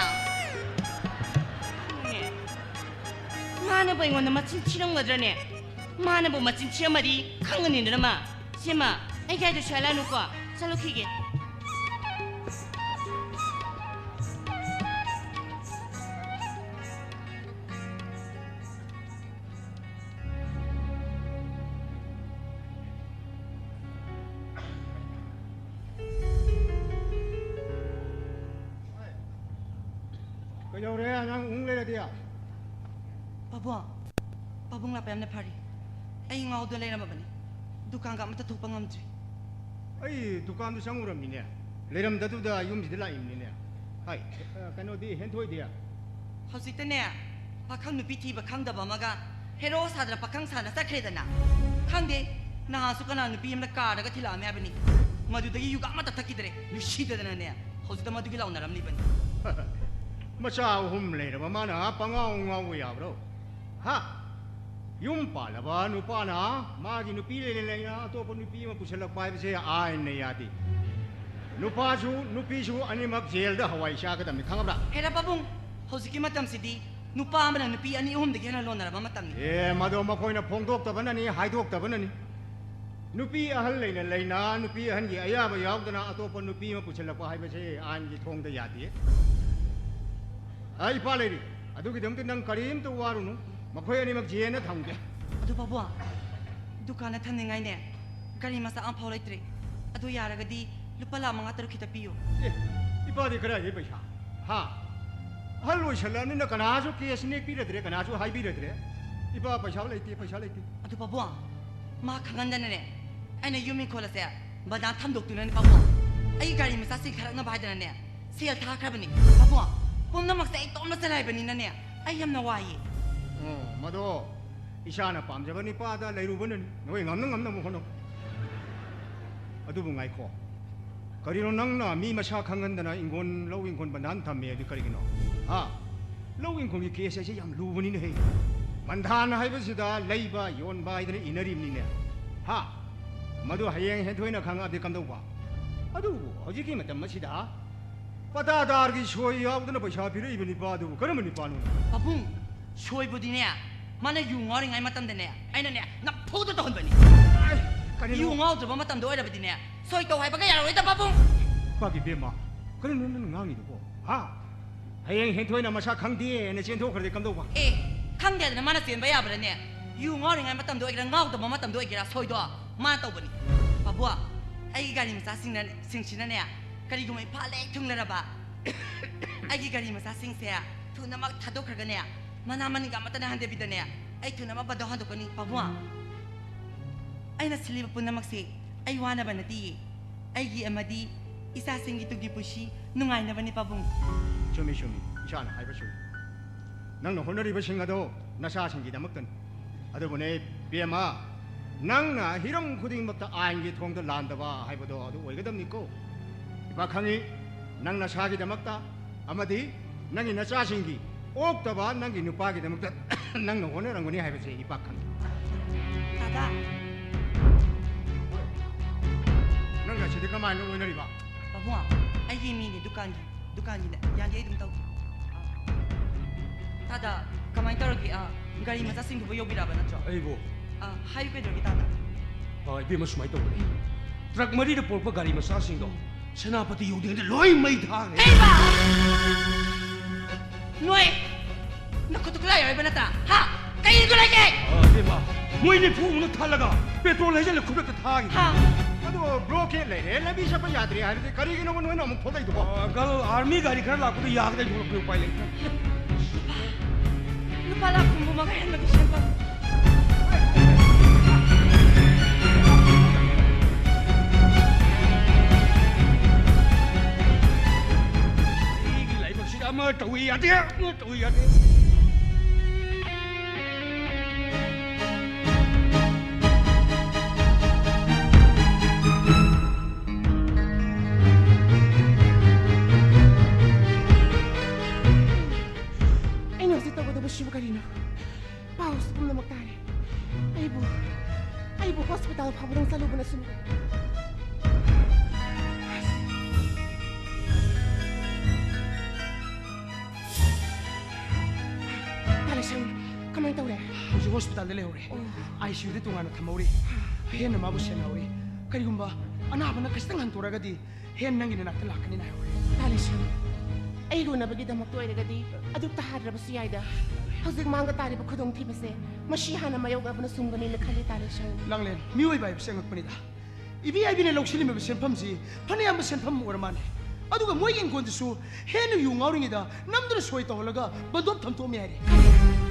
ꯃꯥꯅꯕꯨ ꯑꯩꯉꯣꯟꯗ ꯃꯆꯤꯟ ꯊꯤꯔꯝꯒꯗ꯭ꯔꯅꯦ? ꯃꯥꯅꯕꯨ ꯃꯆꯤꯟ ꯊꯤꯔꯝꯃꯗꯤ ꯈꯪꯒꯅꯤꯗꯅ ꯃꯥ꯫ ꯏꯆꯦꯃ, ꯑꯩ ꯒꯥꯔꯤꯗꯨ ꯁ꯭ꯋꯥꯏ ꯂꯥꯛꯅꯨꯀꯣ, ꯆꯠꯂꯨꯈꯤꯒꯦ꯫ ꯀꯩꯗꯧꯔꯦ ꯅꯪ ꯎꯪ ꯂꯩꯔꯗꯤ? ꯄꯥꯕꯨꯡ, ꯄꯥꯕꯨꯡ ꯂꯥꯛꯄ ꯌꯥꯝꯅ ꯐꯔꯦ꯫ ꯑꯩ ꯉꯥꯎꯗ ꯂꯩꯔꯝꯃꯕꯅꯤ꯫ ꯗꯨꯀꯥꯟꯒ ꯑꯃꯠꯇ ꯊꯣꯛꯄ ꯉꯝꯗ꯭ꯔꯤ꯫ ꯑꯩ ꯗꯨꯀꯥꯟꯗꯨ ꯆꯪꯉꯨꯔꯝꯃꯤꯅꯦ꯫ ꯂꯩꯔꯝꯗꯗꯨꯗ ꯌꯨꯝꯁꯤꯗ ꯂꯥꯛꯏꯕꯅꯤꯅꯦ꯫ ꯍꯥꯏ, ꯑ, ꯀꯩꯅꯣꯗꯤ, ꯍꯦꯟꯊꯣꯏꯗꯤ? ꯍꯧꯖꯤꯛꯇꯅꯦ ꯄꯥꯈꯪ ꯅꯨꯄꯤ ꯊꯤꯕ ꯈꯪꯗꯕ ꯑꯃꯒ ꯍꯦꯔꯣ ꯁꯥꯗꯅ ꯄꯥꯈꯪ ꯁꯥꯅ ꯆꯠꯈ꯭ꯔꯦꯗꯅ꯫ ꯈꯪꯗꯦ, ꯅꯍꯥꯟꯁꯨ ꯀꯅꯥ ꯅꯨꯄꯤ ꯑꯃꯅ ꯀꯥꯔꯒ ꯊꯤꯜꯂꯛꯑꯝꯃꯦ ꯍꯥꯏꯕꯅꯤ꯫ ꯃꯗꯨꯗꯒꯤ ꯌꯨꯒ ꯑꯃꯠꯇ ꯊꯛꯈꯤꯗ꯭ꯔꯦ꯫ ꯅꯨꯡꯁꯤꯗꯗꯅꯅꯦ꯫ ꯍꯧꯖꯤꯛꯇ ꯃꯗꯨꯒꯤ ꯂꯥꯎꯅꯔꯝꯂꯤꯕꯅꯤ꯫ ꯃꯆꯥ ꯑꯍꯨꯝ ꯂꯩꯔꯕ ꯃꯥꯅ ꯄꯉꯥꯎ ꯉꯥꯎꯕ ꯌꯥꯕ꯭ꯔꯣ? ꯍꯥ? ꯌꯨꯝ ꯄꯥꯜꯂꯕ ꯅꯨꯄꯥꯅ ꯃꯥꯒꯤ ꯅꯨꯄꯤ ꯂꯩꯅ ꯂꯩꯅ ꯑꯇꯣꯞꯄ ꯅꯨꯄꯤ ꯑꯃ ꯄꯨꯁꯜꯂꯛꯄ ꯍꯥꯏꯕꯁꯦ ꯑꯥꯏꯟꯅ ꯌꯥꯗꯦ꯫ ꯅꯨꯄꯥꯁꯨ ꯅꯨꯄꯤꯁꯨ ꯑꯅꯤꯃꯛ ꯖꯦꯜꯗ ꯍꯋꯥꯏ ꯆꯥꯒꯗꯕꯅꯤ, ꯈꯪꯉꯕ꯭ꯔꯥ? ꯍꯦꯔꯥ ꯄꯥꯕꯨꯡ, ꯍꯧꯖꯤꯛꯀꯤ ꯃꯇꯝꯁꯤꯗꯤ ꯅꯨꯄꯥ ꯑꯃꯅ ꯅꯨꯄꯤ ꯑꯅꯤ ꯑꯍꯨꯝꯗꯒꯤ ꯍꯦꯟꯅ ꯂꯣꯟꯅꯔꯕ ꯃꯇꯝꯅꯤ꯫ ꯑꯦ, ꯃꯗꯣ ꯃꯈꯣꯏꯅ ꯐꯣꯡꯗꯣꯛꯇꯕꯅꯅꯤ, ꯍꯥꯏꯗꯣꯛꯇꯕꯅꯅꯤ꯫ ꯅꯨꯄꯤ ꯑꯍꯜ ꯂꯩꯅ ꯂꯩꯅ ꯅꯨꯄꯤ ꯑꯍꯟꯒꯤ ꯑꯌꯥꯕ ꯌꯥꯎꯗꯅ ꯑꯇꯣꯞꯄ ꯅꯨꯄꯤ ꯑꯃ ꯄꯨꯁꯜꯂꯛꯄ ꯍꯥꯏꯕꯁꯦ ꯑꯥꯏꯟꯒꯤ ꯊꯣꯡꯗ ꯌꯥꯗꯦ꯫ ꯑ, ꯏꯄꯥ ꯂꯩꯔꯤ, ꯑꯗꯨꯒꯤꯗꯃꯛꯇ ꯅꯪ ꯀꯔꯤꯝꯇ ꯋꯥꯔꯨꯅꯨ, ꯃꯈꯣꯏ ꯑꯅꯤꯃꯛ ꯖꯦꯜꯗ ꯊꯝꯒꯦ꯫ ꯑꯗꯨ ꯄꯥꯕꯨꯡ, ꯗꯨꯀꯥꯟꯗ ꯊꯝꯅꯤꯡꯉꯥꯏꯅꯦ ꯒꯥꯔꯤ ꯃꯆꯥ ꯑꯃꯐꯥꯎ ꯂꯩꯇ꯭ꯔꯦ꯫ ꯑꯗꯨ ꯌꯥꯔꯒꯗꯤ ꯂꯨꯄꯥ ꯂꯥꯈ ꯃꯉꯥ ꯇꯔꯨꯛ ꯈꯤꯇ ꯄꯤꯌꯨ꯫ ꯑꯦ, ꯏꯄꯥꯗꯤ ꯀꯗꯥꯏꯗꯒꯤ ꯄꯩꯁꯥ? ꯍꯥ? ꯑꯍꯜ ꯑꯣꯏꯁꯜꯂꯛꯑꯕꯅꯤꯅ ꯀꯅꯥꯁꯨ ꯀꯦꯁ ꯅꯦꯛꯄꯤꯔꯗ꯭ꯔꯦ, ꯀꯅꯥꯁꯨ ꯍꯥꯏꯕꯤꯔꯗ꯭ꯔꯦ꯫ ꯏꯄꯥ, ꯄꯩꯁꯥ ꯂꯩꯇꯦ, ꯄꯩꯁꯥ ꯂꯩꯇꯦ꯫ ꯑꯗꯨ ꯄꯥꯕꯨꯡ, ꯃꯥ ꯈꯪꯍꯟꯗꯅꯅꯦ, ꯑꯩꯅ ꯌꯨꯝ ꯏꯪꯈꯣꯜ ꯑꯁꯦ ꯕꯟꯗꯥꯟ ꯊꯝꯗꯣꯛꯇꯨꯅꯅꯦ ꯄꯥꯕꯨꯡ, ꯑꯩꯒꯤ ꯒꯥꯔꯤ ꯃꯆꯥꯁꯤꯡ ꯊꯥꯔꯛꯅꯕ ꯍꯥꯏꯗꯅꯅꯦ ꯁꯦꯜ ꯊꯥꯈ꯭ꯔꯕꯅꯤ꯫ ꯄꯥꯕꯨꯡ, ꯄꯨꯝꯅꯃꯛꯁꯦ ꯑꯩ ꯏꯇꯣꯝꯇ ꯆꯂꯥꯏꯕꯅꯤꯅꯅꯦ ꯑꯩ ꯌꯥꯝꯅ ꯋꯥꯏꯌꯦ꯫ ꯑꯣ, ꯃꯗꯣ ꯏꯁꯥꯅ ꯄꯥꯝꯖꯕ ꯅꯨꯄꯥꯗ ꯂꯩꯔꯨꯕꯅꯅꯤ, ꯅꯈꯣꯏ ꯉꯝꯅ ꯉꯝꯅꯕ ꯍꯣꯠꯅꯧ꯫ ꯑꯗꯨꯕꯨ ꯉꯥꯏꯈꯣ, ꯀꯔꯤꯅꯣ ꯅꯪꯅ ꯃꯤ ꯃꯁꯥ ꯈꯪꯍꯟꯗꯅ ꯏꯪꯈꯣꯜ, ꯂꯧ ꯏꯪꯈꯣꯜ ꯕꯟꯗꯥꯟ ꯊꯝꯃꯦ ꯑꯗꯨ ꯀꯔꯤꯒꯤꯅꯣ? ꯍꯥ? ꯂꯧ ꯏꯪꯈꯣꯜꯒꯤ ꯀꯦꯁ ꯍꯥꯏꯁꯦ ꯌꯥꯝ ꯂꯨꯕꯅꯤꯅꯦꯍꯦ꯫ ꯕꯟꯗꯥꯟ ꯍꯥꯏꯕꯁꯤꯗ ꯂꯩꯕ ꯌꯣꯟꯕ ꯍꯥꯏꯗꯅ ꯏꯅꯔꯤꯕꯅꯤꯅꯦ꯫ ꯍꯥ? ꯃꯗꯨ ꯍꯌꯦꯡ ꯍꯦꯟꯊꯣꯏꯅ ꯈꯪꯉꯛꯑꯗꯤ ꯀꯝꯗꯧꯕ? ꯑꯗꯨꯕꯨ ꯍꯧꯖꯤꯛꯀꯤ ꯃꯇꯝ ꯑꯁꯤꯗ ꯄꯇꯥꯗꯥꯔꯒꯤ ꯁꯣꯏ ꯌꯥꯎꯗꯅ ꯄꯩꯁꯥ ꯄꯤꯔꯛꯏꯕ ꯅꯨꯄꯥꯗꯨꯕꯨ ꯀꯔꯝꯕ ꯅꯨꯄꯥꯅꯣ? ꯄꯥꯕꯨꯡ, ꯁꯣꯏꯕꯨꯗꯤꯅꯦ, ꯃꯥꯅ ꯌꯨ ꯉꯥꯎꯔꯤꯉꯩ ꯃꯇꯝꯗꯅꯦ ꯑꯩꯅꯅꯦ ꯅꯝꯐꯨꯗ ꯇꯧꯍꯟꯕꯅꯤ꯫ ꯑꯩ, ꯀꯔꯤꯅꯣ? ꯌꯨ ꯉꯥꯎꯗ꯭ꯔꯕ ꯃꯇꯝꯗ ꯑꯣꯏꯔꯕꯗꯤꯅꯦ ꯁꯣꯏ ꯇꯧ ꯍꯥꯏꯕꯒ ꯌꯥꯔꯣꯏꯗ ꯄꯥꯕꯨꯡ꯫ ꯄꯥꯒꯤ ꯕꯦꯝꯃ, ꯀꯔꯤꯅꯣ ꯅꯪꯅ ꯉꯥꯡꯉꯤꯗꯨꯕꯣ? ꯍꯥ? ꯍꯌꯦꯡ ꯍꯦꯟꯊꯣꯏꯅ ꯃꯁꯥ ꯈꯪꯗꯦꯅ ꯆꯦꯟꯊꯣꯛꯈ꯭ꯔꯗꯤ ꯀꯝꯗꯧꯕ? ꯑꯦ, ꯈꯪꯗꯦꯗꯅ ꯃꯥꯅ ꯆꯦꯟꯕ ꯌꯥꯕ꯭ꯔꯥꯅꯦ? ꯌꯨ ꯉꯥꯎꯔꯤꯉꯩ ꯃꯇꯝꯗ ꯑꯣꯏꯒꯦꯔꯥ ꯉꯥꯎꯗꯕ ꯃꯇꯝꯗ ꯑꯣꯏꯒꯦꯔꯥ ꯁꯣꯏꯗꯣ ꯃꯥꯅ ꯇꯧꯕꯅꯤ꯫ ꯄꯥꯕꯨꯡ, ꯑꯩꯒꯤ ꯒꯥꯔꯤ ꯃꯆꯥꯁꯤꯡꯅ, ꯁꯤꯡꯁꯤꯅꯅꯦ ꯀꯔꯤꯒꯨꯝꯕ ꯏꯝꯐꯥꯜ ꯍꯦꯛ ꯊꯨꯡꯂꯔꯕ ꯑꯩꯒꯤ ꯒꯥꯔꯤ ꯃꯆꯥꯁꯤꯡꯁꯦ ꯊꯨꯅꯃꯛ ꯊꯥꯗꯣꯛꯈ꯭ꯔꯒꯅꯦ ꯃꯅꯥ ꯃꯅꯤꯡꯒ ꯑꯃꯠꯇꯅ ꯍꯟꯗꯕꯤꯗꯅꯦ ꯑꯩ ꯊꯨꯅꯃꯛ ꯕꯟꯗꯣ ꯍꯟꯗꯣꯛꯀꯅꯤ ꯄꯥꯕꯨꯡ꯫ ꯑꯩꯅ ꯁꯤꯜꯂꯤꯕ ꯄꯨꯝꯅꯃꯛꯁꯦ ꯑꯩ ꯋꯥꯅꯕ ꯅꯠꯇꯤꯌꯦ, ꯑꯩꯒꯤ ꯑꯃꯗꯤ ꯏꯆꯥꯁꯤꯡꯒꯤ ꯇꯨꯡꯒꯤ ꯄꯨꯟꯁꯤ ꯅꯨꯡꯉꯥꯏꯅꯕꯅꯤ ꯄꯥꯕꯨꯡ꯫ ꯆꯨꯝꯃꯤ, ꯆꯨꯝꯃꯤ, ꯏꯆꯥꯅ ꯍꯥꯏꯕ ꯆꯨꯝꯃꯤ꯫ ꯅꯪꯅ ꯍꯣꯠꯅꯔꯤꯕꯁꯤꯡ ꯑꯗꯣ ꯅꯆꯥꯁꯤꯡꯒꯤꯗꯃꯛꯇꯅꯤ꯫ ꯑꯗꯨꯕꯨꯅꯦ ꯄꯦꯃ, ꯅꯪꯅ ꯍꯤꯔꯝ ꯈꯨꯗꯤꯡꯃꯛꯇ ꯑꯥꯏꯟꯒꯤ ꯊꯣꯡꯗ ꯂꯥꯟꯗꯕ ꯍꯥꯏꯕꯗꯣ ꯑꯗꯨ ꯑꯣꯏꯒꯗꯕꯅꯤꯀꯣ꯫ ꯏꯄꯥ ꯈꯪꯉꯤ, ꯅꯪ ꯅꯁꯥꯒꯤꯗꯃꯛꯇ ꯑꯃꯗꯤ ꯅꯪꯒꯤ ꯅꯆꯥꯁꯤꯡꯒꯤ ꯑꯣꯛꯇꯕ ꯅꯪꯒꯤ ꯅꯨꯄꯥꯒꯤꯗꯃꯛꯇ ꯅꯪꯅ ꯍꯣꯠꯅꯔꯝꯒꯅꯤ ꯍꯥꯏꯕꯁꯦ ꯏꯄꯥ ꯈꯪꯉꯤ꯫ ꯇꯥꯗ꯫ ꯅꯪꯒ ꯑꯁꯤꯗꯤ ꯀꯃꯥꯏꯅ ꯂꯣꯏꯅꯔꯤꯕ? ꯄꯥꯕꯨꯡ, ꯑꯩꯒꯤ ꯃꯤꯅꯦ ꯗꯨꯀꯥꯟꯒꯤ꯫ ꯗꯨꯀꯥꯟꯒꯤꯅꯦ꯫ ꯌꯥꯅꯤ, ꯑꯩ ꯑꯗꯨꯝ ꯇꯧꯒꯦ꯫ ꯇꯥꯗ, ꯀꯃꯥꯏꯅ ꯇꯧꯔꯒꯦ? ꯑ, ꯒꯥꯔꯤ ꯃꯆꯥꯁꯤꯡꯗꯨꯕꯨ ꯌꯧꯕꯤꯔꯛꯑꯕ ꯅꯠꯇ꯭ꯔꯣ? ꯑꯩꯕꯨ ꯑ, ꯍꯥꯏꯌꯨ ꯀꯩꯗꯧꯔꯒꯦ ꯇꯥꯗ? ꯑ, ꯏꯕꯦꯝꯃ, ꯁꯨꯃꯥꯏꯅ ꯇꯧꯕꯅꯦ꯫ ꯇ꯭ꯔꯛ ꯃꯔꯤꯗ ꯄꯨꯔꯛꯄ ꯒꯥꯔꯤ ꯃꯆꯥꯁꯤꯡꯗꯣ ꯁꯦꯅꯥꯄꯇꯤ ꯌꯧꯗ꯭ꯔꯤꯉꯩꯗ ꯂꯣꯏ ꯃꯩ ꯊꯥꯈ꯭ꯔꯦ꯫ ꯀꯩꯕ? ꯅꯣꯏ ꯅꯈꯨꯠꯇ ꯈꯨꯠꯂꯥꯏ ꯌꯥꯎꯔꯤꯕ ꯅꯠꯇ꯭ꯔꯥ? ꯍꯥ? ꯀꯩ ꯈꯨꯠꯂꯥꯏꯒꯦ? ꯑ, ꯏꯕꯦꯝꯃ, ꯃꯣꯏ ꯅꯤꯐꯨꯃꯨꯛꯅ ꯊꯜꯂꯒ ꯄꯦꯇ꯭ꯔꯣꯜ ꯍꯩꯖꯤꯜꯂ ꯈꯨꯗꯛꯇ ꯊꯥꯈꯤ꯫ ꯍꯥ? ꯑꯗꯣ ꯕ꯭ꯂꯣꯀꯦꯠ ꯂꯩꯔꯦ, ꯂꯝꯕꯤ ꯆꯠꯄ ꯌꯥꯗ꯭ꯔꯦ ꯍꯥꯏꯔꯗꯤ ꯀꯔꯤꯒꯤꯅꯣꯕ ꯅꯣꯏꯅ ꯑꯃꯨꯛ ꯊꯣꯛꯂꯛꯏꯗꯨꯕꯣ? ꯑ, ꯑꯪꯀꯜ, ꯑꯥꯔꯃꯤ ꯒꯥꯔꯤ ꯈꯔ ꯂꯥꯛꯄꯗ ꯌꯥꯒꯗ꯭ꯔꯥ ꯊꯣꯛꯂꯛꯄꯅꯤ, ꯎꯄꯥꯏ ꯂꯩꯇ꯭ꯔꯦ꯫ ꯂꯨꯄꯥ ꯂꯥꯈ ꯍꯨꯝꯐꯨ ꯃꯉꯥ ꯍꯦꯟꯕꯒꯤ ꯁꯦꯟꯐꯝ꯫ ꯑꯩꯒꯤ ꯂꯥꯏꯕꯛꯁꯤꯗ ꯑꯃ ꯇꯧꯏ ꯌꯥꯗꯦ, ꯑꯃ ꯇꯧꯏ ꯌꯥꯗꯦ꯫ ꯑꯩꯅ ꯍꯧꯖꯤꯛ ꯇꯧꯒꯗꯕꯁꯤꯕꯨ ꯀꯔꯤꯅꯣ? ꯄꯥꯎꯁꯨ ꯄꯨꯝꯅꯃꯛ ꯇꯥꯔꯦ꯫ ꯑꯩꯕꯨ ꯑꯩꯕꯨ ꯍꯣꯁꯄꯤꯇꯥꯜ ꯐꯥꯎꯕꯗꯪ ꯆꯠꯂꯨꯕꯅ ꯁꯨꯝ꯫ ꯇꯥꯂꯦꯁꯪ, ꯀꯃꯥꯏꯅ ꯇꯧꯔꯦ? ꯍꯧꯖꯤꯛ ꯍꯣꯁꯄꯤꯇꯥꯜꯗ ꯂꯩꯍꯧꯔꯦ꯫ ꯑꯣ꯫ ꯑꯥꯏ ꯁꯤ ꯌꯨꯗ ꯇꯣꯉꯥꯟꯅ ꯊꯝꯍꯧꯔꯤ꯫ ꯍꯦꯟꯅ ꯃꯥꯕꯨ ꯁꯦꯟꯅꯍꯧꯔꯤ꯫ ꯀꯔꯤꯒꯨꯝꯕ ꯑꯅꯥꯕꯅ ꯈꯖꯤꯛꯇꯪ ꯍꯟꯇꯣꯔꯛꯑꯒꯗꯤ ꯍꯦꯟ ꯅꯪꯒꯤ ꯅꯅꯥꯛꯇ ꯂꯥꯛꯀꯅꯤꯅ ꯍꯥꯏꯍꯧꯔꯦ꯫ ꯇꯥꯂꯦꯁꯪ, ꯑꯩꯒ ꯎꯅꯕꯒꯤꯗꯃꯛꯇ ꯑꯣꯏꯔꯒꯗꯤ ꯑꯗꯨꯛꯇ ꯍꯥꯏꯗ꯭ꯔꯕꯁꯨ ꯌꯥꯏꯗ꯫ ꯍꯧꯖꯤꯛ ꯃꯥꯡꯒ ꯇꯥꯔꯤꯕ ꯈꯨꯗꯣꯡꯊꯤꯕꯁꯦ ꯃꯁꯤ ꯍꯥꯟꯅ ꯃꯥꯌꯣꯛꯅꯕꯅ ꯆꯨꯝꯒꯅꯤꯅ ꯈꯜꯂꯤ, ꯇꯥꯂꯦꯁꯪ꯫ ꯂꯥꯡꯂꯦꯟ, ꯃꯤꯑꯣꯏꯕ ꯍꯥꯏꯕꯁꯦ ꯑꯉꯛꯄꯅꯤꯗ꯫ ꯏꯕꯤ ꯑꯥꯏꯕꯤꯅ ꯂꯧꯁꯤꯜꯂꯝꯃꯤꯕ ꯁꯦꯟꯐꯝꯁꯤ ꯐꯅꯌꯥꯝꯕ ꯁꯦꯟꯐꯝ ꯑꯣꯏꯔ ꯃꯥꯜꯂꯦ꯫ ꯑꯗꯨꯒ ꯃꯣꯏꯒꯤ ꯏꯪꯈꯣꯜꯗꯨꯁꯨ ꯍꯦꯟꯅ ꯌꯨ ꯉꯥꯎꯔꯤꯉꯩꯗ ꯅꯝꯗꯨꯅ ꯁꯣꯏ ꯇꯧꯍꯜꯂꯒ ꯕꯟꯗꯣꯞ ꯊꯝꯊꯣꯛꯑꯝꯃꯦ ꯍꯥꯏꯔꯤ꯫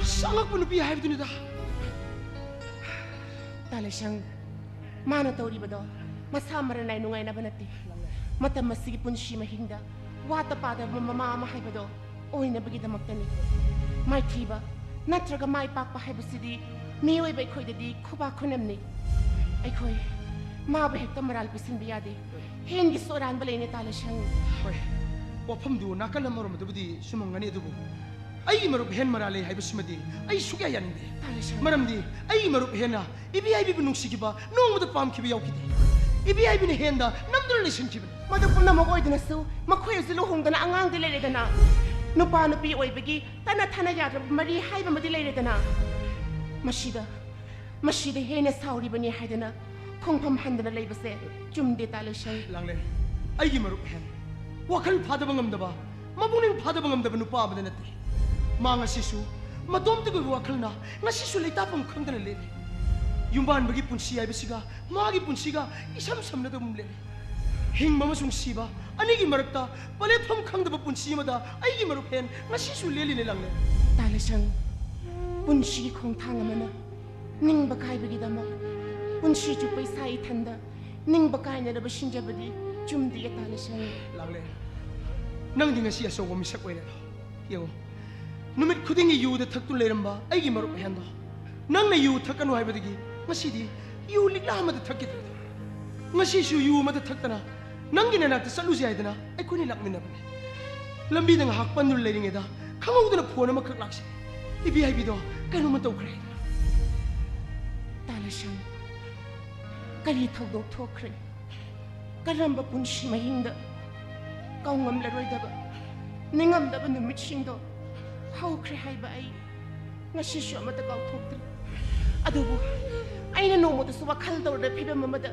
ꯑꯁ, ꯑꯉꯛꯄ ꯅꯨꯄꯤ ꯍꯥꯏꯕꯗꯨꯅꯤꯗ꯫ ꯇꯥꯂꯦꯁꯪ, ꯃꯥꯅ ꯇꯧꯔꯤꯕꯗꯣ ꯃꯁꯥ ꯃꯔꯟ ꯅꯥꯏ ꯅꯨꯡꯉꯥꯏꯅꯕ ꯅꯠꯇꯦ꯫ ꯃꯇꯝ ꯑꯁꯤꯒꯤ ꯄꯨꯟꯁꯤ ꯃꯍꯤꯡꯗ ꯋꯥꯠꯇ ꯄꯥꯗꯕ ꯃꯃꯥ ꯑꯃ ꯍꯥꯏꯕꯗꯣ ꯑꯣꯏꯅꯕꯒꯤꯗꯃꯛꯇꯅꯤ꯫ ꯃꯥꯏꯊꯤꯕ ꯅꯠꯇ꯭ꯔꯒ ꯃꯥꯏ ꯄꯥꯛꯄ ꯍꯥꯏꯕꯁꯤꯗꯤ ꯃꯤꯑꯣꯏꯕ ꯑꯩꯈꯣꯏꯗꯗꯤ ꯈꯨꯕꯥꯛ ꯈꯨꯅꯝꯅꯤ꯫ ꯑꯩꯈꯣꯏ ꯃꯥꯕꯨ ꯍꯦꯛꯇ ꯃꯔꯥꯜ ꯄꯤꯁꯤꯟꯕ ꯌꯥꯗꯦ꯫ ꯍꯦꯟꯒꯤꯁꯨ ꯑꯔꯥꯟꯕ ꯂꯩꯅꯦ, ꯇꯥꯂꯦꯁꯪ꯫ ꯍꯣꯏ, ꯋꯥꯐꯝꯗꯨ ꯅꯥꯀꯜ ꯑꯃꯔꯣꯝꯗꯕꯨꯗꯤ ꯆꯨꯝꯃꯝꯒꯅꯤ, ꯑꯗꯨꯕꯨ ꯑꯩꯒꯤ ꯃꯔꯨꯞ ꯍꯦꯟ ꯃꯔꯥꯜ ꯂꯩ ꯍꯥꯏꯕꯁꯤꯃꯗꯤ ꯑꯩ ꯁꯨꯛꯌꯥ ꯌꯥꯅꯤꯡꯗꯦ꯫ ꯇꯥꯂꯦꯁꯪ꯫ ꯃꯔꯝꯗꯤ ꯑꯩꯒꯤ ꯃꯔꯨꯞ ꯍꯦꯟꯅ ꯏꯕꯦꯌꯥꯏꯕꯤꯕꯨ ꯅꯨꯡꯁꯤꯈꯤꯕ, ꯅꯣꯡꯃꯗ ꯄꯥꯝꯈꯤꯕ ꯌꯥꯎꯈꯤꯗꯦ꯫ ꯏꯕꯦꯌꯥꯏꯕꯤꯅ ꯍꯦꯟꯗ ꯅꯝꯗꯨꯅ ꯂꯩꯁꯤꯟꯈꯤꯕꯅꯤ꯫ ꯃꯗꯨ ꯄꯨꯝꯅꯃꯛ ꯑꯣꯏꯗꯨꯅꯁꯨ ꯃꯈꯣꯏ ꯑꯁꯤ ꯂꯨꯍꯣꯡꯗꯅ ꯑꯉꯥꯡꯗꯤ ꯂꯩꯔꯦꯗꯅ꯫ ꯅꯨꯄꯥ ꯅꯨꯄꯤ ꯑꯣꯏꯕꯒꯤ ꯇꯠꯅ ꯊꯥꯅ ꯌꯥꯗ꯭ꯔꯕ ꯃꯔꯤ ꯍꯥꯏꯕ ꯑꯃꯗꯤ ꯂꯩꯔꯦꯗꯅ꯫ ꯃꯁꯤꯗ, ꯃꯁꯤꯗ ꯍꯦꯟꯅ ꯁꯥꯎꯔꯤꯕꯅꯤ ꯍꯥꯏꯗꯅ ꯈꯣꯡꯐꯝ ꯍꯟꯗꯅ ꯂꯩꯕꯁꯦ ꯆꯨꯝꯗꯦ, ꯇꯥꯂꯦꯁꯪ꯫ ꯂꯥꯡꯂꯦꯟ, ꯑꯩꯒꯤ ꯃꯔꯨꯞ ꯍꯦꯟ ꯋꯥꯈꯜ ꯐꯥꯗꯕ ꯉꯝꯗꯕ, ꯃꯄꯨꯛꯅꯤꯡ ꯐꯥꯗꯕ ꯉꯝꯗꯕ ꯅꯨꯄꯥ ꯑꯃꯗ ꯅꯠꯇꯦ꯫ ꯃꯥ ꯉꯁꯤꯁꯨ ꯃꯇꯣꯝꯇꯒꯤ ꯑꯣꯏꯕ ꯋꯥꯈꯜꯅ ꯉꯁꯤꯁꯨ ꯂꯩꯇꯥꯐꯝ ꯈꯪꯗꯅ ꯂꯦꯜꯂꯤ꯫ ꯌꯨꯝꯕꯥꯟꯕꯒꯤ ꯄꯨꯟꯁꯤ ꯍꯥꯏꯕꯁꯤꯒ ꯃꯥꯒꯤ ꯄꯨꯟꯁꯤꯒ ꯏꯁꯝ ꯁꯝꯅꯗꯒꯨꯝ ꯂꯦꯜꯂꯤ꯫ ꯍꯤꯡꯕ ꯑꯃꯁꯨꯡ ꯁꯤꯕ ꯑꯅꯤꯒꯤ ꯃꯔꯛꯇ ꯄꯂꯦꯠꯐꯝ ꯈꯪꯗꯕ ꯄꯨꯟꯁꯤ ꯑꯃꯗ ꯑꯩꯒꯤ ꯃꯔꯨꯞ ꯍꯦꯟ ꯉꯁꯤꯁꯨ ꯂꯦꯜꯂꯤꯅꯦ, ꯂꯥꯡꯂꯦꯟ꯫ ꯇꯥꯂꯦꯁꯪ, ꯄꯨꯟꯁꯤꯒꯤ ꯈꯣꯡꯊꯥꯡ ꯑꯃꯅ ꯅꯤꯡꯕ ꯀꯥꯏꯕꯒꯤꯗꯃꯛ ꯄꯨꯟꯁꯤ ꯆꯨꯞꯄ ꯏꯁꯥ ꯏꯊꯟꯗ ꯅꯤꯡꯕ ꯀꯥꯏꯅꯅꯕ ꯁꯤꯟꯖꯕꯗꯤ ꯆꯨꯝꯗꯦ, ꯇꯥꯂꯦꯁꯪ꯫ ꯂꯥꯡꯂꯦꯟ, ꯅꯪꯗꯤ ꯉꯁꯤ ꯑꯆꯧꯕ ꯃꯤꯁꯛ ꯑꯣꯏꯔꯦꯗꯣ꯫ ꯌꯦꯡꯉꯨ, ꯅꯨꯃꯤꯠ ꯈꯨꯗꯤꯡꯒꯤ ꯌꯨꯗ ꯊꯛꯇꯨꯅ ꯂꯩꯔꯝꯕ ꯑꯩꯒꯤ ꯃꯔꯨꯞ ꯍꯦꯟꯗꯣ, ꯅꯪꯅ ꯌꯨ ꯊꯛꯀꯅꯨ ꯍꯥꯏꯕꯗꯒꯤ ꯉꯁꯤꯗꯤ ꯌꯨ ꯂꯤꯛꯂꯥ ꯑꯃꯗ ꯊꯛꯈꯤꯗ꯭ꯔꯦꯗꯣ꯫ ꯉꯁꯤꯁꯨ ꯌꯨ ꯑꯃꯗ ꯊꯛꯇꯅ ꯅꯪꯒꯤ ꯅꯅꯥꯛꯇ ꯆꯠꯂꯨꯁꯤ ꯍꯥꯏꯗꯅ ꯑꯩꯈꯣꯏꯅꯤ ꯂꯥꯛꯃꯤꯟꯅꯕꯅꯤ꯫ ꯂꯝꯕꯤꯗ ꯉꯥꯏꯍꯥꯛ ꯄꯟꯗꯨꯅ ꯂꯩꯔꯤꯉꯩꯗ ꯈꯪꯍꯧꯗꯅ ꯐꯣꯟ ꯑꯃꯈꯛ ꯂꯥꯛꯁꯤ꯫ ꯏꯕꯦꯌꯥꯏꯕꯤꯗꯣ ꯀꯩꯅꯣꯝꯃ ꯇꯧꯈ꯭ꯔꯦ ꯍꯥꯏꯗꯅ꯫ ꯇꯥꯂꯦꯁꯪ, ꯀꯔꯤ ꯊꯧꯗꯣꯛ ꯊꯣꯛꯈ꯭ꯔꯦ? ꯀꯔꯝꯕ ꯄꯨꯟꯁꯤ ꯃꯍꯤꯡꯗ ꯀꯥꯎꯉꯝꯂꯔꯣꯏꯗꯕ ꯅꯤꯡꯉꯝꯗꯕ ꯅꯨꯃꯤꯠꯁꯤꯡꯗꯣ ꯍꯧꯈ꯭ꯔꯦ ꯍꯥꯏꯕ ꯑꯩ ꯉꯁꯤꯁꯨ ꯑꯃꯠꯇ ꯀꯥꯎꯊꯣꯛꯇ꯭ꯔꯤ꯫ ꯑꯗꯨꯕꯨ ꯑꯩꯅ ꯅꯣꯡꯃꯇꯁꯨ ꯋꯥꯈꯜ ꯇꯧꯔꯗꯕ ꯐꯤꯕꯝ ꯑꯃꯗ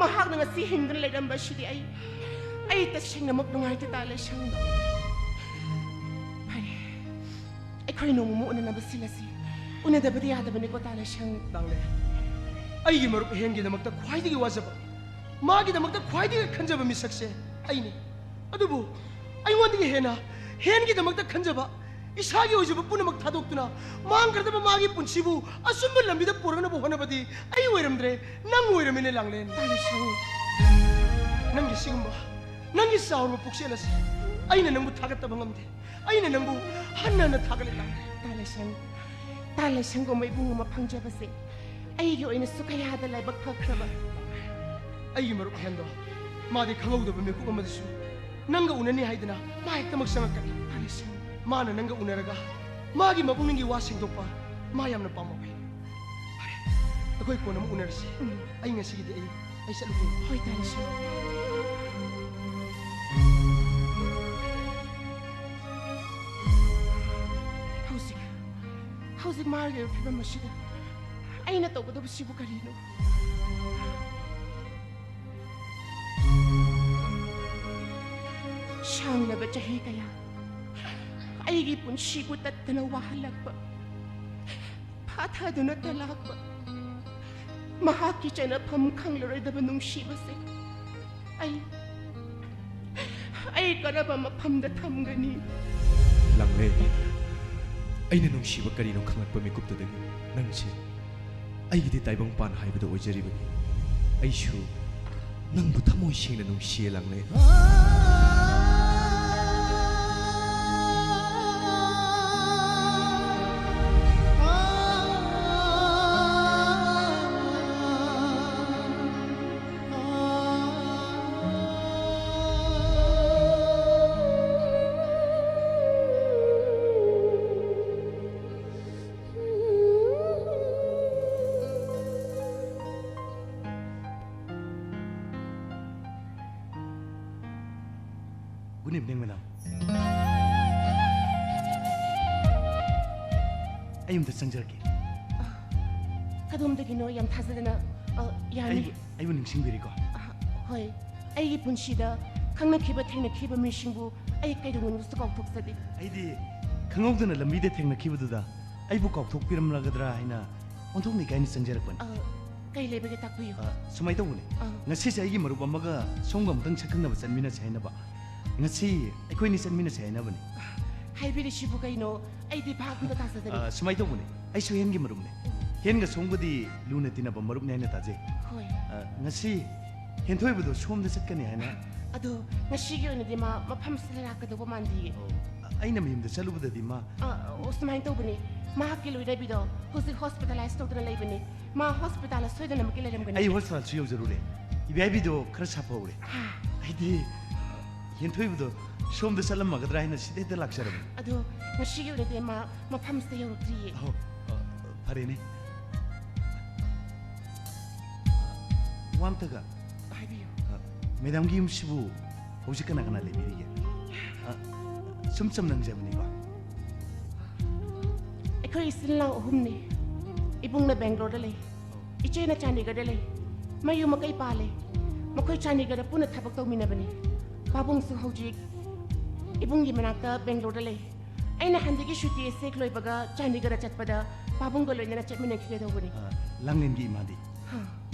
ꯃꯍꯥꯛꯅ ꯉꯁꯤ ꯍꯤꯡꯗꯨꯅ ꯂꯩꯔꯝꯕ ꯑꯁꯤꯗꯤ ꯑꯩ, ꯑꯩ ꯇꯁꯦꯡꯅꯃꯛ ꯅꯨꯡꯉꯥꯏꯇꯦ, ꯇꯥꯂꯦꯁꯪ꯫ ꯐꯔꯦ, ꯑꯩꯈꯣꯏ ꯅꯣꯡꯃ ꯎꯅꯅꯕ ꯁꯤꯜꯂꯁꯤ꯫ ꯎꯅꯗꯕꯗꯤ ꯌꯥꯗꯕꯅꯤꯀꯣ, ꯇꯥꯂꯦꯁꯪ꯫ ꯂꯥꯡꯂꯦꯟ, ꯑꯩꯒꯤ ꯃꯔꯨꯞ ꯍꯦꯟꯒꯤꯗꯃꯛꯇ ꯈ꯭ꯋꯥꯏꯗꯒꯤ ꯋꯥꯖꯕ, ꯃꯥꯒꯤꯗꯃꯛꯇ ꯈ꯭ꯋꯥꯏꯗꯒꯤ ꯈꯟꯖꯕ ꯃꯤꯁꯛꯁꯦ ꯑꯩꯅꯤ꯫ ꯑꯗꯨꯕꯨ ꯑꯩꯉꯣꯟꯗꯒꯤ ꯍꯦꯟꯅ ꯍꯦꯟꯒꯤꯗꯃꯛꯇ ꯈꯟꯖꯕ, ꯏꯁꯥꯒꯤ ꯑꯣꯏꯖꯕ ꯄꯨꯝꯅꯃꯛ ꯊꯥꯗꯣꯛꯇꯨꯅ ꯃꯥꯡꯈ꯭ꯔꯗꯕ ꯃꯥꯒꯤ ꯄꯨꯟꯁꯤꯕꯨ ꯑꯆꯨꯝꯕ ꯂꯝꯕꯤꯗ ꯄꯨꯔꯛꯅꯕ ꯍꯣꯠꯅꯕꯗꯤ ꯑꯩ ꯑꯣꯏꯔꯝꯗ꯭ꯔꯦ, ꯅꯪ ꯑꯣꯏꯔꯝꯃꯤꯅꯦ, ꯂꯥꯡꯂꯦꯟ꯫ ꯇꯥꯂꯦꯁꯪ꯫ ꯅꯪꯒꯤ ꯁꯤꯒꯨꯝꯕ, ꯅꯪꯒꯤ ꯆꯥꯎꯔꯕ ꯄꯨꯛꯆꯦꯜ ꯑꯁꯤ ꯑꯩꯅ ꯅꯪꯕꯨ ꯊꯥꯒꯠꯇꯕ ꯉꯝꯗꯦ꯫ ꯑꯩꯅ ꯅꯪꯕꯨ ꯍꯟꯅ ꯍꯟꯅ ꯊꯥꯒꯠꯂꯦ, ꯂꯥꯡꯂꯦ꯫ ꯇꯥ ꯂꯥꯏꯁꯪ, ꯇꯥ ꯂꯥꯏꯁꯪꯒꯨꯝꯕ ꯏꯕꯨꯡ ꯑꯃ ꯐꯪꯖꯕꯁꯦ ꯑꯩꯒꯤ ꯑꯣꯏꯅꯁꯨ ꯀꯌꯥꯗ ꯂꯥꯏꯕꯛ ꯐꯈ꯭ꯔꯕ꯫ ꯑꯩꯒꯤ ꯃꯔꯨꯞ ꯑꯍꯦꯟꯗꯣ, ꯃꯥꯗꯤ ꯈꯪꯍꯧꯗꯕ ꯃꯤꯀꯨꯞ ꯑꯃꯗꯁꯨ ꯅꯪꯒ ꯎꯅꯅꯤ ꯍꯥꯏꯗꯅ ꯃꯥ ꯍꯦꯛꯇꯃꯛ ꯆꯪꯉꯛꯀꯅꯤ꯫ ꯇꯥ ꯂꯥꯏꯁꯪ꯫ ꯃꯥꯅ ꯅꯪꯒ ꯎꯅꯔꯒ ꯃꯥꯒꯤ ꯃꯄꯨꯛꯅꯤꯡꯒꯤ ꯋꯥ ꯁꯦꯡꯗꯣꯛꯄ ꯃꯥ ꯌꯥꯝꯅ ꯄꯥꯝꯃꯛꯑꯦ꯫ ꯐꯔꯦ, ꯑꯩꯈꯣꯏ ꯀꯣꯟꯅ ꯑꯃꯨꯛ ꯎꯅꯔꯁꯤ꯫ ꯎꯝ꯫ ꯑꯩ ꯉꯁꯤꯒꯤꯗꯤ ꯑꯩ, ꯑꯩ ꯆꯠꯂꯨꯒꯦ꯫ ꯍꯣꯏ, ꯇꯥ ꯂꯥꯏꯁꯪ꯫ ꯍꯧꯖꯤꯛ, ꯍꯧꯖꯤꯛ ꯃꯥꯒꯤ ꯑꯣꯏꯕ ꯐꯤꯕꯝ ꯑꯁꯤꯗ ꯑꯩꯅ ꯇꯧꯒꯗꯕꯁꯤꯕꯨ ꯀꯔꯤꯅꯣ? ꯁꯥꯡꯂꯕ ꯆꯍꯤ ꯀꯌꯥ ꯑꯩꯒꯤ ꯄꯨꯟꯁꯤꯕꯨ ꯇꯠꯇꯅ ꯋꯥꯍꯜꯂꯛꯄ, ꯐꯥꯊꯗꯨꯅꯇ ꯂꯥꯛꯄ ꯃꯍꯥꯛꯀꯤ ꯆꯅꯐꯝ ꯈꯪꯂꯔꯣꯏꯗꯕ ꯅꯨꯡꯁꯤꯕꯁꯦ ꯑꯩ, ꯑꯩ ꯀꯔꯝꯕ ꯃꯐꯝꯗ ꯊꯝꯒꯅꯤ? ꯂꯥꯡꯂꯦ, ꯑꯩꯅ ꯅꯨꯡꯁꯤꯕ ꯀꯔꯤꯅꯣ ꯈꯪꯂꯛꯄ ꯃꯤꯀꯨꯞꯇꯨꯗꯒꯤ ꯅꯪꯁꯤ ꯑꯩꯒꯤꯗꯤ ꯇꯥꯏꯕꯪꯄꯥꯟ ꯍꯥꯏꯕꯗꯨ ꯑꯣꯏꯖꯔꯤꯕꯅꯤ꯫ ꯑꯩꯁꯨ ꯅꯪꯕꯨ ꯊꯃꯣꯏ ꯁꯦꯡꯅ ꯅꯨꯡꯁꯤꯌꯦ, ꯂꯥꯡꯂꯦ꯫ Good evening, madam. ꯑꯩ ꯑꯝꯇ ꯆꯪꯖꯔꯛꯀꯦ꯫ ꯀꯗꯣꯝꯗꯒꯤꯅꯣ? ꯌꯥꯝ ꯊꯥꯖꯗꯅ꯫ ꯑ, ꯌꯥꯅꯤ꯫ ꯑꯩꯕꯨ, ꯑꯩꯕꯨ ꯅꯤꯡꯁꯤꯡꯕꯤꯔꯤꯀꯣ? ꯑ, ꯍꯣꯏ꯫ ꯑꯩꯒꯤ ꯄꯨꯟꯁꯤꯗ ꯈꯪꯅꯈꯤꯕ ꯊꯦꯡꯅꯈꯤꯕ ꯃꯤꯁꯤꯡꯕꯨ ꯑꯩ ꯀꯩꯗꯧꯅꯨꯡꯗꯁꯨ ꯀꯥꯎꯊꯣꯛꯆꯗꯦ꯫ ꯑꯩꯗꯤ ꯈꯪꯍꯧꯗꯅ ꯂꯝꯕꯤꯗ ꯊꯦꯡꯅꯈꯤꯕꯗꯨꯗ ꯑꯩꯕꯨ ꯀꯥꯎꯊꯣꯛꯄꯤꯔꯝꯂꯒꯗ꯭ꯔꯥ ꯍꯥꯏꯅ ꯑꯣꯟꯊꯣꯛꯅ ꯏꯀꯥꯏꯅ ꯆꯪꯖꯔꯛꯄꯅꯤ꯫ ꯑ, ꯀꯩ ꯂꯩꯕꯒꯦ, ꯇꯥꯛꯄꯤꯌꯨ꯫ ꯑ, ꯁꯨꯃꯥꯏꯅ ꯇꯧꯕꯅꯤ꯫ ꯑ꯫ ꯉꯁꯤꯁꯦ ꯑꯩꯒꯤ ꯃꯔꯨꯞ ꯑꯃꯒ ꯁꯣꯝꯒ ꯑꯃꯨꯛꯇꯪ ꯁꯛꯈꯪꯅꯕ ꯆꯠꯃꯤꯟꯅꯁꯦ ꯍꯥꯏꯅꯕ꯫ ꯉꯁꯤ ꯑꯩꯈꯣꯏꯅꯤ ꯆꯠꯃꯤꯟꯅꯁꯦ ꯍꯥꯏꯅꯕꯅꯤ꯫ ꯍꯥꯏꯕꯤꯔꯤꯁꯤꯕꯨ ꯀꯩꯅꯣ? ꯑꯩꯗꯤ ꯚꯥꯞ ꯑꯝꯇ ꯇꯥꯖꯗꯔꯦ꯫ ꯑ, ꯁꯨꯃꯥꯏꯅ ꯇꯧꯕꯅꯤ, ꯑꯩꯁꯨ ꯍꯦꯟꯒꯤ ꯃꯔꯨꯞꯅꯦ꯫ ꯍꯦꯟꯒ ꯁꯣꯝꯒꯗꯤ ꯂꯨꯅ ꯇꯤꯟꯅꯕ ꯃꯔꯨꯞꯅꯤ ꯍꯥꯏꯅ ꯇꯥꯖꯩ꯫ ꯍꯣꯏ꯫ ꯑ, ꯉꯁꯤ ꯍꯦꯟꯊꯣꯏꯕꯗꯣ ꯁꯣꯝꯗ ꯆꯠꯀꯅꯤ ꯍꯥꯏꯅ꯫ ꯑꯗꯣ ꯉꯁꯤꯒꯤ ꯑꯣꯏꯅꯗꯤ ꯃꯥ ꯃꯐꯝꯁꯤꯗ ꯂꯥꯛꯀꯗꯧꯕ ꯃꯥꯟꯗꯤꯌꯦ꯫ ꯑꯩꯅ ꯃꯌꯨꯝꯗ ꯆꯠꯂꯨꯕꯗꯗꯤ ꯃꯥ꯫ ꯑ, ꯑꯣ, ꯁꯨꯃꯥꯏꯅ ꯇꯧꯕꯅꯤ, ꯃꯍꯥꯛꯀꯤ ꯂꯣꯏꯅꯕꯤꯗꯣ ꯍꯧꯖꯤꯛ ꯍꯣꯁꯄꯤꯇꯥꯂꯥꯏꯁ ꯇꯧꯗꯨꯅ ꯂꯩꯕꯅꯤ꯫ ꯃꯥ ꯍꯣꯁꯄꯤꯇꯥꯜꯗ ꯁꯣꯏꯗꯅꯃꯛꯀꯤ ꯂꯩꯔꯝꯒꯅꯤ꯫ ꯑꯩ ꯍꯣꯁꯄꯤꯇꯥꯜꯁꯨ ꯌꯧꯖꯔꯨꯔꯦ꯫ ꯏꯕꯥꯏꯕꯤꯗꯣ ꯈꯔ ꯁꯥꯐꯍꯧꯔꯦ꯫ ꯑꯩꯗꯤ ꯍꯦꯟꯊꯣꯏꯕꯗꯣ ꯁꯣꯝꯗ ꯆꯠꯂꯝꯃꯒꯗ꯭ꯔꯥ ꯍꯥꯏꯅ ꯁꯤꯗ ꯍꯦꯛꯇ ꯂꯥꯛꯆꯔꯕꯅꯤ꯫ ꯑꯗꯣ ꯉꯁꯤꯒꯤ ꯑꯣꯏꯅꯗꯤ ꯃꯥ ꯃꯐꯝꯁꯤꯗ ꯌꯧꯔꯛꯇ꯭ꯔꯤꯌꯦ꯫ ꯑꯍꯣ, ꯑ, ꯐꯔꯦꯅꯦ꯫ ꯋꯥ ꯑꯝꯇꯒ꯫ ꯍꯥꯏꯕꯤꯌꯨ꯫ ꯑ, ꯃꯦꯗꯥꯝꯒꯤ ꯌꯨꯝꯁꯤꯕꯨ ꯍꯧꯖꯤꯛ ꯀꯅꯥ ꯀꯅꯥ ꯂꯩꯕꯤꯔꯤꯒꯦ? ꯑ, ꯁꯨꯝ ꯆꯝꯅ ꯍꯪꯖꯕꯅꯤꯀꯣ꯫ ꯑꯩꯈꯣꯏ ꯏꯆꯤꯜ ꯏꯅꯥꯎ ꯑꯍꯨꯝꯅꯤ꯫ ꯏꯕꯨꯡꯅ ꯕꯦꯡꯒ꯭ꯂꯣꯔꯗ ꯂꯩ, ꯏꯆꯦꯅ ꯆꯥꯟꯗꯤꯒꯔꯗ ꯂꯩ꯫ ꯃꯌꯨꯝ ꯃꯀꯩ ꯄꯥꯜꯂꯦ꯫ ꯃꯈꯣꯏ ꯆꯥꯟꯗꯤꯒꯔꯗ ꯄꯨꯟꯅ ꯊꯕꯛ ꯇꯧꯃꯤꯟꯅꯕꯅꯤ꯫ ꯄꯥꯕꯨꯡꯁꯨ ꯍꯧꯖꯤꯛ ꯏꯕꯨꯡꯒꯤ ꯃꯅꯥꯛꯇ ꯕꯦꯡꯒ꯭ꯂꯣꯔꯗ ꯂꯩ꯫ ꯑꯩꯅ ꯍꯟꯗꯛꯀꯤ ꯁꯨꯇꯤ ꯑꯦꯁꯦꯛ ꯂꯣꯏꯕꯒ ꯆꯥꯟꯗꯤꯒꯔꯗ ꯆꯠꯄꯗ ꯄꯥꯕꯨꯡꯒ ꯂꯣꯏꯅꯅ ꯆꯠꯃꯤꯟꯅꯈꯤꯒꯗꯧꯕꯅꯤ꯫ ꯑ, ꯂꯥꯡꯂꯦꯟꯒꯤ ꯏꯃꯥꯗꯤ? ꯍꯥ꯫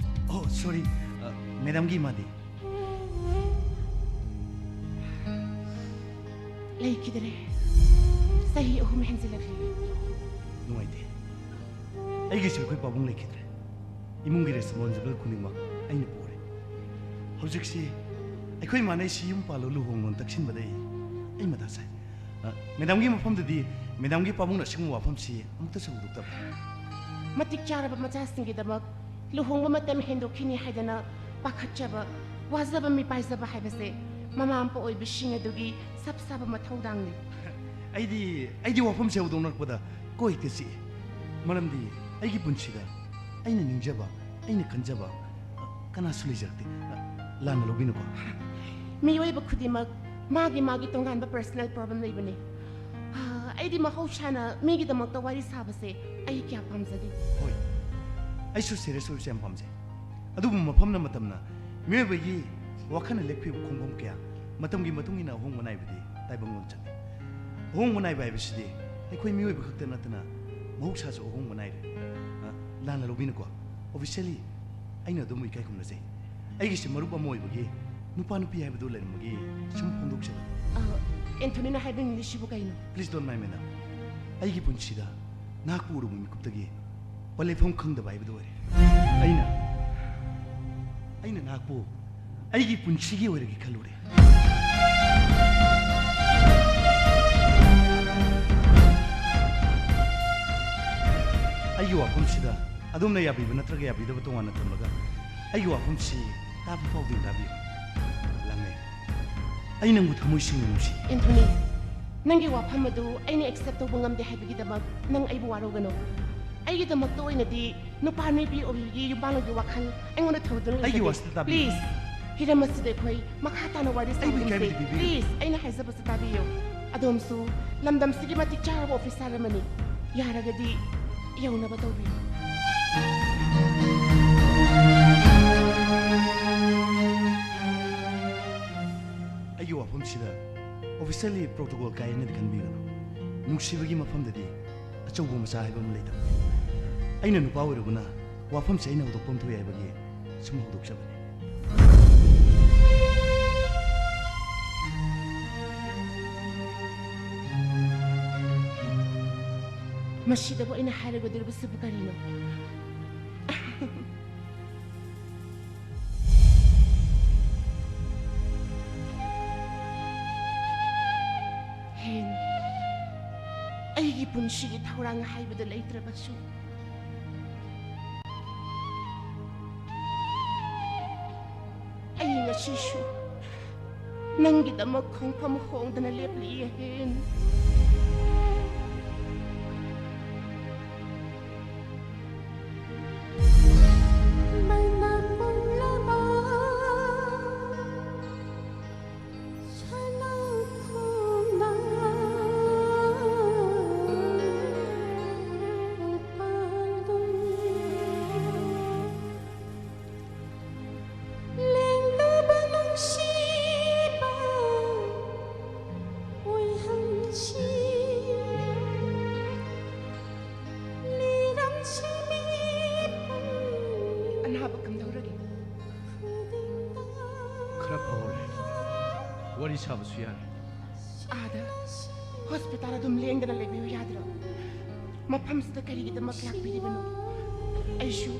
ꯑꯣ, ꯁꯣꯔꯤ, ꯑ, ꯃꯦꯗꯥꯝꯒꯤ ꯏꯃꯥꯗꯤ? ꯂꯩꯈꯤꯗ꯭ꯔꯦ꯫ ꯆꯍꯤ ꯑꯍꯨꯝ ꯍꯦꯟꯖꯤꯜꯂꯛꯂꯦ꯫ ꯅꯨꯡꯉꯥꯏꯇꯦ꯫ ꯑꯩꯒꯤꯁꯨ ꯑꯩꯈꯣꯏ ꯄꯥꯕꯨꯡ ꯂꯩꯈꯤꯗ꯭ꯔꯦ꯫ ꯏꯃꯨꯡꯒꯤ ꯔꯦꯁꯄꯣꯟꯁꯤꯕꯜ ꯈꯨꯗꯤꯡꯃꯛ ꯑꯩꯅ ꯄꯨꯔꯦ꯫ ꯍꯧꯖꯤꯛꯁꯤ ꯑꯩꯈꯣꯏ ꯏꯃꯥꯅ ꯑꯩꯁꯤ ꯌꯨꯝ ꯄꯥꯜꯂꯣ ꯂꯨꯍꯣꯡꯂꯣꯅ ꯇꯛꯁꯤꯟꯕꯗ ꯑꯩ, ꯑꯩ ꯃꯊꯥ ꯁꯥꯏ꯫ ꯑ, ꯃꯦꯗꯥꯝꯒꯤ ꯃꯐꯝꯗꯗꯤ ꯃꯦꯗꯥꯝꯒꯤ ꯄꯥꯕꯨꯡꯅ ꯑꯁꯤꯒꯨꯝꯕ ꯋꯥꯐꯝꯁꯤ ꯑꯃꯨꯛꯇꯁꯨ ꯍꯧꯗꯣꯛꯇꯕ꯭ꯔꯥ? ꯃꯇꯤꯛ ꯆꯥꯔꯕ ꯃꯆꯥꯁꯤꯡꯒꯤꯗꯃꯛ ꯂꯨꯍꯣꯡꯕ ꯃꯇꯝ ꯍꯦꯟꯗꯣꯛꯈꯤꯅꯤ ꯍꯥꯏꯗꯅ ꯄꯥꯈꯠꯆꯕ, ꯋꯥꯖꯕ ꯃꯤꯄꯥꯏꯖꯕ ꯍꯥꯏꯕꯁꯦ ꯃꯃꯥ ꯃꯄꯥ ꯑꯣꯏꯕꯁꯤꯡ ꯑꯗꯨꯒꯤ ꯆꯞ ꯆꯥꯕ ꯃꯊꯧꯗꯥꯡꯅꯤ꯫ ꯑꯩꯗꯤ, ꯑꯩꯗꯤ ꯋꯥꯐꯝꯁꯦ ꯍꯧꯗꯣꯛꯅꯔꯛꯄꯗ ꯀꯣꯛ ꯍꯦꯛꯇ ꯆꯤꯛꯏ꯫ ꯃꯔꯝꯗꯤ ꯑꯩꯒꯤ ꯄꯨꯟꯁꯤꯗ ꯑꯩꯅ ꯅꯤꯡꯖꯕ, ꯑꯩꯅ ꯈꯟꯖꯕ, ꯑ, ꯀꯅꯥꯁꯨ ꯂꯩꯖꯔꯛꯇꯦ꯫ ꯑ, ꯂꯥꯟꯅ ꯂꯧꯕꯤꯅꯨꯀꯣ꯫ ꯃꯤꯑꯣꯏꯕ ꯈꯨꯗꯤꯡꯃꯛ ꯃꯥꯒꯤ ꯃꯥꯒꯤ ꯇꯣꯉꯥꯟꯕ ꯄꯔꯁꯅꯦꯜ ꯄ꯭ꯔꯣꯕ꯭ꯂꯦꯝ ꯂꯩꯕꯅꯤ꯫ ꯑ, ꯑꯩꯗꯤ ꯃꯍꯧꯁꯥꯅ ꯃꯤꯒꯤꯗꯃꯛꯇ ꯋꯥꯔꯤ ꯁꯥꯕꯁꯦ ꯑꯩ ꯀꯌꯥ ꯄꯥꯝꯖꯗꯦ꯫ ꯍꯣꯏ, ꯑꯩꯁꯨ ꯁꯦꯔꯤꯌꯁ ꯑꯣꯏꯕꯁꯦ ꯌꯥꯝ ꯄꯥꯝꯖꯩ꯫ ꯑꯗꯨꯕꯨ ꯃꯐꯝꯅ ꯃꯇꯝꯅ ꯃꯤꯑꯣꯏꯕꯒꯤ ꯋꯥꯈꯜꯅ ꯂꯦꯞꯈꯤꯕ ꯈꯣꯡꯐꯝ ꯀꯌꯥ ꯃꯇꯝꯒꯤ ꯃꯇꯨꯡ ꯏꯟꯅ ꯑꯍꯣꯡꯕ ꯅꯥꯏꯕꯗꯤ ꯇꯥꯏꯕꯪ ꯂꯣꯟꯆꯠꯅꯤ꯫ ꯑꯍꯣꯡꯕ ꯅꯥꯏꯕ ꯍꯥꯏꯕꯁꯤꯗꯤ ꯑꯩꯈꯣꯏ ꯃꯤꯑꯣꯏꯕ ꯈꯛꯇ ꯅꯠꯇꯅ ꯃꯍꯧꯁꯥꯁꯨ ꯑꯍꯣꯡꯕ ꯅꯥꯏꯔꯦ꯫ ꯑ, ꯂꯥꯟꯅ ꯂꯧꯕꯤꯅꯨꯀꯣ꯫ Officially ꯑꯩꯅ ꯑꯗꯣꯝꯕꯨ ꯏꯀꯥꯏ ꯈꯨꯝꯅꯖꯩ꯫ ꯑꯩꯒꯤꯁꯦ ꯃꯔꯨꯞ ꯑꯃ ꯑꯣꯏꯕꯒꯤ ꯅꯨꯄꯥ ꯅꯨꯄꯤ ꯍꯥꯏꯕꯗꯨ ꯂꯩꯔꯝꯕꯒꯤ ꯁꯨꯝ ꯐꯣꯡꯗꯣꯛꯆꯕꯅꯤ꯫ ꯑ, ꯑꯦꯟꯊꯣꯅꯤꯅ ꯍꯥꯏꯕꯤꯅꯤꯡꯂꯤꯁꯤꯕꯨ ꯀꯩꯅꯣ? Please don't mind, madam. ꯑꯩꯒꯤ ꯄꯨꯟꯁꯤꯗ ꯅꯍꯥꯛꯄꯨ ꯎꯔꯨꯕ ꯃꯤꯀꯨꯞꯇꯒꯤ ꯄꯜꯂꯦꯐꯝ ꯈꯪꯗꯕ ꯍꯥꯏꯕꯗꯨ ꯑꯣꯏꯔꯦ꯫ ꯑꯩꯅ, ꯑꯩꯅ ꯅꯍꯥꯛꯄꯨ ꯑꯩꯒꯤ ꯄꯨꯟꯁꯤꯒꯤ ꯑꯣꯏꯔꯒꯦ ꯈꯜꯂꯨꯔꯦ꯫ ꯑꯩꯒꯤ ꯋꯥꯐꯝꯁꯤꯗ ꯑꯗꯣꯝꯅ ꯌꯥꯕꯤꯕ ꯅꯠꯇ꯭ꯔꯒ ꯌꯥꯕꯤꯗꯕ ꯇꯣꯉꯥꯟꯅ ꯊꯝꯂꯒ, ꯑꯩꯒꯤ ꯋꯥꯐꯝꯁꯤ ꯇꯥꯕ ꯐꯥꯎꯗꯨꯅ ꯇꯥꯕꯤꯌꯨ꯫ ꯂꯥꯡꯂꯦ, ꯑꯩ ꯅꯪꯕꯨ ꯊꯃꯣꯏ ꯁꯦꯡꯅ ꯅꯨꯡꯁꯤ꯫ ꯑꯦꯟꯊꯣꯅꯤ, ꯅꯪꯒꯤ ꯋꯥꯐꯝ ꯑꯗꯨ ꯑꯩꯅ ꯑꯦꯛꯁꯦꯞ ꯇꯧꯕ ꯉꯝꯗꯦ ꯍꯥꯏꯕꯒꯤꯗꯃꯛ ꯅꯪ ꯑꯩꯕꯨ ꯋꯥꯔꯧꯒꯅꯨ꯫ ꯑꯩꯒꯤꯗꯃꯛꯇ ꯑꯣꯏꯅꯗꯤ ꯅꯨꯄꯥ ꯅꯨꯄꯤ ꯑꯣꯏꯕꯒꯤ ꯌꯨꯝꯕꯥꯟꯂꯣꯟꯒꯤ ꯋꯥꯈꯜ ꯑꯩꯉꯣꯟꯗ ꯊꯧꯗꯨꯅ ꯑꯩꯒꯤ ꯂꯩꯖꯗꯦ꯫ ꯋꯥꯁꯤꯗ ꯇꯥꯕꯤꯌꯨ꯫ ꯄ꯭ꯂꯤꯖ, ꯍꯤꯔꯝ ꯑꯁꯤꯗ ꯑꯩꯈꯣꯏ ꯃꯈꯥ ꯇꯥꯅ ꯋꯥꯔꯤ ꯑꯩꯕꯨ ꯁꯥꯟꯅꯒꯨꯝꯁꯦ꯫ ꯏꯀꯥꯏꯕꯗꯤ ꯄꯤꯕꯤꯒꯅꯨ꯫ ꯄ꯭ꯂꯤꯖ, ꯑꯩꯅ ꯍꯥꯏꯖꯕꯁꯤ ꯇꯥꯕꯤꯌꯨ꯫ ꯑꯗꯣꯝꯁꯨ ꯂꯝꯗꯝꯁꯤꯒꯤ ꯃꯇꯤꯛ ꯆꯥꯔꯕ ꯑꯣꯐꯤꯁꯥꯔ ꯑꯃꯅꯤ꯫ ꯌꯥꯔꯒꯗꯤ ꯌꯧꯅꯕ ꯇꯧꯕꯤꯌꯨ꯫ ꯑꯩꯒꯤ ꯋꯥꯐꯝꯁꯤꯗ ꯑꯣꯐꯤꯁꯤꯌꯦꯜꯂꯤ ꯄ꯭ꯔꯣꯇꯣꯀꯣꯜ ꯀꯥꯏ ꯍꯥꯏꯅꯗꯤ ꯈꯟꯕꯤꯒꯅꯨ꯫ ꯅꯨꯡꯁꯤꯕꯒꯤ ꯃꯐꯝꯗꯗꯤ ꯑꯆꯧꯕ ꯃꯆꯥ ꯍꯥꯏꯕ ꯑꯃ ꯂꯩꯇꯕꯅꯤ꯫ ꯑꯩꯅ ꯅꯨꯄꯥ ꯑꯣꯏꯔꯨꯕꯅ ꯋꯥꯐꯝꯁꯦ ꯑꯩꯅ ꯍꯧꯗꯣꯛꯐꯝ ꯊꯣꯛꯑꯦ ꯍꯥꯏꯕꯒꯤ ꯁꯨꯝ ꯍꯧꯗꯣꯛꯆꯕꯅꯤ꯫ ꯃꯁꯤꯗꯕꯨ ꯑꯩꯅ ꯍꯥꯏꯔꯒꯗꯧꯔꯤꯕꯁꯤꯕꯨ ꯀꯔꯤꯅꯣ? ꯍꯦꯟ, ꯑꯩꯒꯤ ꯄꯨꯟꯁꯤꯒꯤ ꯊꯧꯔꯥꯡ ꯍꯥꯏꯕꯗꯨ ꯂꯩꯇ꯭ꯔꯕꯁꯨ, ꯑꯩ ꯉꯁꯤꯁꯨ ꯅꯪꯒꯤꯗꯃꯛ ꯈꯣꯡꯐꯝ ꯍꯣꯡꯗꯅ ꯂꯦꯞꯂꯤ, ꯍꯦꯟ꯫ ꯑꯅꯥꯕ ꯀꯝꯗꯧꯔꯒꯦ? ꯈꯔ ꯐꯍꯧꯔꯦ꯫ ꯋꯥꯔꯤ ꯁꯥꯕꯁꯨ ꯌꯥꯔꯦ꯫ ꯑꯥꯗ ꯍꯣꯁꯄꯤꯇꯥꯜ ꯑꯗꯨꯝ ꯂꯦꯡꯗꯅ ꯂꯩꯕꯤꯌꯨ ꯌꯥꯗ꯭ꯔꯣ? ꯃꯐꯝꯁꯤꯗ ꯀꯔꯤꯒꯤꯗꯃꯛ ꯂꯥꯛꯄꯤꯔꯤꯕꯅꯣ? ꯑꯩꯁꯨ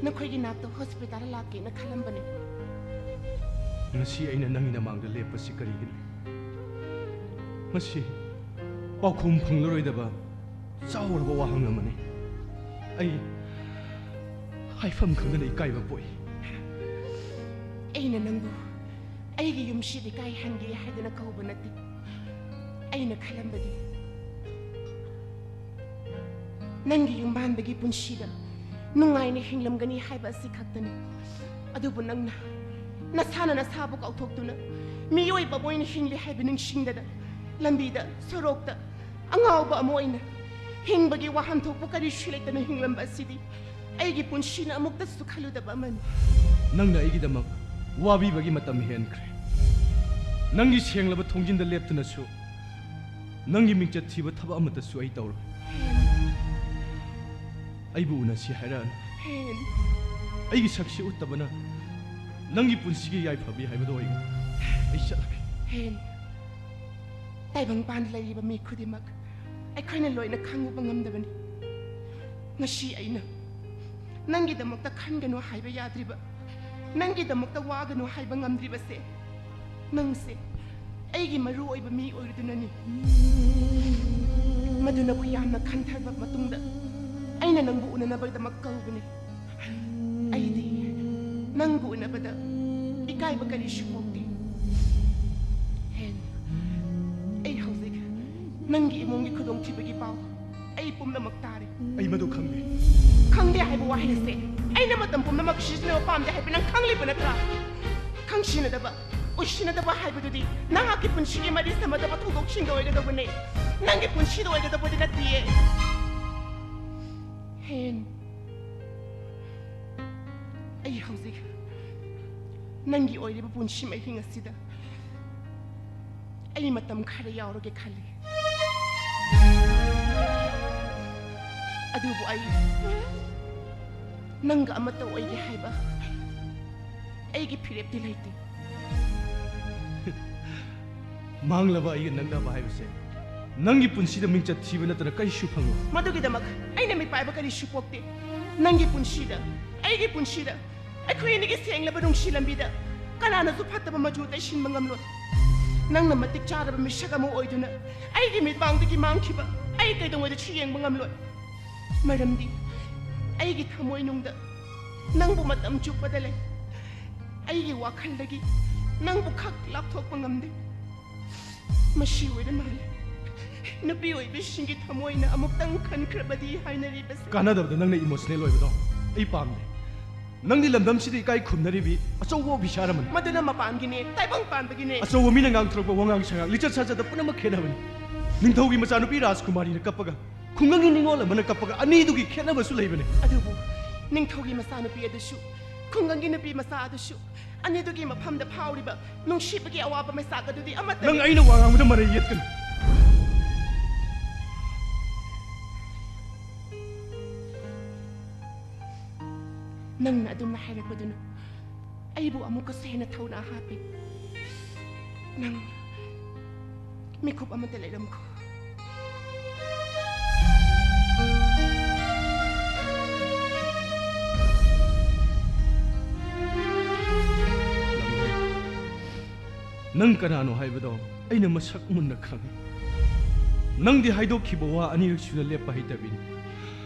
ꯅꯈꯣꯏꯒꯤ ꯅꯥꯛꯇ ꯍꯣꯁꯄꯤꯇꯥꯜ ꯂꯥꯛꯀꯦꯅ ꯈꯜꯂꯝꯕꯅꯦ꯫ ꯉꯁꯤ ꯑꯩꯅ ꯅꯪꯒꯤ ꯅꯃꯥꯡꯗ ꯂꯦꯞꯄꯁꯤ ꯀꯔꯤꯒꯤꯅꯣ? ꯃꯁꯤ ꯄꯥꯎꯈꯨꯝ ꯐꯪꯂꯔꯣꯏꯗꯕ ꯆꯥꯎꯔꯕ ꯋꯥꯍꯪ ꯑꯃꯅꯤ꯫ ꯑꯩ ꯍꯥꯏꯐꯝ ꯈꯪꯗꯅ ꯏꯀꯥꯏꯕ ꯄꯣꯛꯏ꯫ ꯑꯩꯅ ꯅꯪꯕꯨ ꯑꯩꯒꯤ ꯌꯨꯝꯁꯤꯗ ꯏꯀꯥꯏꯍꯟꯒꯦ ꯍꯥꯏꯗꯅ ꯀꯧꯕ ꯅꯠꯇꯦ꯫ ꯑꯩꯅ ꯈꯜꯂꯝꯕꯗꯤ ꯅꯪꯒꯤ ꯌꯨꯝꯕꯥꯟꯕꯒꯤ ꯄꯨꯟꯁꯤꯗ ꯅꯨꯡꯉꯥꯏꯅ ꯍꯤꯡꯂꯝꯒꯅꯤ ꯍꯥꯏꯕ ꯑꯁꯤ ꯈꯛꯇꯅꯤ꯫ ꯑꯗꯨꯕꯨ ꯅꯪꯅ ꯅꯁꯥꯅ ꯅꯁꯥꯕꯨ ꯀꯥꯎꯊꯣꯛꯇꯨꯅ ꯃꯤꯑꯣꯏꯕ ꯑꯃ ꯑꯣꯏꯅ ꯍꯤꯡꯂꯤ ꯍꯥꯏꯕ ꯅꯤꯡꯁꯤꯡꯗꯅ ꯂꯝꯕꯤꯗ, ꯁꯣꯔꯣꯛꯇ ꯑꯉꯥꯎꯕ ꯑꯃ ꯑꯣꯏꯅ ꯍꯤꯡꯕꯒꯤ ꯋꯥꯍꯟꯊꯣꯛꯄꯨ ꯀꯔꯤꯁꯨ ꯂꯩꯇꯅ ꯍꯤꯡꯂꯝꯕ ꯑꯁꯤꯗꯤ ꯑꯩꯒꯤ ꯄꯨꯟꯁꯤꯅ ꯑꯃꯨꯛꯇꯁꯨ ꯈꯜꯂꯨꯗꯕ ꯑꯃꯅꯤ꯫ ꯅꯪꯅ ꯑꯩꯒꯤꯗꯃꯛ ꯋꯥꯕꯤꯕꯒꯤ ꯃꯇꯝ ꯍꯦꯟꯈ꯭ꯔꯦ꯫ ꯅꯪꯒꯤ ꯁꯦꯡꯂꯕ ꯊꯣꯡꯖꯤꯟꯗ ꯂꯦꯞꯇꯨꯅꯁꯨ ꯅꯪꯒꯤ ꯃꯤꯡꯆꯠ ꯊꯤꯕ ꯊꯕꯛ ꯑꯃꯠꯇꯁꯨ ꯑꯩ ꯇꯧꯔꯣꯏ꯫ ꯑꯩꯕꯨ ꯎꯅꯁꯤ ꯍꯥꯏꯔꯛꯑꯅꯨ꯫ ꯍꯦꯟ꯫ ꯑꯩꯒꯤ ꯁꯛꯁꯤ ꯎꯠꯇꯕꯅ ꯅꯪꯒꯤ ꯄꯨꯟꯁꯤꯒꯤ ꯌꯥꯏꯐꯕꯤ ꯍꯥꯏꯕꯗꯣ ꯑꯣꯏꯒꯅꯤ꯫ ꯑꯩ ꯆꯠꯂꯒꯦ꯫ ꯍꯦꯟ꯫ ꯇꯥꯏꯕꯪꯄꯥꯟꯗ ꯂꯩꯔꯤꯕ ꯃꯤ ꯈꯨꯗꯤꯡꯃꯛ ꯑꯩꯈꯣꯏꯅ ꯂꯣꯏꯅ ꯈꯪꯉꯨꯕ ꯉꯝꯗꯕꯅꯤ꯫ ꯉꯁꯤ ꯑꯩꯅ ꯅꯪꯒꯤꯗꯃꯛꯇ ꯈꯟꯒꯅꯨ ꯍꯥꯏꯕ ꯌꯥꯗ꯭ꯔꯤꯕ, ꯅꯪꯒꯤꯗꯃꯛꯇ ꯋꯥꯒꯅꯨ ꯍꯥꯏꯕ ꯉꯝꯗ꯭ꯔꯤꯕꯁꯦ ꯅꯪꯁꯦ ꯑꯩꯒꯤ ꯃꯔꯨ ꯑꯣꯏꯕ ꯃꯤ ꯑꯣꯏꯔꯨꯗꯨꯅꯅꯤ꯫ ꯃꯗꯨꯅꯕꯨ ꯌꯥꯝꯅ ꯈꯟꯊꯔꯕ ꯃꯇꯨꯡꯗ ꯑꯩꯅ ꯅꯪꯕꯨ ꯎꯅꯅꯕꯒꯤꯗꯃꯛ ꯀꯧꯕꯅꯤ꯫ ꯑꯩꯗꯤ ꯅꯪꯕꯨ ꯎꯅꯕꯗ ꯏꯀꯥꯏꯕ ꯀꯔꯤꯁꯨ ꯄꯣꯛꯇꯦ꯫ ꯍꯦꯟ, ꯑꯩ ꯍꯧꯖꯤꯛ ꯅꯪꯒꯤ ꯏꯃꯨꯡꯒꯤ ꯈꯨꯗꯣꯡꯊꯤꯕꯒꯤ ꯄꯥꯎ ꯑꯩ ꯄꯨꯝꯅꯃꯛ ꯇꯥꯔꯦ꯫ ꯑꯩ ꯃꯗꯨ ꯈꯪꯗꯦ꯫ ꯈꯪꯗꯦ ꯍꯥꯏꯕ ꯋꯥꯍꯩ ꯑꯁꯦ ꯑꯩꯅ ꯃꯇꯝ ꯄꯨꯝꯅꯃꯛ ꯁꯤꯖꯤꯟꯅꯕ ꯄꯥꯝꯗꯦ ꯍꯥꯏꯕ ꯅꯪ ꯈꯪꯂꯤꯕ ꯅꯠꯇ꯭ꯔꯥ? ꯈꯪꯁꯤꯟꯅꯗꯕ, ꯎꯁꯤꯟꯅꯗꯕ ꯍꯥꯏꯕꯗꯨꯗꯤ ꯅꯍꯥꯛꯀꯤ ꯄꯨꯟꯁꯤꯒꯤ ꯃꯔꯤ ꯁꯝꯅꯗꯕ ꯊꯧꯗꯣꯛꯁꯤꯡꯗ ꯑꯣꯏꯒꯗꯧꯕꯅꯦ꯫ ꯅꯪꯒꯤ ꯄꯨꯟꯁꯤꯗ ꯑꯣꯏꯒꯗꯧꯕꯗꯤ ꯅꯠꯇꯤꯌꯦ꯫ ꯍꯦꯟ, ꯑꯩ ꯍꯧꯖꯤꯛ ꯅꯪꯒꯤ ꯑꯣꯏꯔꯤꯕ ꯄꯨꯟꯁꯤ ꯃꯍꯤꯡ ꯑꯁꯤꯗ ꯑꯩ ꯃꯇꯝ ꯈꯔ ꯌꯥꯎꯔꯒꯦ ꯈꯜꯂꯤ꯫ ꯑꯗꯨꯕꯨ ꯑꯩ ꯅꯪꯒ ꯑꯃꯠꯇ ꯑꯣꯏꯒꯦ ꯍꯥꯏꯕ ꯑꯩꯒꯤ ꯐꯤꯔꯦꯞꯇꯤ ꯂꯩꯇꯦ꯫ ꯃꯥꯡꯂꯕ ꯑꯩꯒ ꯅꯛꯅꯕ ꯍꯥꯏꯕꯁꯦ ꯅꯪꯒꯤ ꯄꯨꯟꯁꯤꯗ ꯃꯤꯡꯆꯠ ꯊꯤꯕ ꯅꯠꯇꯅ ꯀꯔꯤꯁꯨ ꯐꯪꯂꯣꯏ꯫ ꯃꯗꯨꯒꯤꯗꯃꯛ ꯑꯩꯅ ꯃꯤꯄꯥꯏꯕ ꯀꯔꯤꯁꯨ ꯄꯣꯛꯇꯦ꯫ ꯅꯪꯒꯤ ꯄꯨꯟꯁꯤꯗ, ꯑꯩꯒꯤ ꯄꯨꯟꯁꯤꯗ, ꯑꯩꯈꯣꯏ ꯑꯅꯤꯒꯤ ꯁꯦꯡꯂꯕ ꯅꯨꯡꯁꯤ ꯂꯝꯕꯤꯗ ꯀꯅꯥꯅꯁꯨ ꯐꯠꯇꯕ ꯃꯆꯨ ꯇꯩꯁꯤꯟꯕ ꯉꯝꯂꯣꯏ꯫ ꯅꯪꯅ ꯃꯇꯤꯛ ꯆꯥꯔꯕ ꯃꯤꯁꯛ ꯑꯃ ꯑꯣꯏꯗꯨꯅ ꯑꯩꯒꯤ ꯃꯤꯠꯃꯥꯡꯗꯒꯤ ꯃꯥꯡꯈꯤꯕ ꯑꯩ ꯀꯩꯗꯧꯉꯩꯗꯁꯨ ꯌꯦꯡꯕ ꯉꯝꯂꯣꯏ꯫ ꯃꯔꯝꯗꯤ ꯑꯩꯒꯤ ꯊꯃꯣꯏꯅꯨꯡꯗ ꯅꯪꯕꯨ ꯃꯇꯝ ꯆꯨꯞꯄꯗ ꯂꯩ꯫ ꯑꯩꯒꯤ ꯋꯥꯈꯜꯗꯒꯤ ꯅꯪꯕꯨ ꯈꯛ ꯂꯥꯞꯊꯣꯛꯄ ꯉꯝꯗꯦ꯫ ꯃꯁꯤ ꯑꯣꯏꯔ ꯃꯥꯜꯂꯦ ꯅꯨꯄꯤ ꯑꯣꯏꯕꯤꯁꯤꯡꯒꯤ ꯊꯃꯣꯏꯅ ꯑꯃꯨꯛꯇꯪ ꯈꯟꯈ꯭ꯔꯕꯗꯤ ꯍꯥꯏꯅꯔꯤꯕꯁꯦ꯫ ꯀꯥꯟꯅꯗꯕꯗ ꯅꯪꯅ ꯏꯃꯣꯁꯅꯦꯜ ꯑꯣꯏꯕꯗꯣ ꯑꯩ ꯄꯥꯝꯗꯦ꯫ ꯅꯪꯗꯤ ꯂꯝꯗꯝꯁꯤꯗ ꯏꯀꯥꯏ ꯈꯨꯝꯅꯔꯤꯕꯤ ꯑꯆꯧꯕ ꯑꯣꯐꯤꯁꯥꯔ ꯑꯃꯅꯤ꯫ ꯃꯗꯨꯅ ꯃꯄꯥꯟꯒꯤꯅꯦ, ꯇꯥꯏꯕꯪ ꯄꯥꯟꯕꯒꯤꯅꯦ꯫ ꯑꯆꯧꯕ ꯃꯤꯅ ꯉꯥꯡꯊꯣꯔꯛꯄ ꯋꯥꯉꯥꯡ ꯁꯉꯥꯡ, ꯂꯤꯆꯠ ꯁꯥꯖꯠꯇ ꯄꯨꯝꯅꯃꯛ ꯈꯦꯠꯅꯕꯅꯤ꯫ ꯅꯤꯡꯊꯧꯒꯤ ꯃꯆꯥꯅꯨꯄꯤ ꯔꯥꯖꯀꯨꯃꯥꯔꯤꯅ ꯀꯞꯄꯒ ꯈꯨꯡꯒꯪꯒꯤ ꯅꯤꯉꯣꯜ ꯑꯃꯅ ꯀꯞꯄꯒ ꯑꯅꯤꯗꯨꯒꯤ ꯈꯦꯠꯅꯕꯁꯨ ꯂꯩꯕꯅꯤ꯫ ꯑꯗꯨꯕꯨ ꯅꯤꯡꯊꯧꯒꯤ ꯃꯆꯥꯅꯨꯄꯤ ꯑꯗꯨꯁꯨ, ꯈꯨꯡꯒꯪꯒꯤ ꯅꯨꯄꯤ ꯃꯆꯥ ꯑꯗꯨꯁꯨ, ꯑꯅꯤꯗꯨꯒꯤ ꯃꯐꯝꯗ ꯐꯥꯎꯔꯤꯕ ꯅꯨꯡꯁꯤꯕꯒꯤ ꯑꯋꯥꯕ ꯃꯩꯁꯥꯛ ꯑꯗꯨꯗꯤ ꯑꯃꯠꯇꯅꯤ꯫ ꯅꯪ ꯑꯩꯅ ꯋꯥ ꯉꯥꯡꯕꯗ ꯃꯔꯩ ꯌꯦꯠꯀꯅꯨ꯫ ꯅꯪꯅ ꯑꯗꯨꯝꯅ ꯍꯥꯏꯔꯛꯄꯗꯨꯅ ꯑꯩꯕꯨ ꯑꯃꯨꯛꯀꯁꯨ ꯍꯦꯟꯅ ꯊꯧꯅꯥ ꯍꯥꯞꯄꯤ꯫ ꯅꯪ ꯃꯤꯀꯨꯞ ꯑꯃꯇ ꯂꯩꯔꯝꯈꯣ꯫ ꯅꯪ ꯀꯅꯥꯅꯣ ꯍꯥꯏꯕꯗꯣ ꯑꯩꯅ ꯃꯁꯛ ꯃꯨꯟꯅ ꯈꯪꯏ꯫ ꯅꯪꯗꯤ ꯍꯥꯏꯗꯣꯛꯈꯤꯕ ꯋꯥ ꯑꯅꯤꯔꯛ ꯁꯨꯅ ꯂꯦꯞꯄ ꯍꯩꯇꯕꯤꯅꯤ꯫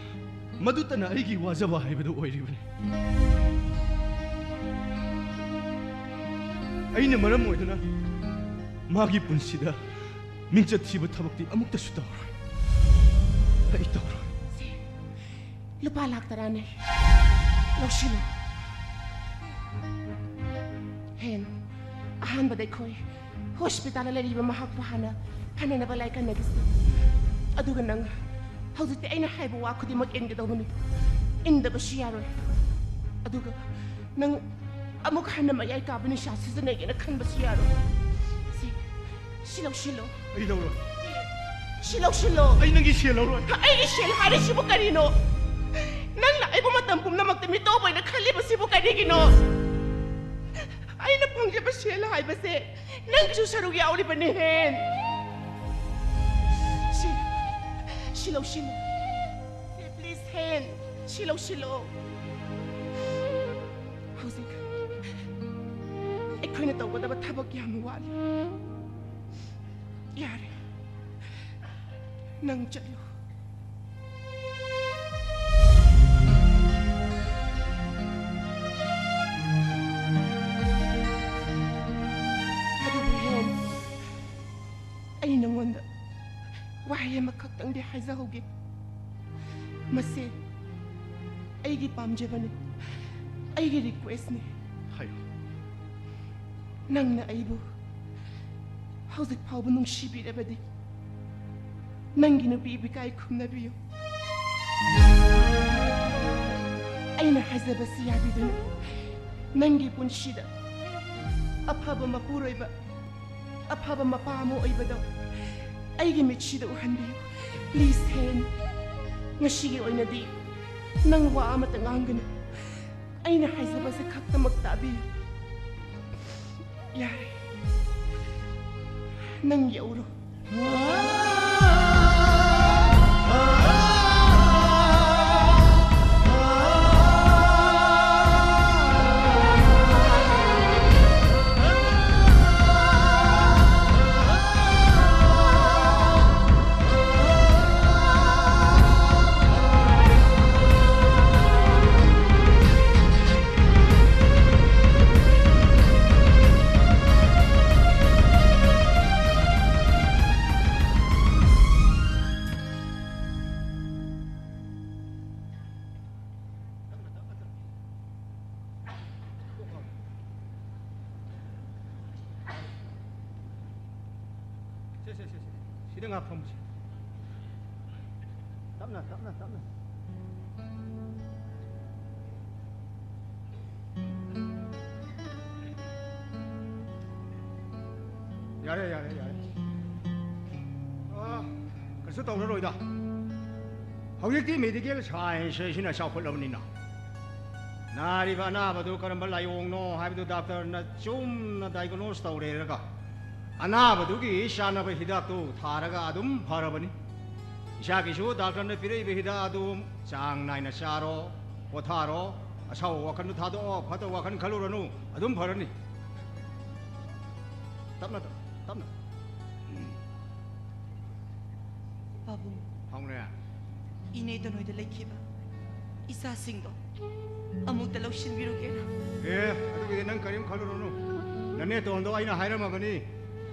ꯃꯗꯨꯇꯅ ꯑꯩꯒꯤ ꯋꯥꯖꯕ ꯍꯥꯏꯕꯗꯨ ꯑꯣꯏꯔꯤꯕꯅꯤ꯫ ꯑꯩꯅ ꯃꯔꯝ ꯑꯣꯏꯗꯨꯅ ꯃꯥꯒꯤ ꯄꯨꯟꯁꯤꯗ ꯃꯤꯡꯆꯠ ꯊꯤꯕ ꯊꯕꯛꯇꯤ ꯑꯃꯨꯛꯇꯁꯨ ꯇꯧꯔꯣꯏ꯫ ꯑꯩ ꯇꯧꯔꯣꯏ꯫ ꯁꯦ, ꯂꯨꯄꯥ ꯂꯥꯛ ꯇꯔꯥꯅꯦ꯫ ꯂꯧꯁꯤꯜꯂꯨ꯫ ꯍꯦꯟ, ꯑꯍꯥꯟꯕꯗ ꯑꯩꯈꯣꯏ ꯍꯣꯁꯄꯤꯇꯥꯜꯗ ꯂꯩꯔꯤꯕ ꯃꯍꯥꯛꯄꯨ ꯍꯥꯟꯅ ꯐꯅꯅꯕ ꯂꯥꯏ ꯀꯟꯅꯈꯤꯁꯤ꯫ ꯑꯗꯨꯒ ꯅꯪ ꯍꯧꯖꯤꯛꯇꯤ ꯑꯩꯅ ꯍꯥꯏꯕ ꯋꯥ ꯈꯨꯗꯤꯡꯃꯛ ꯏꯟꯒꯗꯧꯕꯅꯤ꯫ ꯏꯟꯗꯕꯁꯨ ꯌꯥꯔꯣꯏ꯫ ꯑꯗꯨꯒ ꯅꯪ ꯑꯃꯨꯛ ꯍꯟꯅ ꯃꯌꯥꯏ ꯀꯥꯕ ꯅꯤꯁꯥ ꯁꯤꯖꯤꯟꯅꯒꯦꯅ ꯈꯟꯕꯁꯨ ꯌꯥꯔꯣꯏ꯫ ꯁꯤ, ꯁꯤ ꯂꯧꯁꯤꯜꯂꯣ꯫ ꯑꯩ ꯂꯧꯔꯣꯏ꯫ ꯁꯤ ꯂꯧꯁꯤꯜꯂꯣ꯫ ꯑꯩ ꯅꯪꯒꯤ ꯁꯦꯜ ꯂꯧꯔꯣꯏ꯫ ꯑꯩꯒꯤ ꯁꯦꯜ ꯍꯥꯏꯔꯤꯁꯤꯕꯨ ꯀꯔꯤꯅꯣ? ꯅꯪꯅ ꯑꯩꯕꯨ ꯃꯇꯝ ꯄꯨꯝꯅꯃꯛꯇ ꯃꯤꯇꯣꯞ ꯑꯣꯏꯅ ꯈꯜꯂꯤꯕꯁꯤꯕꯨ ꯀꯔꯤꯒꯤꯅꯣ? ꯑꯩꯅ ꯐꯪꯖꯕ ꯁꯦꯜ ꯍꯥꯏꯕꯁꯦ ꯅꯪꯒꯤꯁꯨ ꯁꯔꯨꯛ ꯌꯥꯎꯔꯤꯕꯅꯤ, ꯍꯦꯟ꯫ ꯁꯤ, ꯁꯤ ꯂꯧꯁꯤꯜꯂꯣ꯫ ꯁꯤ, ꯄ꯭ꯂꯤꯖ, ꯍꯦꯟ꯫ ꯁꯤ ꯂꯧꯁꯤꯜꯂꯣ꯫ ꯍꯧꯖꯤꯛ ꯑꯩꯈꯣꯏꯅ ꯇꯧꯒꯗꯕ ꯊꯕꯛ ꯌꯥꯝ ꯋꯥꯠꯂꯤ꯫ ꯌꯥꯔꯦ, ꯅꯪ ꯆꯠꯂꯣ꯫ ꯑꯗꯨꯕꯨ ꯍꯦꯟ, ꯑꯩ ꯅꯉꯣꯟꯗ ꯋꯥꯍꯩ ꯑꯃꯈꯛꯇꯪꯗꯤ ꯍꯥꯏꯖꯍꯧꯒꯦ꯫ ꯃꯁꯤ ꯑꯩꯒꯤ ꯄꯥꯝꯖꯕꯅꯤ, ꯑꯩꯒꯤ ꯔꯤꯀ꯭ꯋꯦꯁꯅꯤ꯫ ꯍꯥꯏꯌꯨ꯫ ꯅꯪꯅ ꯑꯩꯕꯨ ꯍꯧꯖꯤꯛ ꯐꯥꯎꯕ ꯅꯨꯡꯁꯤꯕꯤꯔꯕꯗꯤ, ꯅꯪꯒꯤ ꯅꯨꯄꯤ ꯏꯕꯤꯀꯥꯏ ꯈꯨꯝꯅꯕꯤꯌꯨ꯫ ꯑꯩꯅ ꯍꯥꯏꯖꯕꯁꯤ ꯌꯥꯕꯤꯗꯨꯅ, ꯅꯪꯒꯤ ꯄꯨꯟꯁꯤꯗ ꯑꯐꯕ ꯃꯄꯨꯔꯣꯏꯕ, ꯑꯐꯕ ꯃꯄꯥ ꯑꯃ ꯑꯣꯏꯕꯗꯣ ꯑꯩꯒꯤ ꯃꯤꯠꯁꯤꯗ ꯎꯍꯟꯕꯤꯌꯨ꯫ ꯄ꯭ꯂꯤꯖ ꯍꯦꯟ, ꯉꯁꯤꯒꯤ ꯑꯣꯏꯅꯗꯤ ꯅꯪ ꯋꯥ ꯑꯃꯇ ꯉꯥꯡꯒꯅꯨ꯫ ꯑꯩꯅ ꯍꯥꯏꯖꯕꯁꯦ ꯈꯛꯇꯃꯛ ꯇꯥꯕꯤꯌꯨ꯫ ꯌꯥꯔꯦ, ꯅꯪ ꯌꯧꯔꯣ꯫ ꯁꯦ, ꯁꯦ, ꯁꯦ, ꯁꯦ꯫ ꯁꯤꯗ ꯉꯥꯏꯍꯥꯛ ꯐꯝꯁꯤ꯫ ꯇꯞꯅ, ꯇꯞꯅ, ꯇꯞꯅ꯫ ꯌꯥꯔꯦ, ꯌꯥꯔꯦ, ꯌꯥꯔꯦ꯫ ꯑꯥ, ꯀꯩꯁꯨ ꯇꯧꯔꯔꯣꯏꯗ꯫ ꯍꯧꯖꯤꯛꯇꯤ ꯃꯦꯗꯤꯀꯦꯜ ꯁꯥꯏꯟꯁ ꯍꯥꯏꯁꯤꯅ ꯆꯥꯎꯈꯠꯂꯕꯅꯤꯅ, ꯅꯥꯔꯤꯕ ꯑꯅꯥꯕꯗꯨ ꯀꯔꯝꯕ ꯂꯥꯏꯑꯣꯡꯅꯣ ꯍꯥꯏꯕꯗꯨ ꯗꯥꯛꯇꯔꯅ ꯆꯨꯝꯅ ꯗꯥꯏꯒꯅꯣꯁ ꯇꯧꯔꯦꯔꯒ, ꯑꯅꯥꯕꯗꯨꯒꯤ ꯆꯥꯅꯕ ꯍꯤꯗꯥꯛꯇꯨ ꯊꯥꯔꯒ ꯑꯗꯨꯝ ꯐꯔꯕꯅꯤ꯫ ꯏꯁꯥꯒꯤꯁꯨ ꯗꯥꯛꯇꯔꯅ ꯄꯤꯔꯛꯏꯕ ꯍꯤꯗꯥꯛ ꯑꯗꯨ ꯆꯥꯡ ꯅꯥꯏꯅ ꯆꯥꯔꯣ, ꯄꯣꯊꯥꯔꯣ, ꯑꯁꯥꯎꯕ ꯋꯥꯈꯜꯗꯨ ꯊꯥꯗꯣꯛꯑꯣ, ꯐꯠꯇꯕ ꯋꯥꯈꯜ ꯈꯜꯂꯨꯔꯅꯨ, ꯑꯗꯨꯝ ꯐꯔꯅꯤ꯫ ꯇꯞꯅ ꯇꯞ ꯇꯞꯅ꯫ ꯎꯝ꯫ ꯄꯥꯕꯨꯡ, ꯍꯥꯎꯅꯦ꯫ ꯏꯅꯦꯗ ꯅꯣꯏꯗ ꯂꯩꯈꯤꯕ ꯏꯆꯥꯁꯤꯡꯗꯣ ꯑꯃꯨꯛꯇ ꯂꯧꯁꯤꯟꯕꯤꯔꯨꯒꯦꯅ꯫ ꯑꯦ, ꯑꯗꯨꯒꯤꯗꯤ ꯅꯪ ꯀꯔꯤꯝ ꯈꯜꯂꯨꯔꯅꯨ꯫ ꯅꯅꯦꯇꯣꯟꯗꯣ ꯑꯩꯅ ꯍꯥꯏꯔꯝꯃꯕꯅꯤ,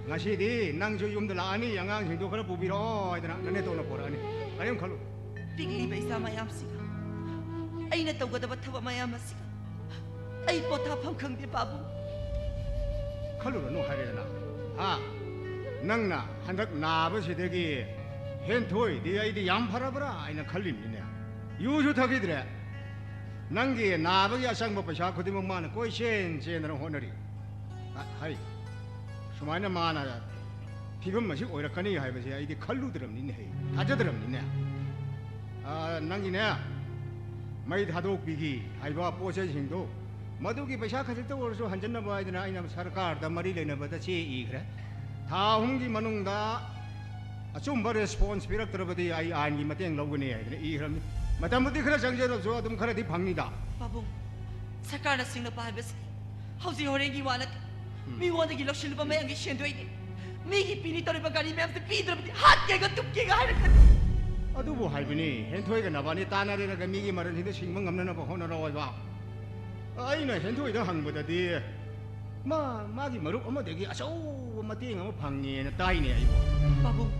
ꯉꯁꯤꯗꯤ ꯅꯪꯁꯨ ꯌꯨꯝꯗ ꯂꯥꯛꯑꯅꯤ, ꯑꯉꯥꯡꯁꯤꯡꯗꯣ ꯈꯔ ꯄꯨꯕꯤꯔꯛꯑꯣ ꯍꯥꯏꯗꯅ ꯅꯅꯦꯇꯣꯟꯅ ꯄꯣꯔꯛꯑꯅꯤ꯫ ꯀꯔꯤꯝ ꯈꯜꯂꯨ꯫ ꯄꯤꯛꯂꯤꯕ ꯏꯆꯥ ꯃꯌꯥꯝꯁꯤꯒ, ꯑꯩꯅ ꯇꯧꯒꯗꯕ ꯊꯕꯛ ꯃꯌꯥꯝ ꯑꯁꯤꯒ ꯑꯩ ꯄꯣꯊꯥꯐꯝ ꯈꯪꯗꯦ ꯄꯥꯕꯨꯡ꯫ ꯈꯜꯂꯨꯔꯅꯨ ꯍꯥꯏꯔꯦꯗꯅ꯫ ꯍꯥ? ꯅꯪꯅ ꯍꯟꯗꯛ ꯅꯥꯕꯁꯤꯗꯒꯤ ꯍꯦꯟꯊꯣꯏꯗꯤ ꯑꯩꯗꯤ ꯌꯥꯝ ꯐꯔꯕ꯭ꯔꯥ ꯍꯥꯏꯅ ꯈꯜꯂꯤꯕꯅꯤꯅꯦ꯫ ꯌꯨꯁꯨ ꯊꯛꯈꯤꯗ꯭ꯔꯦ꯫ ꯅꯪꯒꯤ ꯅꯥꯕꯒꯤ ꯑꯆꯪꯕ ꯄꯩꯁꯥ ꯈꯨꯗꯤꯡꯃꯛ ꯃꯥꯅ ꯀꯣꯏ ꯆꯦꯟ ꯆꯦꯟꯗꯅ ꯍꯣꯠꯅꯔꯤ꯫ ꯑ, ꯍꯩ, ꯁꯨꯃꯥꯏꯅ ꯃꯥꯅ ꯐꯤꯕꯝ ꯑꯁꯤ ꯑꯣꯏꯔꯛꯀꯅꯤ ꯍꯥꯏꯕꯁꯦ ꯑꯩꯗꯤ ꯈꯜꯂꯨꯗ꯭ꯔꯕꯅꯤꯅꯦ, ꯍꯩ, ꯊꯥꯖꯗ꯭ꯔꯕꯅꯤꯅꯦ꯫ ꯑ, ꯅꯪꯒꯤꯅꯦ, ꯃꯩ ꯊꯥꯗꯣꯛꯄꯤꯒꯤ ꯍꯥꯏꯕ ꯄꯣꯠ ꯆꯩꯁꯤꯡꯗꯣ, ꯃꯗꯨꯒꯤ ꯄꯩꯁꯥ ꯈꯖꯤꯛꯇ ꯑꯣꯏꯔꯁꯨ ꯍꯟꯖꯤꯟꯅꯕ ꯍꯥꯏꯗꯅ ꯑꯩꯅ ꯁꯔꯀꯥꯔꯗ ꯃꯔꯤ ꯂꯩꯅꯕꯗ ꯆꯦ ꯏꯈ꯭ꯔꯦ꯫ ꯊꯥ ꯑꯍꯨꯝꯒꯤ ꯃꯅꯨꯡꯗ ꯑꯆꯨꯝꯕ ꯔꯦꯁꯄꯣꯟꯁ ꯄꯤꯔꯛꯇ꯭ꯔꯕꯗꯤ ꯑꯩ ꯑꯥꯏꯟꯒꯤ ꯃꯇꯦꯡ ꯂꯧꯒꯅꯤ ꯍꯥꯏꯗꯅ ꯏꯈ꯭ꯔꯕꯅꯤ꯫ ꯃꯇꯝꯕꯨꯗꯤ ꯈꯔ ꯆꯪꯖꯔꯕꯁꯨ ꯑꯗꯨꯝ ꯈꯔꯗꯤ ꯐꯪꯅꯤꯗ꯫ ꯄꯥꯕꯨꯡ, ꯁꯔꯀꯥꯔꯅ ꯁꯤꯡꯅꯕ ꯍꯥꯏꯕꯁꯤ ꯍꯧꯖꯤꯛ ꯍꯣꯔꯦꯟꯒꯤ ꯋꯥ ꯅꯠꯇꯦ꯫ ꯎꯝ꯫ ꯃꯤꯉꯣꯟꯗꯒꯤ ꯂꯧꯁꯤꯜꯂꯨꯕ ꯃꯌꯥꯝꯒꯤ ꯁꯦꯟꯗꯣꯏꯅꯤ꯫ ꯃꯤꯒꯤ ꯄꯤꯅꯤ ꯇꯧꯔꯤꯕ ꯒꯥꯔꯤ ꯃꯌꯥꯝꯁꯦ ꯄꯤꯗ꯭ꯔꯕꯗꯤ ꯍꯥꯠꯀꯦꯒ ꯇꯨꯞꯀꯦꯒ ꯍꯥꯏꯔꯛꯀꯅꯤ꯫ ꯑꯗꯨꯕꯨ ꯍꯥꯏꯕꯅꯤ, ꯍꯦꯟꯊꯣꯏꯒ ꯅꯕꯥꯅꯤ ꯇꯥꯟꯅꯔꯦꯔꯒ ꯃꯤꯒꯤ ꯃꯔꯜꯁꯤꯡꯗ ꯁꯤꯡꯕ ꯉꯝꯅꯅꯕ ꯍꯣꯠꯅꯔꯣꯏꯕ꯫ ꯑꯩꯅ ꯍꯦꯟꯊꯣꯏꯗ ꯍꯪꯕꯗꯗꯤ ꯃꯥ ꯃꯥꯒꯤ ꯃꯔꯨꯞ ꯑꯃꯗꯒꯤ ꯑꯆꯧꯕ ꯃꯇꯦꯡ ꯑꯃ ꯐꯪꯉꯦꯅ ꯇꯥꯏꯅꯦ ꯑꯩꯕꯨ꯫ ꯄꯥꯕꯨꯡ,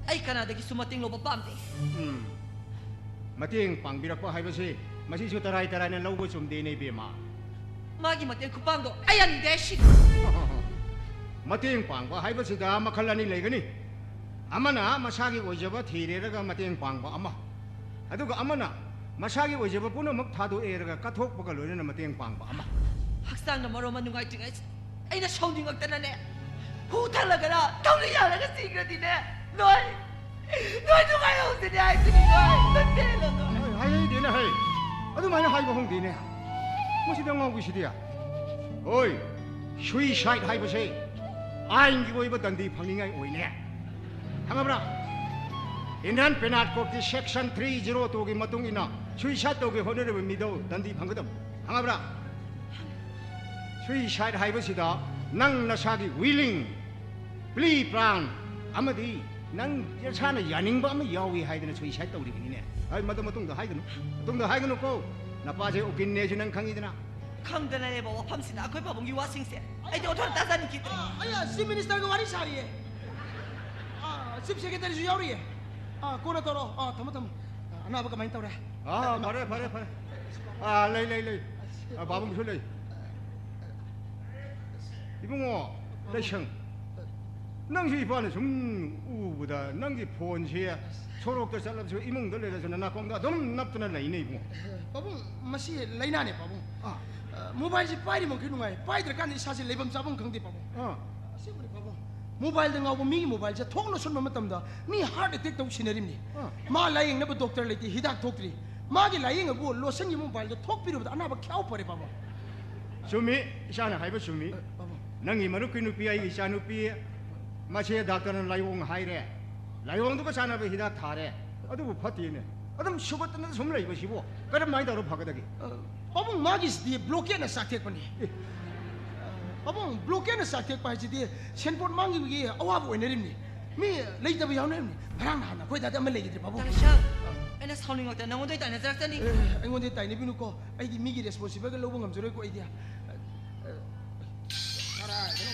ꯑꯩ ꯀꯅꯥꯗꯒꯤꯁꯨ ꯃꯇꯦꯡ ꯂꯧꯕ ꯄꯥꯝꯗꯦ꯫ ꯎꯝ꯫ ꯃꯇꯦꯡ ꯄꯥꯡꯕꯤꯔꯛꯄ ꯍꯥꯏꯕꯁꯤ ꯃꯁꯤꯁꯨ ꯇꯔꯥꯏ ꯇꯔꯥꯏꯅ ꯂꯧꯕ ꯆꯨꯝꯗꯦꯅꯦ ꯏꯕꯦꯝꯃ꯫ ꯃꯥꯒꯤ ꯃꯇꯦꯡ ꯈꯨꯄꯥꯡꯗꯣ ꯑꯩ ꯌꯥꯅꯤꯡꯗꯦ ꯍꯥꯏꯁꯤ꯫ ꯃꯇꯦꯡ ꯄꯥꯡꯕ ꯍꯥꯏꯕꯁꯤꯗ ꯃꯈꯜ ꯑꯅꯤ ꯂꯩꯒꯅꯤ꯫ ꯑꯃꯅ ꯃꯁꯥꯒꯤ ꯑꯣꯏꯖꯕ ꯊꯤꯔꯦꯔꯒ ꯃꯇꯦꯡ ꯄꯥꯡꯕ ꯑꯃ, ꯑꯗꯨꯒ ꯑꯃꯅ ꯃꯁꯥꯒꯤ ꯑꯣꯏꯖꯕ ꯄꯨꯝꯅꯃꯛ ꯊꯥꯗꯣꯛꯑꯦꯔꯒ ꯀꯠꯊꯣꯛꯄꯒ ꯂꯣꯏꯅꯅ ꯃꯇꯦꯡ ꯄꯥꯡꯕ ꯑꯃ꯫ ꯍꯛꯆꯥꯡꯅ ꯃꯔꯣꯟ ꯑꯃ ꯅꯨꯡꯉꯥꯏꯇ꯭ꯔꯤꯉꯩꯁꯤꯗ ꯑꯩꯅ ꯁꯥꯎꯅꯤꯡꯉꯛꯇꯅꯅꯦ ꯍꯨ ꯊꯛꯂꯒꯔ ꯊꯧꯔꯤ ꯌꯥꯜꯂꯒ ꯁꯤꯈ꯭ꯔꯗꯤꯅꯦ, ꯅꯣꯏ, ꯅꯣꯏ ꯅꯨꯡꯉꯥꯏꯍꯧꯁꯤꯅꯦ ꯍꯥꯏꯁꯤꯅꯤ, ꯅꯣꯏ ꯅꯠꯇꯦ ꯅꯣꯏ꯫ ꯍꯥꯏ-, ꯍꯥꯏꯍꯩꯗꯦꯅꯦ, ꯍꯩ꯫ ꯑꯗꯨꯃꯥꯏꯅ ꯍꯥꯏꯕ ꯍꯧꯅꯗꯦꯅꯦ꯫ ꯃꯁꯤꯗ ꯉꯥꯎꯕꯤꯁꯤꯗꯤ꯫ ꯍꯣꯏ, ꯁꯨꯏꯁꯥꯏꯠ ꯍꯥꯏꯕꯁꯦ ꯑꯥꯏꯟꯒꯤ ꯑꯣꯏꯕ ꯗꯟꯗꯤ ꯐꯪꯅꯤꯡꯉꯥꯏ ꯑꯣꯏꯅꯦ꯫ ꯈꯪꯉꯕ꯭ꯔꯥ? ꯏꯟꯗꯤꯌꯟ ꯄꯦꯅꯥꯜ ꯀꯣꯗꯀꯤ ꯁꯦꯛꯁꯟ ꯊ꯭ꯔꯤ ꯖꯤꯔꯣ ꯇꯨꯒꯤ ꯃꯇꯨꯡ ꯏꯟꯅ ꯁꯨꯏꯁꯥꯏꯠ ꯇꯧꯒꯦ ꯍꯣꯠꯅꯔꯤꯕ ꯃꯤꯗꯣ ꯗꯟꯗꯤ ꯐꯪꯒꯗꯕ꯫ ꯈꯪꯉꯕ꯭ꯔꯥ? ꯁꯨꯏꯁꯥꯏꯠ ꯍꯥꯏꯕꯁꯤꯗ ꯅꯪ ꯅꯁꯥꯒꯤ willing, plea plan ꯑꯃꯗꯤ ꯅꯪ ꯅꯁꯥꯅ ꯌꯥꯅꯤꯡꯕ ꯑꯃ ꯌꯥꯎꯏ ꯍꯥꯏꯗꯅ suicide ꯇꯧꯔꯤꯕꯅꯤꯅꯦ꯫ ꯑꯩ ꯃꯗꯨ ꯃꯇꯨꯡꯗ ꯍꯥꯏꯒꯅꯨ, ꯃꯇꯨꯡꯗ ꯍꯥꯏꯒꯅꯨꯀꯣ꯫ ꯅꯄꯥꯁꯦ ꯎꯀꯤꯜꯅꯦꯁꯨ ꯅꯪ ꯈꯪꯉꯤꯗꯅ꯫ ꯈꯪꯗꯅꯅꯦꯕ ꯋꯥꯐꯝꯁꯤꯗ ꯑꯩꯈꯣꯏ ꯄꯥꯕꯨꯡꯒꯤ ꯋꯥꯁꯤꯡꯁꯦ꯫ ꯑꯩꯗꯤ ꯑꯣꯟꯊꯣꯔꯛ ꯇꯥꯖꯅꯤꯡꯈꯤꯗ꯭ꯔꯦ꯫ ꯑꯥ, ꯑꯩ, ꯑꯥ, Chief Ministerꯒ ꯋꯥꯔꯤ ꯁꯥꯔꯤꯌꯦ꯫ ꯑꯥ, Chief Secretaryꯁꯨ ꯌꯥꯎꯔꯤꯌꯦ꯫ ꯑꯥ, ꯀꯣꯟꯅ ꯇꯧꯔꯛꯑꯣ꯫ ꯑꯥ, ꯊꯝꯃꯣ, ꯊꯝꯃꯣ꯫ ꯑꯥ, ꯑꯅꯥꯕ ꯀꯃꯥꯏꯅ ꯇꯧꯔꯦ? ꯑꯥ, ꯐꯔꯦ, ꯐꯔꯦ, ꯐꯔꯦ꯫ ꯑꯥ, ꯂꯩ, ꯂꯩ, ꯂꯩ꯫ ꯑꯥ, ꯄꯥꯕꯨꯡꯁꯨ ꯂꯩ꯫ ꯏꯕꯨꯡꯉꯣ, ꯂꯩꯁꯪ꯫ ꯅꯪꯁꯨ ꯏꯄꯥꯅ ꯁꯨꯝ ꯎꯕꯗ ꯅꯪꯒꯤ phoneꯁꯦ ꯁꯣꯔꯣꯛꯇ ꯆꯠꯂꯕꯁꯨ ꯏꯃꯨꯡꯗ ꯂꯩꯔꯁꯨ ꯅꯅꯥꯀꯣꯡꯗ ꯑꯗꯨꯝ ꯅꯞꯇꯅ ꯂꯩꯅꯦ ꯏꯕꯨꯡꯉꯣ꯫ ꯄꯥꯕꯨꯡ, ꯃꯁꯤ ꯂꯥꯏꯅꯥꯅꯦ ꯄꯥꯕꯨꯡ꯫ ꯑꯥ꯫ ꯑ, mobileꯁꯦ ꯄꯥꯏꯔꯤ ꯃꯈꯩ ꯅꯨꯡꯉꯥꯏ, ꯄꯥꯏꯗ꯭ꯔꯀꯥꯟꯗ ꯏꯁꯥꯁꯦ ꯂꯩꯐꯝ ꯆꯥꯐꯝ ꯈꯪꯗꯦ ꯄꯥꯕꯨꯡ꯫ ꯑꯥ꯫ ꯑꯁꯦꯡꯕꯅꯤ ꯄꯥꯕꯨꯡ꯫ Mobileꯗ ꯉꯥꯎꯕ ꯃꯤꯒꯤ mobileꯁꯦ ꯊꯣꯛ ꯂꯣꯠꯁꯤꯟꯕ ꯃꯇꯝꯗ ꯃꯤ heart attack ꯇꯧ ꯁꯤꯟꯅꯔꯤꯕꯅꯤ꯫ ꯑꯥ꯫ ꯃꯥ ꯂꯥꯏꯌꯦꯡꯅꯕ doctor ꯂꯩꯇꯦ, ꯍꯤꯗꯥꯛ ꯊꯣꯛꯇ꯭ꯔꯤ꯫ ꯃꯥꯒꯤ ꯂꯥꯏꯌꯦꯡꯕꯕꯨ ꯂꯣꯠꯁꯤꯟꯈꯤꯕ mobileꯗꯣ ꯊꯣꯛꯄꯤꯔꯨꯕꯗ ꯑꯅꯥꯕ ꯈ꯭ꯌꯥꯎ ꯐꯔꯦ ꯄꯥꯕꯨꯡ꯫ ꯆꯨꯝꯃꯤ, ꯏꯆꯥꯅ ꯍꯥꯏꯕ ꯆꯨꯝꯃꯤ꯫ ꯑ, ꯄꯥꯕꯨꯡ꯫ ꯅꯪꯒꯤ ꯃꯔꯨꯞꯀꯤ ꯅꯨꯄꯤ, ꯑꯩꯒꯤ ꯏꯆꯥꯅꯨꯄꯤ, ꯃꯁꯦ doctorꯅ ꯂꯥꯏꯑꯣꯡ ꯍꯥꯏꯔꯦ, ꯂꯥꯏꯑꯣꯡꯗꯨꯒ ꯆꯥꯟꯅꯕ ꯍꯤꯗꯥꯛ ꯊꯥꯔꯦ, ꯑꯗꯨꯕꯨ ꯐꯠꯇꯦꯅꯦ꯫ ꯑꯗꯨꯝ ꯁꯨꯒꯠꯇꯅ ꯁꯨꯝ ꯂꯩꯕꯁꯤꯕꯨ ꯀꯔꯝꯍꯥꯏꯅ ꯇꯧꯔ ꯐꯒꯗꯒꯦ? ꯑ, ꯄꯥꯕꯨꯡ, ꯃꯥꯒꯤꯁꯤꯗꯤ blockadeꯅ ꯆꯥꯛꯊꯦꯛꯄꯅꯤ꯫ ꯑꯦ꯫ ꯑ, ꯄꯥꯕꯨꯡ, blockadꯅ ꯆꯥꯛꯊꯦꯛꯄ ꯍꯥꯏꯁꯤꯗꯤ ꯁꯦꯟꯄꯣꯠ ꯃꯥꯡꯈꯤꯕꯒꯤ ꯑꯋꯥꯕ ꯑꯣꯏꯅꯔꯤꯕꯅꯤ꯫ ꯃꯤ ꯂꯩꯇꯕ ꯌꯥꯎꯅꯔꯤꯕꯅꯤ꯫ ꯉꯔꯥꯡ ꯅꯍꯥꯟ ꯑꯩꯈꯣꯏ ꯗꯥꯗꯤ ꯑꯃ ꯂꯩꯈꯤꯗ꯭ꯔꯦ ꯄꯥꯕꯨꯡ꯫ ꯇꯥꯂꯤꯁꯥꯡ, ꯑꯩꯅ ꯁꯥꯎꯅꯤꯡꯉꯛꯇꯅ ꯅꯉꯣꯟꯗ ꯇꯥꯏꯅꯖꯔꯛꯆꯅꯤ꯫ ꯑꯦ, ꯑꯩꯉꯣꯟꯗ ꯇꯥꯏꯅꯕꯤꯅꯨꯀꯣ꯫ ꯑꯩꯗꯤ ꯃꯤꯒꯤ responsible ꯂꯧꯕ ꯉꯝꯖꯔꯣꯏꯀꯣ ꯑꯩꯗꯤ꯫ ꯑ, ꯑ, ꯀꯔꯥꯏꯗꯅꯣ?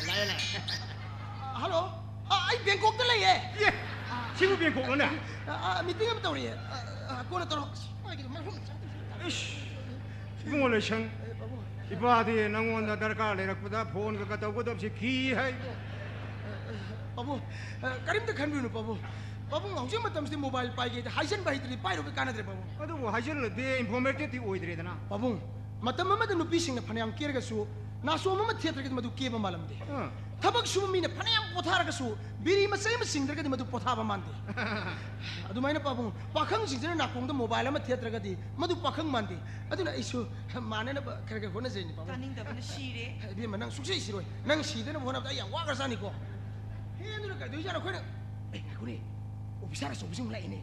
ꯂꯥꯛꯑꯦ, ꯂꯥꯛꯑꯦ꯫ Hello? ꯑ, ꯑꯩ ꯕꯦꯡꯀꯣꯛꯇ ꯂꯩꯌꯦ꯫ ꯑꯦ, ꯁꯤꯕꯨ ꯕꯦꯡꯀꯣꯛꯂꯣꯅꯦ? ꯑ, ꯑ, meeting ꯑꯃ ꯇꯧꯔꯤꯌꯦ꯫ ꯑ, ꯑ, ꯀꯣꯟꯅ ꯇꯧꯔꯣ꯫ ꯑꯁ, ꯃꯥꯒꯤꯗꯣ ꯃꯔꯨꯞ ꯑꯃ ꯆꯥꯗꯣꯏꯁꯦ꯫ ꯏꯁ, ꯏꯕꯨꯡꯉꯣ ꯂꯩꯁꯪ, ꯑꯦ, ꯄꯥꯕꯨꯡ꯫ ꯏꯄꯥꯗꯤ ꯅꯪꯉꯣꯟꯗ ꯗꯔꯀꯥꯔ ꯂꯩꯔꯛꯄꯗ phoneꯒ ꯇꯧꯒꯗꯕꯁꯤ ꯀꯤ ꯍꯥꯏ꯫ ꯑ, ꯑ, ꯄꯥꯕꯨꯡ, ꯑ, ꯀꯔꯤꯝꯇ ꯈꯟꯕꯤꯔꯨꯅꯨ ꯄꯥꯕꯨꯡ꯫ ꯄꯥꯕꯨꯡ, ꯍꯧꯖꯤꯛ ꯃꯇꯝꯁꯤꯗꯤ mobile ꯄꯥꯏꯒꯦꯗꯤ ꯍꯥꯏꯖꯟꯕ ꯍꯩꯇ꯭ꯔꯗꯤ ꯄꯥꯏꯔꯨꯕꯩ ꯀꯥꯟꯅꯗ꯭ꯔꯦ ꯄꯥꯕꯨꯡ꯫ ꯑꯗꯨꯕꯨ ꯍꯥꯏꯖꯜꯂꯗꯤ informativeꯇꯤ ꯑꯣꯏꯗ꯭ꯔꯦꯗꯅ꯫ ꯄꯥꯕꯨꯡ, ꯃꯇꯝ ꯑꯃꯗ ꯅꯨꯄꯤꯁꯤꯡꯅ ꯐꯅꯌꯥꯝ ꯀꯦꯔꯒꯁꯨ, ꯅꯥꯆꯣꯝ ꯑꯃ ꯊꯦꯠꯇ꯭ꯔꯒꯗꯤ ꯃꯗꯨ ꯀꯦꯕ ꯃꯥꯜꯂꯝꯗꯦ꯫ ꯑꯥ꯫ ꯊꯕꯛ ꯁꯨꯕ ꯃꯤꯅ ꯐꯅꯌꯥꯝ ꯄꯣꯊꯥꯔꯒꯁꯨ, ꯕꯤꯔꯤ ꯃꯆꯩ ꯑꯃ ꯆꯤꯡꯗ꯭ꯔꯒꯗꯤ ꯃꯗꯨ ꯄꯣꯊꯥꯕ ꯃꯥꯟꯗꯦ꯫ ꯑꯗꯨꯃꯥꯏꯅ ꯄꯥꯕꯨꯡ, ꯄꯥꯈꯪꯁꯤꯡꯁꯤꯅ ꯅꯥꯀꯣꯡꯗ mobile ꯑꯃ ꯊꯦꯠꯇ꯭ꯔꯒꯗꯤ ꯃꯗꯨ ꯄꯥꯈꯪ ꯃꯥꯟꯗꯦ꯫ ꯑꯗꯨꯅ ꯑꯩꯁꯨ ꯃꯥꯟꯅꯅꯕ ꯈꯔ ꯈꯔ ꯍꯣꯠꯅꯖꯩꯅꯤ ꯄꯥꯕꯨꯡ꯫ ꯇꯥꯅꯤꯡꯗꯕꯅ ꯁꯤꯔꯦ꯫ ꯏꯕꯦꯝꯃ, ꯅꯪ ꯁꯨꯡꯁꯤ ꯁꯤꯔꯣꯏ꯫ ꯅꯪ ꯁꯤꯗꯅꯕ ꯍꯣꯠꯅꯕꯗ ꯑꯩ ꯌꯥꯝ ꯋꯥꯈ꯭ꯔꯖꯥꯠꯅꯤꯀꯣ꯫ ꯍꯦ, ꯑꯗꯨꯅ ꯀꯩꯗꯧꯖꯥꯠꯅꯣ ꯑꯩꯈꯣꯏꯅ? ꯑꯦ, ꯉꯥꯏꯈꯣꯅꯦ, officer ꯑꯆꯧꯕꯁꯤ ꯑꯃꯨꯛ ꯂꯥꯛꯏꯅꯦ꯫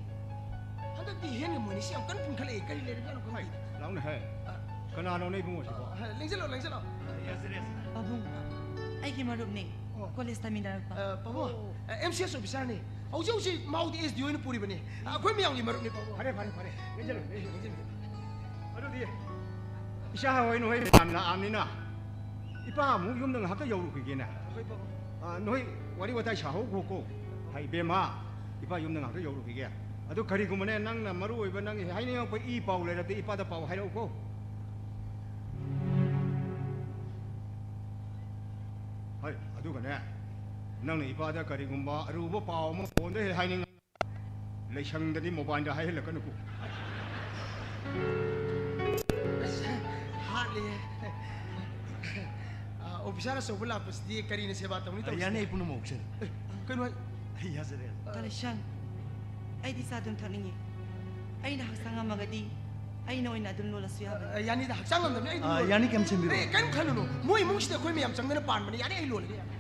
ꯍꯟꯗꯛꯇꯤ ꯍꯦꯟꯒ ꯃꯣꯏꯅꯤꯁꯤ ꯌꯥꯝ ꯀꯟꯅ ꯄꯨꯟꯈꯠꯂꯛꯑꯦ꯫ ꯀꯔꯤ ꯂꯩꯔꯖꯥꯠꯅꯣ ꯈꯪꯗꯦ꯫ ꯂꯥꯎꯅꯦ ꯍꯦ꯫ ꯑ, ꯀꯅꯥꯅꯣꯅꯦ ꯏꯕꯨꯡꯉꯣꯁꯤꯕꯣ? ꯑ, ꯂꯦꯡꯁꯤꯜꯂꯣ, ꯂꯦꯡꯁꯤꯜꯂꯣ꯫ ꯄꯥꯕꯨꯡ, ꯑꯩꯒꯤ ꯃꯔꯨꯞꯅꯤ꯫ ꯑꯣ꯫ ꯀꯣꯂꯦꯖ ꯇꯝꯃꯤꯟꯅꯔꯛꯄ꯫ ꯑ, ꯄꯥꯕꯨꯡ, ꯑ, ꯑꯦꯝ ꯁꯤ ꯑꯦꯁ ꯑꯣꯐꯤꯁꯥꯔꯅꯤ꯫ ꯍꯧꯖꯤꯛ ꯍꯧꯖꯤꯛ ꯃꯥꯎꯗꯤ ꯑꯦꯁ ꯗꯤ ꯑꯣꯏꯅ ꯄꯨꯔꯤꯕꯅꯤ꯫ ꯑ, ꯑꯩꯈꯣꯏ ꯃꯌꯥꯝꯒꯤ ꯃꯔꯨꯞꯅꯤ, ꯄꯥꯕꯨꯡ꯫ ꯐꯔꯦ, ꯐꯔꯦ, ꯐꯔꯦ꯫ ꯂꯦꯡꯁꯤꯜꯂꯣ, ꯂꯦꯡꯁꯤꯜꯂꯣ, ꯂꯦꯡꯁꯤꯜꯂꯣ꯫ ꯑꯗꯨꯗꯤ ꯏꯆꯥ ꯍꯣꯏ ꯅꯣꯏ ꯃꯌꯥꯝ ꯂꯥꯛꯑꯕꯅꯤꯅ ꯏꯄꯥ ꯑꯃꯨꯛ ꯌꯨꯝꯗ ꯉꯥꯏꯍꯥꯛꯇ ꯌꯧꯔꯨꯈꯤꯒꯦꯅꯦ꯫ ꯍꯣꯏ, ꯄꯥꯕꯨꯡ꯫ ꯑ, ꯅꯣꯏ ꯋꯥꯔꯤ ꯋꯥꯇꯥꯏ ꯁꯥꯍꯧꯈꯣꯀꯣ꯫ ꯍꯥꯏ, ꯏꯕꯦꯝꯃ, ꯏꯄꯥ ꯌꯨꯝꯗ ꯉꯥꯏꯍꯥꯛꯇ ꯌꯧꯔꯨꯈꯤꯒꯦ꯫ ꯑꯗꯨ ꯀꯔꯤꯒꯨꯝꯕꯅꯦ ꯅꯪꯅ ꯃꯔꯨ ꯑꯣꯏꯕ ꯅꯪꯒꯤ ꯍꯥꯏꯅꯤꯡꯉꯛꯄ ꯏ ꯄꯥꯎ ꯂꯩꯔꯕꯗꯤ ꯏꯄꯥꯗ ꯄꯥꯎ ꯍꯥꯏꯔꯛꯎꯀꯣ꯫ ꯍꯣꯏ, ꯑꯗꯨꯒꯅꯦ, ꯅꯪꯅ ꯏꯄꯥꯗ ꯀꯔꯤꯒꯨꯝꯕ ꯑꯔꯨꯕ ꯄꯥꯎ ꯑꯃ ꯐꯣꯟꯗ ꯍꯦꯛ ꯍꯥꯏꯅꯤꯡꯉ-, ꯂꯩꯁꯪꯗꯗꯤ ꯃꯣꯕꯥꯏꯜꯗ ꯍꯥꯏꯍꯜꯂꯛꯀꯅꯨꯀꯣ꯫ ꯑꯁ, ꯍꯥꯠꯂꯦ꯫ ꯑ, ꯑꯣꯐꯤꯁꯥꯔ ꯑꯆꯧꯕ ꯂꯥꯛꯄꯁꯤꯗꯤ ꯀꯔꯤꯅ ꯁꯦꯕꯥ ꯇꯧꯅꯤ ꯑ, ꯇꯧꯔꯤꯁꯦ? ꯌꯥꯅꯤ, ꯑꯩ ꯄꯨꯝꯅꯃꯛ ꯑꯣꯛꯆꯔꯦ꯫ ꯑꯦ, ꯀꯩꯅꯣ ꯍꯥꯏ-, ꯑꯩ ꯌꯥꯖꯔꯦ꯫ ꯀꯥꯂꯦꯁꯟ, ꯑꯩꯗꯤ ꯆꯥ ꯑꯗꯨꯝ ꯊꯛꯅꯤꯡꯉꯤ꯫ ꯑꯩꯅ ꯍꯛꯆꯥꯡ ꯉꯝꯃꯒꯗꯤ ꯑꯩꯅ ꯑꯣꯏꯅ ꯑꯗꯨꯝ ꯂꯣꯜꯂꯁꯨ ꯌꯥꯕꯅꯤ꯫ ꯑ, ꯌꯥꯅꯤꯗ, ꯍꯛꯆꯥꯡ ꯉꯝꯗꯕꯅꯤ, ꯑꯩ ꯑꯗꯨꯝ ꯑ, ꯂꯣꯜꯂꯒꯦ꯫ ꯌꯥꯅꯤ, ꯀꯩꯝ ꯁꯦꯝꯕꯤꯔꯨꯅꯨ꯫ ꯑꯦ, ꯀꯩꯝ ꯈꯜꯂꯨꯅꯨ, ꯃꯣꯏ ꯏꯃꯨꯡꯁꯤꯗ ꯑꯩꯈꯣꯏ ꯃꯌꯥꯝ ꯆꯪꯗꯅ ꯄꯥꯟꯕꯅꯤ, ꯌꯥꯅꯤ, ꯑꯩ ꯂꯣꯜꯂꯒꯦ, ꯌꯥꯅꯤ꯫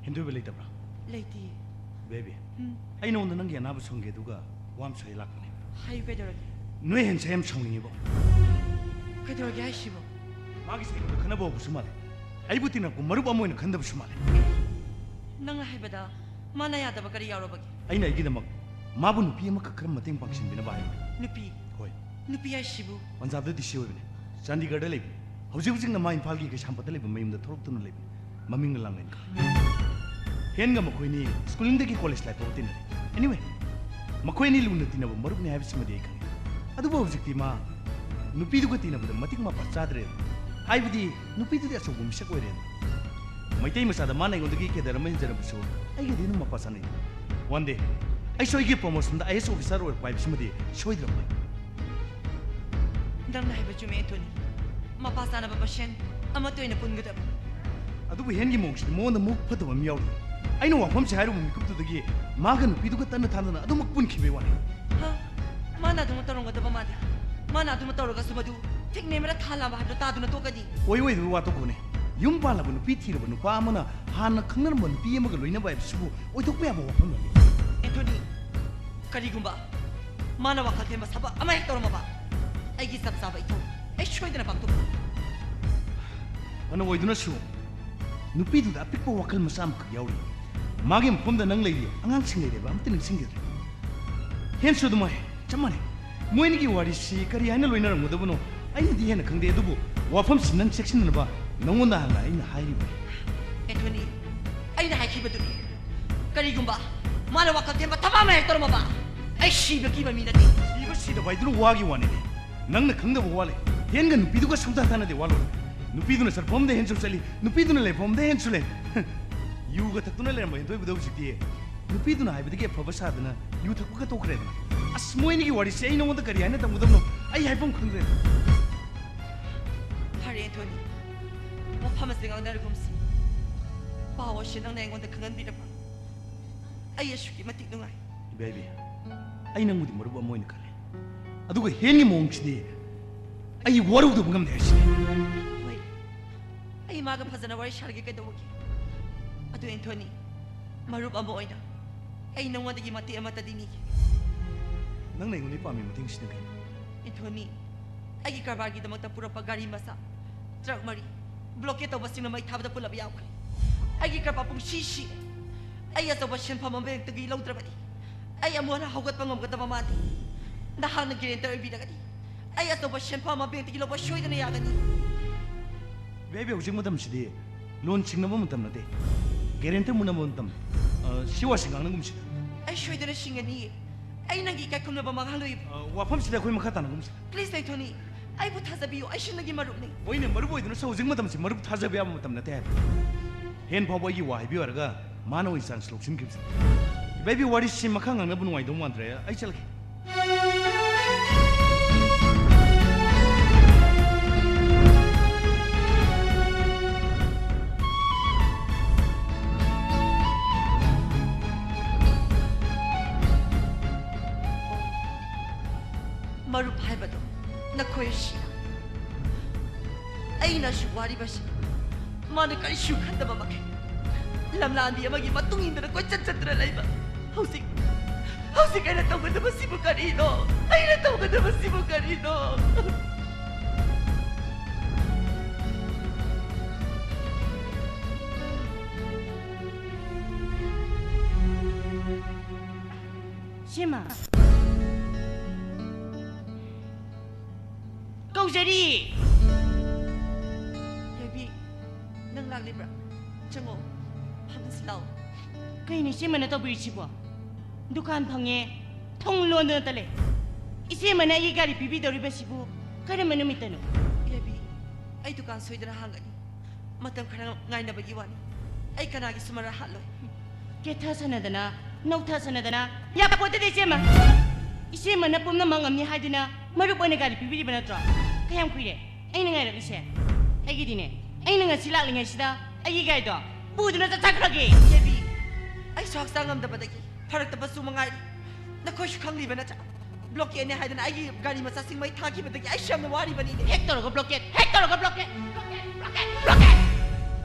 ꯍꯦꯟꯗꯣꯏꯕ ꯂꯩꯇꯕ꯭ꯔꯥ? ꯂꯩꯇꯤꯌꯦ꯫ ꯕꯦꯕꯤ, ꯎꯝ꯫ ꯑꯩ ꯅꯉꯣꯟꯗ ꯅꯪꯒꯤ ꯑꯅꯥꯕ ꯁꯪꯒꯦ ꯑꯗꯨꯒ ꯋꯥ ꯑꯃ ꯁꯣꯏ ꯂꯥꯛꯄꯅꯦ꯫ ꯍꯥꯏꯌꯨ, ꯀꯩꯗꯧꯔꯒꯦ? ꯅꯣꯏ ꯍꯦꯟꯁꯦ ꯌꯥꯝ ꯁꯥꯎꯅꯤꯡꯉꯤꯕꯣ꯫ ꯀꯩꯗꯧꯔꯒꯦ ꯍꯥꯏꯁꯤꯕꯣ? ꯃꯥꯒꯤ ꯁꯦꯡꯕꯗ ꯈꯟꯅꯕ ꯍꯧꯕꯁꯨ ꯃꯥꯜꯂꯦ꯫ ꯑꯩꯕꯨ ꯇꯤꯟꯅꯔꯛꯄ ꯃꯔꯨꯞ ꯑꯃ ꯑꯣꯏꯅ ꯈꯟꯗꯕꯁꯨ ꯃꯥꯜꯂꯦ꯫ ꯅꯪꯅ ꯍꯥꯏꯕꯗ ꯃꯥꯅ ꯌꯥꯗꯕ ꯀꯔꯤ ꯌꯥꯎꯔꯕꯒꯦ? ꯑꯩꯅ ꯑꯩꯒꯤꯗꯃꯛ ꯃꯥꯕꯨ ꯅꯨꯄꯤ ꯑꯃꯈꯛ ꯈꯔ ꯃꯇꯦꯡ ꯄꯥꯡꯁꯤꯟꯕꯤꯅꯕ ꯍꯥꯏꯕꯅꯤ꯫ ꯅꯨꯄꯤ? ꯍꯣꯏ꯫ ꯅꯨꯄꯤ ꯍꯥꯏꯁꯤꯕꯨ? ꯄꯟꯖꯥꯕꯇ ꯗꯤ ꯁꯤ ꯑꯣꯏꯕꯅꯤ꯫ ꯆꯥꯟꯗꯤꯒꯔꯗ ꯂꯩꯕꯅꯤ꯫ ꯍꯧꯖꯤꯛ ꯍꯧꯖꯤꯛꯅ ꯃꯥ ꯏꯝꯐꯥꯜꯒꯤ ꯀꯩꯁꯥꯝꯄꯥꯠꯇ ꯂꯩꯕ ꯃꯌꯨꯝꯗ ꯊꯣꯛꯂꯛꯇꯨꯅ ꯂꯩꯕꯅꯤ꯫ ꯃꯃꯤꯡꯅ ꯂꯥꯡꯂꯦꯟ ꯀꯧꯏ꯫ ꯍꯦꯟꯒ ꯃꯈꯣꯏꯅꯤ ꯁ꯭ꯀꯨꯂꯤꯡꯗꯒꯤ ꯀꯣꯂꯦꯖ ꯂꯥꯏꯐ ꯐꯥꯎꯕ ꯇꯤꯟꯅꯔꯦ꯫ Anyway, ꯃꯈꯣꯏ ꯑꯅꯤ ꯂꯨꯅ ꯇꯤꯟꯅꯕ ꯃꯔꯨꯞꯅꯤ ꯍꯥꯏꯕꯁꯤꯃꯗꯤ ꯑꯩ ꯈꯪꯏ꯫ ꯑꯗꯨꯕꯨ ꯍꯧꯖꯤꯛꯇꯤ ꯃꯥ ꯅꯨꯄꯤꯗꯨꯒ ꯇꯤꯟꯅꯕꯗ ꯃꯇꯤꯛ ꯃꯄꯥ ꯆꯥꯗ꯭ꯔꯦ꯫ ꯍꯥꯏꯕꯗꯤ ꯅꯨꯄꯤꯗꯨꯗꯤ ꯑꯆꯧꯕ ꯃꯤꯁꯛ ꯑꯣꯏꯔꯦ꯫ ꯃꯩꯇꯩ ꯃꯆꯥꯗ ꯃꯥꯅ ꯑꯩꯉꯣꯟꯗꯒꯤ ꯀꯦꯗꯔ ꯑꯃ ꯍꯦꯟꯖꯔꯕꯁꯨ ꯑꯩꯒꯗꯤ ꯑꯗꯨꯝ ꯃꯄꯥ ꯆꯥꯅꯩ꯫ One day ꯑꯩꯁꯨ ꯑꯩꯒꯤ promotionꯗ I A S officer ꯑꯣꯏꯔꯛꯄ ꯍꯥꯏꯕꯁꯤꯃꯗꯤ ꯁꯣꯏꯗ꯭ꯔꯕꯅꯤ꯫ ꯅꯪꯅ ꯍꯥꯏꯕ ꯆꯨꯝꯃꯦ, ꯑꯦꯟꯊꯣꯅꯤ꯫ ꯃꯄꯥ ꯆꯥꯅꯕ ꯃꯁꯦꯟ ꯑꯃꯠꯇ ꯑꯣꯏꯅ ꯄꯨꯟꯒꯗꯕ꯫ ꯑꯗꯨꯕꯨ ꯍꯦꯟꯒꯤ ꯃꯑꯣꯡꯁꯤꯗꯤ ꯃꯉꯣꯟꯗ ꯃꯕꯨꯛ ꯐꯠꯇꯕ ꯑꯃ ꯌꯥꯎꯔꯤ꯫ ꯑꯩꯅ ꯋꯥꯐꯝꯁꯦ ꯍꯥꯏꯔꯨꯕ ꯃꯤꯀꯨꯞꯇꯨꯗꯒꯤ ꯃꯥꯒ ꯅꯨꯄꯤꯗꯨꯒ ꯇꯠꯅ ꯊꯥꯗꯅ ꯑꯗꯨꯃꯛ ꯄꯨꯟꯈꯤꯕꯩ ꯋꯥꯅꯤ꯫ ꯍꯥ? ꯃꯥꯅ ꯑꯗꯨꯃꯛ ꯇꯧꯔꯝꯒꯗꯕ ꯃꯥꯗꯤ? ꯃꯥꯅ ꯑꯗꯨꯃꯛ ꯇꯧꯔꯒꯁꯨ ꯃꯗꯨ ꯊꯤꯡꯅꯦꯝꯔ ꯊꯥ ꯂꯥꯝꯕ ꯍꯥꯏꯕꯗꯨ ꯇꯥꯗꯨꯅ ꯇꯣꯛꯀꯅꯤ꯫ ꯑꯣꯏ ꯑꯣꯏꯗꯕ ꯋꯥ ꯇꯣꯛꯈꯣꯅꯦ꯫ ꯌꯨꯝ ꯄꯥꯜꯂꯕ ꯅꯨꯄꯤ ꯊꯤꯔꯕ ꯅꯨꯄꯥ ꯑꯃꯅ ꯍꯥꯟꯅ ꯈꯪꯅꯔꯝꯕ ꯅꯨꯄꯤ ꯑꯃꯒ ꯂꯣꯏꯅꯕ ꯍꯥꯏꯕꯁꯤꯕꯨ ꯑꯣꯏꯊꯣꯛꯄ ꯌꯥꯕ ꯋꯥꯐꯝ ꯑꯃꯅꯤ꯫ ꯑꯦꯟꯊꯣꯅꯤ, ꯀꯔꯤꯒꯨꯝꯕ ꯃꯥꯅ ꯋꯥꯈꯜ ꯊꯦꯝꯕ ꯊꯕꯛ ꯑꯃ ꯍꯦꯛ ꯇꯧꯔꯝꯃꯕ, ꯑꯩꯒꯤ ꯆꯞ ꯆꯥꯕ ꯏꯊꯧ ꯑꯩ ꯁꯣꯏꯗꯅ ꯄꯥꯡꯊꯣꯛꯀꯅꯤ꯫ ꯐꯅ ꯑꯣꯏꯗꯨꯅꯁꯨ, ꯅꯨꯄꯤꯗꯨꯗ ꯑꯄꯤꯛꯄ ꯋꯥꯈꯜ ꯃꯆꯥ ꯑꯃꯈꯛ ꯌꯥꯎꯔꯤ꯫ ꯃꯥꯒꯤ ꯃꯐꯝꯗ ꯅꯪ ꯂꯩꯔꯤ, ꯑꯉꯥꯡꯁꯤꯡ ꯂꯩꯔꯦꯕ, ꯑꯝꯇ ꯅꯤꯡꯁꯤꯡꯈꯤꯗ꯭ꯔꯦ꯫ ꯍꯦꯟꯁꯨ ꯑꯗꯨꯃꯥꯏ, ꯆꯞ ꯃꯥꯟꯅꯩ꯫ ꯃꯣꯏ ꯑꯅꯤꯒꯤ ꯋꯥꯔꯤꯁꯤ ꯀꯔꯤ ꯍꯥꯏꯅ ꯂꯣꯏꯅꯔꯝꯒꯗꯕꯅꯣ ꯑꯩꯅꯗꯤ ꯍꯦꯟꯅ ꯈꯪꯗꯦ, ꯑꯗꯨꯕꯨ ꯋꯥꯐꯝꯁꯤ ꯅꯪ ꯆꯦꯛꯁꯤꯟꯅꯅꯕ ꯅꯪꯉꯣꯟꯗ ꯍꯥꯟꯅ ꯑꯩꯅ ꯍꯥꯏꯔꯤꯕꯅꯤ꯫ ꯑꯦꯟꯊꯣꯅꯤ, ꯑꯩꯅ ꯍꯥꯏꯈꯤꯕꯗꯨꯅꯤ꯫ ꯀꯔꯤꯒꯨꯝꯕ ꯃꯥꯅ ꯋꯥꯈꯜ ꯊꯦꯝꯕ ꯊꯕꯛ ꯑꯃ ꯍꯦꯛ ꯇꯧꯔꯝꯃꯕ, ꯑꯩ ꯁꯤꯕ ꯀꯤꯕ ꯃꯤ ꯅꯠꯇꯦ꯫ ꯁꯤꯕ ꯁꯤꯗꯕ ꯍꯥꯏꯗꯨꯅ ꯋꯥꯒꯤ ꯋꯥꯅꯤꯅꯦ꯫ ꯅꯪꯅ ꯈꯪꯗꯕ ꯋꯥ ꯂꯩ꯫ ꯍꯦꯟꯒ ꯅꯨꯄꯤꯗꯨꯒ ꯁꯨꯡꯇꯥ ꯇꯥꯟꯅꯗꯦ, ꯋꯥ ꯂꯣꯏꯔꯦ꯫ ꯅꯨꯄꯤꯗꯨꯅ ꯆꯠꯐꯝꯗ ꯍꯦꯟꯁꯨ ꯆꯠꯂꯤ, ꯅꯨꯄꯤꯗꯨꯅ ꯂꯩꯐꯝꯗ ꯍꯦꯟꯁꯨ ꯂꯩ꯫ ꯌꯨꯒ ꯊꯛꯇꯨꯅ ꯂꯩꯔꯝꯕ ꯍꯦꯟꯊꯣꯏꯕꯗꯣ ꯍꯧꯖꯤꯛꯇꯤ ꯅꯨꯄꯤꯗꯨꯅ ꯍꯥꯏꯕꯗꯒꯤ ꯑꯐꯕ ꯁꯥꯗꯅ ꯌꯨ ꯊꯛꯄꯒ ꯇꯣꯛꯈ꯭ꯔꯦꯗꯅ꯫ ꯑꯁ, ꯃꯣꯏ ꯑꯅꯤꯒꯤ ꯋꯥꯔꯤꯁꯦ ꯑꯩ ꯅꯉꯣꯟꯗ ꯀꯔꯤ ꯍꯥꯏꯅ ꯇꯝꯒꯗꯕꯅꯣ? ꯑꯩ ꯍꯥꯏꯐꯝ ꯈꯪꯗ꯭ꯔꯦ꯫ ꯐꯔꯦ, ꯑꯦꯟꯊꯣꯅꯤ, ꯋꯥꯐꯝ ꯑꯁꯤ ꯉꯥꯡꯅꯔꯒꯨꯝꯁꯤ꯫ ꯄꯥꯎ ꯑꯁꯤ ꯅꯪꯅ ꯑꯩꯉꯣꯟꯗ ꯈꯪꯍꯟꯕꯤꯔꯕ ꯑꯩ ꯑꯁꯨꯛꯀꯤ ꯃꯇꯤꯛ ꯅꯨꯡꯉꯥꯏ꯫ ꯏꯕꯦꯕꯤ, ꯑꯩ ꯅꯪꯕꯨꯗꯤ ꯃꯔꯨꯞ ꯑꯃ ꯑꯣꯏꯅ ꯈꯜꯂꯦ, ꯑꯗꯨꯒ ꯍꯦꯟꯒꯤ ꯃꯑꯣꯡꯁꯤꯗꯤ ꯑꯩ ꯋꯥꯔꯧꯗꯕ ꯉꯝꯗꯦ ꯍꯥꯏꯁꯤꯅꯤ꯫ ꯍꯣꯏ, ꯑꯩ ꯃꯥꯒ ꯐꯖꯅ ꯋꯥꯔꯤ ꯁꯥꯔꯒꯦ, ꯀꯩꯗꯧꯕꯒꯦ? ꯑꯗꯨ ꯑꯦꯟꯊꯣꯅꯤ, ꯃꯔꯨꯞ ꯑꯃ ꯑꯣꯏꯅ ꯑꯩ ꯅꯉꯣꯟꯗꯒꯤ ꯃꯇꯦꯡ ꯑꯃꯠꯇꯗꯤ ꯅꯤꯒꯦ꯫ ꯅꯪꯅ ꯑꯩꯉꯣꯟꯗ ꯄꯥꯝꯃꯤ ꯃꯇꯦꯡꯁꯤꯅ ꯀꯩꯅꯣ? ꯑꯦꯟꯊꯣꯅꯤ, ꯑꯩꯒꯤ ꯀꯔꯕꯥꯔꯒꯤꯗꯃꯛꯇ ꯄꯨꯔꯛꯄ ꯒꯥꯔꯤ ꯃꯆꯥ, ꯇ꯭ꯔꯛ ꯃꯔꯤ, ꯕ꯭ꯂꯣꯀꯦꯠ ꯇꯧꯕꯁꯤꯡꯅ ꯃꯩ ꯊꯥꯕꯗ ꯄꯨꯜꯂꯞ ꯌꯥꯎꯈ꯭ꯔꯦ꯫ ꯑꯩꯒꯤ ꯀꯔꯕꯥꯔ ꯄꯨꯡꯁꯤ ꯁꯤꯔꯦ꯫ ꯑꯩ ꯑꯆꯧꯕ ꯁꯦꯟꯐꯝ ꯑꯃ ꯕꯦꯡꯛꯇꯒꯤ ꯂꯧꯗ꯭ꯔꯕꯗꯤ ꯑꯩ ꯑꯃꯨꯛ ꯍꯟꯅ ꯍꯧꯒꯠꯄ ꯉꯝꯒꯗꯕ ꯃꯥꯟꯗꯦ꯫ ꯅꯍꯥꯛꯅ ꯒꯦꯔꯦꯟꯇꯔ ꯑꯣꯏꯕꯤꯔꯒꯗꯤ ꯑꯩ ꯑꯆꯧꯕ ꯁꯦꯟꯐꯝ ꯑꯃ ꯕꯦꯡꯛꯇꯒꯤ ꯂꯧꯕ ꯁꯣꯏꯗꯅ ꯌꯥꯒꯅꯤ꯫ ꯕꯦꯕꯤ, ꯍꯧꯖꯤꯛ ꯃꯇꯝꯁꯤꯗꯤ ꯂꯣꯟ ꯁꯤꯡꯅꯕ ꯃꯇꯝ ꯅꯠꯇꯦ, ꯒꯦꯔꯦꯟꯇꯔ ꯃꯨꯟꯅꯕ ꯃꯇꯝ꯫ ꯑ, ꯁꯤ ꯋꯥꯁꯤ ꯉꯥꯡꯅꯒꯨꯝꯁꯤꯗ꯫ ꯑꯩ ꯁꯣꯏꯗꯅ ꯁꯤꯡꯒꯅꯤꯌꯦ꯫ ꯑꯩ ꯅꯪꯒꯤ ꯏꯀꯥꯏ ꯈꯨꯝꯅꯕ ꯃꯥꯡꯍꯜꯂꯣꯏꯕ꯫ ꯑ, ꯋꯥꯐꯝꯁꯤꯗ ꯑꯩꯈꯣꯏ ꯃꯈꯥ ꯇꯥꯅꯒꯨꯝꯁꯤꯗ꯫ ꯄ꯭ꯂꯤꯖ, ꯑꯦꯟꯊꯣꯅꯤ, ꯑꯩꯕꯨ ꯊꯥꯖꯕꯤꯌꯨ, ꯑꯩꯁꯨ ꯅꯪꯒꯤ ꯃꯔꯨꯞꯅꯤ꯫ ꯍꯣꯏꯅꯦ, ꯃꯔꯨꯞ ꯑꯣꯏꯗꯨꯅꯁꯨ ꯍꯧꯖꯤꯛ ꯃꯇꯝꯁꯤ ꯃꯔꯨꯞ ꯊꯥꯖꯕ ꯌꯥꯕ ꯃꯇꯝ ꯅꯠꯇꯦ ꯍꯥꯏꯕ꯫ ꯍꯦꯟ ꯐꯥꯎꯕ ꯑꯩꯒꯤ ꯋꯥ ꯍꯥꯏꯕꯤꯌꯨ ꯍꯥꯏꯔꯒ ꯃꯥꯅ ꯑꯣꯏꯅ ꯆꯥꯟꯁ ꯂꯧꯁꯤꯟꯈꯤꯕꯁꯦ꯫ ꯕꯦꯕꯤ, ꯋꯥꯔꯤꯁꯤ ꯃꯈꯥ ꯉꯥꯡꯅꯕ ꯅꯨꯡꯉꯥꯏꯗꯧ ꯃꯥꯟꯗ꯭ꯔꯦ, ꯑꯩ ꯆꯠꯂꯒꯦ꯫ ꯃꯔꯨꯞ ꯍꯥꯏꯕꯗꯣ ꯅꯈꯣꯏ ꯑꯁꯤꯔ? ꯑꯩꯅꯁꯨ ꯋꯥꯔꯤꯕꯁꯤ ꯃꯥꯅ ꯀꯔꯤꯁꯨ ꯈꯟꯗꯕ ꯃꯈꯩ ꯂꯝꯂꯥꯟꯕꯤ ꯑꯃꯒꯤ ꯃꯇꯨꯡ ꯏꯟꯗꯨꯅ ꯀꯣꯏꯆꯠ ꯆꯠꯇꯨꯅ ꯂꯩꯕ꯫ ꯍꯧꯖꯤꯛ, ꯍꯧꯖꯤꯛ ꯍꯧꯖꯤꯛ ꯑꯩꯅ ꯇꯧꯒꯗꯕꯁꯤꯕꯨ ꯀꯔꯤꯅꯣ? ꯑꯩꯅ ꯇꯧꯒꯗꯕꯁꯤꯕꯨ ꯀꯔꯤꯅꯣ? ꯁꯤꯃ꯫ ꯀꯧꯖꯔꯤ꯫ ꯌꯥꯏꯕꯤ, ꯅꯪ ꯂꯥꯛꯂꯤꯕ꯭ꯔꯥ? ꯆꯪꯉꯣ, ꯐꯝꯁꯤ ꯂꯥꯎ꯫ ꯀꯩꯅꯣ ꯏꯆꯦꯃꯅ ꯇꯧꯕꯤꯔꯤꯁꯤꯕꯣ? ꯗꯨꯀꯥꯟ ꯐꯪꯉꯦ, ꯊꯣꯡ ꯂꯣꯟꯗꯨꯅꯇ ꯂꯩ꯫ ꯏꯆꯦꯃꯅ ꯑꯩꯒꯤ ꯒꯥꯔꯤ ꯄꯤꯕꯤꯗꯧꯔꯤꯕꯁꯤꯕꯨ ꯀꯔꯝꯕ ꯅꯨꯃꯤꯠꯇꯅꯣ? ꯌꯥꯏꯕꯤ, ꯑꯩ ꯗꯨꯀꯥꯟ ꯁꯣꯏꯗꯅ ꯍꯥꯡꯒꯅꯤ꯫ ꯃꯇꯝ ꯈꯔ ꯉꯥꯏꯅꯕꯒꯤ ꯋꯥꯅꯤ꯫ ꯑꯩ ꯀꯅꯥꯒꯤꯁꯨ ꯃꯔꯥ ꯍꯥꯠꯂꯣꯏ꯫ ꯀꯦꯊꯁꯅꯗꯅ, ꯅꯧꯊꯁꯅꯗꯅ, ꯌꯥꯄꯣꯠꯇꯦꯗ ꯏꯆꯦꯃ꯫ ꯏꯆꯦꯃꯅ ꯄꯨꯝꯅꯃꯛ ꯉꯝꯅꯤ ꯍꯥꯏꯗꯨꯅ ꯃꯔꯨꯞ ꯑꯣꯏꯅ ꯒꯥꯔꯤ ꯄꯤꯕꯤꯔꯤꯕ ꯅꯠꯇ꯭ꯔꯣ? ꯀꯌꯥꯝ ꯀꯨꯏꯔꯦ ꯑꯩꯅ ꯉꯥꯏꯔꯛꯂꯤꯁꯦ? ꯑꯩꯒꯤꯗꯤꯅꯦ, ꯑꯩꯅ ꯉꯁꯤ ꯂꯥꯛꯂꯤꯉꯩꯁꯤꯗ ꯑꯩꯒꯤ ꯒꯥꯔꯤꯗꯣ ꯄꯨꯗꯨꯅ ꯆꯠꯆꯈ꯭ꯔꯒꯦ꯫ ꯌꯥꯏꯕꯤ, ꯑꯩꯁꯨ ꯍꯛꯆꯥꯡ ꯉꯝꯗꯕꯗꯒꯤ ꯐꯔꯛꯇꯕꯁꯨ ꯃꯉꯥꯏꯔꯤ꯫ ꯅꯈꯣꯏꯁꯨ ꯈꯪꯂꯤꯕ ꯅꯠꯇ꯭ꯔꯥ? ꯕ꯭ꯂꯣꯀꯦꯠꯅꯦ ꯍꯥꯏꯗꯅ ꯑꯩꯒꯤ ꯒꯥꯔꯤ ꯃꯆꯥꯁꯤꯡ ꯃꯩ ꯊꯥꯈꯤꯕꯗꯒꯤ ꯑꯩꯁꯨ ꯌꯥꯝꯅ ꯋꯥꯔꯤꯕꯅꯤꯅꯦ꯫ ꯍꯦꯛ ꯇꯧꯔꯒ ꯕ꯭ꯂꯣꯀꯦꯠ, ꯍꯦꯛ ꯇꯧꯔꯒ ꯕ꯭ꯂꯣꯀꯦꯠ, ꯕ꯭ꯂꯣꯀꯦꯠ, ꯕ꯭ꯂꯣꯀꯦꯠ, ꯕ꯭ꯂꯣꯀꯦꯠ!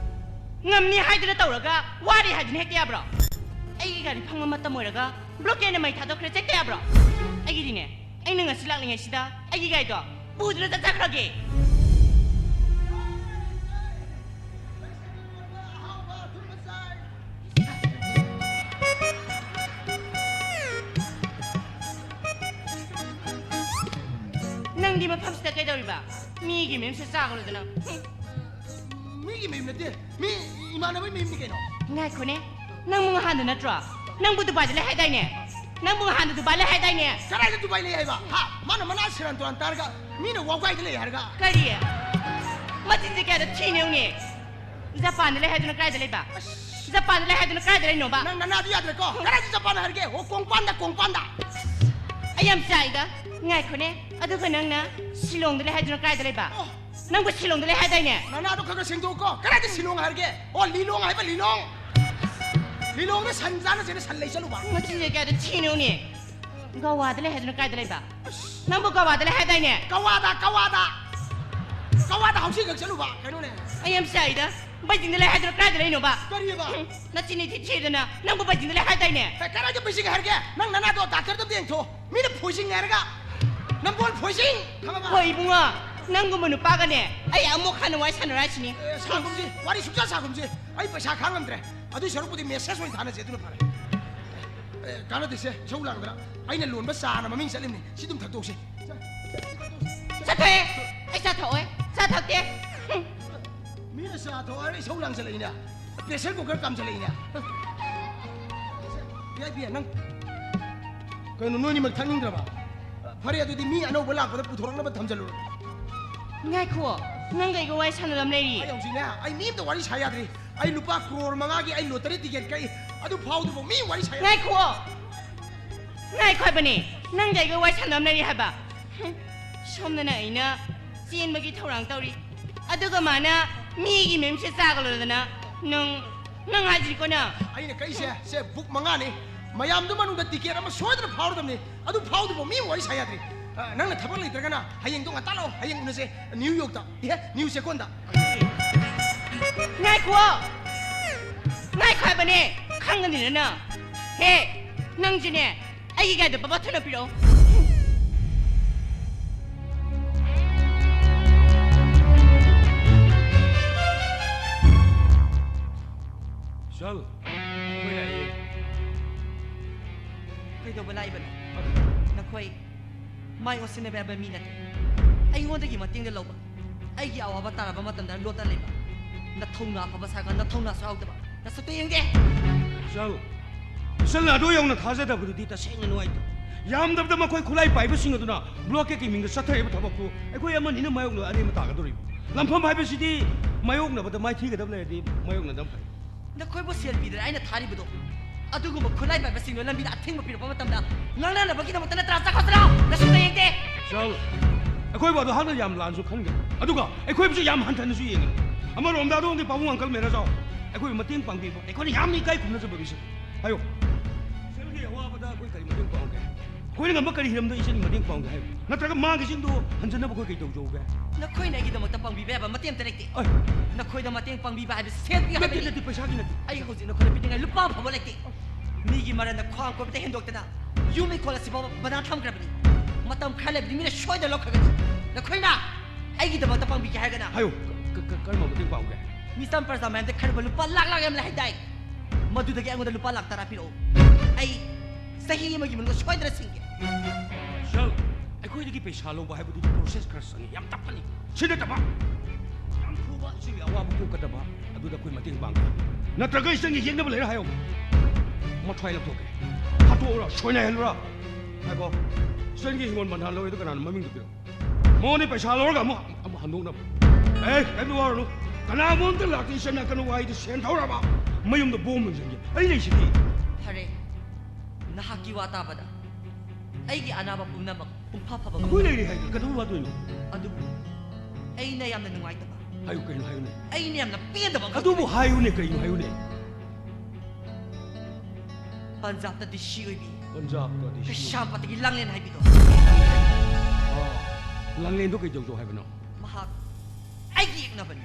ꯉꯝꯅꯤ ꯍꯥꯏꯗꯨꯅ ꯇꯧꯔꯒ ꯋꯥꯔꯤ ꯍꯥꯏꯗꯨꯅ ꯍꯦꯛꯇ ꯌꯥꯕ꯭ꯔꯣ? ꯑꯩꯒꯤ ꯒꯥꯔꯤ ꯐꯪꯕ ꯃꯇꯝ ꯑꯣꯏꯔꯒ ꯕ꯭ꯂꯣꯀꯦꯠꯅ ꯃꯩ ꯊꯥꯗꯣꯛꯈ꯭ꯔꯦ ꯆꯦꯛꯇ ꯌꯥꯕ꯭ꯔꯣ? ꯑꯩꯒꯤꯗꯤꯅꯦ, ꯑꯩꯅ ꯉꯁꯤ ꯂꯥꯛꯂꯤꯉꯩꯁꯤꯗ ꯑꯩꯒꯤ ꯒꯥꯔꯤꯗꯣ ꯄꯨꯗꯨꯅ ꯆꯠꯆꯈ꯭ꯔꯒꯦ꯫ ꯅꯪꯗꯤ ꯃꯐꯝꯁꯤꯗ ꯀꯩꯗꯧꯔꯤꯕ? ꯃꯤꯒꯤ ꯃꯌꯨꯝꯁꯤꯗ ꯆꯥꯒꯅꯨꯗꯅ꯫ ꯃꯤꯒꯤ ꯃꯌꯨꯝ ꯅꯠꯇꯦ, ꯃꯤ ꯏꯃꯥꯟꯅꯕꯒꯤ ꯃꯌꯨꯝꯅꯤ ꯀꯩꯅꯣ꯫ ꯉꯥꯏꯈꯣꯅꯦ, ꯅꯪꯕꯨ ꯉꯍꯥꯟꯗ ꯅꯠꯇ꯭ꯔꯣ? ꯅꯪꯕꯨ ꯗꯨꯕꯥꯏꯗ ꯂꯩ ꯍꯥꯏꯗꯥꯏꯅꯦ? ꯅꯪꯕꯨ ꯉꯍꯥꯟꯗ ꯗꯨꯕꯥꯏ ꯂꯩ ꯍꯥꯏꯗꯥꯏꯅꯦ? ꯀꯗꯥꯏꯗ ꯗꯨꯕꯥꯏ ꯂꯩ ꯍꯥꯏꯕ? ꯍꯥ? ꯃꯥꯅ ꯃꯅꯥ ꯁꯦꯔꯥꯟ ꯇꯨꯔꯥꯟ ꯇꯥꯔꯒ ꯃꯤꯅ ꯋꯥꯎꯒꯥꯏꯗ ꯂꯩ ꯍꯥꯏꯔꯒ꯫ ꯀꯔꯤ? ꯃꯆꯤꯟꯁꯦ ꯀꯌꯥꯗ ꯊꯤꯅ ꯌꯦꯡꯉꯨꯅꯦ꯫ ꯖꯄꯥꯟꯗ ꯂꯩ ꯍꯥꯏꯗꯨꯅ ꯀꯥꯏꯗ ꯂꯩꯕ? ꯑꯁ꯫ ꯖꯄꯥꯟꯗ ꯂꯩ ꯍꯥꯏꯗꯨꯅ ꯀꯥꯏꯗ ꯂꯩꯅꯣꯕ? ꯅꯪ ꯅꯅꯥꯗꯨ ꯌꯥꯗ꯭ꯔꯦꯀꯣ꯫ ꯀꯗꯥꯏꯗ ꯖꯄꯥꯟ ꯍꯥꯏꯔꯒꯦ? ꯑꯣ, ꯀꯣꯡꯄꯥꯟꯗ, ꯀꯣꯡꯄꯥꯟꯗ꯫ ꯑꯩ ꯌꯥꯝ ꯆꯥꯏꯗ꯫ ꯉꯥꯏꯈꯣꯅꯦ꯫ ꯑꯗꯨꯒ ꯅꯪꯅ ꯁꯤꯂꯣꯡꯗ ꯂꯩ ꯍꯥꯏꯗꯨꯅ ꯀꯥꯏꯗ ꯂꯩꯕ? ꯑꯣ꯫ ꯅꯪꯕꯨ ꯁꯤꯂꯣꯡꯗ ꯂꯩ ꯍꯥꯏꯗꯥꯏꯅꯦ? ꯅꯅꯥꯗꯣ ꯈꯔ ꯈꯔ ꯁꯦꯡꯗꯣꯛꯎꯀꯣ꯫ ꯀꯗꯥꯏꯗ ꯁꯤꯂꯣꯡ ꯍꯥꯏꯔꯒꯦ? ꯑꯣ, ꯂꯤꯂꯣꯡ ꯍꯥꯏꯕ, ꯂꯤꯂꯣꯡ꯫ ꯂꯤꯂꯣꯡꯗ ꯁꯟ ꯆꯥꯅꯁꯦꯅ ꯁꯟ ꯂꯩ ꯆꯠꯂꯨꯕ꯫ ꯃꯆꯤꯟꯁꯦ ꯀꯌꯥꯗ ꯊꯤꯅ ꯌꯦꯡꯉꯨꯅꯦ꯫ ꯒꯋꯥꯗ ꯂꯩ ꯍꯥꯏꯗꯨꯅ ꯀꯥꯏꯗ ꯂꯩꯕ? ꯅꯪꯕꯨ ꯒꯋꯥꯗ ꯂꯩ ꯍꯥꯏꯗꯥꯏꯅꯦ? ꯀꯋꯥꯗ, ꯀꯋꯥꯗ꯫ ꯀꯋꯥꯗ ꯍꯧꯖꯤꯛ ꯈꯛ ꯆꯠꯂꯨꯕ꯫ ꯀꯩꯅꯣꯅꯦ꯫ ꯑꯩ ꯌꯥꯝ ꯆꯥꯏꯗ꯫ ꯕꯩꯖꯤꯡꯗ ꯂꯩ ꯍꯥꯏꯗꯨꯅ ꯀꯗꯥꯏꯗ ꯂꯩꯅꯣꯕ? ꯀꯔꯤꯕ? ꯎꯝ, ꯅꯆꯤꯟ ꯅꯊꯤ ꯊꯤꯗꯅ ꯅꯪꯕꯨ ꯕꯩꯖꯤꯡꯗ ꯂꯩ ꯍꯥꯏꯗꯥꯏꯅꯦ? ꯑꯦ, ꯀꯗꯥꯏꯗ ꯕꯩꯖꯤꯡ ꯍꯥꯏꯔꯒꯦ? ꯅꯪ ꯅꯅꯥꯗꯣ ꯗꯥꯛꯇꯔꯗ ꯑꯝꯇ ꯌꯦꯡꯊꯣꯛ꯫ ꯃꯤꯅ ꯐꯣꯏꯖꯤꯡ ꯍꯥꯏꯔꯒ ꯅꯝꯕꯣꯜ ꯐꯣꯏꯖꯤꯡ, ꯈꯪꯉꯕ? ꯍꯣꯏ ꯏꯕꯨꯡꯉꯣ, ꯅꯪꯒꯨꯝꯕ ꯅꯨꯄꯥꯒꯅꯦ ꯑꯩ ꯑꯃꯨꯛ ꯍꯟꯅ ꯋꯥꯔꯤ ꯁꯥꯟꯅꯔꯣꯏ ꯍꯥꯏꯁꯤꯅꯤ꯫ ꯑꯦ, ꯁꯥꯒꯨꯝꯁꯤ, ꯋꯥꯔꯤ ꯁꯨꯡꯁꯥ ꯁꯥꯒꯨꯝꯁꯤ꯫ ꯑꯩ ꯄꯩꯁꯥ ꯈꯥꯡ ꯉꯝꯗ꯭ꯔꯦ꯫ ꯑꯗꯨꯏ ꯁꯔꯨꯛꯄꯨꯗꯤ ꯃꯦꯁꯦꯖ ꯑꯣꯏꯅ ꯊꯥꯅꯁꯦ, ꯑꯗꯨꯅ ꯐꯔꯦ꯫ ꯑꯦ, ꯀꯥꯟꯅꯗꯦꯁꯦ, ꯏꯁꯧ ꯂꯥꯡꯗꯅ꯫ ꯑꯩꯅ ꯂꯣꯟꯕ ꯆꯥꯅ ꯃꯃꯤꯡ ꯆꯠꯂꯤꯕꯅꯤ꯫ ꯁꯤ ꯑꯗꯨꯝ ꯊꯛꯇꯣꯛꯁꯤ꯫ ꯆꯠꯊꯣꯛꯑꯦ꯫ ꯑꯩ ꯆꯥ ꯊꯛꯑꯣꯏ꯫ ꯆꯥ ꯊꯛꯇꯦ꯫ ꯍꯨꯝ꯫ ꯃꯤꯅ ꯆꯥ ꯊꯛꯑꯣ ꯍꯥꯏꯔ ꯏꯁꯧ ꯂꯥꯡꯁꯜꯂꯛꯏꯅꯦ꯫ ꯄ꯭ꯔꯦꯁꯔ ꯀꯨꯀꯔ ꯀꯥꯝꯁꯜꯂꯛꯏꯅꯦ꯫ ꯚꯤ ꯑꯥꯏ ꯄꯤ, ꯅꯪ ꯀꯩꯅꯣ, ꯅꯣꯏꯅꯤꯃꯛ ꯊꯛꯅꯤꯡꯗ꯭ꯔꯕ? ꯐꯔꯦ, ꯑꯗꯨꯗꯤ ꯃꯤ ꯑꯅꯧꯕ ꯂꯥꯛꯄꯗ ꯄꯨꯊꯣꯔꯛꯅꯕ ꯊꯝꯖꯜꯂꯨꯔꯣ꯫ ꯉꯥꯏꯈꯣ, ꯅꯪꯒ ꯑꯩꯒ ꯋꯥꯔꯤ ꯁꯥꯟꯅꯗꯕ ꯂꯩꯔꯤ꯫ ꯑꯩ ꯍꯧꯖꯤꯛꯅꯦ, ꯑꯩ ꯃꯤ ꯑꯝꯇ ꯋꯥꯔꯤ ꯁꯥ ꯌꯥꯗ꯭ꯔꯤ꯫ ꯑꯩ ꯂꯨꯄꯥ ꯀ꯭ꯔꯣꯔ ꯃꯉꯥꯒꯤ ꯑꯩ ꯂꯣꯇꯔꯤ ꯇꯤꯀꯦꯠ ꯀꯛꯏ꯫ ꯑꯗꯨ ꯐꯥꯎꯗ꯭ꯔꯤꯐꯥꯎ ꯃꯤ ꯋꯥꯔꯤ ꯁꯥ ꯌꯥꯗ꯭ꯔꯤ꯫ ꯉꯥꯏꯈꯣ! ꯉꯥꯏꯈꯣ ꯍꯥꯏꯕꯅꯦ, ꯅꯪꯒ ꯑꯩꯒ ꯋꯥꯔꯤ ꯁꯥꯟꯅꯕ ꯂꯩꯔꯤ ꯍꯥꯏꯕ꯫ ꯍꯨꯝ, ꯁꯣꯝꯗꯅ ꯑꯩꯅ ꯆꯦꯟꯕꯒꯤ ꯊꯧꯔꯥꯡ ꯇꯧꯔꯤ, ꯑꯗꯨꯒ ꯃꯥꯅ ꯃꯤꯒꯤ ꯃꯌꯨꯝꯁꯦ ꯆꯥꯒ ꯂꯣꯏꯗꯅ ꯅꯪ, ꯅꯪ ꯍꯥꯏꯁꯤꯀꯣ ꯅꯪ꯫ ꯑꯩꯅ ꯀꯛꯏꯁꯦ, ꯁꯦ, ꯕꯨꯛ ꯃꯉꯥꯅꯤ꯫ ꯃꯌꯥꯝꯗꯨ ꯃꯅꯨꯡꯗ ꯇꯤꯀꯦꯠ ꯑꯃ ꯁꯣꯏꯗꯅ ꯐꯥꯎꯔꯗꯕꯅꯤ꯫ ꯑꯗꯨ ꯐꯥꯎꯗ꯭ꯔꯤꯐꯥꯎ ꯃꯤ ꯋꯥꯔꯤ ꯁꯥ ꯌꯥꯗ꯭ꯔꯤ꯫ ꯑ, ꯅꯪꯅ ꯊꯕꯛ ꯂꯩꯇ꯭ꯔꯒꯅ ꯍꯌꯦꯡꯗꯣ ꯉꯟꯇꯥ ꯂꯥꯛꯑꯣ, ꯍꯌꯦꯡ ꯎꯅꯁꯦ ꯅ꯭ꯌꯨ ꯌꯣꯔꯛꯇ꯫ ꯏꯍꯦ, ꯅ꯭ꯌꯨ ꯆꯦꯛꯀꯣꯟꯗ꯫ ꯉꯥꯏꯈꯣ! ꯉꯥꯏꯈꯣ ꯍꯥꯏꯕꯅꯦ! ꯈꯪꯒꯅꯤꯅ ꯅꯪ! ꯍꯦ! ꯅꯪꯁꯤꯅꯦ! ꯑꯩꯒꯤ ꯒꯥꯔꯤꯗꯣ ꯕꯕꯥ ꯊꯨꯅ ꯄꯤꯔꯛꯑꯣ꯫ ꯆꯜ, ꯑꯩꯈꯣꯏ ꯂꯥꯛꯑꯦ꯫ ꯀꯩꯗꯧꯕ ꯂꯥꯛꯏꯕꯅꯣ? ꯅꯈꯣꯏ ꯃꯥꯏ ꯑꯣꯟꯁꯤꯟꯅꯕ ꯌꯥꯕ ꯃꯤ ꯅꯠꯇꯦ꯫ ꯑꯩꯉꯣꯟꯗꯒꯤ ꯃꯇꯦꯡꯗ ꯂꯧꯕ, ꯑꯩꯒꯤ ꯑꯋꯥꯕ ꯇꯥꯔꯕ ꯃꯇꯝꯗ ꯂꯣꯠꯇ ꯂꯩꯕ, ꯅꯊꯧꯅꯥ ꯑꯐꯕ ꯁꯥꯔꯒ ꯅꯊꯧꯅꯥꯁꯨ ꯌꯥꯎꯗꯕ, ꯅꯁꯛꯇ ꯌꯦꯡꯗꯦ꯫ ꯏꯆꯜ, ꯏꯆꯜꯅ ꯑꯗꯨ ꯌꯧꯅ ꯊꯥꯖꯗꯕꯗꯨꯗꯤ ꯇꯁꯦꯡꯅ ꯅꯨꯡꯉꯥꯏꯇꯦ꯫ ꯌꯥꯝꯗꯕꯗ ꯃꯈꯣꯏ ꯈꯨꯠꯂꯥꯏ ꯄꯥꯏꯕꯁꯤꯡ ꯑꯗꯨꯅ ꯕ꯭ꯂꯣꯀꯦꯠꯀꯤ ꯃꯤꯡꯗ ꯆꯠꯊꯔꯤꯕ ꯊꯕꯛꯇꯨ ꯑꯩꯈꯣꯏ ꯑꯃꯅꯤꯅ ꯃꯥꯌꯣꯛꯅ ꯑꯔꯦꯝꯕ ꯇꯥꯒꯗꯧꯔꯤꯕ꯫ ꯂꯝꯐꯝ ꯍꯥꯏꯕꯁꯤꯗꯤ ꯃꯥꯌꯣꯛꯅꯕꯗ ꯃꯥꯏꯊꯤꯒꯗꯕ ꯂꯩꯔꯗꯤ ꯃꯥꯌꯣꯛꯅꯗꯕ ꯐꯩ꯫ ꯅꯈꯣꯏꯕꯨ ꯁꯦꯜ ꯄꯤꯗꯅ ꯑꯩꯅ ꯊꯥꯔꯤꯕꯗꯣ, ꯑꯗꯨꯒꯨꯝꯕ ꯈꯨꯠꯂꯥꯏ ꯄꯥꯏꯕꯁꯤꯡꯗꯣ ꯂꯝꯕꯤꯗ ꯑꯊꯤꯡꯕ ꯄꯤꯔꯛꯄ ꯃꯇꯝꯗ ꯉꯥꯡꯅꯅꯕꯒꯤꯗꯃꯛꯇ ꯅꯠꯇ꯭ꯔꯥ? ꯆꯠꯈꯣ ꯆꯠꯂꯣ! ꯅꯁꯛꯇ ꯌꯦꯡꯗꯦ! ꯆꯠꯂꯣ! ꯑꯩꯈꯣꯏꯕꯨ ꯑꯗꯨ ꯍꯥꯛꯅ ꯌꯥꯝ ꯂꯥꯟꯅꯁꯨ ꯈꯟꯒꯅꯤ, ꯑꯗꯨꯒ ꯑꯩꯈꯣꯏꯕꯨꯁꯨ ꯌꯥꯝ ꯍꯟꯊꯅꯁꯨ ꯌꯦꯡꯒꯅꯤ꯫ ꯑꯃꯔꯣꯝꯗ ꯑꯗꯣꯝꯒꯤ ꯄꯥꯕꯨꯡ ꯑꯪꯀꯜ ꯃꯦꯔꯥꯖꯥꯎ, ꯑꯩꯈꯣꯏꯕꯨ ꯃꯇꯦꯡ ꯄꯥꯡꯕꯤꯕ ꯑꯩꯈꯣꯏꯅ ꯌꯥꯝꯅ ꯏꯀꯥꯏ ꯈꯨꯝꯅꯖꯕ ꯃꯤꯁꯛ꯫ ꯍꯥꯏꯌꯣ꯫ ꯁꯦꯜꯒꯤ ꯑꯋꯥꯕꯗ ꯑꯩꯈꯣꯏ ꯀꯔꯤ ꯃꯇꯦꯡ ꯄꯥꯡꯉꯨꯒꯦ? ꯑꯩꯈꯣꯏꯅ ꯉꯝꯕ ꯀꯔꯤ ꯍꯤꯔꯝꯗ ꯏꯆꯟꯒꯤ ꯃꯇꯦꯡ ꯄꯥꯡꯒꯦ ꯍꯥꯏꯕ? ꯅꯠꯇ꯭ꯔꯒ ꯃꯥꯒꯤꯁꯤꯡꯗꯣ ꯍꯟꯖꯅꯕ ꯑꯩꯈꯣꯏ ꯀꯩ ꯇꯧꯖꯧꯒꯦ? ꯅꯈꯣꯏꯅ ꯑꯩꯒꯤꯗꯃꯛꯇ ꯄꯥꯡꯕꯤꯕ ꯌꯥꯕ ꯃꯇꯦꯡ ꯑꯝꯇ ꯂꯩꯇꯦ꯫ ꯑꯩ ꯅꯈꯣꯏꯗ ꯃꯇꯦꯡ ꯄꯥꯡꯕꯤꯕ ꯍꯥꯏꯕꯁꯤ ꯁꯦꯟ ꯄꯤꯌꯨ ꯅꯠꯇꯦ, ꯍꯥꯏꯕꯅꯤ꯫ ꯅꯠꯇꯦ, ꯄꯩꯁꯥꯒꯤ ꯅꯠꯇꯦ꯫ ꯑꯩ ꯍꯧꯖꯤꯛ ꯅꯈꯣꯏꯗ ꯄꯤꯅꯤꯡꯉꯥꯏ ꯂꯨꯄꯥ ꯑꯃ ꯐꯥꯎꯕ ꯂꯩꯇꯦ꯫ ꯃꯤꯒꯤ ꯃꯔꯟꯗ ꯈ꯭ꯋꯥꯡ ꯀꯣꯏꯕꯗ ꯍꯦꯟꯗꯣꯛꯇꯅ ꯌꯨꯝ ꯏꯪꯈꯣꯜ ꯑꯁꯤꯐꯥꯎꯕ ꯕꯟꯗꯥꯟ ꯊꯝꯈ꯭ꯔꯕꯅꯤ꯫ ꯃꯇꯝ ꯈꯔ ꯂꯩꯕꯗꯤ ꯃꯤꯅ ꯁꯣꯏꯗꯅ ꯂꯧꯈ꯭ꯔꯒꯅꯤ꯫ ꯅꯈꯣꯏꯅ ꯑꯩꯒꯤꯗꯃꯛꯇ ꯄꯥꯡꯕꯤꯒꯦ ꯍꯥꯏꯔꯒꯅ ꯍꯥꯏꯌꯨ, ꯀ-, ꯀ-, ꯀ-, ꯀꯔꯝꯕ ꯃꯇꯦꯡ ꯄꯥꯡꯒꯦ? ꯃꯤꯆꯝ ꯄ꯭ꯔꯖꯥ ꯃꯌꯥꯝꯗ ꯈꯟꯅꯕ ꯂꯨꯄꯥ ꯂꯥꯛ ꯂꯥꯛ ꯌꯥꯝ ꯂꯩ ꯍꯥꯏꯗꯥꯏ? ꯃꯗꯨꯗꯒꯤ ꯑꯩꯉꯣꯟꯗ ꯂꯨꯄꯥ ꯂꯥꯛ ꯇꯔꯥ ꯄꯤꯔꯛꯎ꯫ ꯑꯩ ꯆꯍꯤ ꯑꯃꯒꯤ ꯃꯅꯨꯡꯗ ꯁꯣꯏꯗꯅ ꯁꯤꯡꯒꯦ꯫ ꯁꯔ, ꯑꯩꯈꯣꯏꯗꯒꯤ ꯄꯩꯁꯥ ꯂꯧꯕ ꯍꯥꯏꯕꯗꯨꯗꯤ ꯄ꯭ꯔꯣꯁꯦꯁ ꯈꯔ ꯆꯪꯉꯤ, ꯌꯥꯝ ꯇꯞꯄꯅꯤ꯫ ꯁꯤ ꯅꯠꯇꯕ ꯌꯥꯝ ꯊꯨꯕ, ꯏꯆꯦꯒꯤ ꯑꯋꯥꯕ ꯀꯣꯛꯀꯗꯕ, ꯑꯗꯨꯗ ꯑꯩꯈꯣꯏ ꯃꯇꯦꯡ ꯄꯥꯡꯒꯦ꯫ ꯅꯠꯇ꯭ꯔꯒ ꯏꯆꯟꯒꯤ ꯌꯦꯛꯅꯕ ꯂꯩꯔ ꯍꯥꯏꯌꯣ꯫ ꯃꯊ꯭ꯋꯥꯏ ꯂꯧꯊꯣꯛꯀꯦ꯫ ꯍꯥꯠꯇꯣꯛꯎꯔ, ꯁꯣꯏꯅꯥꯏꯍꯜꯂꯨꯔ? ꯉꯥꯏꯈꯣ, ꯏꯆꯟꯒꯤ ꯍꯤꯡꯒꯣꯜ ꯕꯟꯙꯥꯟ ꯂꯧꯔꯦꯗꯣ ꯀꯅꯥꯅꯣ? ꯃꯃꯤꯡꯗꯣ ꯄꯤꯔꯛꯑꯣ꯫ ꯃꯉꯣꯟꯗ ꯄꯩꯁꯥ ꯂꯧꯔꯒ ꯑꯃꯨꯛ, ꯑꯃꯨꯛ ꯍꯟꯗꯣꯛꯅꯕ꯫ ꯑꯦ, ꯀꯩꯝꯇ ꯋꯥꯔꯨꯅꯨ꯫ ꯀꯅꯥꯒꯨꯝꯕ ꯑꯝꯇ ꯂꯥꯛꯇꯦ, ꯏꯆꯟ ꯅꯥꯀꯟ ꯋꯥꯏꯗ ꯁꯦꯟ ꯊꯧꯔꯕ ꯃꯌꯨꯝꯗ ꯕꯣꯝ ꯃꯨꯟꯁꯤꯟꯒꯦ꯫ ꯑꯩ ꯂꯩꯁꯤꯗꯤ꯫ ꯐꯔꯦ, ꯅꯍꯥꯛꯀꯤ ꯋꯥ ꯇꯥꯕꯗ ꯑꯩꯒꯤ ꯑꯅꯥꯕ ꯄꯨꯝꯅꯃꯛ ꯄꯨꯡꯐꯥ ꯐꯕ ꯑꯩꯈꯣꯏ ꯉꯝꯂꯦ꯫ ꯂꯩꯔꯤ ꯍꯥꯏꯗꯨ ꯀꯩꯗꯧꯕ ꯋꯥꯗꯣꯏꯅꯣ? ꯑꯗꯨꯕꯨ ꯑꯩꯅ ꯌꯥꯝꯅ ꯅꯨꯡꯉꯥꯏꯇꯕ, ꯍꯥꯏꯌꯨ, ꯀꯩꯅꯣ ꯍꯥꯏꯌꯨꯅꯦ꯫ ꯑꯩꯅ ꯌꯥꯝꯅ ꯄꯦꯟꯗꯕ ꯑꯃꯈꯛ ꯑꯗꯨꯕꯨ ꯂꯩ꯫ ꯍꯥꯏꯌꯨꯅꯦ, ꯀꯩꯅꯣ ꯍꯥꯏꯌꯨꯅꯦ? ꯄꯟꯖꯥꯕꯇ ꯗꯤ ꯁꯤ ꯑꯣꯏꯕꯤ ꯄꯟꯖꯥꯕꯇ ꯗꯤ ꯁꯤ ꯑꯣꯏꯕꯤ꯫ ꯀꯩꯁꯥꯝꯄꯥꯠꯇꯒꯤ ꯂꯥꯡꯂꯦꯟ ꯍꯥꯏꯕꯤꯗꯣ꯫ ꯑꯥ, ꯂꯥꯡꯂꯦꯟꯗꯣ ꯀꯩꯗꯧꯗꯧ ꯍꯥꯏꯕꯅꯣ? ꯃꯍꯥꯛ ꯑꯩꯒꯤ ꯌꯦꯛꯅꯕꯅꯤ꯫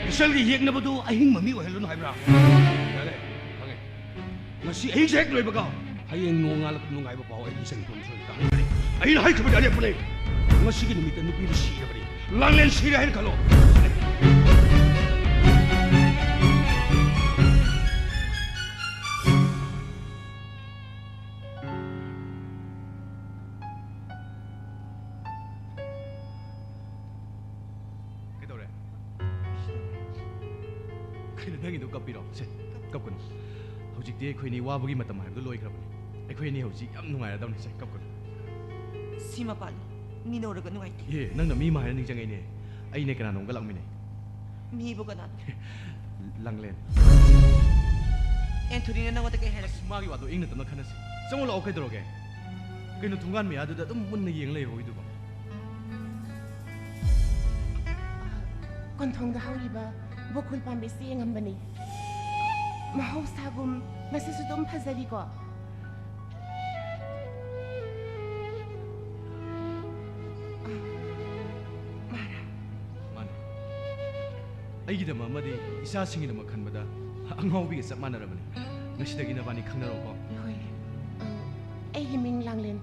ꯏꯆꯜꯒꯤ ꯌꯦꯛꯅꯕꯗꯨ ꯑꯍꯤꯡ ꯃꯃꯤ ꯑꯣꯏꯍꯜꯂꯨꯅꯨ ꯍꯥꯏꯕ꯭ꯔꯥ? ꯌꯥꯔꯦ, ꯈꯪꯉꯦ꯫ ꯉꯁꯤ ꯑꯍꯤꯡꯁꯦ ꯍꯦꯛ ꯂꯣꯏꯕꯒ ꯍꯌꯦꯡ ꯅꯣꯡꯉꯥꯜꯂꯛ ꯅꯨꯡꯉꯥꯏꯕ ꯄꯥꯎ ꯑꯩ ꯏꯆꯟ ꯊꯣꯡ ꯁꯣꯏ ꯇꯥꯍꯟꯒꯅꯤ꯫ ꯑꯩꯅ ꯍꯥꯏꯈꯤꯕꯗꯤ ꯑꯔꯦꯞꯄꯅꯦ꯫ ꯉꯁꯤꯒꯤ ꯅꯨꯃꯤꯠꯇ ꯅꯨꯄꯤꯗꯨ ꯁꯤꯔꯕꯅꯤ꯫ ꯂꯥꯡꯂꯦꯟ ꯁꯤꯔꯦ ꯍꯥꯏꯅ ꯈꯜꯂꯣ꯫ ꯀꯩꯗꯧꯔꯦ? ꯀꯩꯅꯣ ꯅꯪꯒꯤꯗꯣ ꯀꯞꯄꯤꯔꯣ? ꯁꯦ, ꯀꯞꯀꯅꯨ꯫ ꯍꯧꯖꯤꯛꯇꯤ ꯑꯩꯈꯣꯏꯅꯤ ꯋꯥꯕꯒꯤ ꯃꯇꯝ ꯍꯥꯏꯕꯗꯣ ꯂꯣꯏꯈ꯭ꯔꯕꯅꯤ꯫ ꯑꯩꯈꯣꯏ ꯑꯅꯤ ꯍꯧꯖꯤꯛ ꯌꯥꯝ ꯅꯨꯡꯉꯥꯏꯔꯗꯧꯅꯤ꯫ ꯁꯦ, ꯀꯞꯀꯅꯨ꯫ ꯁꯤ ꯃꯄꯥꯟ ꯃꯤꯅ ꯎꯔꯒ ꯅꯨꯡꯉꯥꯏꯇꯦ꯫ ꯑꯦ, ꯅꯪꯅ ꯃꯤ ꯑꯃ ꯍꯥꯏꯔ ꯅꯤꯡꯁꯤꯡꯉꯩꯅꯦ꯫ ꯑꯩꯅꯦ ꯀꯅꯥꯅꯣꯝꯒ ꯂꯥꯛꯃꯤꯟꯅꯩ꯫ ꯃꯤꯕꯨ ꯀꯅꯥꯅꯣ? ꯂꯥꯡꯂꯦꯟ꯫ ꯑꯦꯟꯊꯣꯅꯤꯅ ꯅꯪꯉꯣꯟꯗ ꯀꯩ ꯍꯥꯏꯔꯛꯀꯦ? ꯑꯁ, ꯃꯥꯒꯤ ꯋꯥꯗꯣ ꯏꯪꯅ ꯇꯞꯅ ꯈꯟꯅꯁꯤ꯫ ꯆꯪꯉꯛꯑꯣ, ꯂꯥꯛꯑꯣ, ꯀꯩꯗꯧꯔꯒꯦ? ꯀꯩꯅꯣ ꯊꯣꯡꯒꯥꯟ ꯃꯌꯥꯗꯨꯗ ꯑꯗꯨꯝ ꯃꯨꯟꯅ ꯌꯦꯡ ꯂꯩꯍꯧꯔꯤꯗꯨꯕꯣ? ꯀꯣꯟꯊꯣꯡꯗ ꯍꯧꯔꯤꯕ ꯕꯣꯀꯨꯜ ꯄꯥꯝꯕꯤꯁꯤ ꯌꯦꯡꯉꯝꯕꯅꯤ꯫ ꯃꯍꯧꯁꯥꯒꯨꯝ ꯉꯁꯤꯁꯨ ꯑꯗꯨꯝ ꯐꯖꯔꯤꯀꯣ꯫ ꯑꯩꯒꯤꯗꯃꯛ ꯑꯃꯗꯤ ꯏꯆꯥꯁꯤꯡꯒꯤꯗꯃꯛ ꯈꯟꯕꯗ ꯑꯉꯥꯎꯕꯤꯒ ꯆꯞ ꯃꯥꯟꯅꯔꯕꯅꯤ꯫ ꯉꯁꯤꯗꯒꯤ ꯅꯕꯥꯅꯤ ꯈꯪꯅꯔꯣꯀꯣ꯫ ꯍꯣꯏ꯫ ꯑ, ꯑꯩꯒꯤ ꯃꯤꯡ ꯂꯥꯡꯂꯦꯟ꯫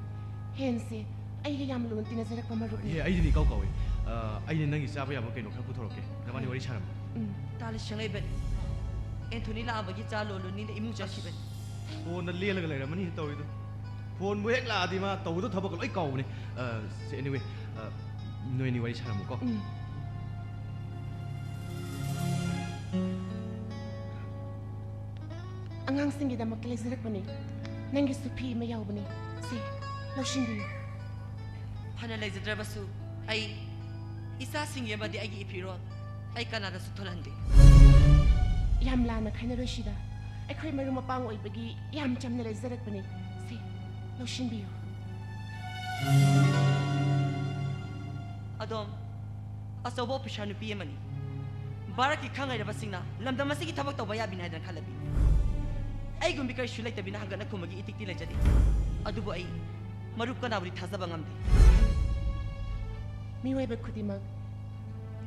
ꯍꯦꯟꯁꯦ ꯑꯩꯒ ꯌꯥꯝ ꯂꯨꯅ ꯇꯤꯟꯅꯖꯔꯛꯄ ꯃꯔꯨꯞꯅꯤ꯫ ꯑꯦ, ꯑꯩꯗꯤ ꯅꯤꯀꯥꯎ ꯀꯥꯎꯏ꯫ ꯑ, ꯑꯩꯅ ꯅꯪꯒꯤ ꯆꯥꯕ ꯌꯥꯕ ꯀꯩꯅꯣ ꯈꯔ ꯄꯨꯊꯣꯔꯛꯀꯦ꯫ ꯅꯕꯥꯅꯤ ꯋꯥꯔꯤ ꯁꯥꯔꯝꯃꯣ꯫ ꯎꯝ꯫ ꯇꯥ ꯂꯤꯁꯤꯡ ꯂꯩꯕꯅꯤ꯫ ꯑꯦꯟꯊꯣꯅꯤ ꯂꯥꯛꯑꯝꯕꯒꯤ ꯆꯥ ꯂꯣꯜꯂꯨꯅꯤꯅ ꯏꯃꯨꯡ ꯆꯠꯈꯤꯕꯅꯤ꯫ ꯐꯣꯟꯗ ꯂꯦꯜꯂꯒ ꯂꯩꯔꯝꯃꯅꯤ ꯇꯧꯔꯤꯗꯣ꯫ ꯐꯣꯟꯕꯨ ꯍꯦꯛ ꯂꯥꯛꯑꯗꯤ ꯃꯥ ꯇꯧꯒꯗꯧ ꯊꯕꯛꯀ ꯂꯣꯏ ꯀꯥꯎꯕꯅꯦ꯫ ꯑ, ꯁꯦ, anyway, ꯑ, ꯅꯣꯏꯅꯤ ꯋꯥꯔꯤ ꯁꯥꯔꯝꯃꯨꯀꯣ꯫ ꯎꯝ꯫ ꯑꯉꯥꯡꯁꯤꯡꯒꯤꯗꯃꯛꯇ ꯂꯩꯖꯔꯛꯄꯅꯤ꯫ ꯅꯪꯒꯤꯁꯨ ꯐꯤ ꯑꯃ ꯌꯥꯎꯕꯅꯤ꯫ ꯁꯤ, ꯂꯧꯁꯤꯟꯕꯤꯌꯨ꯫ ꯐꯅ ꯂꯩꯖꯗ꯭ꯔꯕꯁꯨ, ꯑꯩ ꯏꯆꯥꯁꯤꯡꯒꯤ ꯑꯃꯗꯤ ꯑꯩꯒꯤ ꯏꯐꯤꯔꯣꯜ ꯑꯩ ꯀꯅꯥꯗꯁꯨ ꯊꯣꯜꯍꯟꯗꯦ꯫ ꯌꯥꯝ ꯂꯥꯟꯅ ꯈꯥꯏꯅꯔꯣꯏꯁꯤꯗ꯫ ꯑꯩꯈꯣꯏ ꯃꯔꯨꯞ ꯃꯄꯥꯡ ꯑꯣꯏꯕꯒꯤ ꯌꯥꯝ ꯆꯝꯅ ꯂꯩꯖꯔꯛꯄꯅꯤ꯫ ꯁꯤ, ꯂꯧꯁꯤꯟꯕꯤꯌꯨ꯫ ꯑꯗꯣꯝ ꯑꯆꯧꯕ ꯑꯣꯐꯤꯁꯥꯔ ꯅꯨꯄꯤ ꯑꯃꯅꯤ꯫ ꯚꯥꯔꯠꯀꯤ ꯈꯪ ꯍꯩꯔꯕꯁꯤꯡꯅ ꯂꯝꯗꯝ ꯑꯁꯤꯒꯤ ꯊꯕꯛ ꯇꯧꯕ ꯌꯥꯕꯤꯅꯤ ꯍꯥꯏꯗꯅ ꯈꯜꯂꯕꯤ꯫ ꯑꯩꯒꯨꯝꯕꯤ ꯀꯔꯤꯁꯨ ꯂꯩꯇꯕꯤꯅ ꯍꯪꯒꯠꯅ ꯈꯨꯝꯕꯒꯤ ꯏꯇꯤꯛꯇꯤ ꯂꯩꯖꯗꯦ꯫ ꯑꯗꯨꯕꯨ ꯑꯩ ꯃꯔꯨꯞ ꯀꯅꯥꯕꯨꯗꯤ ꯊꯥꯖꯕ ꯉꯝꯗꯦ꯫ ꯃꯤꯑꯣꯏꯕ ꯈꯨꯗꯤꯡꯃꯛ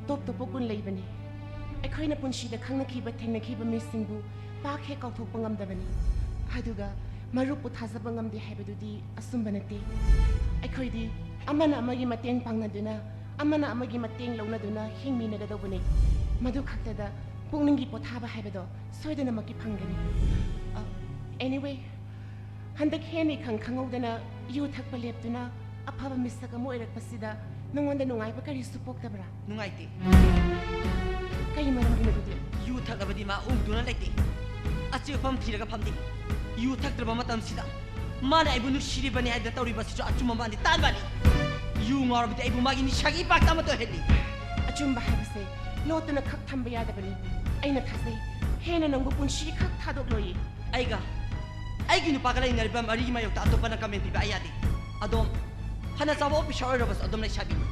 ꯇꯣꯞ ꯇꯣꯞꯄ ꯒꯨꯟ ꯂꯩꯕꯅꯤ꯫ ꯑꯩꯈꯣꯏꯅ ꯄꯨꯟꯁꯤꯗ ꯈꯪꯅꯈꯤꯕ, ꯊꯦꯡꯅꯈꯤꯕ ꯃꯤꯁꯤꯡꯕꯨ ꯄꯥꯛ ꯍꯦꯛ ꯀꯥꯎꯊꯣꯛꯄ ꯉꯝꯗꯕꯅꯤ꯫ ꯑꯗꯨꯒ ꯃꯔꯨꯞꯄꯨ ꯊꯥꯖꯕ ꯉꯝꯗꯦ ꯍꯥꯏꯕꯗꯨꯗꯤ ꯑꯆꯨꯝꯕ ꯅꯠꯇꯦ꯫ ꯑꯩꯈꯣꯏꯗꯤ ꯑꯃꯅ ꯑꯃꯒꯤ ꯃꯇꯦꯡ ꯄꯥꯡꯅꯗꯨꯅ, ꯑꯃꯅ ꯑꯃꯒꯤ ꯃꯇꯦꯡ ꯂꯧꯅꯗꯨꯅ ꯍꯤꯡꯃꯤꯟꯅꯒꯗꯧꯕꯅꯤ꯫ ꯃꯗꯨ ꯈꯛꯇꯗ ꯄꯨꯛꯅꯤꯡꯒꯤ ꯄꯣꯊꯥꯕ ꯍꯥꯏꯕꯗꯣ ꯁꯣꯏꯗꯅꯃꯛꯀꯤ ꯐꯪꯒꯅꯤ꯫ ꯑ, anyway, ꯍꯟꯗꯛ ꯍꯦꯟꯅ ꯏꯈꯪ ꯈꯪꯍꯧꯗꯅ ꯌꯨ ꯊꯛꯄ ꯂꯦꯞꯇꯨꯅ ꯑꯐꯕ ꯃꯤꯁꯛ ꯑꯃ ꯑꯣꯏꯔꯛꯄꯁꯤꯗ ꯅꯉꯣꯟꯗ ꯅꯨꯡꯉꯥꯏꯕ ꯀꯔꯤꯁꯨ ꯄꯣꯛꯇꯕ꯭ꯔꯥ? ꯅꯨꯡꯉꯥꯏꯇꯦ꯫ ꯀꯔꯤ ꯃꯔꯝꯒꯤꯅꯣ ꯑꯗꯨꯗꯤ? ꯌꯨ ꯊꯛꯂꯕꯗꯤ ꯃꯥ ꯎꯗꯨꯅ ꯂꯩꯇꯦ꯫ ꯑꯆꯤꯛꯄ ꯃꯐꯝ ꯊꯤꯔꯒ ꯐꯝꯗꯦ꯫ ꯌꯨ ꯊꯛꯇ꯭ꯔꯕ ꯃꯇꯝꯁꯤꯗ ꯃꯥꯅ ꯑꯩꯕꯨ ꯅꯨꯡꯁꯤꯔꯤꯕꯅꯤ ꯍꯥꯏꯗꯅ ꯇꯧꯔꯤꯕꯁꯤꯁꯨ ꯑꯆꯨꯝꯕ ꯃꯥꯟꯗꯦ, ꯇꯥꯟꯕꯅꯤ꯫ ꯌꯨ ꯉꯥꯎꯔꯕꯗꯤ ꯑꯩꯕꯨ ꯃꯥꯒꯤ ꯅꯤꯁꯥꯒꯤ ꯏꯄꯥꯛꯇ ꯑꯃꯠꯇ ꯑꯣꯏꯍꯜꯂꯤ꯫ ꯑꯆꯨꯝꯕ ꯍꯥꯏꯕꯁꯦ ꯂꯣꯠꯇꯨꯅ ꯈꯛ ꯊꯝꯕ ꯌꯥꯗꯕꯅꯤ꯫ ꯑꯩꯅ ꯊꯥꯖꯩ, ꯍꯦꯟꯅ ꯅꯪꯕꯨ ꯄꯨꯟꯁꯤ ꯈꯛ ꯊꯥꯗꯣꯛꯂꯣꯏꯌꯦ꯫ ꯑꯩꯒ ꯑꯩꯒꯤ ꯅꯨꯄꯥꯒ ꯂꯩꯅꯔꯤꯕ ꯃꯔꯤꯒꯤ ꯃꯥꯌꯣꯛꯇ ꯑꯇꯣꯞꯄꯅ ꯀꯃꯦꯟ ꯄꯤꯕ ꯑꯩ ꯌꯥꯗꯦ꯫ ꯑꯗꯣꯝ ꯐꯅ ꯆꯥꯎꯕ ꯑꯣꯐꯤꯁꯥꯔ ꯑꯣꯏꯔꯕꯁꯨ ꯑꯗꯨꯝ ꯂꯩꯁꯥꯕꯤꯅꯤ꯫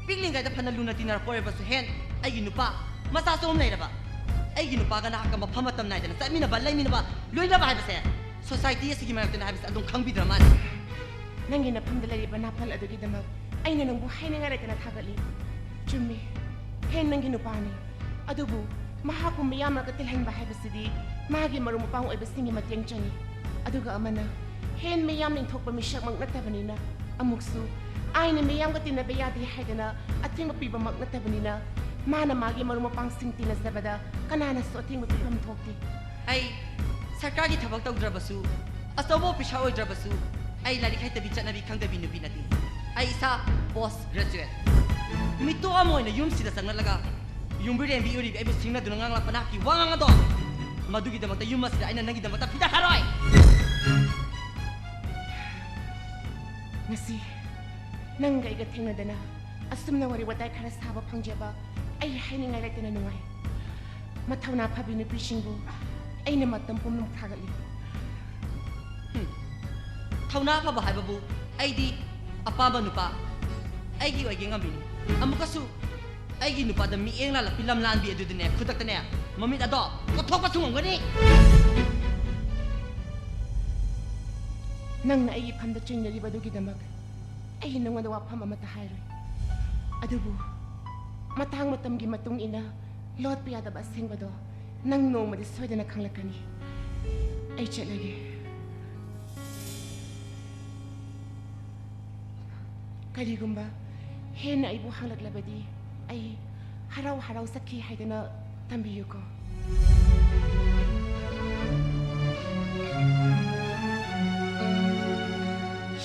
ꯄꯤꯛꯂꯤꯉꯩꯗ ꯐꯅ ꯂꯨꯅ ꯇꯤꯟꯅꯔꯛꯄ ꯑꯣꯏꯔꯕꯁꯨ ꯍꯦꯟ ꯑꯩꯒꯤ ꯅꯨꯄꯥ ꯃꯆꯥꯁꯨ ꯑꯍꯨꯝ ꯂꯩꯔꯕ꯫ ꯑꯩꯒꯤ ꯅꯨꯄꯥꯒ ꯅꯍꯥꯛꯀ ꯃꯐꯝ ꯃꯇꯝ ꯅꯥꯏꯗꯅ ꯆꯠꯃꯤꯟꯅꯕ, ꯂꯩꯃꯤꯟꯅꯕ, ꯂꯣꯏꯅꯕ ꯍꯥꯏꯕꯁꯦ ꯁꯣꯁꯥꯏꯇꯤ ꯑꯁꯤꯒꯤ ꯃꯔꯛꯇꯅ ꯍꯥꯏꯕꯁꯦ ꯑꯗꯨꯝ ꯈꯪꯕꯤꯗ꯭ꯔ ꯃꯥꯜꯂꯦ꯫ ꯅꯪꯒꯤ ꯅꯐꯝꯗ ꯂꯩꯔꯤꯕ ꯅꯥꯄꯜ ꯑꯗꯨꯒꯤꯗꯃꯛ ꯑꯩꯅ ꯅꯪꯕꯨ ꯍꯥꯏꯅꯤꯡꯉꯥꯏ ꯂꯩꯇꯅ ꯊꯥꯒꯠꯂꯤ꯫ ꯆꯨꯝꯃꯤ, ꯍꯦꯟ ꯅꯪꯒꯤ ꯅꯨꯄꯥꯅꯤ꯫ ꯑꯗꯨꯕꯨ ꯃꯍꯥꯛꯄꯨ ꯃꯤꯌꯥꯝ ꯃꯔꯛꯇ ꯇꯤꯜꯍꯟꯕ ꯍꯥꯏꯕꯁꯤꯗꯤ ꯃꯥꯒꯤ ꯃꯔꯨꯞ ꯃꯄꯥꯡ ꯑꯣꯏꯕꯁꯤꯡꯒꯤ ꯃꯇꯦꯡ ꯆꯪꯏ꯫ ꯑꯗꯨꯒ ꯑꯃꯅ, ꯍꯦꯟ ꯃꯤꯌꯥꯝꯅ ꯏꯟꯊꯣꯛꯄ ꯃꯤꯁꯛꯃꯛ ꯅꯠꯇꯕꯅꯤꯅ, ꯑꯃꯨꯛꯁꯨ ꯑꯩꯅ ꯃꯤꯌꯥꯝꯒ ꯇꯤꯟꯅꯕ ꯌꯥꯗꯦ ꯍꯥꯏꯗꯅ ꯑꯊꯤꯡꯕ ꯄꯤꯕꯃꯛ ꯅꯠꯇꯕꯅꯤꯅ, ꯃꯥꯅ ꯃꯥꯒꯤ ꯃꯔꯨꯞ ꯃꯄꯥꯡꯁꯤꯡ ꯇꯤꯟꯅꯖꯕꯗ ꯀꯅꯥꯅꯁꯨ ꯑꯊꯤꯡꯕ ꯄꯤꯐꯝ ꯊꯣꯛꯇꯦ꯫ ꯑꯩ ꯁꯔꯀꯥꯔꯒꯤ ꯊꯕꯛ ꯇꯧꯗ꯭ꯔꯕꯁꯨ, ꯑꯆꯧꯕ ꯑꯣꯐꯤꯁꯥꯔ ꯑꯣꯏꯗ꯭ꯔꯕꯁꯨ, ꯑꯩ ꯂꯥꯏꯔꯤꯛ ꯍꯩꯇꯕꯤ ꯆꯠꯅꯕꯤ ꯈꯪꯗꯕꯤ ꯅꯨꯄꯤ ꯅꯠꯇꯦ꯫ ꯑꯩ ꯏꯁꯥ ꯄꯣꯁ ꯒ꯭ꯔꯦꯖꯨꯑꯦꯠ꯫ ꯃꯤꯇꯣꯞ ꯑꯃ ꯑꯣꯏꯅ ꯌꯨꯝꯁꯤꯗ ꯆꯪꯂꯛꯂꯒ ꯌꯨꯝꯕꯤꯔꯦꯝꯕꯤ ꯑꯣꯏꯔꯤꯕꯤ ꯑꯩꯕꯨ ꯁꯤꯡꯅꯗꯨꯅ ꯉꯥꯡꯂꯛꯄ ꯅꯍꯥꯛꯀꯤ ꯋꯥꯉꯥꯡ ꯑꯗꯣ, ꯃꯗꯨꯒꯤꯗꯃꯛꯇ ꯌꯨꯝ ꯑꯁꯤꯗ ꯑꯩꯅ ꯅꯪꯒꯤꯗꯃꯛꯇ ꯐꯤꯗꯥ ꯊꯥꯔꯣꯏ꯫ ꯉꯁꯤ ꯅꯪꯒ ꯑꯩꯒ ꯊꯦꯡꯅꯗꯅ ꯑꯁꯨꯝꯅ ꯋꯥꯔꯤ ꯋꯥꯇꯥꯏ ꯈꯔ ꯁꯥꯕ ꯐꯪꯖꯕ ꯑꯩ ꯍꯥꯏꯅꯤꯡꯉꯥꯏ ꯂꯩꯇꯅ ꯅꯨꯡꯉꯥꯏ꯫ ꯃꯊꯧꯅꯥ ꯐꯕꯤ ꯅꯨꯄꯤꯁꯤꯡꯕꯨ ꯑꯩꯅ ꯃꯇꯝ ꯄꯨꯝꯅꯃꯛ ꯊꯥꯒꯠꯂꯤ꯫ ꯍꯨꯝ꯫ ꯊꯧꯅꯥ ꯐꯕ ꯍꯥꯏꯕꯕꯨ ꯑꯩꯗꯤ ꯑꯄꯥꯝꯕ ꯅꯨꯄꯥ ꯑꯩꯒꯤ ꯑꯣꯏꯒꯦ ꯉꯝꯃꯤꯅꯤ꯫ ꯑꯃꯨꯛꯀꯁꯨ ꯑꯩꯒꯤ ꯅꯨꯄꯥꯗ ꯃꯤꯠꯌꯦꯡ ꯂꯥꯜꯂꯛꯄꯤ ꯂꯝꯂꯥꯟꯕꯤ ꯑꯗꯨꯗꯅꯦ, ꯈꯨꯗꯛꯇꯅꯦ ꯃꯃꯤꯠ ꯑꯗꯣ ꯀꯣꯠꯊꯣꯛꯄꯁꯨ ꯉꯝꯒꯅꯤ꯫ ꯅꯪꯅ ꯑꯩꯒꯤ ꯐꯝꯗ ꯆꯤꯡꯅꯔꯤꯕꯗꯨꯒꯤꯗꯃꯛ ꯑꯩ ꯅꯉꯣꯟꯗ ꯋꯥꯐꯝ ꯑꯃꯠꯇ ꯍꯥꯏꯔꯣꯏ꯫ ꯑꯗꯨꯕꯨ ꯃꯇꯥꯡ ꯃꯇꯝꯒꯤ ꯃꯇꯨꯡ ꯏꯟꯅ ꯂꯣꯠꯄ ꯌꯥꯗꯕ ꯑꯁꯦꯡꯕꯗꯣ ꯅꯪ ꯅꯣꯡꯃꯗꯤ ꯁꯣꯏꯗꯅ ꯈꯪꯂꯛꯀꯅꯤ꯫ ꯑꯩ ꯆꯠꯂꯒꯦ꯫ ꯀꯔꯤꯒꯨꯝꯕ ꯍꯦꯟꯅ ꯑꯩꯕꯨ ꯍꯪꯂꯛꯂꯕꯗꯤ ꯑꯩ ꯍꯔꯥꯎ ꯍꯔꯥꯎ ꯆꯠꯈꯤ ꯍꯥꯏꯗꯅ ꯇꯝꯕꯤꯌꯨꯀꯣ꯫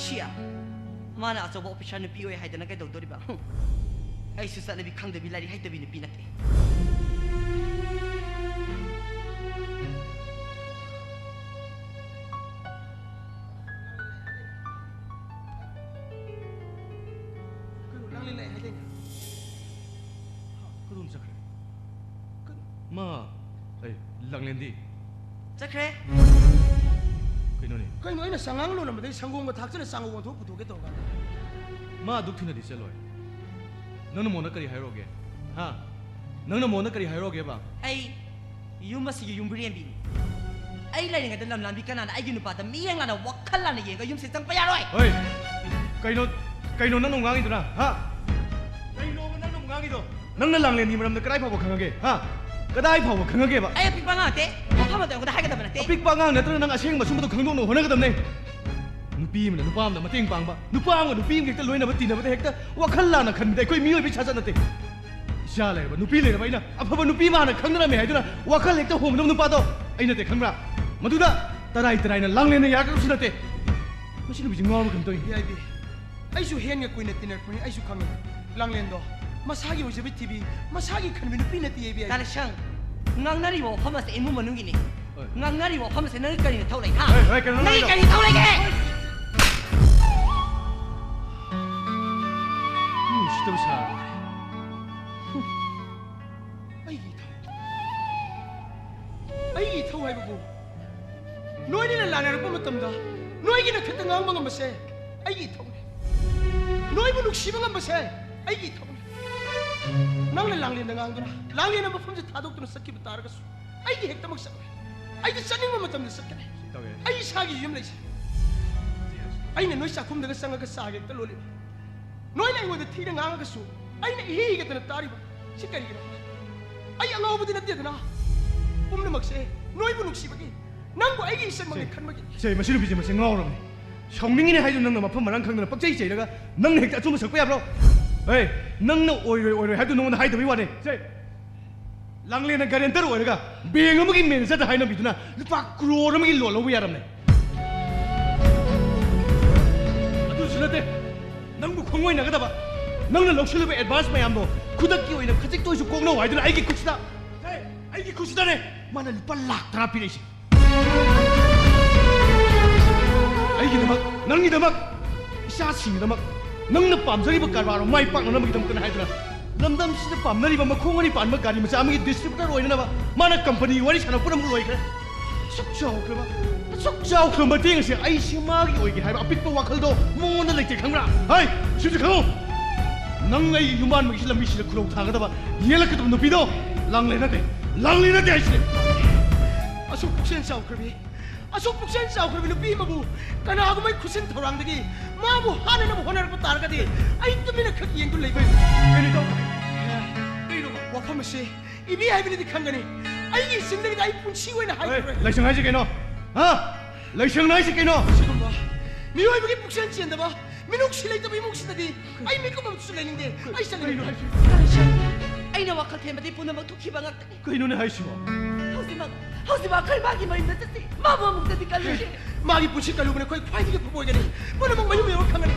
ꯁꯤꯌꯥ, ꯃꯥꯅ ꯑꯆꯧꯕ ꯑꯣꯐꯤꯁꯥꯔ ꯅꯨꯄꯤ ꯑꯣꯏ ꯍꯥꯏꯗꯅ ꯀꯩꯗꯧꯗꯣꯔꯤꯕ? ꯍꯨꯝ꯫ ꯑꯩꯁꯨ ꯆꯠꯅꯕꯤ ꯈꯪꯗꯕꯤ, ꯂꯥꯏꯔꯤꯛ ꯍꯩꯇꯕꯤ ꯅꯨꯄꯤ ꯅꯠꯇꯦ꯫ ꯀꯩꯅꯣ, ꯂꯥꯡꯂꯦꯟ ꯂꯥꯛꯑꯦ ꯍꯥꯏꯗꯥꯏꯅꯦ? ꯀꯗꯣꯝ ꯆꯠꯈ꯭ꯔꯦ? ꯀꯩꯅꯣ? ꯃꯥ, ꯑꯩ, ꯂꯥꯡꯂꯦꯟꯗꯤ? ꯆꯠꯈ꯭ꯔꯦ꯫ ꯀꯩꯅꯣꯅꯦ? ꯀꯩꯅꯣ, ꯑꯩꯅ ꯁꯉꯥꯡ ꯂꯣꯜꯂꯝꯕꯗꯒꯤ ꯁꯪꯒꯣꯝꯒ ꯊꯥꯛꯆꯜꯂ ꯆꯥꯉꯧ ꯑꯣꯟꯊꯣꯛ ꯄꯨꯊꯣꯛꯀꯦ ꯇꯧꯔꯀꯥꯟꯗ꯫ ꯃꯥ ꯑꯗꯨꯛ ꯊꯨꯅꯗꯤ ꯆꯠꯂꯣꯏ꯫ ꯅꯪꯅ ꯃꯉꯣꯟꯗ ꯀꯔꯤ ꯍꯥꯏꯔꯨꯔꯒꯦ? ꯍꯥ? ꯅꯪꯅ ꯃꯉꯣꯟꯗ ꯀꯔꯤ ꯍꯥꯏꯔꯨꯔꯒꯦꯕ? ꯑꯩ ꯌꯨꯝ ꯑꯁꯤꯒꯤ ꯌꯨꯝꯕꯤꯔꯦꯝꯕꯤꯅꯤ꯫ ꯑꯩ ꯂꯩꯔꯤꯉꯩꯗ ꯂꯝꯂꯥꯟꯕꯤ ꯀꯅꯥꯅ ꯑꯩꯒꯤ ꯅꯨꯄꯥꯗ ꯃꯤꯠꯌꯦꯡ ꯂꯥꯟꯅ, ꯋꯥꯈꯜ ꯂꯥꯟꯅ ꯌꯦꯡꯉꯒ ꯌꯨꯝꯁꯤꯗ ꯆꯪꯉꯛꯄ ꯌꯥꯔꯣꯏ꯫ ꯍꯣꯏ, ꯀꯩꯅꯣ, ꯀꯩꯅꯣ ꯅꯪꯅ ꯉꯥꯡꯉꯤꯗꯨꯅ, ꯍꯥ? ꯀꯩꯅꯣꯕ ꯅꯪꯅ ꯉꯥꯡꯉꯤꯗꯣ? ꯅꯪꯅ ꯂꯥꯡꯂꯦꯟꯒꯤ ꯃꯔꯝꯗ ꯀꯗꯥꯏ ꯐꯥꯎꯕ ꯈꯪꯉꯒꯦ? ꯍꯥ? ꯀꯗꯥꯏ ꯐꯥꯎꯕ ꯈꯪꯉꯒꯦꯕ? ꯑꯩ ꯑꯄꯤꯛꯄ ꯑꯉꯥꯡ ꯅꯠꯇꯦ꯫ ꯃꯐꯝ ꯑꯃꯗ ꯑꯩꯉꯣꯟꯗ ꯍꯥꯏꯒꯗꯕ ꯅꯠꯇꯦ꯫ ꯑꯄꯤꯛꯄ ꯑꯉꯥꯡ ꯅꯠꯇ꯭ꯔꯒ ꯅꯪ ꯑꯁꯦꯡꯕ ꯑꯆꯨꯝꯕꯗꯣ ꯈꯪꯗꯣꯛꯅꯕ ꯍꯣꯠꯅꯒꯗꯕꯅꯦ꯫ ꯅꯨꯄꯤ ꯑꯃꯅ ꯅꯨꯄꯥ ꯑꯃꯗ ꯃꯇꯦꯡ ꯄꯥꯡꯕ, ꯅꯨꯄꯥ ꯑꯃꯒ ꯅꯨꯄꯤ ꯑꯃꯒ ꯍꯦꯛꯇ ꯂꯣꯏꯅꯕ ꯇꯤꯟꯅꯕꯗ ꯍꯦꯛꯇ ꯋꯥꯈꯜ ꯂꯥꯟꯅ ꯈꯟꯕꯗ ꯑꯩꯈꯣꯏ ꯃꯤꯑꯣꯏꯕꯒꯤ ꯁꯥꯖꯠ ꯅꯠꯇꯦ꯫ ꯏꯆꯥ ꯂꯩꯔꯕ, ꯅꯨꯄꯤ ꯂꯩꯔꯕ ꯑꯩꯅ ꯑꯐꯕ ꯅꯨꯄꯤ ꯑꯃ ꯍꯥꯟꯅ ꯈꯪꯅꯔꯝꯃꯦ ꯍꯥꯏꯗꯨꯅ ꯋꯥꯈꯜ ꯍꯦꯛꯇ ꯍꯣꯡꯗꯕ ꯅꯨꯄꯥꯗꯣ ꯑꯩ ꯅꯠꯇꯦ, ꯈꯪꯕ꯭ꯔꯥ? ꯃꯗꯨꯗ ꯇꯔꯥꯏ ꯇꯔꯥꯏꯅ ꯂꯥꯡꯂꯦꯟꯅ ꯌꯥꯔꯛꯀꯗꯕꯁꯨ ꯅꯠꯇꯦ꯫ ꯃꯁꯤ ꯅꯨꯄꯤꯁꯦ ꯉꯥꯎꯔꯕ ꯀꯩꯅꯣꯝ ꯇꯧꯏ꯫ ꯌꯥꯏꯕꯤ, ꯑꯩꯁꯨ ꯍꯦꯟꯒ ꯀꯨꯏꯅ ꯇꯤꯟꯅꯔꯛꯄꯅꯤ, ꯑꯩꯁꯨ ꯈꯪꯉꯤ꯫ ꯂꯥꯡꯂꯦꯟꯗꯣ ꯃꯁꯥꯒꯤ ꯑꯣꯏꯖꯕ ꯊꯤꯕꯤ, ꯃꯁꯥꯒꯤ ꯈꯟꯕꯤ ꯅꯨꯄꯤ ꯅꯠꯇꯦ, ꯌꯥꯏꯕꯤ꯫ ꯗꯥ ꯂꯩꯁꯪ, ꯉꯥꯡꯅꯔꯤꯕ ꯋꯥꯐꯝ ꯑꯁꯦ ꯏꯃꯨꯡ ꯃꯅꯨꯡꯒꯤꯅꯤ꯫ ꯍꯣꯏ꯫ ꯉꯥꯡꯅꯔꯤꯕ ꯋꯥꯐꯝ ꯑꯁꯦ ꯅꯪꯒꯤ ꯀꯔꯤ ꯅꯊꯧ ꯂꯩ, ꯍꯥ? ꯍꯣꯏ, ꯍꯣꯏ, ꯀꯩꯅꯣ ꯅꯪꯒꯤ ꯅꯪꯒꯤꯗꯣ? ꯀꯔꯤ ꯅꯊꯧ ꯂꯩꯒꯦ? ꯃꯤ ꯎꯁꯤꯠꯇꯕ ꯁꯥꯔꯦ꯫ ꯑꯩꯒꯤ ꯏꯊꯧ, ꯑꯩꯒꯤ ꯏꯊꯧ ꯍꯥꯏꯕꯕꯨ ꯅꯣꯏꯅꯤꯅ ꯂꯥꯟꯅꯔꯛꯄ ꯃꯇꯝꯗ ꯅꯣꯏꯒꯤ ꯅꯊꯠꯇ ꯉꯥꯡꯕ ꯉꯝꯕꯁꯦ ꯑꯩꯒꯤ ꯏꯊꯧꯅꯤ꯫ ꯅꯣꯏꯕꯨ ꯅꯨꯡꯁꯤꯕ ꯉꯝꯕꯁꯦ ꯑꯩꯒꯤ ꯏꯊꯧꯅꯤ꯫ ꯅꯪꯅ ꯂꯥꯡꯂꯦꯟꯗ ꯉꯥꯡꯗꯨꯅ ꯂꯥꯡꯂꯦꯟꯅ ꯃꯐꯝꯁꯦ ꯊꯥꯗꯣꯛꯇꯨꯅ ꯆꯠꯈꯤꯕ ꯇꯥꯔꯒꯁꯨ ꯑꯩꯗꯤ ꯍꯦꯛꯇꯃꯛ ꯆꯠꯂꯣꯏ꯫ ꯑꯩꯗꯤ ꯆꯠꯅꯤꯡꯕ ꯃꯇꯝꯗ ꯆꯠꯀꯅꯤ꯫ ꯇꯧꯋꯦ꯫ ꯑꯩ ꯏꯁꯥꯒꯤ ꯌꯨꯝ ꯂꯩꯖꯩ꯫ ꯑꯩꯅ ꯅꯣꯏ ꯆꯥꯛꯈꯨꯝꯗꯒ ꯆꯪꯉꯒ ꯆꯥꯒ ꯍꯦꯛꯇ ꯂꯣꯜꯂꯤꯕ꯫ ꯅꯣꯏꯅ ꯑꯩꯉꯣꯟꯗ ꯊꯤꯅ ꯉꯥꯡꯉꯒꯁꯨ ꯑꯩꯅ ꯏꯍꯤ ꯍꯤꯒꯠꯇꯅ ꯇꯥꯔꯤꯕ꯫ ꯁꯤ ꯀꯔꯤꯒꯤꯅꯣ? ꯑꯩ ꯑꯉꯥꯎꯕꯗꯤ ꯅꯠꯇꯦꯗꯅ꯫ ꯄꯨꯝꯅꯃꯛꯁꯦ ꯅꯣꯏꯕꯨ ꯅꯨꯡꯁꯤꯕꯒꯤ, ꯅꯪꯕꯨ ꯑꯩꯒꯤ ꯏꯆꯟꯃꯛꯅꯤ ꯁꯦ, ꯈꯟꯕꯒꯤ꯫ ꯁꯦ, ꯃꯁꯤ ꯅꯨꯄꯤꯁꯦ ꯃꯁꯤ ꯉꯥꯎꯔꯕꯅꯤ꯫ ꯁꯥꯎꯅꯤꯡꯉꯤꯅꯦ ꯍꯥꯏꯗꯨꯅ ꯅꯪꯅ ꯃꯐꯝ ꯃꯔꯥꯡ ꯈꯪꯗꯅ ꯄꯛꯆꯩ ꯆꯩꯔꯒ ꯅꯪꯅ ꯍꯦꯛꯇ ꯑꯆꯨꯝꯕ ꯁꯛꯄ ꯌꯥꯕ꯭ꯔꯣ? ꯍꯦ, ꯅꯪꯅ ꯑꯣꯏꯔꯣꯏ ꯑꯣꯏꯔꯣꯏ ꯍꯥꯏꯕꯗꯨ ꯅꯉꯣꯟꯗ ꯍꯥꯏꯗꯕꯩ ꯋꯥꯅꯤ꯫ ꯁꯦ, ꯂꯥꯡꯂꯦꯟꯅ ꯒꯥꯔꯦꯟꯇꯔ ꯑꯣꯏꯔꯒ ꯕꯦꯡ ꯑꯃꯒꯤ ꯃꯦꯅꯦꯖꯔꯗ ꯍꯥꯏꯅꯕꯤꯗꯨꯅ ꯂꯨꯄꯥ ꯀ꯭ꯔꯣꯔ ꯑꯃꯒꯤ ꯂꯣꯟ ꯂꯧꯕ ꯌꯥꯔꯝꯅꯦ꯫ ꯑꯗꯨꯁꯨ ꯅꯠꯇꯦ, ꯅꯪꯕꯨ ꯈꯣꯡꯑꯣꯏꯅꯒꯗꯕ, ꯅꯪꯅ ꯂꯧꯁꯤꯜꯂꯤꯕ ꯑꯦꯗꯚꯥꯟꯁ ꯃꯌꯥꯝꯗꯣ ꯈꯨꯗꯛꯀꯤ ꯑꯣꯏꯅ ꯈꯖꯤꯛꯇ ꯑꯣꯏꯁꯨ ꯀꯣꯛꯅꯧ ꯍꯥꯏꯗꯨꯅ ꯑꯩꯒꯤ ꯈꯨꯠꯁꯤꯗ, ꯍꯦ, ꯑꯩꯒꯤ ꯈꯨꯠꯁꯤꯗꯅꯦ ꯃꯥꯅ ꯂꯨꯄꯥ ꯂꯥꯛ ꯇꯔꯥ ꯄꯤꯔꯛꯏꯁꯦ꯫ ꯑꯩꯒꯤꯗꯃꯛ, ꯅꯪꯒꯤꯗꯃꯛ, ꯏꯆꯥꯁꯤꯡꯒꯤꯗꯃꯛ, ꯅꯪꯅ ꯄꯥꯝꯖꯔꯤꯕ ꯀꯔꯕꯥꯔ ꯃꯥꯏ ꯄꯥꯛꯅꯅꯕꯒꯤꯗꯃꯛꯇꯅꯦ ꯍꯥꯏꯗꯨꯅ ꯂꯝꯗꯝꯁꯤꯗ ꯄꯥꯝꯅꯔꯤꯕ ꯃꯈꯣꯡ ꯑꯅꯤ ꯄꯥꯟꯕ ꯒꯥꯔꯤ ꯃꯆꯥ ꯑꯃꯒꯤ ꯗꯤꯁꯇ꯭ꯔꯤꯕ꯭ꯌꯨꯇꯔ ꯑꯣꯏꯅꯅꯕ ꯃꯥꯅ ꯀꯝꯄꯅꯤꯒꯤ ꯋꯥꯔꯤ ꯁꯥꯟꯅꯕ ꯄꯨꯝꯅꯃꯛ ꯂꯣꯏꯈ꯭ꯔꯦ꯫ ꯑꯁꯨꯛ ꯆꯥꯎꯈ꯭ꯔꯕ, ꯑꯁꯨꯛ ꯆꯥꯎꯈ꯭ꯔꯕ ꯃꯇꯦꯡ ꯑꯁꯤ ꯑꯩꯁꯦ ꯃꯥꯒꯤ ꯑꯣꯏꯒꯦ ꯍꯥꯏꯕ ꯑꯄꯤꯛꯄ ꯋꯥꯈꯜꯗꯣ ꯃꯉꯣꯟꯗ ꯂꯩꯇꯦ, ꯈꯪꯕ꯭ꯔꯥ? ꯍꯩ, ꯁꯤꯁꯨ ꯈꯪꯉꯨ꯫ ꯅꯪ ꯑꯩꯒꯤ ꯌꯨꯝꯕꯥꯟꯕꯒꯤ ꯂꯝꯕꯤꯁꯤꯗ ꯈꯨꯗꯣꯡ ꯊꯥꯒꯗꯕ ꯌꯦꯜꯂꯛꯀꯗꯕ ꯅꯨꯄꯤꯗꯣ ꯂꯥꯡꯂꯦꯟ ꯅꯠꯇꯦ, ꯂꯥꯡꯂꯦꯟ ꯅꯠꯇꯦ ꯍꯥꯏꯁꯤꯅꯦ꯫ ꯑꯁꯨꯛ ꯄꯨꯛꯆꯦꯜ ꯆꯥꯎꯈ꯭ꯔꯕꯤ, ꯑꯁꯨꯛ ꯄꯨꯛꯆꯦꯜ ꯆꯥꯎꯈ꯭ꯔꯕꯤ ꯅꯨꯄꯤ ꯑꯃꯕꯨ ꯀꯅꯥꯒꯨꯝꯕ ꯈꯨꯠꯁꯤꯟ ꯊꯧꯔꯥꯡꯗꯒꯤ ꯃꯥꯕꯨ ꯍꯥꯠꯅꯅꯕ ꯍꯣꯠꯅꯔꯛꯄ ꯇꯥꯔꯒꯗꯤ ꯑꯩ ꯇꯨꯃꯤꯟꯅ ꯈꯛ ꯌꯦꯡꯗꯨꯅ ꯂꯩꯕ ꯀꯩꯅꯣ ꯇꯧ-, ꯃꯐꯝ ꯑꯁꯤ ꯏꯕꯤ ꯍꯥꯏꯕꯅꯗꯤ ꯈꯪꯒꯅꯤ꯫ ꯑꯩꯒꯤ ꯏꯆꯤꯟꯗꯒꯤꯗꯤ ꯑꯩ ꯄꯨꯟꯁꯤ ꯑꯣꯏꯅ ꯍꯥꯏꯈꯤꯔꯣꯏ꯫ ꯂꯥꯏꯁꯪ ꯍꯥꯏꯁꯤ ꯀꯩꯅꯣ? ꯍꯥ? ꯂꯥꯏꯁꯪ ꯍꯥꯏꯁꯤ ꯀꯩꯅꯣ? ꯁꯤꯒꯨꯝꯕ ꯃꯤꯑꯣꯏꯕꯒꯤ ꯄꯨꯛꯆꯦꯜ ꯆꯦꯟꯗꯕ, ꯃꯤꯅꯨꯡꯁꯤ ꯂꯩꯇꯕ ꯏꯃꯨꯡꯁꯤꯗꯗꯤ ꯑꯩ ꯃꯤꯀꯨꯞ ꯑꯃꯇꯁꯨ ꯂꯩꯅꯤꯡꯗꯦ꯫ ꯑꯩ ꯆꯠꯂꯒꯦ꯫ ꯀꯔꯤꯅꯣ ꯍꯥꯏꯁꯤ? ꯑꯩꯅ ꯋꯥꯈꯜ ꯊꯦꯝꯕꯗꯤ ꯄꯨꯝꯅꯃꯛ ꯊꯣꯛꯈꯤꯕ ꯉꯥꯛꯇꯅꯤ꯫ ꯀꯩꯅꯣꯅꯦ ꯍꯥꯏꯁꯤꯕꯣ? ꯍꯧꯖꯤꯛꯃꯛ, ꯍꯧꯖꯤꯛꯃꯛ ꯑꯩꯈꯣꯏ ꯃꯥꯒꯤ ꯃꯌꯨꯝꯗ ꯆꯠꯁꯤ꯫ ꯃꯥꯕꯨ ꯑꯃꯨꯛꯇꯗꯤ ꯀꯜꯂꯨꯁꯤ꯫ ꯃꯥꯒꯤ ꯄꯨꯟꯁꯤ ꯀꯜꯂꯨꯕꯅ ꯑꯩꯈꯣꯏ ꯈ꯭ꯋꯥꯏꯗꯒꯤ ꯐꯕ ꯑꯣꯏꯒꯅꯤ꯫ ꯄꯨꯝꯅꯃꯛ ꯃꯌꯨꯝ ꯌꯧꯔ ꯈꯪꯒꯅꯤ꯫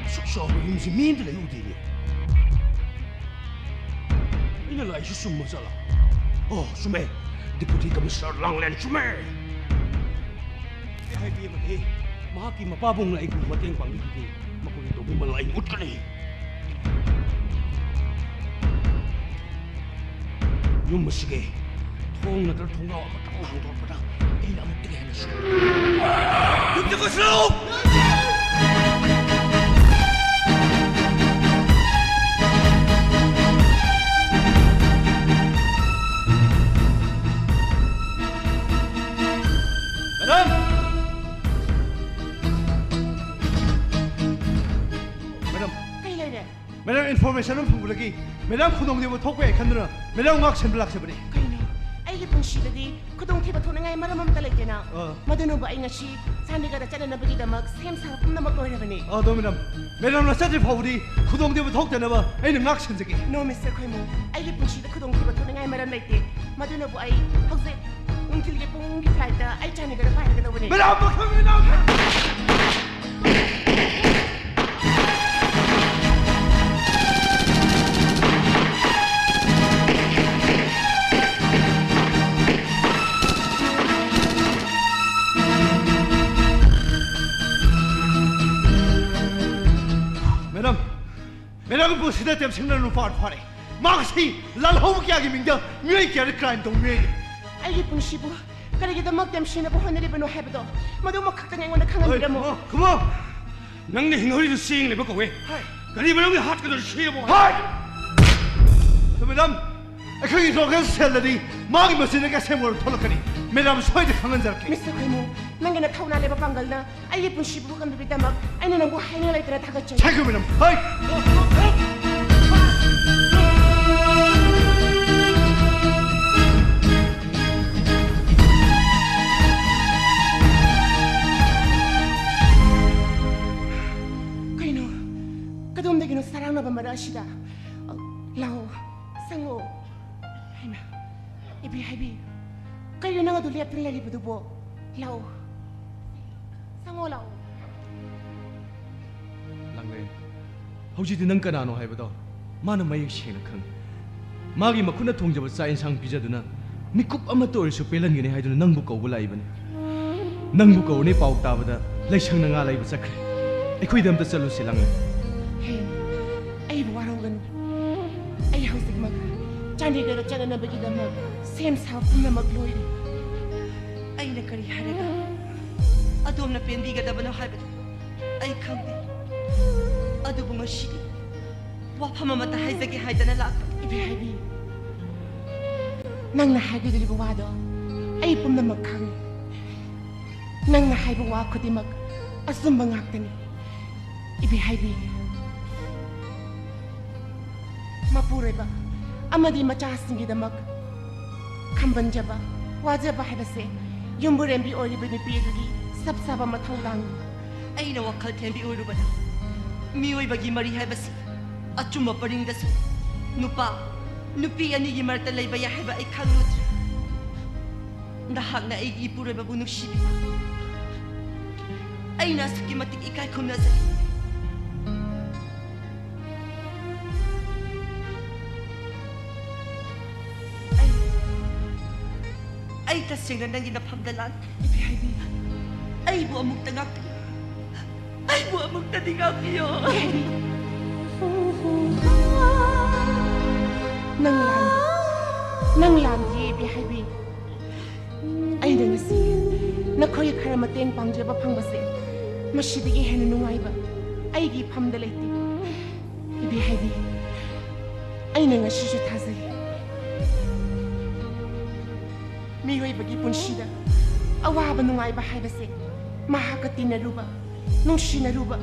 ꯑꯁꯨꯛ ꯆꯥꯎꯕ ꯌꯨꯝꯁꯤ ꯃꯤ ꯑꯝꯇ ꯂꯩꯍꯧꯗꯦꯅꯦ꯫ ꯑꯩꯅ ꯂꯥꯛꯏꯁꯤ ꯆꯨꯝꯕ ꯖꯥꯠꯂꯥ? ꯑꯣ, ꯆꯨꯝꯃꯦ꯫ Deputy Commissioner ꯂꯥꯡꯂꯦꯟ ꯆꯨꯝꯃꯦ꯫ ꯑꯩ ꯍꯥꯏꯕꯤꯕꯅꯤ, ꯃꯍꯥꯛꯀꯤ ꯃꯄꯥꯕꯨꯡꯅ ꯑꯩꯕꯨ ꯃꯇꯦꯡ ꯄꯥꯡꯕꯤꯈꯤꯗꯦ꯫ ꯃꯈꯣꯏꯒꯤ ꯇꯧꯕꯤꯃꯜ ꯑꯩ ꯎꯠꯀꯅꯤ꯫ ꯌꯨꯝ ꯑꯁꯤꯒꯤ ꯊꯣꯡ ꯅꯠꯇ꯭ꯔ ꯊꯣꯡꯅꯥꯎ ꯑꯃꯇꯪ ꯍꯥꯡꯗꯣꯔꯛꯄꯗ ꯑꯩꯅ ꯑꯃꯨꯛꯇꯒꯤ ꯍꯦꯟꯅ ꯁꯣꯛ-, ꯌꯨꯝꯁꯤ ꯀꯣꯏꯁꯤꯜꯂꯛꯎ! ꯃꯦꯗꯥꯝ! ꯃꯦꯗꯥꯝ! ꯀꯩ ꯂꯩꯔꯦ? ꯃꯦꯗꯥꯝ, information ꯑꯃ ꯐꯪꯕꯗꯒꯤ ꯃꯦꯗꯥꯝ ꯈꯨꯗꯣꯡꯊꯤꯕ ꯊꯣꯛꯄ ꯌꯥꯏ ꯈꯟꯗꯨꯅ ꯃꯦꯗꯥꯝ ꯉꯥꯛ ꯁꯦꯟꯕ ꯂꯥꯛꯆꯕꯅꯤ꯫ ꯀꯩꯅꯣ? ꯑꯩꯒꯤ ꯄꯨꯟꯁꯤꯗꯗꯤ ꯈꯨꯗꯣꯡꯊꯤꯕ ꯊꯣꯛꯅꯤꯡꯉꯥꯏ ꯃꯔꯝ ꯑꯝꯇ ꯂꯩꯇꯦꯅ꯫ ꯑꯥ꯫ ꯃꯗꯨꯅꯕꯨ ꯑꯩ ꯉꯁꯤ ꯆꯥꯟꯗꯤꯒꯔꯗ ꯆꯠꯅꯅꯕꯒꯤꯗꯃꯛ ꯁꯦꯝ ꯁꯥꯕ ꯄꯨꯝꯅꯃꯛ ꯂꯣꯏꯔꯕꯅꯤ꯫ ꯑꯗꯣ ꯃꯦꯗꯥꯝ, ꯃꯦꯗꯥꯝꯅ ꯆꯠꯇ꯭ꯔꯤ ꯐꯥꯎꯕꯗꯤ ꯈꯨꯗꯣꯡꯊꯤꯕ ꯊꯣꯛꯇꯅꯕ ꯑꯩꯅ ꯉꯥꯛ ꯁꯦꯟꯖꯒꯦ꯫ No, Mister ꯈꯣꯏꯃꯨ, ꯑꯩꯒꯤ ꯄꯨꯟꯁꯤꯗ ꯈꯨꯗꯣꯡꯊꯤꯕ ꯊꯣꯛꯅꯤꯡꯉꯥꯏ ꯃꯔꯝ ꯂꯩꯇꯦ꯫ ꯃꯗꯨꯅꯕꯨ ꯑꯩ ꯍꯧꯖꯤꯛ ꯅꯨꯡꯊꯤꯜꯒꯤ ꯄꯨꯡ ꯑꯍꯨꯝꯒꯤ flightꯇ ꯑꯩ ꯆꯥꯟꯗꯤꯒꯔꯗ ꯄꯥꯏꯔꯒꯗꯧꯕꯅꯤ꯫ ꯃꯦꯗꯥꯝ, ꯄꯥꯈꯪ ꯃꯦꯗꯥꯝ! ꯃꯦꯗꯥꯝ, ꯃꯦꯗꯥꯝꯒꯤ ꯄꯨꯟꯁꯤꯗ ꯇꯦꯝꯁꯤꯡꯅ ꯂꯨꯄꯥ ꯐꯥꯔꯦ꯫ ꯃꯍꯥꯛ ꯑꯁꯤ ꯂꯥꯜꯍꯧꯕ ꯀꯌꯥꯒꯤ ꯃꯤꯡꯗ ꯃꯤꯑꯣꯏ ꯀꯌꯥꯗ crime ꯇꯧꯕ ꯃꯤꯑꯣꯏꯅꯤ꯫ ꯑꯩꯒꯤ ꯄꯨꯟꯁꯤꯕꯨ ꯀꯔꯤꯒꯤꯗꯃꯛ ꯇꯦꯝꯁꯤꯡꯅꯕꯨ ꯍꯣꯠꯅꯔꯤꯕꯅꯣ ꯍꯥꯏꯕꯗꯣ ꯃꯗꯨꯃꯈꯛꯇꯪ ꯑꯩꯉꯣꯟꯗ ꯈꯪꯍꯟꯕꯤꯔꯝꯃꯨ꯫ ꯈꯨꯃꯣ, ꯈꯨꯃꯣ! ꯅꯪꯅ ꯍꯤꯡꯍꯧꯔꯤꯗꯨ ꯆꯦꯡ ꯂꯩꯕ ꯀꯧꯋꯦ꯫ ꯍꯣꯏ꯫ ꯀꯔꯤ ꯃꯔꯝꯒꯤ ꯍꯥꯠꯀꯗꯧꯔꯤ ꯁꯤꯕꯨ? ꯍꯥꯏ! ꯃꯦꯗꯥꯝ, ꯑꯩꯈꯣꯏꯒꯤ ꯂꯣꯀꯦꯜ ꯁꯦꯜꯗꯗꯤ ꯃꯥꯒꯤ ꯃꯆꯤꯟꯗ ꯀꯩꯁꯦꯝ ꯑꯣꯏꯔ ꯊꯣꯛꯂꯛꯀꯅꯤ꯫ ꯃꯦꯗꯥꯝ ꯁꯣꯏꯗꯅ ꯈꯪꯍꯟꯖꯔꯛꯀꯦ꯫ ꯃꯤꯁꯇꯔ ꯈꯣꯏꯃꯨ, ꯅꯪꯒꯤ ꯅꯊꯧꯅꯥ ꯂꯩꯕ ꯄꯥꯡꯒꯜꯅ ꯑꯩꯒꯤ ꯄꯨꯟꯁꯤꯕꯨ ꯀꯟꯕꯤꯕꯒꯤꯗꯃꯛ ꯑꯩꯅ ꯅꯪꯕꯨ ꯍꯥꯏꯅꯤꯡ ꯂꯩꯇꯅ ꯊꯥꯒꯠꯆꯔꯤ꯫ Thank you, madam. ꯍꯥꯏ! ꯀꯩꯅꯣ? ꯀꯗꯣꯝꯗꯒꯤꯅꯣ ꯁꯔꯥꯡꯅꯕ ꯃꯔꯛ ꯑꯁꯤꯗ? ꯑ, ꯂꯥꯛꯑꯣ, ꯆꯪꯉꯛꯑꯣ꯫ ꯍꯩꯃꯥ, ꯏꯕꯤ ꯍꯥꯏꯕꯤ, ꯀꯩꯅꯣ ꯅꯪ ꯑꯗꯨ ꯂꯦꯞꯇꯅ ꯂꯩꯔꯤꯕꯗꯨꯕꯣ? ꯂꯥꯛꯑꯣ, ꯆꯪꯉꯛꯑꯣ, ꯂꯥꯛꯑꯣ꯫ ꯂꯥꯡꯂꯦꯟ, ꯍꯧꯖꯤꯛꯇꯤ ꯅꯪ ꯀꯅꯥꯅꯣ ꯍꯥꯏꯕꯗꯣ ꯃꯥꯅ ꯃꯌꯦꯛ ꯁꯦꯡꯅ ꯈꯪꯉꯤ꯫ ꯃꯥꯒꯤ ꯃꯈꯨꯠꯅ ꯊꯣꯡꯖꯕ ꯆꯥꯛ ꯏꯟꯁꯥꯡ ꯄꯤꯖꯗꯨꯅ ꯃꯤꯀꯨꯞ ꯑꯃꯠꯇ ꯑꯣꯏꯔꯁꯨ ꯄꯦꯜꯍꯟꯒꯅꯤ ꯍꯥꯏꯗꯨꯅ ꯅꯪꯕꯨ ꯀꯧꯕ ꯂꯥꯛꯏꯕꯅꯤ꯫ ꯅꯪꯕꯨ ꯀꯧꯔꯅꯤ ꯄꯥꯎ ꯇꯥꯕꯗ ꯂꯩꯁꯪꯅ ꯉꯥ ꯂꯩꯕ ꯆꯠꯈ꯭ꯔꯦ꯫ ꯑꯩꯈꯣꯏꯗ ꯑꯝꯇ ꯆꯠꯂꯨꯁꯤ, ꯂꯥꯡꯂꯦꯟ꯫ ꯍꯦ, ꯑꯩꯕꯨ ꯋꯥꯔꯧꯒꯅꯨ꯫ ꯑꯩ ꯍꯧꯖꯤꯛꯃꯛ ꯆꯥꯟꯗꯤꯒꯔꯗ ꯆꯠꯅꯅꯕꯒꯤꯗꯃꯛ ꯁꯦꯝ ꯁꯥꯕ ꯄꯨꯝꯅꯃꯛ ꯂꯣꯏꯔꯦ꯫ ꯑꯩꯅ ꯀꯔꯤ ꯍꯥꯏꯔꯒ ꯑꯗꯣꯝꯅ ꯄꯦꯟꯕꯤꯒꯗꯕꯅꯣ ꯍꯥꯏꯕꯗꯨ ꯑꯩ ꯈꯪꯗꯦ꯫ ꯑꯗꯨꯕꯨ ꯉꯁꯤꯗꯤ ꯋꯥꯐꯝ ꯑꯃꯠꯇ ꯍꯥꯏꯖꯒꯦ ꯍꯥꯏꯗꯅ ꯂꯥꯛꯄꯅꯤ꯫ ꯏꯕꯦꯍꯥꯏꯕꯤ, ꯅꯪꯅ ꯍꯥꯏꯒꯗꯧꯔꯤꯕ ꯋꯥꯗꯣ ꯑꯩ ꯄꯨꯝꯅꯃꯛ ꯈꯪꯉꯤ꯫ ꯅꯪꯅ ꯍꯥꯏꯕ ꯋꯥ ꯈꯨꯗꯤꯡꯃꯛ ꯑꯆꯨꯝꯕ ꯉꯥꯛꯇꯅꯤ꯫ ꯏꯕꯦꯍꯥꯏꯕꯤ, ꯃꯄꯨꯔꯣꯏꯕ ꯑꯃꯗꯤ ꯃꯆꯥꯁꯤꯡꯒꯤꯗꯃꯛ ꯈꯝꯕꯟꯖꯕ, ꯋꯥꯖꯕ ꯍꯥꯏꯕꯁꯦ ꯌꯨꯝꯕꯨꯔꯦꯝꯕꯤ ꯑꯣꯏꯔꯤꯕ ꯅꯨꯄꯤ ꯑꯗꯨꯒꯤ ꯆꯞ ꯆꯥꯕ ꯃꯊꯧꯗꯥꯡꯅꯤ꯫ ꯑꯩꯅ ꯋꯥꯈꯜ ꯊꯦꯝꯕꯤ ꯑꯣꯏꯔꯨꯕꯗ ꯃꯤꯑꯣꯏꯕꯒꯤ ꯃꯔꯤ ꯍꯥꯏꯕꯁꯤ ꯑꯆꯨꯝꯕ ꯄꯔꯤꯡꯗꯁꯨ ꯅꯨꯄꯥ, ꯅꯨꯄꯤ ꯑꯅꯤꯒꯤ ꯃꯔꯛꯇ ꯂꯩꯕ ꯌꯥꯏ ꯍꯥꯏꯕ ꯑꯩ ꯈꯪꯂꯨꯗ꯭ꯔꯦ꯫ ꯅꯍꯥꯛꯅ ꯑꯩꯒꯤ ꯏꯄꯨꯔꯣꯏꯕꯕꯨ ꯅꯨꯡꯁꯤꯕꯤ꯫ ꯑꯩꯅ ꯑꯁꯨꯛꯀꯤ ꯃꯇꯤꯛ ꯏꯀꯥꯏ ꯈꯨꯝꯅꯖꯩ꯫ ꯑꯩ, ꯑꯩ ꯇꯁꯦꯡꯅ ꯅꯪꯒꯤ ꯅꯐꯝꯗ ꯂꯥꯟꯈ꯭ꯔꯦ꯫ ꯏꯕꯦꯍꯥꯏꯕꯤ꯫ ꯑꯩꯕꯨ ꯑꯃꯨꯛꯇ ꯉꯥꯛꯄꯤꯌꯨ꯫ ꯑꯩꯕꯨ ꯑꯃꯨꯛꯇꯗꯤ ꯉꯥꯛꯄꯤꯌꯨ꯫ ꯏꯕꯦꯍꯥꯏꯕꯤ꯫ ꯅꯪ ꯂꯥꯟ, ꯅꯪ ꯂꯥꯟꯗꯤꯌꯦ, ꯏꯕꯦꯍꯥꯏꯕꯤ꯫ ꯑꯩꯅ ꯉꯁꯤ ꯅꯈꯣꯏꯒꯤ ꯈꯔ ꯃꯇꯦꯡ ꯄꯥꯡꯖꯕ ꯐꯪꯕꯁꯦ ꯃꯁꯤꯗꯒꯤ ꯍꯦꯟꯅ ꯅꯨꯡꯉꯥꯏꯕ ꯑꯩꯒꯤ ꯏꯐꯝꯗ ꯂꯩꯇꯦ꯫ ꯍꯥꯏꯕꯤ, ꯑꯩꯅ ꯉꯁꯤꯁꯨ ꯊꯥꯖꯩ꯫ ꯃꯤꯑꯣꯏꯕꯒꯤ ꯄꯨꯟꯁꯤꯗ ꯑꯋꯥꯕ ꯅꯨꯡꯉꯥꯏꯕ ꯍꯥꯏꯕꯁꯦ ꯃꯍꯥꯛꯀ ꯇꯤꯟꯅꯔꯨꯕ, ꯅꯨꯡꯁꯤꯅꯔꯨꯕ,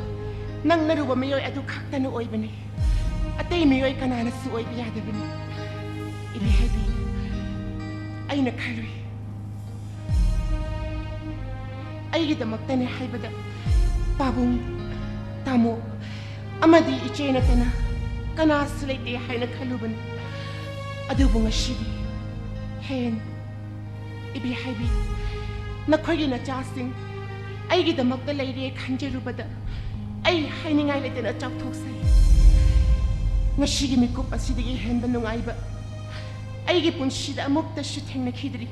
ꯅꯪꯅꯔꯨꯕ ꯃꯤꯑꯣꯏ ꯑꯗꯨ ꯈꯛꯇꯅ ꯑꯣꯏꯕꯅꯤ꯫ ꯑꯇꯩ ꯃꯤꯑꯣꯏ ꯀꯅꯥꯅꯁꯨ ꯑꯣꯏꯕ ꯌꯥꯗꯕꯅꯤ꯫ ꯏꯕꯤ ꯍꯥꯏꯕꯤ, ꯑꯩꯅ ꯈꯜꯂꯨꯏ, ꯑꯩꯒꯤꯗꯃꯛꯇꯅꯦ ꯍꯥꯏꯕꯗ ꯄꯥꯕꯨꯡ, ꯇꯥꯃꯣ ꯑꯃꯗꯤ ꯏꯆꯦ ꯅꯠꯇꯅ ꯀꯅꯥꯁꯨ ꯂꯩꯇꯦ ꯍꯥꯏꯅ ꯈꯜꯂꯨꯕꯅꯤ꯫ ꯑꯗꯨꯕꯨ ꯉꯁꯤꯗꯤ ꯍꯦꯟ, ꯏꯕꯤ ꯍꯥꯏꯕꯤ, ꯅꯈꯣꯏꯒꯤ ꯅꯆꯥꯁꯤꯡ ꯑꯩꯒꯤꯗꯃꯛꯇ ꯂꯩꯔꯦ ꯈꯟꯖꯔꯨꯕꯗ ꯑꯩ ꯍꯥꯏꯅꯤꯡꯉꯥꯏ ꯂꯩꯇꯅ ꯆꯥꯎꯊꯣꯛꯆꯩ꯫ ꯉꯁꯤꯒꯤ ꯃꯤꯀꯨꯞ ꯑꯁꯤꯗꯒꯤ ꯍꯦꯟꯕ ꯅꯨꯡꯉꯥꯏꯕ ꯑꯩꯒꯤ ꯄꯨꯟꯁꯤꯗ ꯑꯃꯨꯛꯇꯁꯨ ꯊꯦꯡꯅꯈꯤꯗ꯭ꯔꯤ꯫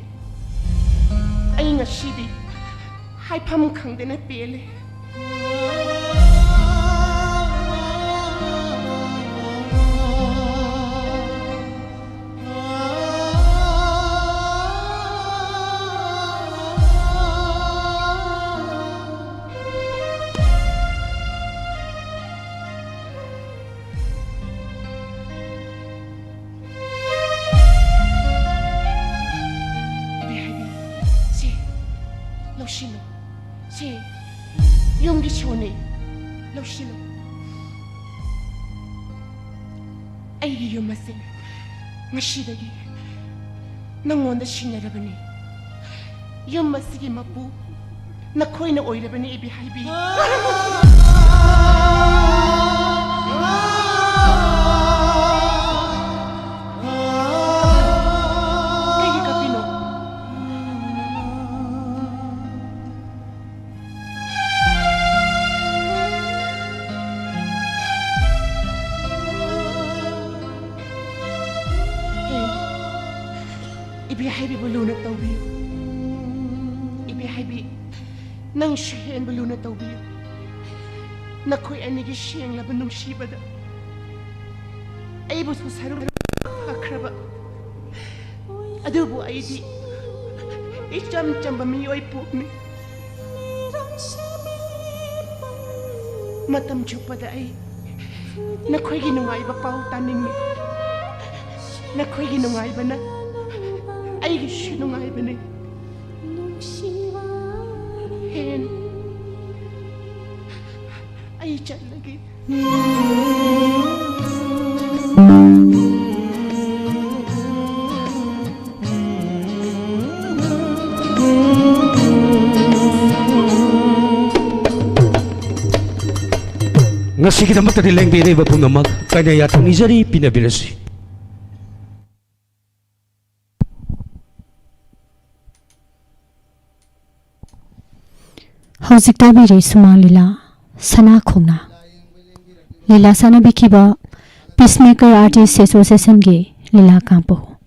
ꯑꯩ ꯉꯁꯤꯗꯤ ꯍꯥꯏꯐꯝ ꯈꯪꯗꯅ ꯄꯦꯜꯂꯦ꯫ ꯏꯕꯦ ꯍꯥꯏꯕꯤ, ꯁꯦ, ꯂꯧꯁꯤꯜꯂꯨ꯫ ꯁꯦ, ꯌꯨꯝꯒꯤ ꯁꯣꯅꯦ, ꯂꯧꯁꯤꯜꯂꯨ꯫ ꯑꯩꯒꯤ ꯌꯨꯝ ꯑꯁꯦ ꯉꯁꯤꯗꯒꯤ ꯅꯪꯉꯣꯟꯗ ꯁꯤꯟꯅꯔꯕꯅꯤ꯫ ꯌꯨꯝ ꯑꯁꯤꯒꯤ ꯃꯄꯨ ꯅꯈꯣꯏꯅ ꯑꯣꯏꯔꯕꯅꯤ, ꯏꯕꯤ ꯍꯥꯏꯕꯤ꯫ ꯀꯩꯒꯤ ꯀꯞꯄꯤꯅꯣ? ꯍꯦ, ꯏꯕꯤ ꯍꯥꯏꯕꯤꯕꯨ ꯂꯨꯅ ꯇꯧꯕꯤꯌꯨ꯫ ꯏꯕꯤ ꯍꯥꯏꯕꯤ, ꯅꯪꯁꯨ ꯍꯦꯟꯕ ꯂꯨꯅ ꯇꯧꯕꯤꯌꯨ꯫ ꯅꯈꯣꯏ ꯑꯅꯤꯒꯤ ꯁꯦꯡꯂꯕ ꯅꯨꯡꯁꯤꯕꯗ ꯑꯩꯕꯨꯁꯨ ꯁꯔꯨꯛ ꯐꯈ꯭ꯔꯕ, ꯑꯗꯨꯕꯨ ꯑꯩꯗꯤ ꯏꯆꯝ ꯆꯝꯕ ꯃꯤꯑꯣꯏ ꯄꯣꯛꯅꯤ꯫ ꯃꯇꯝ ꯆꯨꯞꯄꯗ ꯑꯩ ꯅꯈꯣꯏꯒꯤ ꯅꯨꯡꯉꯥꯏꯕ ꯄꯥꯎ ꯇꯥꯅꯤꯡꯉꯤ꯫ ꯅꯈꯣꯏꯒꯤ ꯅꯨꯡꯉꯥꯏꯕꯅ ꯑꯩꯒꯤꯁꯨ ꯅꯨꯡꯉꯥꯏꯕꯅꯤ꯫ ꯍꯦꯟ, ꯑꯩ ꯆꯠꯂꯒꯦ꯫ ꯉꯁꯤꯒꯤꯗꯃꯛꯇꯗꯤ ꯂꯦꯡꯕꯤꯔꯤꯕ ꯄꯨꯝꯅꯃꯛ ꯀꯥꯏꯅ ꯌꯥꯊꯪ ꯅꯤꯖꯔꯤ, ꯄꯤꯅꯕꯤꯔꯁꯤ꯫ ꯍꯧꯖꯤꯛ ꯇꯥꯕꯤꯔꯤ ꯁꯨꯃꯥꯡ ꯂꯤꯂꯥ ꯁꯅꯥ ꯈꯣꯡꯅꯥ꯫ ꯂꯤꯂꯥ ꯁꯥꯟꯅꯕꯤꯈꯤꯕ Peacemaker Artist Associationꯒꯤ ꯂꯤꯂꯥ ꯀꯥꯡꯕꯨ꯫